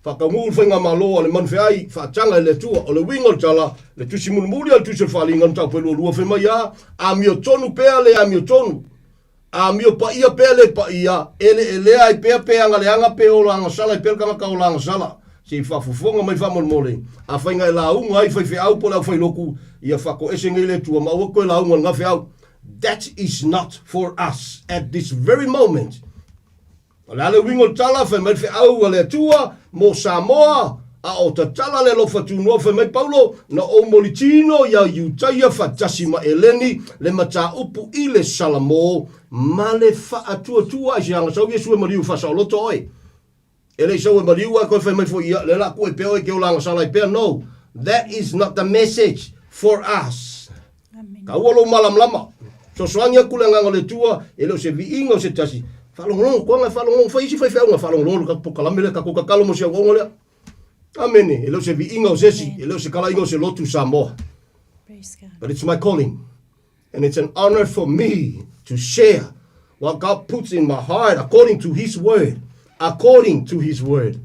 Faataunuu le faigamalo a le manufeai, faataga e le Atua. O le uiga o le tala, le tusi mulimuli a le tusi o le Faaaliga mataupu e lualua fai mai a, amiotonu pea le amiotonu. Amio paia pea le paia, eleelea ai pea pe agaleaga pe ola agasala ai pea le tagata ola agasala. Se i faafofoga mai faamolemole, afai na e lauga ai faifeau po o le aufailoku, ia faatoese nei le Atua ma aua toe lauga i lena feau. That is not for us at this very moment. O le a le uiga o le tala, fai mai le feau a le Atua mo Samoa, a o tatala le alofa tunoa, fai mai Paulo, na ou molitino iā Iutaia faatasi ma Eleni le mataupu i le Salamo ma le faatuatua ai se agasau Iesu e maliu faasaoloto oe. E le i sau e maliu ae koe fai mai foi ia, le la ku e pea oe ke ola agasala ai pea. No, that is not the message for us. Taua lou malamalama. Sosoagi aku le Agaga o le Atua, e le o se viiga o se tasi. Faalogologo, koaga e faalogologo, fai isi faifeauga, faalogologo le tatou polokalame lea, tatou tatalo mo si auaunga lea. Amene. E le o se viiga o se isi, e le o se talaiga o se lotu Samoa. Praise God. But it's my calling. And it's an honor for me to share what God puts in my heart according to His word. According to His word.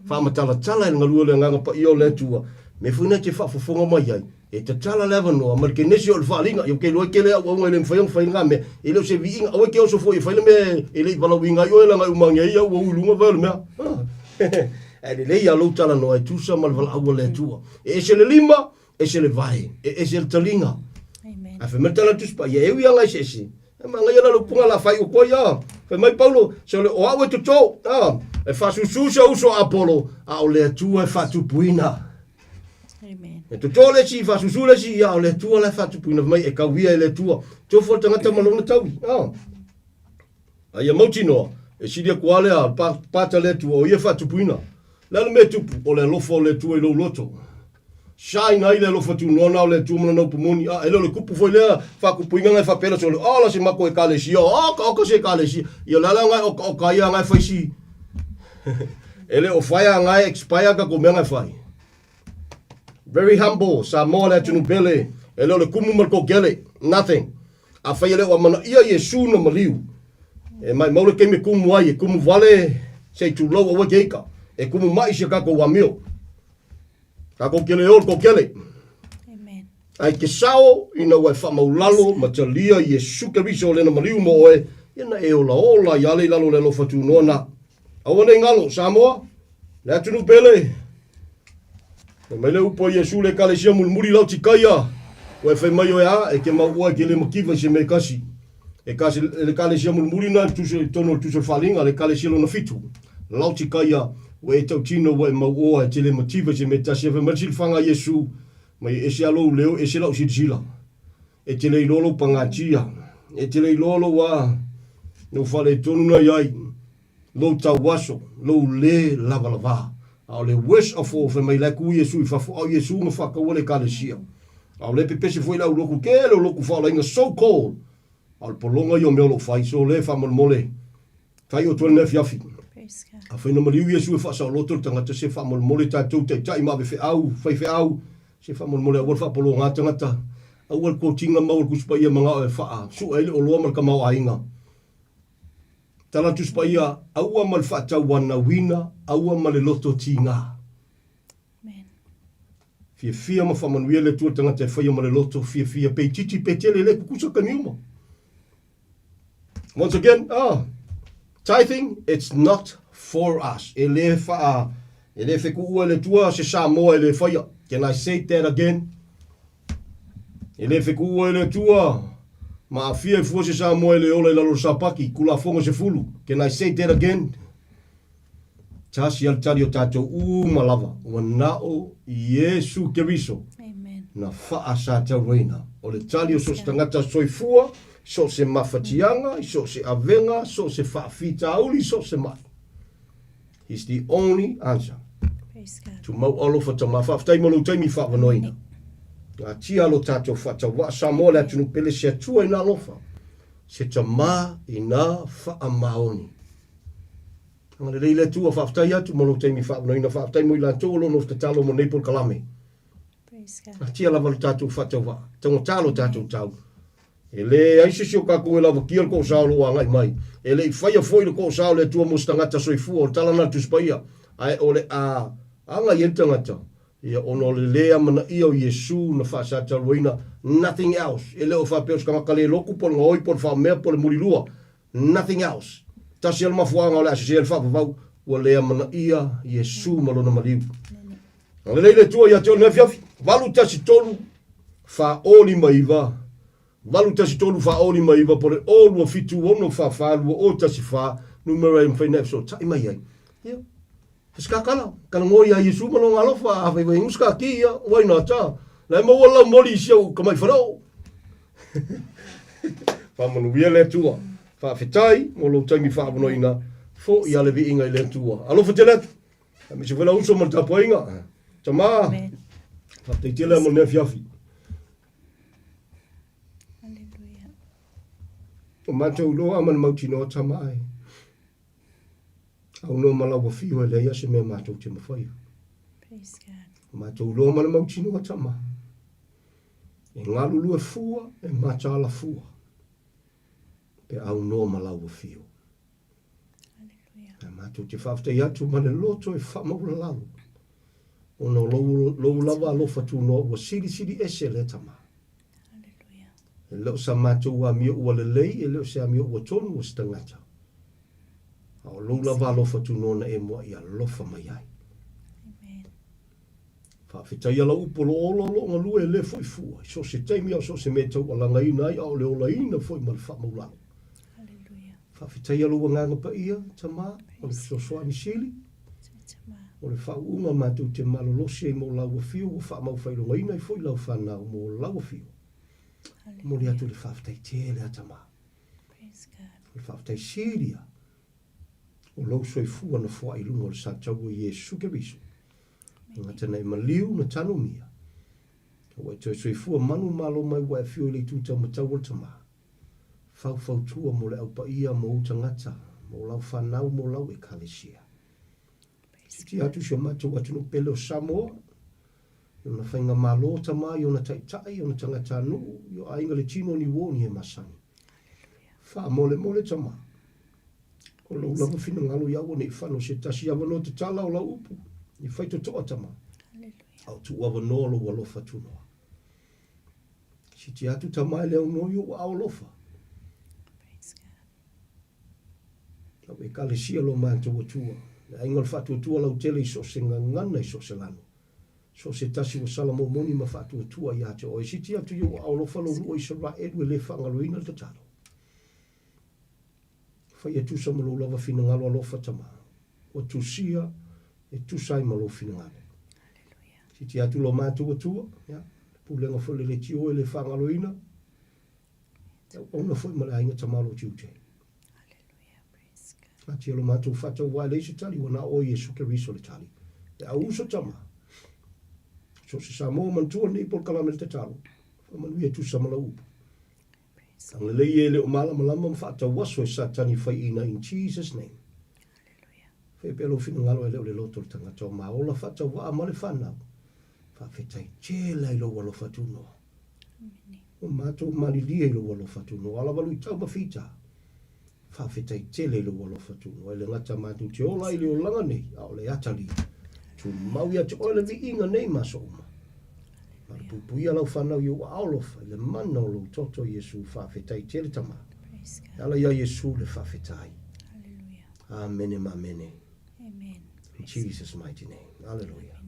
Faamatalatala e le galue o le Agaga Paia o le Atua, me foi na te faafofoga mai ai, e tatala le avanoa ma le kenesi o le faaliga. Ia, ou te iloa e tele auauga e le mafai ona fai lena mea. E le o se viiga, aua e te oso foi e fai le mea e le i valaauina ai oe leaga e umagia ai au ua u i luga fai o le mea. Ae lelei lava lou talanoa e tusa ma le valaau a le Atua. E ese le lima, ese le vae, e ese le taliga. Ae fai mai le tala a le Tusi Paia, e ui lava eseese, e manaia la le upuga la fai upu ai, a. Fai mai Paulo, se o le o au e toto, a, e faasusu se uso a Apolo, a o le Atua e faatupuina. Amen. E toto le isi, faasusu le isi, a o le Atua la e faatupuina. Fai mai, e kau ia e le Atua. Tofo le tagata ma lona taui, a. A ia mautinoa, e sili atu lava lea pata le Atua, o ia e faatupuina. O le a le mea e tupu? O le alofa o le Atua i lou loto. Shine ai le alofa tunoa na o le Atua ma lana upu moni. A, e le o le kupu foi lea faakupuina ngai faapea la sole, a la se mako ekalesia, a ka oka se ekalesia. Ia o le a la ngai oka oka ia ngai fai si. E le o fai a ngai expire ka ko mea ngai fai. Very humble, Samoa le atunuu pele, e le o le kumu ma le kokele, nothing. Afai e le o amanaia Iesu na maliu, e maimau le taimi e kumu ai, e kumu vale se i tulou aua te ika, e kumu mai si a kakou amio. Kakou kele o le kokele. Amen. Ai ke sao ina ua e faamaulalo ma talia Iesu Keriso o lena maliu mo oe, ia na e ola ola i ale i lalo o le alofa tunoa na. Aua nei galo, Samoa, le atunuu pele. Fai mai le upu a Iesu le Ekalesia mulimuli lau tikaia, ua e fai mai oe a, e ke mau oe ke le mativa i se mea e kasi. E kasi, le Ekalesia mulimuli na i tonu o le tusi o le faaaliga, le Ekalesia lona fitu. Lau tikaia, ua e tautino ua e mau oa e te le mativa i se mea e tasi. E fai mai le silifaga a Iesu, mai e ese a lou leo, ese lau silasila. E te le iloa lou pagatia, e te le iloa lou a, lou faaletonu na i ai, lou tauaso, lou le lavalavā. A o le worst of all, fai mai la e ku Iesu i fafo, a o Iesu na faataua le Ekalesia. A o lea e pepese foi le au lotu tele o lotu faaolaina so called, a o le pologa ia o mea o lo o fai, so le faamolemole, fai o tuai lenei afiafi. Afai na maliu Iesu e faasaoloto le tagata, se faamolemole tatou taitai ma avefeau, faifeau, Se faamolemole aua le faapologa tagata, aua le kotiga mau o le Tusi Paia manao e faa sue ai le oloa ma le tamaoaiga. Tala le Tusi Paia, aua ma le faatauanauina, aua ma le loto tiga. Fiafia ma faamanuia le Atua le tagata e faia ma le loto fiafia, pe itiiti pe tele, e le tutusa taimi uma. Once again, ah, tithing, it's not for us. E le wha, e le whekuua e le tua se Samoa e le whaia. Can I say that again? E le whekuua e le tua, ma afia e fua se Samoa e le ola i lalo sapaki, kulafonga se fulu. Can I say that again? Tasi a le tali o tatou uma lava, ua nao Iesu Keriso na faasatauaina. O le tali o so o se tagata soifua, so o se mafatiaga, i so o se avega, so o se faafitauli, so o se mai. He's the only answer. Tumau alofa tama, faafetai mo lou taimi faavanoaina. Atia lo tatou faatauvaa Samoa le atunuu pele se Atua ina alofa, se tama ina faamaoni. Agalelei le Atua, faafetai atu mo lou taimi faavanoaina, faafetai mo i latou o lo o nofo tatalo mo nei polokalame. Atia lava lo tatou faatauvaa, taugata lo tatou tau. E leai se isi o kakou e lavakia le koosa o lo o agai mai. E le i faia foi le koosa o le Atua mo se tagata soifua, o le tala lena a le Tusi Paia. Ae o le a agai ai le tagata, ia ona o le le amanaia o Iesu na faasataluaina, nothing else. E le o faapea o se tagata le lotu po o le gaoi po o le faamea po o le mulilua. Nothing else. Tasi a le mafuaaga o le a sese ai le faavavau, ua le amanaia Iesu ma Lona maliu. Agalelei le Atua ia te oe i lenei afiafi. 8 1 3 4 0 5 9 8 1 3 4 0 5 9 po o le 0 2 7 6 4 4 2 0 1 4 numera e mafai ona e fesootai mai ai. Ia, Skakala, talanoa ia Iesu ma lona alofa, a fai vai skaki ia, why not ah? La e maua lau moli i si au kamai wharao. Whamanuia le Atua. Whaafetai mo lou taimi whaavanoina, fo i ale viiga i le Atua. Alofa tele atu. Aemaise foi lau uso ma le tapuaiga. Tama, faafetai tele mo lenei afiafi. O matou iloa ma le mautinoa tama ai. Au no ma lau afio e leai a se mea matou te mafaia. Praise God. O matou iloa ma le mautinoa tama. E galulue fua, e mataala fua, pe aunoa ma lau afio. Ae matou te faafetai atu ma le loto e faamaulalalo, ona o lou, lou lava alofa tunoa ua silisili ese lea tama. E le o sa matou amio ua lelei, e le o se amio ua tonu o se tagata. A o lou lava alofa tunoa na e mua'i alofa mai ai. Faafetaia lau upu o lo o ola o lo o galue e le foi fua, i so o se taimi a o so o se mea e taualagaina ai a o le olaina foi ma le faamaulalo. Faafetaia lou Agaga Paia, Tama, o le fesoasoani sili, o le faauuga matou te malolosi ai mo lau afio ua faamaufailogaina ai foi lau fanau mo lau afio. Momoli atu le faafetai tele a Tama. O le faafetai sili ia o lou soifua na foai i luga o le sa taua Iesu Keriso. Gata na e maliu na tanumia. Ua e toe soifua manu malo mai ua e afio i le itu taumatau o le Tama. Faufautua mo le Au Paia, mo ou tagata, mo lau fanau, mo lau Ekalesia. Sitia atu si o matou atunuu pele o Samoa, i ona faigamalo, Tama, i ona taitai, i ona tagatanuu, i o aiga le tino ni uo ni e masani. Faamolemole, Tama, o lou lava finagalo ia aua ne i fano se tasi avanoa tatala o lau upu, i faitotoa, Tama, a o tuu avanoa lou alofa tunoa. Sitia atu tama e le aunoa i ou aao alofa. Lau Ekalesia lo matou Atua, le aiga o le faatuatua lautele i so o se gagana i so o se lanu, so o se tasi ua sala momoni ma faatuatua ia te oe. Sitia atu i ou aao alofa lou nuu o Isaraelu e le faagaloina le tatalo. Fai e tusa ma lou lava finagalo alofa tama, ua tusia e tusa ai ma lou finagalo. Sitia atu lo matou Atua, ia, le pulega foi o le leitio e le faagaloina, auauna foi ma le aiga tama o lou tiute. Atia lo matou faatauvaa e leai se tali, ua na o oe Iesu Keriso le tali. Le au uso tama, so o se Samoa manatua lenei polokalame le tatalo, faamanuia e tusa ma lau upu. Agalelei e le o malamalama ma faatauaso e Satani faiina in Jesus name. Faia pea lou finagalo e le o le loto o le tagata o maola faatauvaa ma le fanau. Faafetai tele ai lou alofa tunoa. Ua matou malilie i lou alofa tunoa lava luitau ma fita. Faafetai tele i lou alofa tunoa e le gata matou te ola i le olaga nei a o le atalii. Tumau ia te oe le viiga nei ma aso uma. Malupuipuia lau fanau i ou aao alofa i le mana o lou toto Iesu faafetai tele Tama. E ala ia Iesu le faafetai. Amene ma amene. In Jesus mighty name. Hallelujah.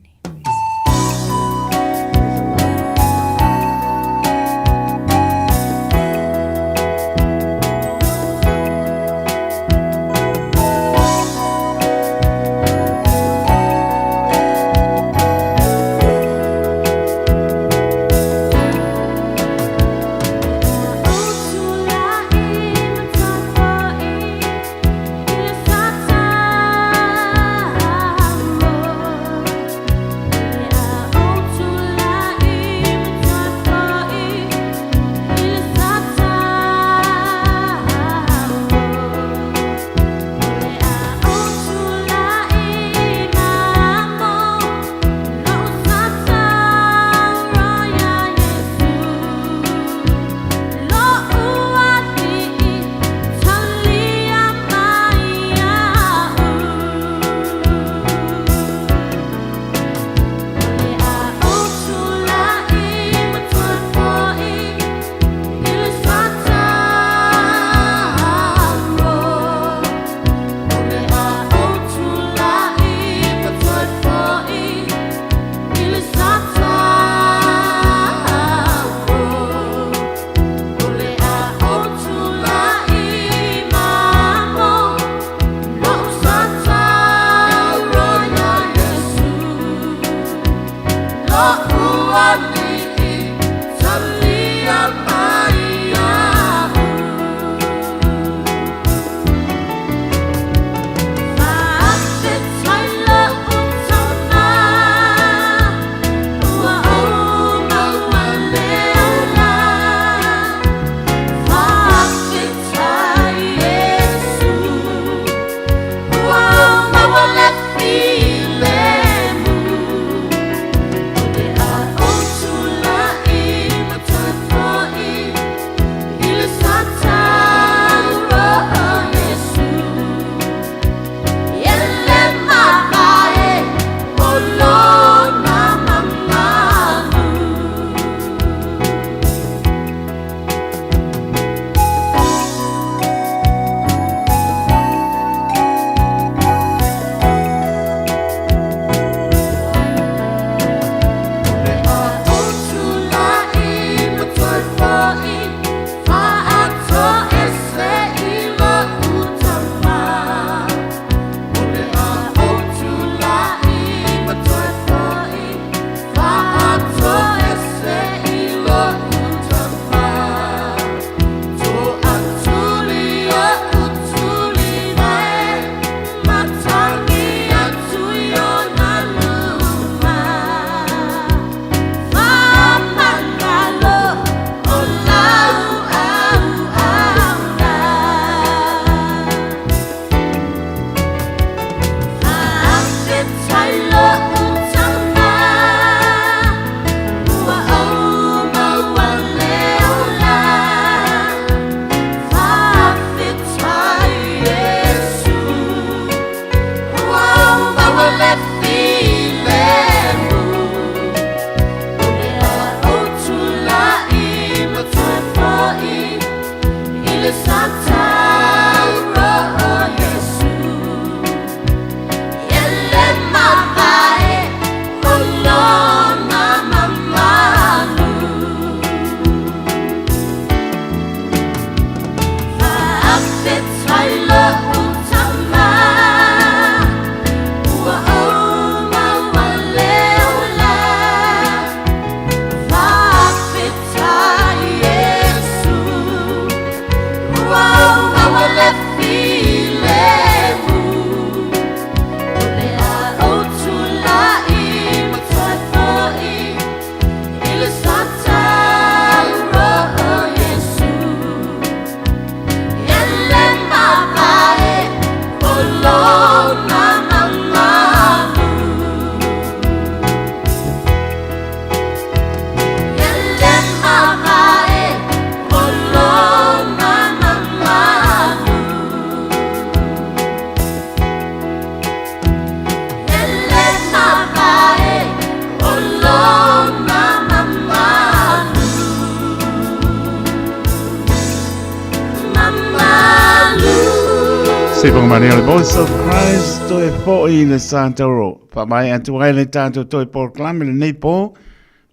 Sipanga mani o le Voice of Christ toe foi i le Santoro. Whaamai atu ai le tātou toe polokalame lenei pō.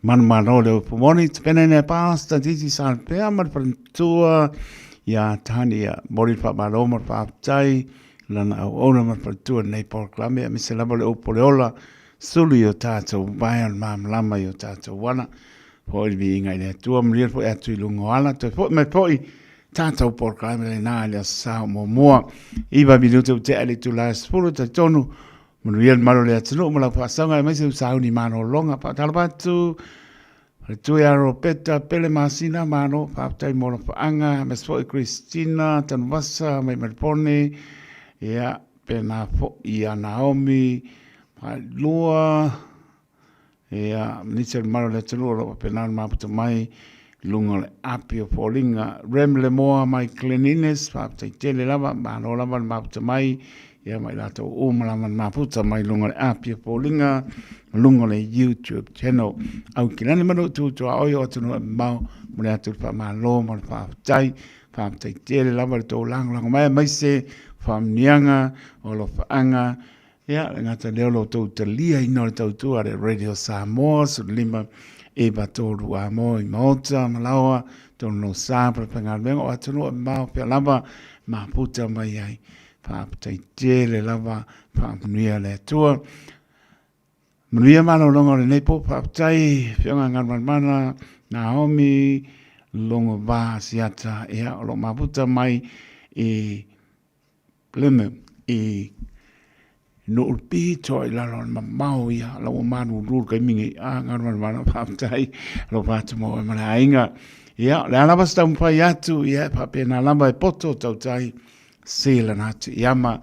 Manumalo le upu moni, te pene nei pāsta titi salpea ma le falentua ia tani ia mori le whaamalo ma le whaaptai lana au ona ma le falentua lenei polokalame a mise lava le upu le ola sulu i o tātou vai o le māmalama i o tātou wana. Foi le viiga i le Atua, manuia le foi atu i luga o ala, toe foi mai foi tātou polokalame lenā i le aso Sa o muamua. 9 minute ua tea i le itula e 10, talitonu, manuia le mamalu o le atunuu ma lau faasauga aemaise u sauni malologa. Faatalofa atu le tui a Ropeta Pele Masina, malo, faafetai mo alofaaga, aemaise foi Christina Tanuvasa mai Melbourne, ia, pēnā foi ia Naomi Failua, Ia, nisi o le mamalu o le atunuu o lo o faapena ona mafuta mai i luga o le api o foliga. Rem Lemoa mai Glen Innes, faafetai tele lava, malo lava le mafuta mai, ia ma i latou uma lava na mafuta mai i luga o le api o foliga, ma luga o le YouTube channel. Aukilani manu tutuaoi o atunuu e mamao, momoli atu le faamalo ma le faafetai. Faafetai tele lava i le tou lagolago mai, aemaise faamanuiaga o alofaaga Ia, le gata lea o lo outou taliaina o le tautua a le Radio Samoa, 15 93 Amoa i Maota, Malaoa, Tonu Sa, Palapaigaluega o atunuu e mamao pea lava mafuta mai ai. Faafetai tele lava, faamanuia le Atua. Manuia malologa o lenei po, faafetai Afioga Galumalemana, Naomi, Logo Va Asiata, ia, o lo o mafuta mai i Plymouth i Nuu pito i lalo o le mamao ia, la ua malulu le taimi nei, a galumalemana faafetai alofa atu mo oe ma le aiga. Ia, o le a lava se taumafai atu, ia e faapena lava e poto tautai se lana atu i ama.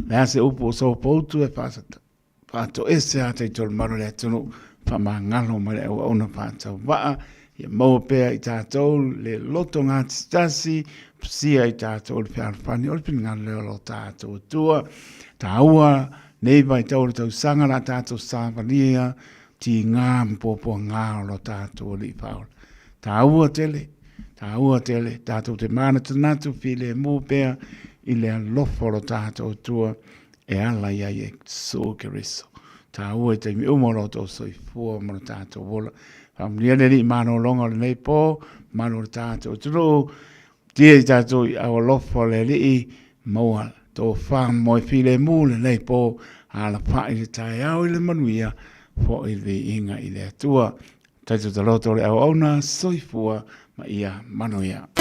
Le a se upu o sopoutu e faasata. Faatoese a tatou le malu o le atunuu, faamagalo mai le auauna faatauvaa, ia maua pea i tatou le loto gatasi, fusia i tatou le fealofani o le finagalo lea o lo tatou Atua. Taua nei vaitau o le tausaga la tatou savalia tigā ma puapuagā o lo tatou Alii Faaola. Taua tele, taua tele, tatou te manatunatu filemu pea i le alofa o lo tatou Atua e ala i a Iesu Keriso. Tāua i taimi uma o lo outou soifua ma lo tātou ola. Faamanuia le Alii malologa o lenei pō, malu o le tātou atunuu, tia i tātou i au alofa o le Alii, maua tō moe filemu lenei pō, alapaʻi le taeao i le manuia, foʻi le viiga i le Atua. Taito taloto o le auauna, soifua ma ia manuia.